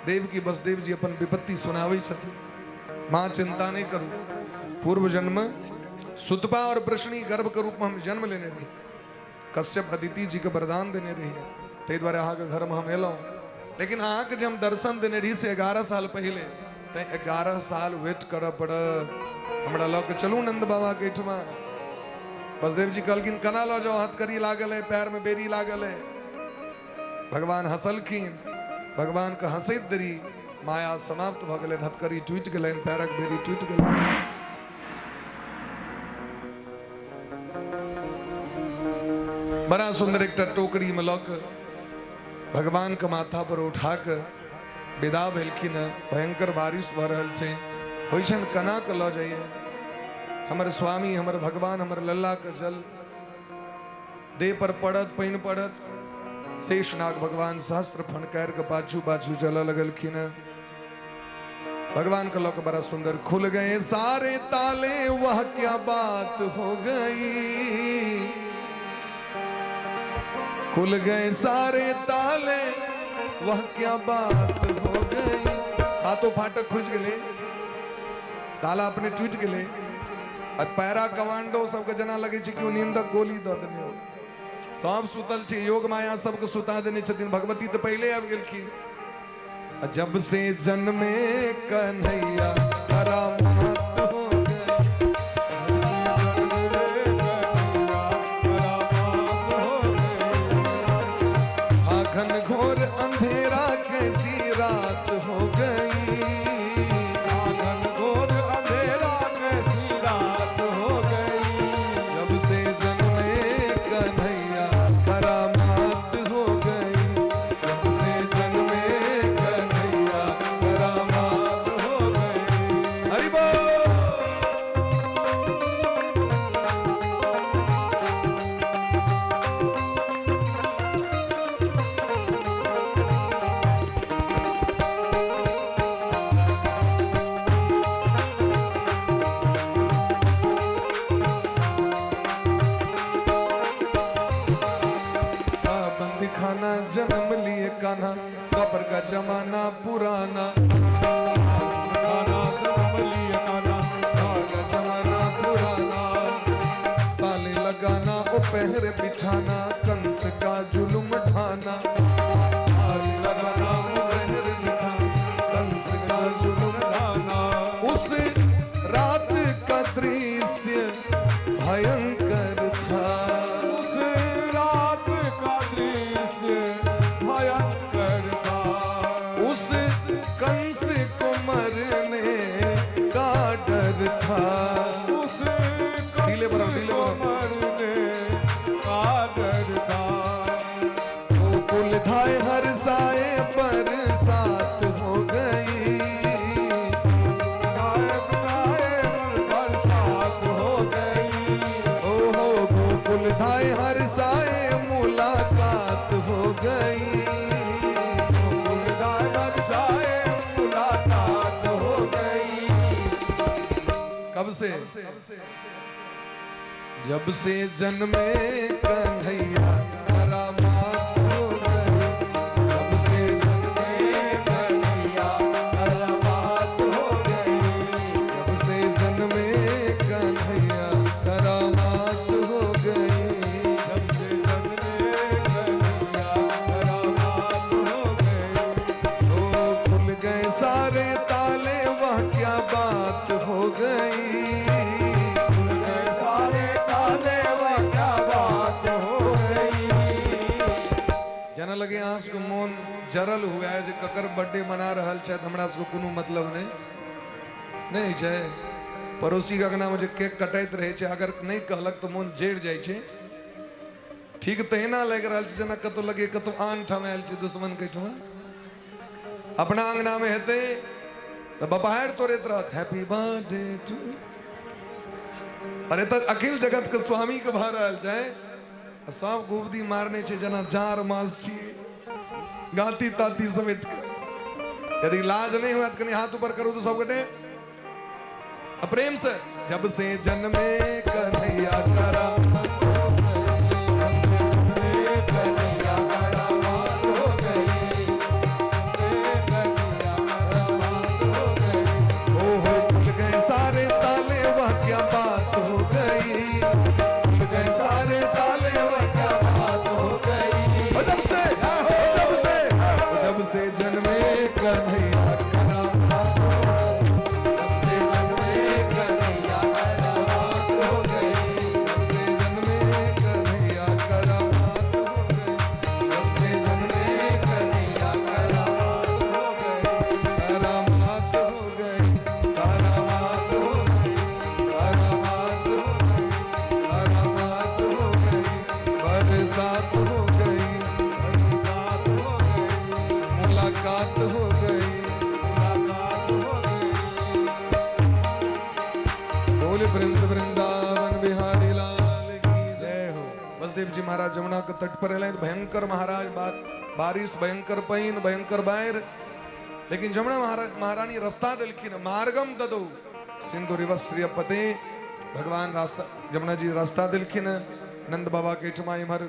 देवकी वसुदेव जी अपन विपत्ति सुनाबै छथिन। माँ चिंता नहीं करू, पूर्व जन्म सुतपा और वृष्णि गर्भ के रूप में हम जन्म लेने रही, कश्यप अदिति जी के वरदान देने रही, ताहि दुआरे अहाँके घर में हम एलहुँ। लेकिन अहाँके जे हम दर्शन देने रही से 11 साल पहिले, तैं 11 साल वेट करऽ पड़त, हमरा लऽ के चलू नंद बाबा के एहिठमा। वसुदेव जी कहलखिन केना लऽ जाउ, हथकड़ी लागल है, पैर में बेड़ी लागल है। भगवान हंसलखिन, भगवान के हंसैत देरी माया समाप्त भऽ गेलनि, हथकड़ी टूटि गेलनि, पैरक बेड़ी टूटि गेलनि। बड़ा सुंदर एकटा टोकरी में लऽ कऽ भगवान के माथा पर उठा कऽ विदा भेलखिन हँ। भयंकर बारिश भऽ रहल छै, होइ छनि केना कऽ लऽ जाइए हमर स्वामी, हमर भगवान, हमर लल्ला के जल देह पर पड़त, पानि पड़त। शेषनाग भगवान सहस्त्र फनकार के पाछू पाछू चलऽ लगलखिन हँ। भगवान के लऽ के बड़ा सुंदर खुल गए सारे ताले, वह क्या बात हो गई। खुल गए सारे ताले, वह क्या बात हो गई। सातों फाटक खुज गए, ताला अपने टूट गए। आ पैरा कमांडो सबके जेना लगे छै कि ओ नींदक गोली दऽ देने हो। सब सुतल छै, योग माया सबके सुता देने छथिन। भगवती तऽ पहिले आबि गेलखिन। आ जब से जन्मे कन्हैया करामात हो गई। हाँ घन घोर अंधेरा कैसी रात हो गई। घन घोर अंधेरा कैसी रात हो गई। जब से जन्मे कन्हैया करामात हो गई। जब से जन्मे कन्हैया करामात हो गई। हरि बोल। बंदी खाना जन्म लिए कान्हा, द्वापर का जमाना पुराना। खाना जन्म लिए कान्हा, द्वापर का जमाना पुराना। ताले लगाना ओ पहर बिठाना, कंस का जुल्म ढाना। ताले लगाना ओ पहर बिठाना, कंस का जुल्म ढाना। उस रात का दृश्य भयंकर था। उस रात का दृश्य भयंकर था। उस कंस को मरने का डर था। उस ढीले बनाओ, कंस ढीले को बनाओ। मरने का डर था। गोकुल धाय हर साए बरसात हो गई। साहेब गाए बरसात हो गई। ओ हो गोकुल धाय हर साए मुलाकात हो गई। गोकुल गाए बरसाए मुलाकात हो गई। कब से? जब से जन्मे कन्हैया करामात हो गई। जब से जन्मे कन्हैया करामात हो गई। जब से जन्मे कन्हैया करामात हो गई। जब से जन्मे कन्हैया करामात हो गई। ओ खुल गए सारे ताले, वह क्या बात हो गई। खुल गए सारे ताले वह क्या बात हो गई। जेना लगे अहाँ सबके मोन जरल हुए जे ककर बर्थडे मना रहल छथि, हमरा सबके कोनो मतलब नहि नहि छै। पड़ोसी के अंगना में जे केक कटैत रहै छै, अगर नहि कहलक तऽ मोन जरि जाइ छै। ठीक तहिना लागि रहल छै जेना कतौ लगे कतौ आन ठाम आयल छै दुश्मन के ठमा। अपना अंगना में हेतै तऽ बपहारि तोड़ैत रहत हैप्पी बर्थडे टू। अरे तऽ अखिल जगत के स्वामी के भऽ रहल छै आ सब गुबदी मारने छै जेना जाड़ मास छी, गाती ताती समेट के। यदि लाज नहीं हुआ तो कनी हाथ ऊपर करू तो सब गोटे आ प्रेम से। जब से जन्मे कन्हैया करा कन्हैया करामात हो गई। कन्हैया करामात हो गई। ओ हो खुल गए सारे ताले, वह क्या बात हो गई। खुल गए सारे ताले, वह क्या बात हो गई। ओ जब से, ओ जब से, ओ जब से जन्मे कन्हैया करामात हो गई। जब से जन्मे कन्हैया करामात हो गई। जब से जन्मे बरसात हो गई, बरसात हो गई, मुलाकात हो गई, मुलाकात हो गई। बोले प्रेम से वृंदावन बिहारी लाल की जय। जय हो। बसदेव जी महाराज जमुना के तट पर एलथि, भयंकर महाराज बारिश, भयंकर पानि, भयंकर बाढ़ि, लेकिन जमुना महाराज महारानी रास्ता देलखिन, मार्गम ददौ सिंधु रिवस्त्रियपते। भगवान रास्ता, जमुना जी रास्ता देलखिन। नंद बाबा के एहिठमा इम्हर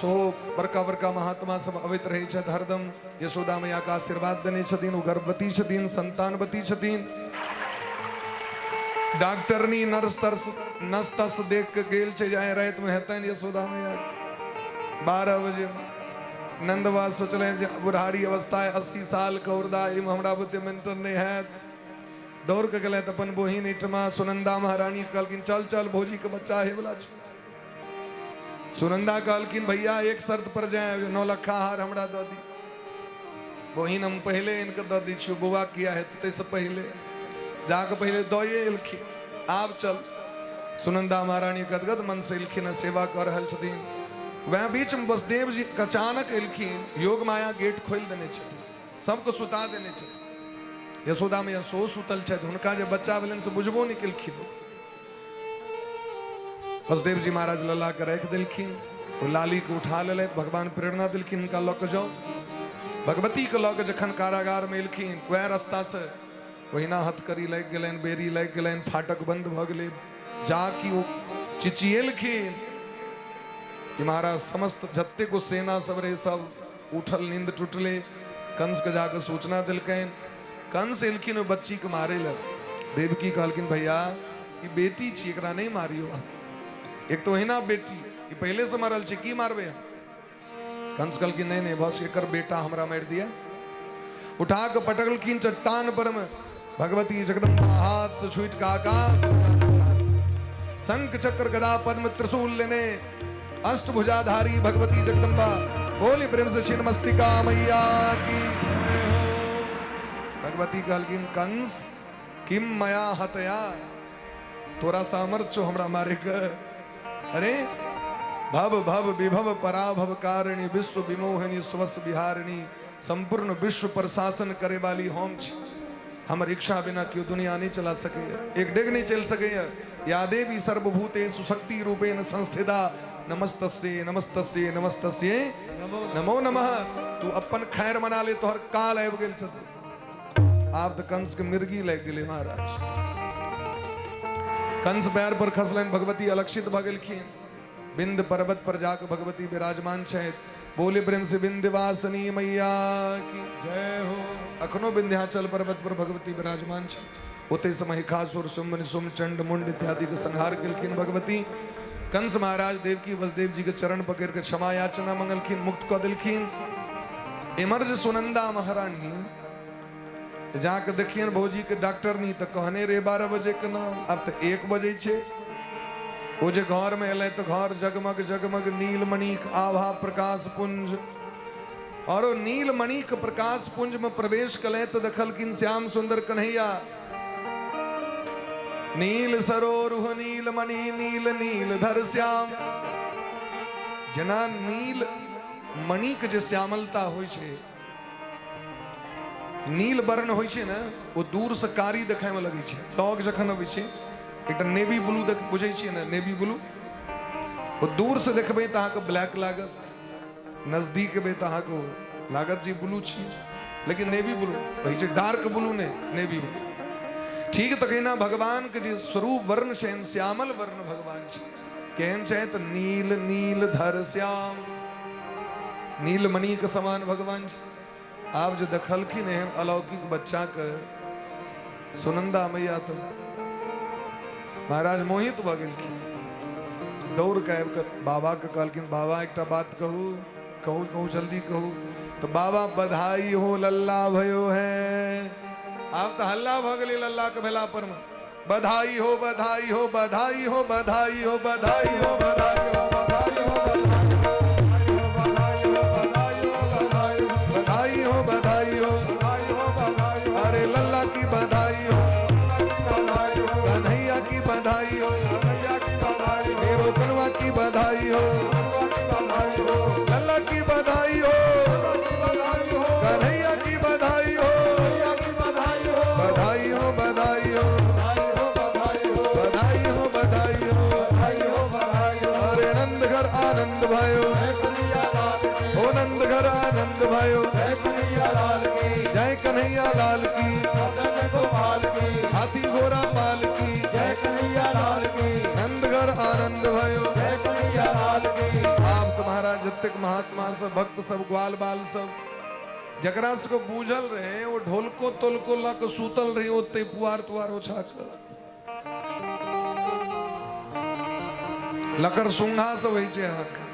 सो बड़का बड़का महात्मा सब अबैत रहै छथि हरदम। यशोदा मैया के आशीर्वाद देने छथिन, ओ गर्भवती छथिन, संतानवती छथिन। डॉक्टरनी नर्स तर्स नस तस देख के गेल छै जे आइ राति में हेतनि यशोदा मैया 12 बजे। नंद बाबा सोचलनि जे बुढ़ारी अवस्था है, 80 साल के औरदा, एहिमे हमरा बुते मेंटेन नहि हैत। दौड़ के गेलथि अपन बहिन एहिठमा सुनंदा महारानी, कहलखिन चल चल भौजी के बच्चा हे वाला छौ। सुनंदा कहलखिन भैया एक शर्त पर जाए, 9 लखा हार हमरा दऽ दी। बहिन हम पहिले इनके दऽ दै छियौ, बौआ किया हेतै ताहिसँ पहिले जाके पहिले दऽए एलखिन, आब चल। सुनंदा महारानी गदगद मन से एलखिन, सेवा कऽ रहल छथिन। वएह बीच में बसदेव जी अचानक एलखिन, योग माया गेट खोलि देने छथिन, सबके सुता देने छथिन। यशोदा मैया सेहो सुतल छथि, हुनका जे बच्चा भेलनि से बुझबो नहि केलखिन। बसदेव जी महाराज लल्ला के राखि देलखिन, ओ लाली के उठा लेलथि, भगवान प्रेरणा देलखिन हुनका लऽ के जाउ। भगवती के लऽ के जखन कारागार में एलखिन, वएह रास्ता से ओहिना हथकड़ी लागि गेलनि, बेड़ी लागि गेलनि, फाटक बंद भऽ गेलै। जा कि ओ चिचिएलखिन कि महाराज समस्त जतेक ओ सेना सब रहे सब उठल, नींद टूटले। कंस के जाके सूचना देलकनि। कंस एलखिन ओहि बच्ची के मारे लए। देवकी कहलखिन भैया ई बेटी छी, एकरा नहि मारियौ, एक तऽ ओहिना बेटी, ई पहिले से मरल छै, की मारबै हम? कंस कहलखिन नहीं नहीं बस एकर बेटा हमरा मारि दिया। उठा के पटकलखिन चट्टान पर में, भगवती जगदम्बा हाथ से छूट के आकाश शंख चक्र गदा पद्म त्रिशूल लेने अष्टभुजाधारी भगवती जगदम्बा बोली प्रेम से छिन्नमस्तिका मैया की। भगवती कहलखिन कंस किम मया हतया, तोरा सामर्थ्य छौ हमरा मारे के? अरे भव भव विभव पराभव कारिणी विश्व विमोहिनी स्वस बिहारिणी, संपूर्ण विश्व पर शासन करे वाली हम छी, हमर इच्छा बिना केओ दुनिया नहीं चला सकैए, एक डेग नहीं चल सकैए। या देवी सर्वभूतेषु शक्ति रूपेण संस्थिता नमस्तस्यै नमस्तस्यै नमस्तस्यै नमो नमः। तू अपन खैर मना ले, तोहर काल आबि गेल छथि। आब तऽ कंस के मिर्गी लागि गेलै महाराज। कंस पैर पर खसलनि, भगवती अलक्षित भऽ गेलखिन। विंध्य पर्वत पर जाके भगवती विराजमान छथि। बोले प्रेम से विंध्यवासिनी मैया की जय हो। अखनो विंध्याचल पर्वत पर भगवती विराजमान छथि। ओते से महिषासुर शुंभ निशुंभ चंड मुंड इत्यादि के संहार केलखिन भगवती। कंस महाराज देवकी वसुदेव जी के चरण पकड़ के क्षमा याचना मंगलखिन, मुक्त कऽ देलखिन। एमर जे सुनंदा महारानी जाके देखियन भौजी के डॉक्टर नहीं तो कहने रे 12 बजे के नाम, अब तो 1 बजे छे। ओ जे घर में एलै तो घर जगमग जगमग नीलमणि के आभा प्रकाश पुंज, और ओ नीलमणि के प्रकाश पुंज में प्रवेश कले तो देखलखिन श्याम सुंदर कन्हैया। नील सरोरुह नीलमणि नील नील धर श्याम। जेना नील मणि के जे श्यामलता होइ छै, नील वर्ण होइ छै ने, ओ दूर से कारी देखाय में लगै छै। डॉग जखन अबै छै एकटा नेवी ब्लू देख बुझै छियै ने, नेवी ब्लू, ओ दूर से देखबै तऽ अहाँके ब्लैक लागत, नजदीक एबै तऽ अहाँके लागत जे ब्लू छी, लेकिन नेवी ब्लू कहै छै, डार्क ब्लू नहि, नेवी ब्लू। ठीक तहिना भगवान के जे स्वरूप वर्ण छनि, श्यामल वर्ण भगवान छै। केहन छै तऽ नील नील धर श्याम, नीलमणि के समान भगवान छै। आब जे देखलखिन एहन अलौकिक बच्चा के सुनंदा मैया तऽ महाराज मोहित भऽ गेलखिन। दौड़ के आबि कऽ बाबा के कहलखिन, बाबा एकटा बात कहू, कहू कहू जल्दी कहू। तऽ बाबा बधाई हो लल्ला भयो है। आब तऽ हल्ला भऽ गेलै लल्ला के भेला पर में। बधाई हो बधाई हो बधाई हो बधाई हो बधाई हो बधाई हो बधाई हो बधाई हो, अरे लल्ला की बधाई हो, कन्हैया की बधाई हो, मेरो कनवा की बधाई हो। आनंद भयो। जय कन्हैया लाल की, जय कन्हैया लाल की, मदन गोपाल की, हाथी घोड़ा पाल की, जय कन्हैया लाल की, नंदघर आनंद भयो। जय कन्हैया लाल की। आब तऽ महाराज जतेक महात्मा सब भक्त सब ग्वाल बाल सब जकरा सबके बूझल रहे ओ ढोलको तोलको लऽ कऽ सुतल रहे ओते पुआर तुआर ओछा कऽ लकर सुंघा सब होइ छै अहाँके।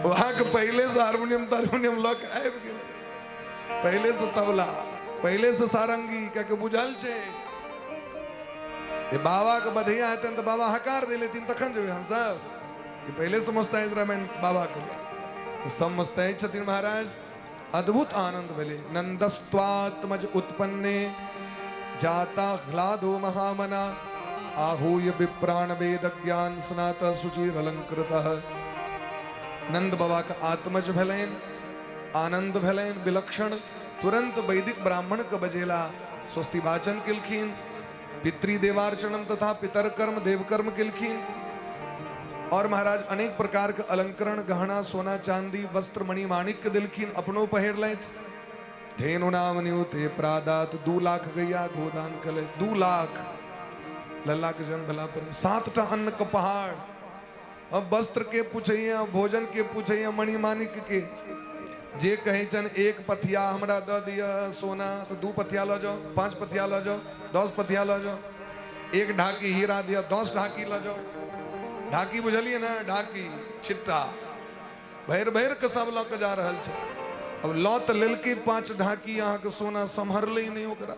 अहाँके पहिले से हारमोनियम तारमोनियम लऽ कऽ आबि गेल, पहिले से तबला, पहिले से सारंगी, कियाकि बुझल छै जे बाबा के बधैया हेतनि तऽ बाबा हकार दे लेथिन तखन जेबै हमसब। ई पहिले से मुस्तैद रहबनि बाबा के लेल। तऽ सब मुस्तैद छथिन महाराज। अद्भुत आनंद भेलै। नंदस्त्वात्मज उत्पन्ने जाता ह्लादो महामना आहूय विप्राण वेद ज्ञान स्नात शुचिर अलंकृत। नंद बाबा के आत्मज भेलनि, आनंद भेलनि विलक्षण। तुरंत वैदिक ब्राह्मण के बजेला, स्वस्ति वाचन केलखिन, पितृदेवार्चनम तथा पितर कर्म देवकर्म केलखिन। और महाराज अनेक प्रकार के अलंकरण गहना सोना चांदी वस्त्र मणि माणिक्य दिलखिन, अपनो पहिर लथि। धेनु नाम नियुते प्रादात 2 लाख गैया गोदान कले, 2 लाख लल्ला के जन्म भेला पर 7टा अन्न के पहाड़। अब वस्त्र के पूछैया, भोजन के पूछैया, मणि माणिक्य के जे कहै छन 1 पथिया हमरा दऽ दिअ सोना, तऽ 2 पथिया लऽ जाओ, 5 पथिया लऽ जाओ, 10 पथिया लऽ जाओ, 1 ढाकी हीरा दिअ, 10 ढाकी लऽ जाओ। ढाकी बुझलियै ने, ढाकी छिट्टा भरि भरि के सब लऽ के जा रहल छै। अब लऽ तऽ लेलकै 5 ढाकी अहाँके सोना, सम्हरलै नहि, ओकरा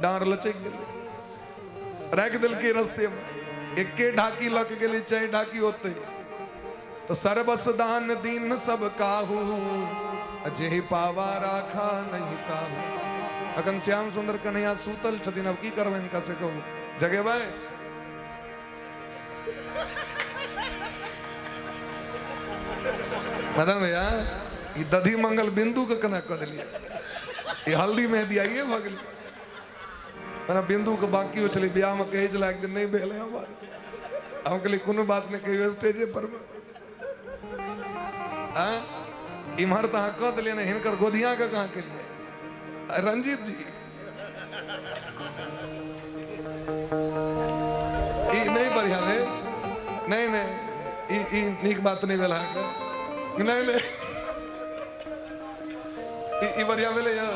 डाँर लचकि गेलै, राखि देलकै रस्ते में। एके ढाकी लऽ के गेलै, 4 ढाकी ओतै। तऽ सर्वस दान दीन सब काहू, जेहि पावा राखा नहीं ताहू। अखन श्याम सुंदर कन्हैया सुतल छथिन, अब की करबै हिनका से कहू, जगेबै? मदन भैया ई दधी मंगल बिंदु के केना कऽ देलियै, ई हल्दी मेहदी आइए भऽ गेलै। मने बिंदु के बाकी छलै बियाह में, कहै छलै एक दिन नहीं भेलै हमर, हम कहलियै कोनो बात नहीं, कहियो स्टेजे पर में। आँय? इम्हर तऽ अहाँ कऽ देलियै ने, हिनकर गोधिया के कहाँ केलियै? रंजीत जी ई नहीं बढ़िया भेल, नहीं नहीं ई नीक बात नहीं भेल अहाँके, नहीं नहीं ई बढ़िया भेलै यौ,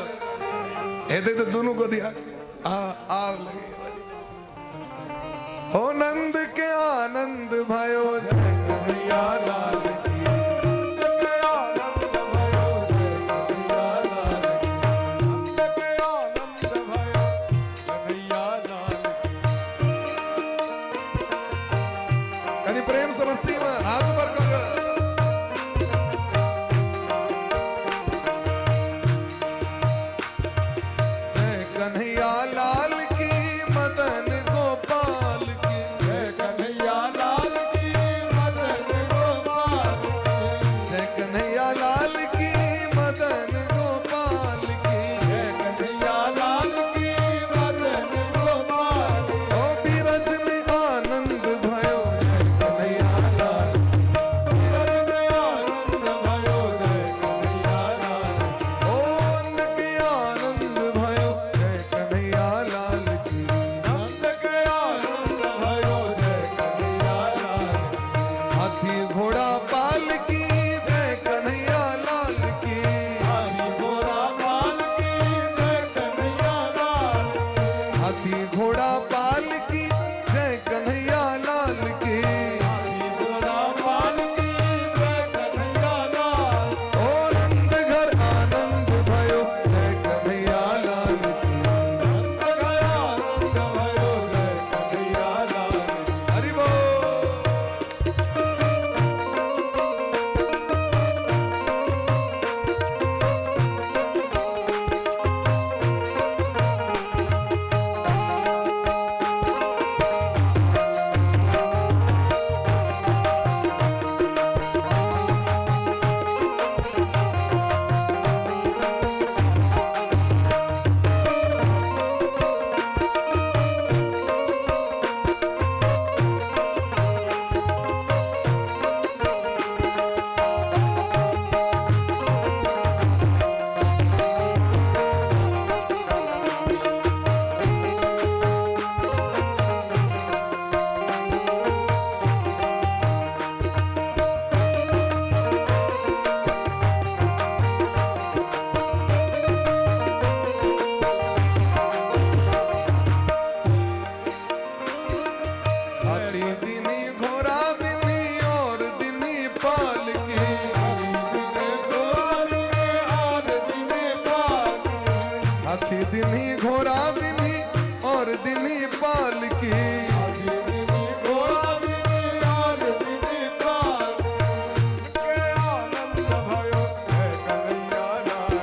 हेतै तऽ दुनू गोधिया आ आब लगे। हो नंद के आनंद भयो जय कन्हैया लाल की। नंद के आनंद भयो जय कन्हैया लाल की। नंद के आनंद भयो कन्हैया लाल की। कनी प्रेम से मस्ती में हाथ ऊपर करो। जय कन्हैया लाल की, मदन गोपाल की। जय कन्हैया लाल की, मदन गोपाल की। जय कन्हैया लाल की, मदन गोपाल की। जय कन्हैया लाल की, मदन गोपाल की। ओ बिरज में आनंद भयो जय कन्हैया लाल। बिरज में आनंद भयो जय कन्हैया लाल की। ओ नंद के आनंद भयो जय कन्हैया लाल की। नंद के आनंद भयो जय कन्हैया लाल की। हाथी घोड़ा पाल की, जय कन्हैया लाल की। हाथी घोड़ा पाल की, जय कन्हैया लाल की। हाथी घोड़ा पाल की, जय कन्हैया लाल की। हाथी घोड़ा पाल की, जय कन्हैया लाल की। ओ नंद घर आनंद भयो जय कन्हैया लाल की। नंद घर आनंद भयो जय कन्हैया लाल की। हरि बोल। दिन्ही घोड़ा दिन्ही और दिन्ही पालकी। घोड़ा दिनी और दिनी पाल के आनंद भयो है कन्हैया लाल।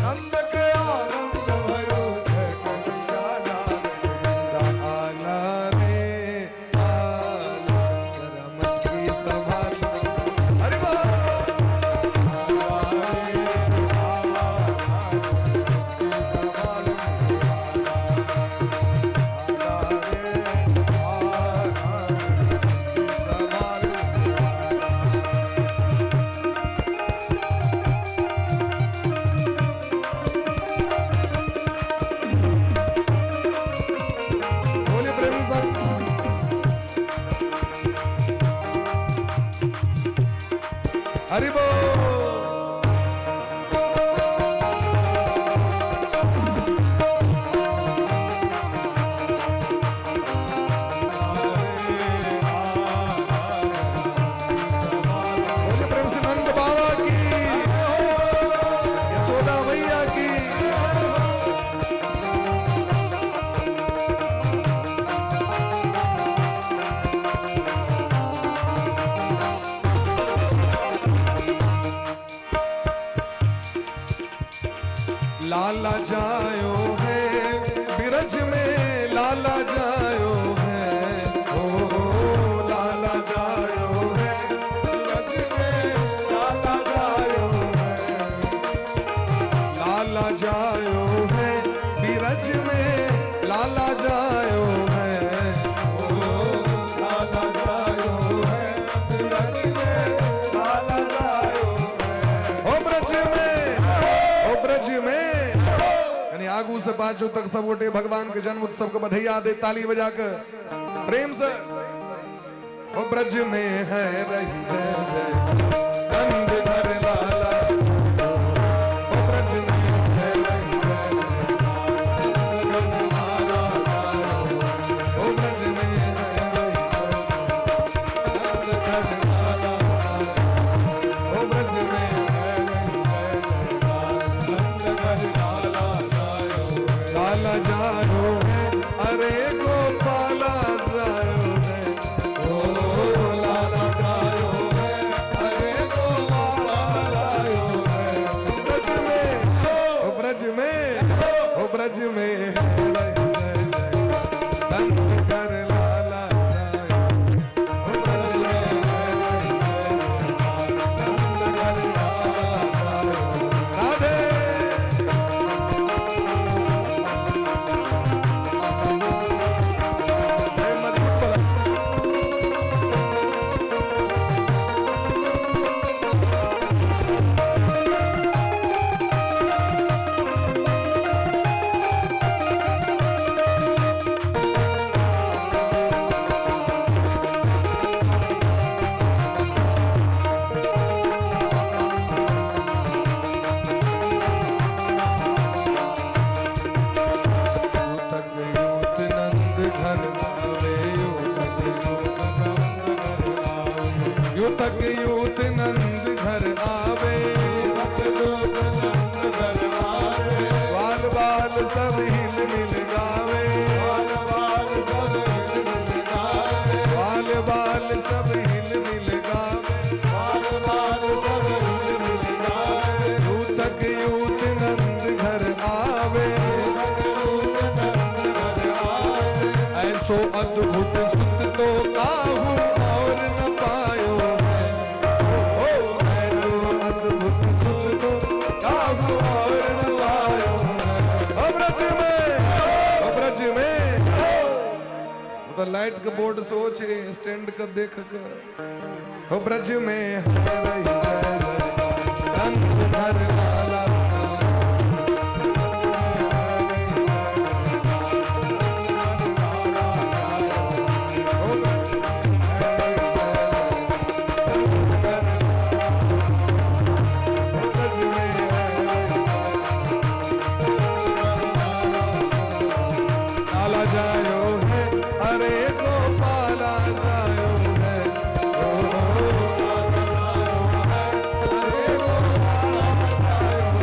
नंद के आनंद भयो है कन्हैया लाल। आला रे आला जरा मटकी संभाल। हरि बोल। बोलिए प्रेम से। हरि बोल। बोलिए प्रेम से नंद बाबा की, यशोदा मैया की। लाला जायो है बिरज में, लाला जायो है, ओ लाला जायो है बिरज में, लाला जायो है। लाला जायो है बिरज में, लाला जायो है, ओ लाला जायो है बिरज में, लाला जायो है। ओ ब्रज में, ओ ब्रज में। यानी आगू से पाछू तक सब गोटे भगवान के जन्म उत्सव के बधैया दे ताली बजा के प्रेम से। ओ ब्रज में है रही जय जय नंद घर लाला। ओ ब्रज में है रही जय जय नंद घर लाला। ओ ब्रज में है रही जय नंद घर लाला। ओ ब्रज में है रही जय जय नंद घर लाला जायो है। लाला जायो है, अरे गोपाला जायो है, ओ लाला जायो है, अरे गोपाला जायो है। ब्रज में, ओ ब्रज में, ओ ब्रज में है रही जय जय नंद घर लाला जायो। ओ ब्रज में है रही जय जय नंद घर लाला जायो। राधे। जय मजबूत बला। यूतक यूत नंद घर आवे, यूतक यूत नंद घर आवे। यूतक यूत नंद घर आवे, यूतक नंद घर आवे। बाल बाल सब हिल मिल गावे, बाल बाल सब हिल मिल गावे। बाल बाल सब हिल मिल गावे, बाल बाल सब हिल मिल गावे। यूतक यूत नंद घर आवे, यूतक नंद घर आवे। ऐसो अद्भुत सुत तो काहू और न पायो है। ओ ऐसो अद्भुत सुत तो काहू और न पायो है। ओ ब्रज में, ओ ब्रज में। वो तो लाइट के बोर्ड सोच स्टैंड का देख कर। ओ ब्रज में है रही जय जय नंद घर लाला। ओ ब्रज में है रही जय जय नंद घर लाला। ओ ब्रज में है रही लाला जायो है, अरे गोपाला जायो है, ओ लाला जायो है, अरे गोपाला जायो।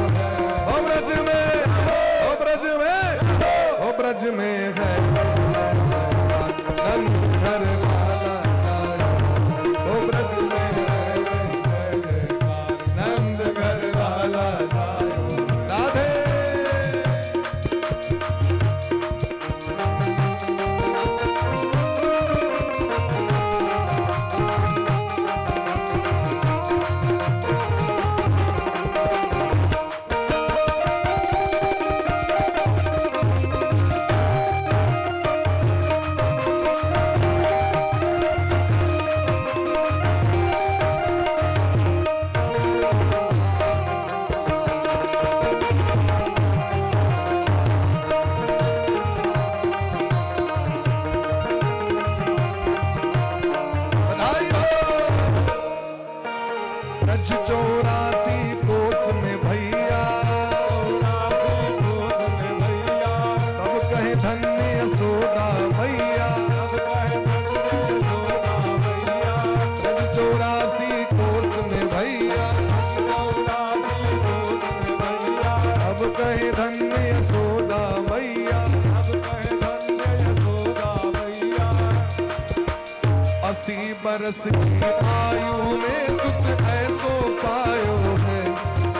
बरस की आयु में सुत ऐसो पायो है।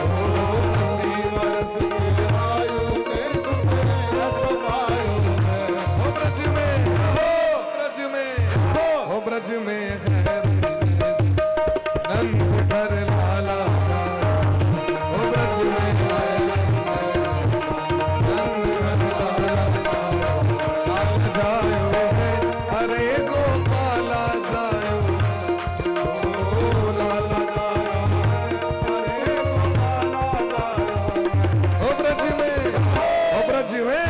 ओ 80 बरस की आयु में सुत ऐसो पायो है। हो ब्रज में, हो ब्रज में, हो ब्रज में है नंद घर लाला। हो ब्रज में है नंद घर लाला। लाल जायो है, अरे गोपाला जायो। ओ लाला जायो, अरे गोपाला जायो। हो ब्रज में, हो ब्रज में,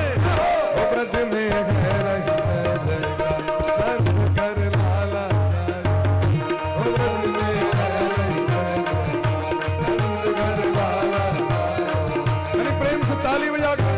हो ब्रज में है रही जय जयकार नंद घर लाला जायो। हो ब्रज में है रही जय जयकार नंद घर लाला जायो। यानी प्रेम से ताली बजा के।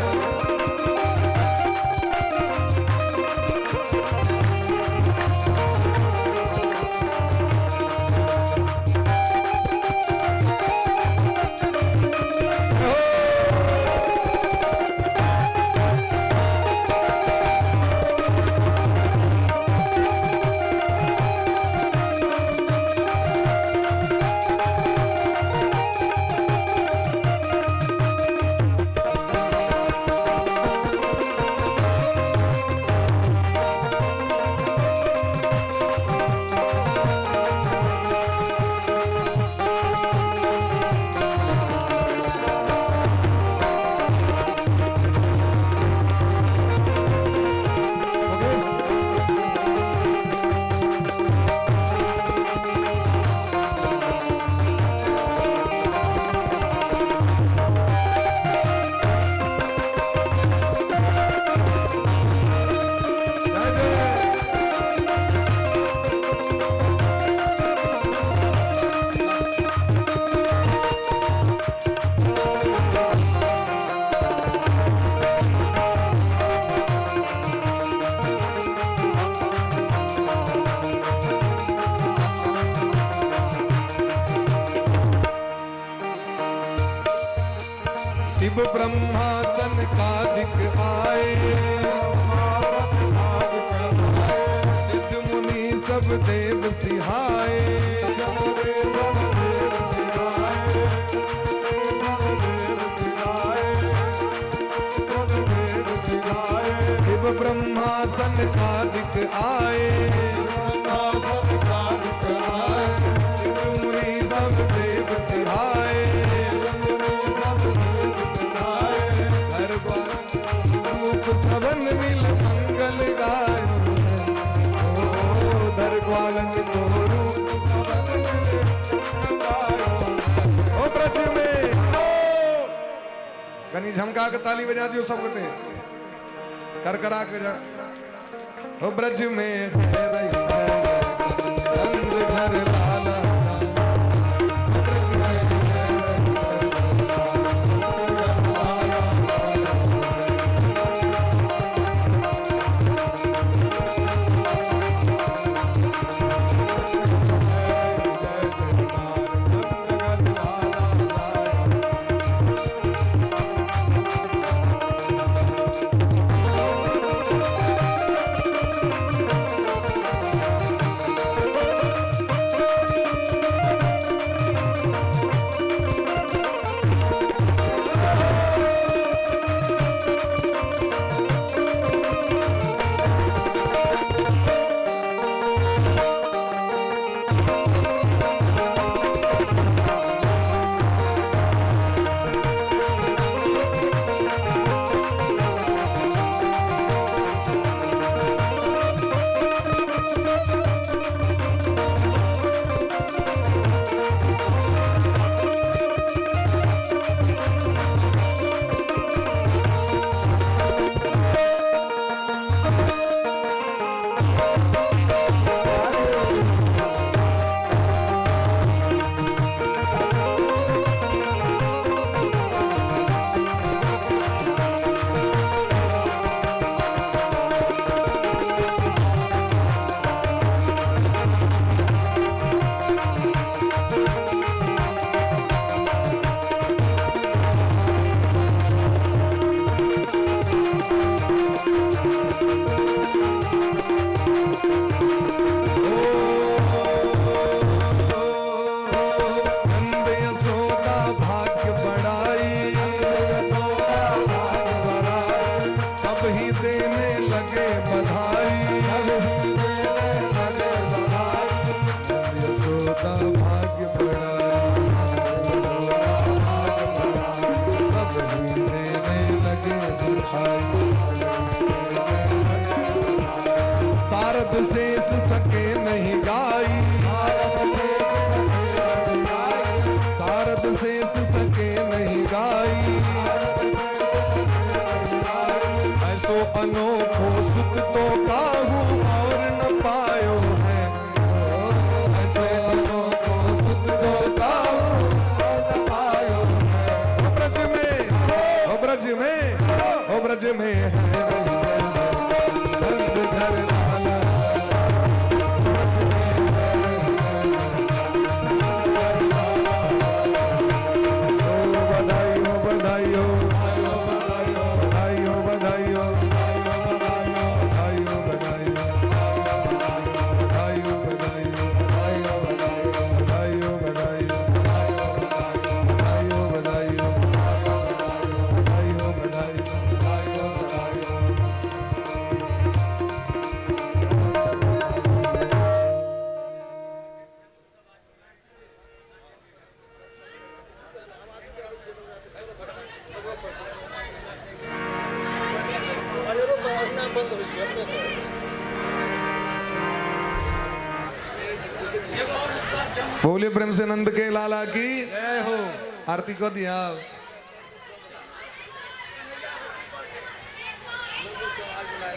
मुकेश। जय जय। शिव ब्रह्मासन कादिक आए, सिद्ध मुनि सब देव सिहाए। शिव ब्रह्मासन कादिक आए, सिद्ध मुनि सब देव सिहाए। हर रूप सबन मिल मंगल गाय। ओ दर ग्वालन को रूप सबन मिल गायो। ओ ब्रज में कनी झमका के ताली बजा दियो सब गोटे करकरा के जा। ओ ब्रज में है रही है नंद घर लाला। ब्रज में है रही जसोदा भाग्य बढ़ाई, सब ही देने लगे बधाई। सारद शेष सके नहीं गाई, सारद शेष सके नहीं गाई। ऐसो अनोखो सुख तो काहू और न पायो है, ऐसो अनोखो सुख तो काहू और न पायो है। ओ ब्रज में, ओ ब्रज में, ओ ब्रज में है नंद घर लाला। ब्रज में है ओ बधाई हो, बधाई हो, बधाई हो, बधाई हो, बधाई हो, बधाई हो, बधाई हो, बधाई हो, बधाई हो, बधाई हो, बधाई हो, बधाई हो, बधाई हो, बधाई हो। बोलिए प्रेम से नंद के लाला की जय हो। आरती को दिया।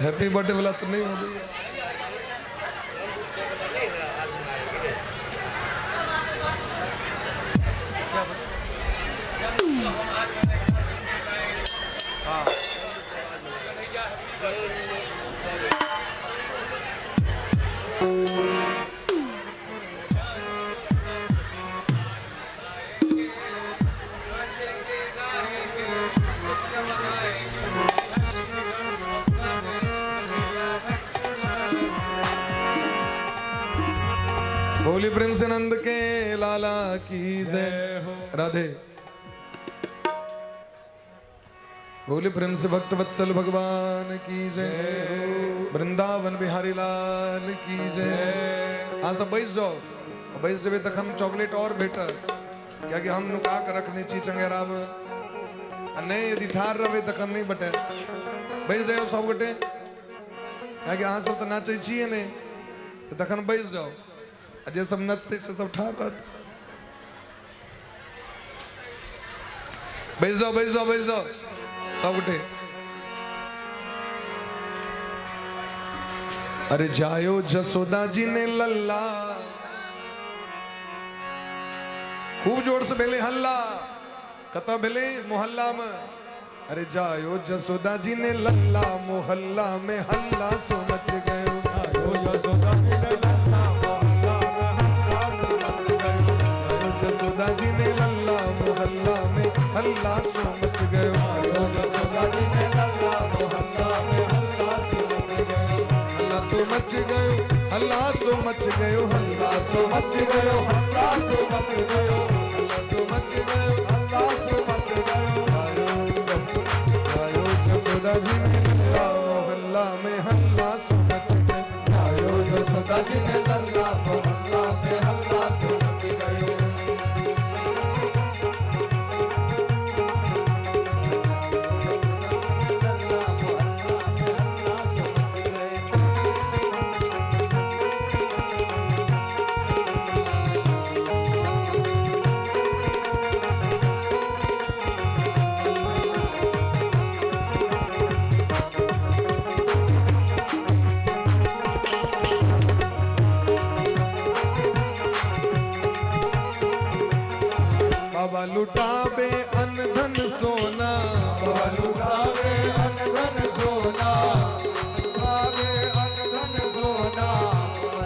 हैप्पी बर्थडे वाला तो नहीं हो गई। बोली प्रेम से नंद के लाला की जय हो। राधे। बोली प्रेम से भक्त वत्सल भगवान की जय। वृंदावन बिहारी लाल की जय। हाँ सब बैस जाओ, बैस जेबै तखन चॉकलेट और भेटत, कियाकि हम नुका के रखने छी चंगेरा में, आ नहीं यदि ठाढ़ रहबै तखन नहीं बटे। बैस जाओ सब गोटे, कियाकि अहाँ सब तऽ नाचै छियै नहि, तऽ तखन बैस जाओ, आ जे सब नचतै से सब ठाढ़ रहत। बैस जाओ, बैस जाओ, बैस जाओ सब गोटे। अरे जायो जसोदा जी ने लल्ला, खूब जोर से भेलै हल्ला, कतऽ भेलै मोहल्ला में। अरे जायो जसोदा जी ने लल्ला, मोहल्ला में हल्ला सो मच गयो। आयो यशोदा जी ने लल्ला, मोहल्ला में हल्ला सो मच गयो। आयो जसोदा जी ने लल्ला, मोहल्ला में हल्ला सो मच गयो। आयो यशोदा जी ने लल्ला, मोहल्ला में हल्ला सो मच गयो। हल्ला सो मच गयो, हल्ला सो मच गयो, हल्ला सो मच गयो, हल्ला सो मच गयो, हल्ला सो मच गयो, हल्ला सो मच गयो। आयो आयो जसोदा जी ने लल्ला, मोहल्ला में हल्ला सो मच गयो। आयो यशोदा जी ने लल्ला, मोहल्ला में हल्ला सो मच गयो। लल्ला, मोहल्ला में हल्ला सो मच गयो। बाबा लुटावे अन धन सोना, बाबा लुटावे अन धन सोना, लुटावे अन धन सोना,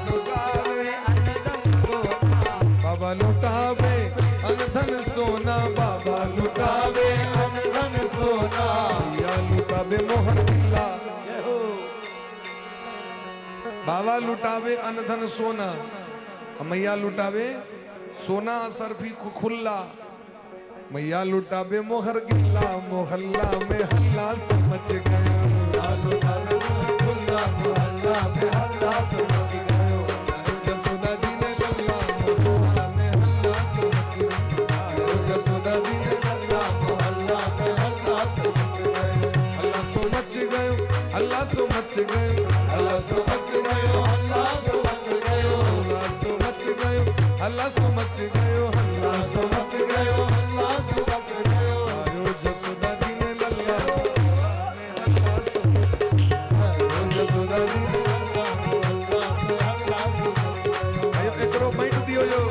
लुटावे अन धन सोना, बाबा लुटावे अन धन सोना, बाबा लुटावे अन धन सोना। मैया लुटावे मोहर किला, जय हो। बाबा लुटावे अन धन सोना, मैया लुटावे सोना सरफी खुल्ला, मैया लुटावे मोहर गिल्ला, मोहल्ला में हल्ला सो मच गयो। लुटावे खुल्ला, मोहल्ला में हल्ला सो मच गयो। जसोदा जी ने लल्ला, मोहल्ला हल्ला सो मच गयो, हल्ला सो मच गयो, हल्ला सो मच गयो। आयो जसोदा जी ने लल्ला में हल्ला सो, आयो जसोदा जी ने हल्ला में हल्ला सो मच गयो। आयो एकरो बांटि दियो यो।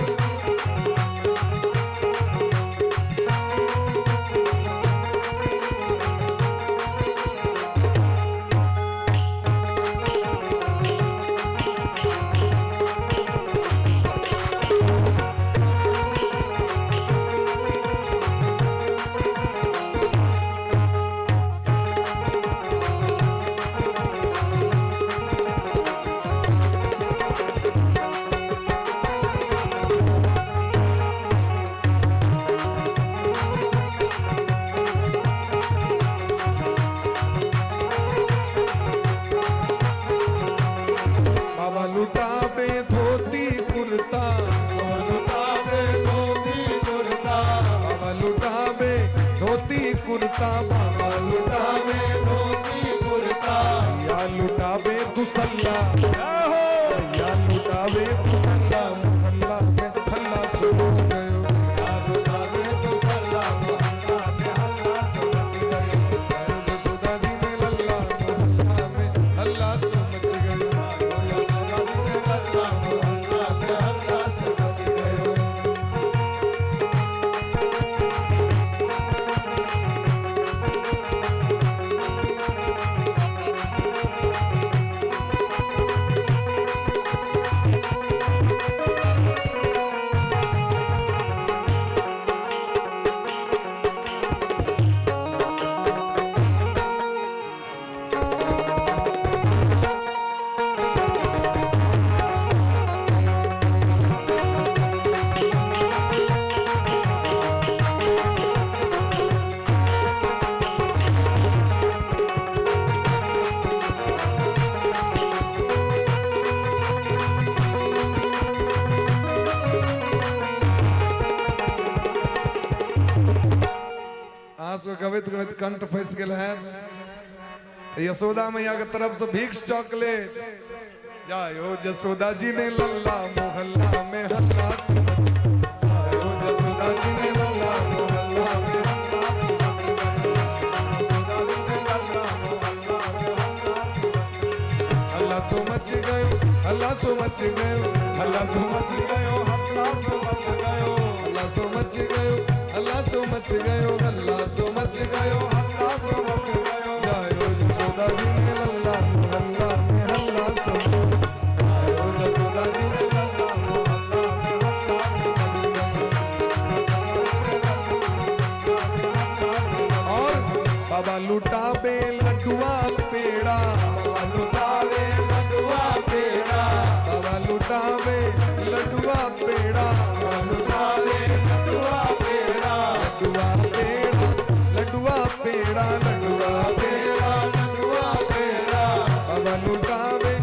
बाबा लुटावे धोती कुर्ता, बाबा लुटावे धोती कुर्ता, बाबा लुटावे धोती कुर्ता, बाबा लुटावे धोती कुर्ता, या लुटावे दुसल्ला, या लुटावे दुसल्ला, मोहल्ला में हल्ला सो मच गयो, या लुटावे दुसल्ला, मोहल्ला में हल्ला सो मच गयो। आयो जसोदा जी ने लल्ला, मोहल्ला में हल्ला सो मच गयो। यशोदा जी ने लल्ला, मोहल्ला में हल्ला सो मच गयो। अहाँ सबके गबैत गबैत कंठ फंसि गेल है। यशोदा मैया के तरफ से भिक्स चॉकलेट। जायो जसोदा जी ने लल्ला, मोहल्ला में हल्ला सो मच, जायो जसोदा जी ने लल्ला, मोहल्ला में हल्ला सो मच गयो। हल्ला सो मच गयो, हल्ला सो मच गयो, हल्ला सो मच गयो, हल्ला सो मच गयो, हल्ला सो मच गयो, हल्ला सो मच गयो, हल्ला सो मच गयो, हल्ला सो मच गयो। जायो जसोदा जी ने लल्ला, मोहल्ला में हल्ला सो मच, जायो जसोदा जी ने लल्ला, मोहल्ला में हल्ला सो मच गयो। और बाबा लुटावे लड्डुआ पेड़ा, बाबा लुटावे लड्डुआ पेड़ा, बाबा लुटावे लड्डुआ पेड़ा, बाबा लुटावे लड्डुआ पेड़ा, लड्डुआ पेड़ा, लड्डुआ पेड़ा, लड्डुआ पेड़ा, लड्डुआ पेड़ा, बाबा लुटावे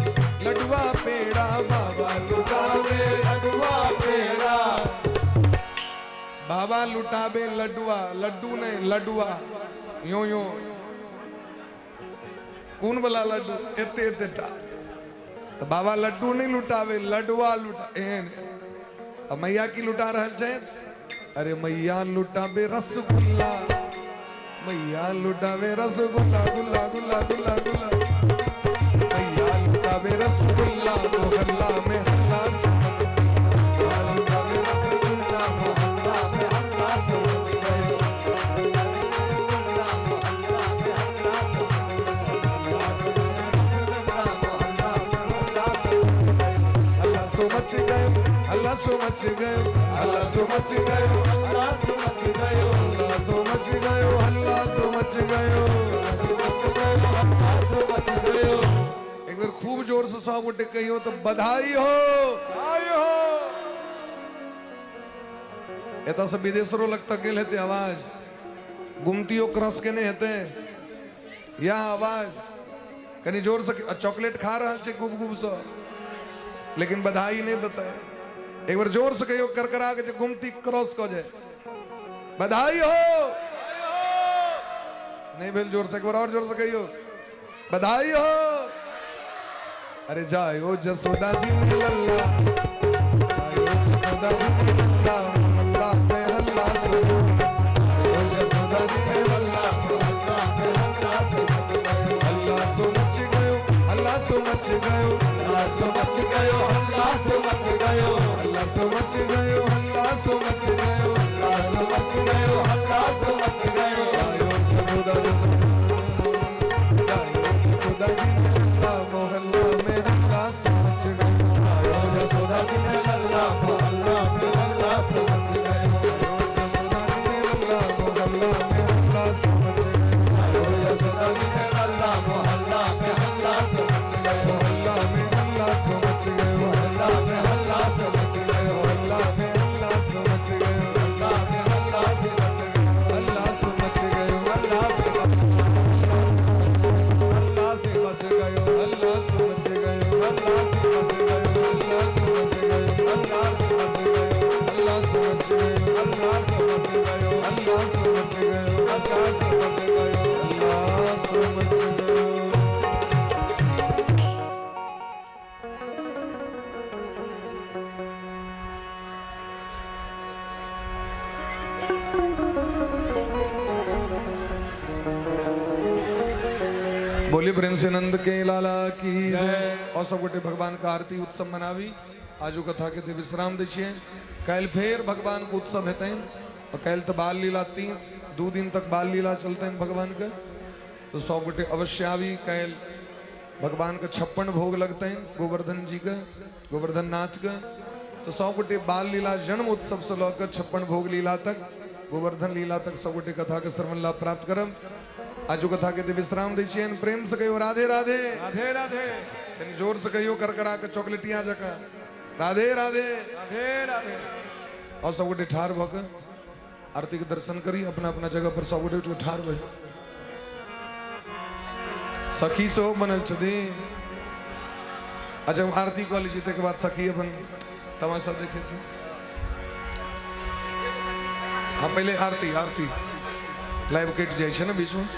लड्डुआ पेड़ा, बाबा लुटावे लड्डुआ पेड़ा, बाबा लुटावे लड्डुआ, लड्डू नहीं लड्डुआ, यो यो कोन वाला लड्डू, एते एते टा। तो बाबा लड्डू नहीं लुटावे, लड्डुआ लुटा। एहन आ मैया की लुटा रहल छै? अरे मैया लुटावे रसगुल्ला, मैया लुटावे रसगुल्ला, गुल्ला गुल्ला गुल्ला गुल्ला, मैया लुटावे रसगुल्ला, मोहल्ला में हल्ला सो मच, मैया लुटावे रसगुल्ला, मोहल्ला में हल्ला सो मच गयो। मोहल्ला में हल्ला सो मच गयो। हल्ला सो मच गयो, हल्ला सो मच गयो, हल्ला सो मच गयो, हल्ला सो मच गयो, हल्ला सो मच गयो, हल्ला सो मच गयो। हल्ला सो मच गयो। एक बेर खूब जोर से सब गोटे कहियो तो बधाई हो। बधाई हो। एतऽ से विदेशरो लग तक गेल हेतै आवाज, गुमतियो क्रॉस केने हेतै यह आवाज। कनी जोर से चॉकलेट खा रहल छै गुब गुब से, लेकिन बधाई नहीं देतै। एक बार जोर से कहियो करकरा के जे गुमती क्रॉस कऽ जाए, बधाई हो। नहीं भेल जोर से, एक बार और जोर से कहियो बधाई हो। अरे जायो जसोदा जी ने लल्ला, जायो। यशोदा जी के लल्ला मोहल्ला में हल्ला सो आयो यशोदा जी के लल्ला मोहल्ला में हल्ला सो मच गयो। हल्ला सो मच गयो, हल्ला सो मच गयो, हल्ला सो मच गयो, हल्ला सो मच गयो, हल्ला सो मच गयो, हल्ला सो मच गयो, हल्ला सो मच गयो, हल्ला सो मच गयो। आयो यशोदा जी, आयो यशोदा जी के लल्ला मोहल्ला में हल्ला सो मच गयो। आयो यशोदा जी के लल्ला मोहल्ला में हल्ला सो मच गयो। यशोदा जी के लल्ला मोहल्ला में हल्ला सो मच गयो। आयो यशोदा जी के लल्ला मोहल्ला में हल्ला सो मच गयो। मोहल्ला में हल्ला सो मच गयो, मोहल्ला में हल्ला सो मच गयो। मोहल्ला में हल्ला सो मच गयो, मोहल्ला में हल्ला सो मच गयो। हल्ला सो मच गयो, हल्ला सो मच हल्ला से मच गयो। हल्ला सो मच गयो, हल्ला से मच गयो। हल्ला सो मच गयो, हल्ला से मच गयो। हल्ला सो मच गयो, हल्ला से मच गयो। हल्ला सो मच गयो, हल्ला से मच गयो। हल्ला सो मच गयो। बोली प्रेम से नंद के लाला की जय। और सब गोटे भगवान का आरती उत्सव मनावी। आजू कथा के थे विश्राम दै छियै। काल्हि फेर भगवान के उत्सव हेतनि और काल्हि तो बाल लीला 3-2 दिन तक बाल लीला चलतनि भगवान के, तो सब गोटे अवश्य आवी। काल्हि भगवान के 56 भोग लगतनि गोवर्धन जी के, गोवर्धन नाथ के, तो सब गोटे बाल लीला जन्म उत्सव से लऽ के 56 भोग लीला तक, गोवर्धन लीला तक सब गोटे कथा के श्रवण लाभ प्राप्त करब। आजू कथा के विश्राम दै छियनि। प्रेम से कहियो राधे राधे, राधे राधे, कनि जोर से कहियो करकरा के चॉकलेटिया जकाँ राधे राधे, राधे राधे। और सब गोटे ठाढ़ भऽ के आरती के दर्शन करी अपना अपना जगह पर। सब गोटे उठि के ठाढ़ भऽ जाउ। सखी सेहो बनल छथिन। आ जब आरती कऽ लै छी तकर बाद सखी अपन तमाशा देखै छी। हाँ, पहिले आरती, आरती लाइव कटि जाइ छै ने बीच में।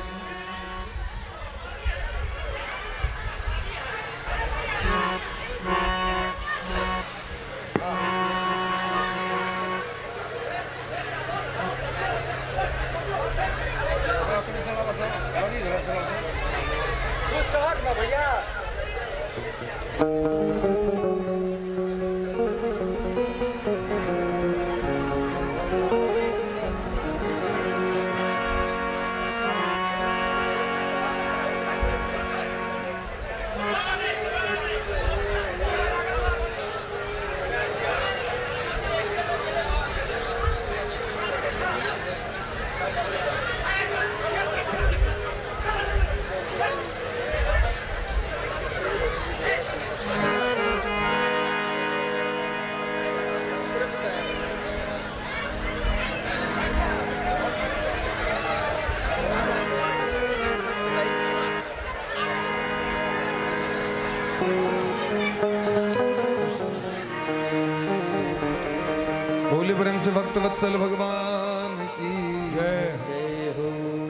बोले प्रेम से भक्त वत्सल भगवान की जय।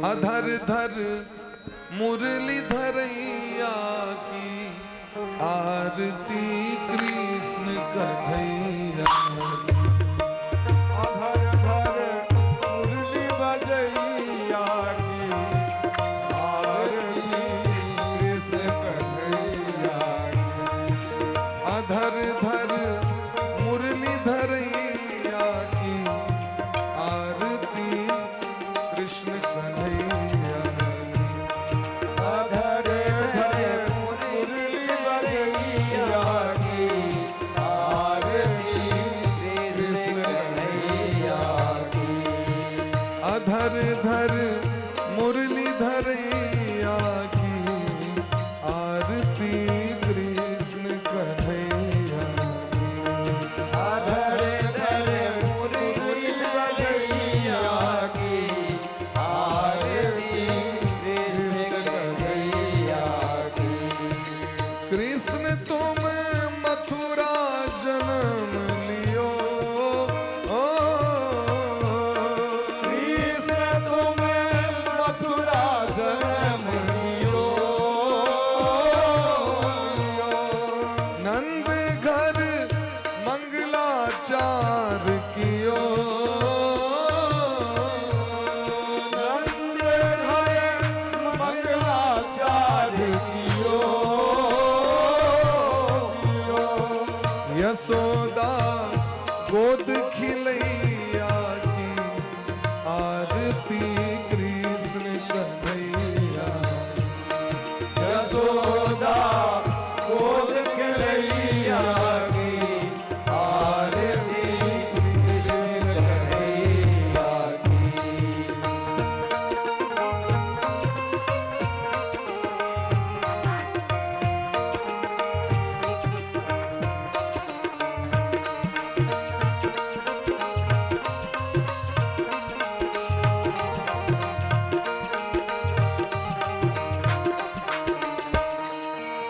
अधर धर मुरली धरैया की आरती कृष्ण कन्हैया। अधर धर मुरली बजैया की आरती कृष्ण कन्हैया की। अधर धर मुरली धरैया की आरती कृष्ण कन्हैया की। अधर धर मुरली बजैया की आरती कृष्ण कन्हैया की। अधर धर मुरली धरैया की आरती कृष्ण कन्हैया की। अधर धर मुरली बजैया की आरती कृष्ण कन्हैया की। कृष्ण तुम मथुरा जन्म लियो, ओ कृष्ण तुम मथुरा जन्म मंगलाचार कियो। नंद घरे मंगलाचार कियो। यशोदा गोद खिलैया की आरती कृष्ण कन्हैया। यशोदा गोद खिलैया की आरती कृष्ण कन्हैया की।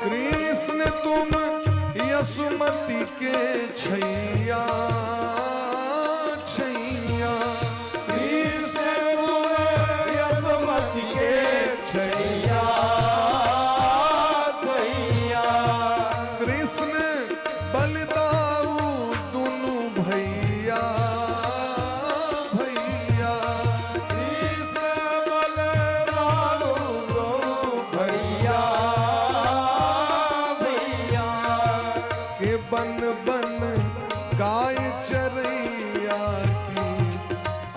कृष्ण तुम यशुमति के छैया छैया। कृष्ण तुम यशोमती के छैया छैया। कृष्ण बलदाऊ दुनु भैया भैया। कृष्ण बलराम भैया भैया। के बन बन गाय चरैया की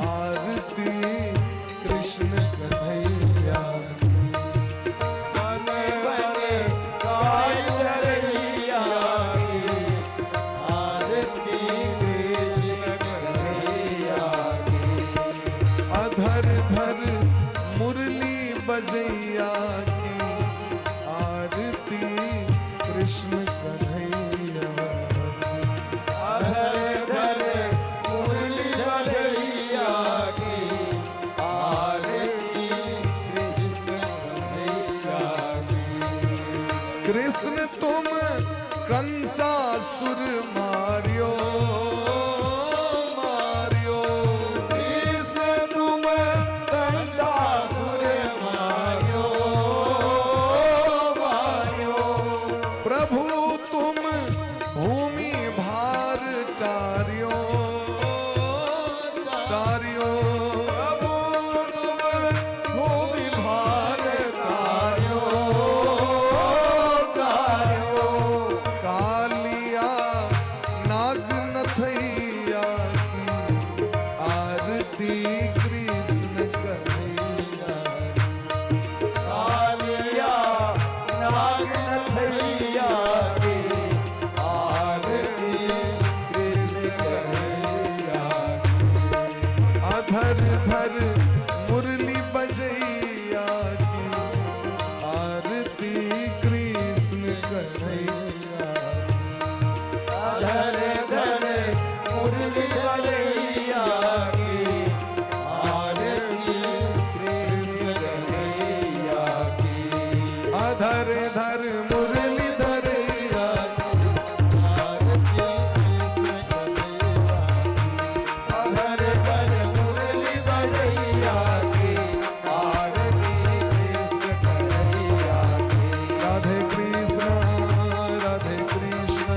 आरती कृष्ण कन्हैया। बन बन गाय चरैया की आरती कृष्ण कन्हैया की। अधर धर मुरली बजैया की आरती कृष्ण कन्हैया। अधर धर मुरली बजैया की आरती कृष्ण कन्हैया की। कृष्ण तुम कंसासुर मारियो मारियो। कृष्ण तुम कंसासुर मार्यो मार्यो। प्रभु तुम भूमि भार टारियो टारियो। प्रभु तुम भूमि भार तार्यो तार्यो। कालिया नाग नथैया की आरती कृष्ण कन्हैया। कालिया नाग नथैया की आरती कृष्ण कन्हैया। अधर धर मुरली बजैया की आरती कृष्ण कन्हैया। धर धर मुरली बजैया की आरती कृष्ण कन्हैया की। अधर धर मुरली धरैया आरती कृष्ण कन्हैया। धर धर मुरली बजैया की आरती कृष्ण कन्हैया की। राधे कृष्ण राधे कृष्ण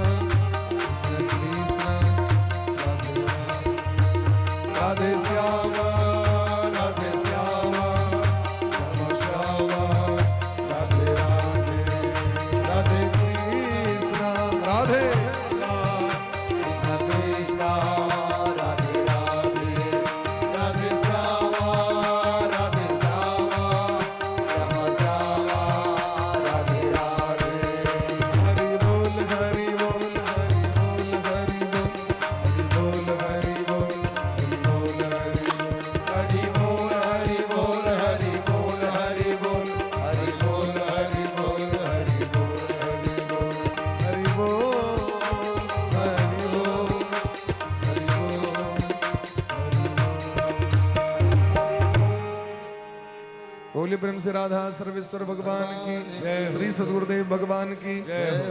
कृष्ण कृष्ण राधे राधे श्याम राधे श्याम श्याम श्याम राधे राधे राधे कृष्ण राधे कृष्ण कृष्ण राधे राधे राधे श्याम राधे श्याम श्याम श्याम राधे राधे। हरि बोल हरि बोल हरि बोल हरि बोल हरि बोल हरि बोल हरि बोल हरि बोल हरि बोल हरि बोल हरि बोल हरि बोल हरि बोल हरि बोल हरि बोल हरि बोल हरि बोल। बोले प्रेम से राधा सर्वेश्वर भगवान की, श्री सदगुरुदेव भगवान की,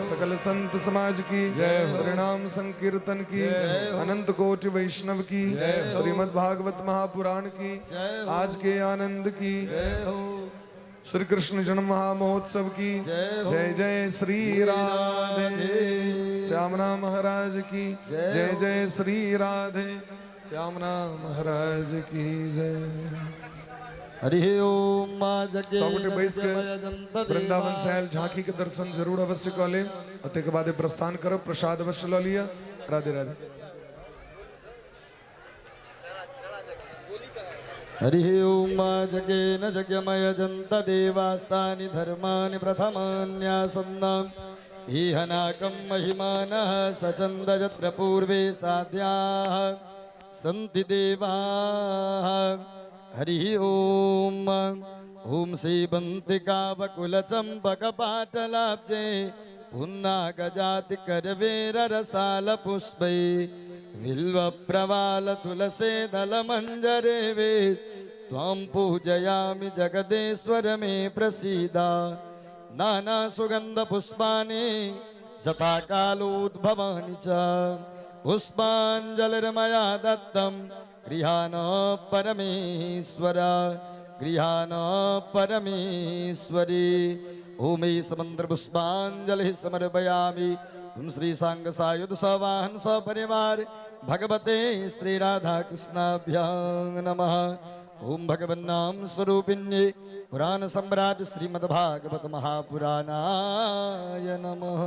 सकल संत समाज की, श्री नाम संकीर्तन की, अनंत कोटि वैष्णव की, श्रीमद् भागवत महापुराण की, आज के आनंद की। जय हो। श्री कृष्ण जन्म महामहोत्सव की जय हो। जय जय श्री राधे। श्यामना महाराज की जय जय हो। जय श्री राधे। श्यामना महाराज की जय। हरि ओम मा जगे सब गोटे बैस के वृंदावन से आयल झांकी के दर्शन जरूर अवश्य कऽ लेब आ ताहिके बादे प्रस्थान करब, प्रसाद अवश्य लऽ लिअ। राधे राधे। हरि ओम मा जगेन जगमय जन्त देवास्तानि धर्माणि प्रथमान्यासन्नाम् इहनाकं महिमानः सचन्द यत्र पूर्वे साध्याः सन्ति देवाः। हरि ओम। ॐ श्रीबन्तिकावकुलचम्पकपाटलाब्जे पुन्नागजातिकरवेररसालपुष्पै बिल्वप्रवालतुलसे दलमञ्जरे वे त्वां पूजयामि जगदेश्वर मे प्रसीद। नानासुगन्धपुष्पाणि जताकालोद्भवानि च पुष्पाञ्जलिर्मया दत्तं गृहाण परमेश्वर गृहाण परमेश्वरी। ओम समन्त्रपुष्पाञ्जलिः समर्पयामि। ॐ श्री साङ्ग सायुध सवाहन सपरिवार भगवते श्री राधा कृष्णाभ्यां नमः। ॐ भगवन्नाम स्वरूपिण्ये पुराण सम्राट श्रीमद्भागवत महापुराणाय नमः।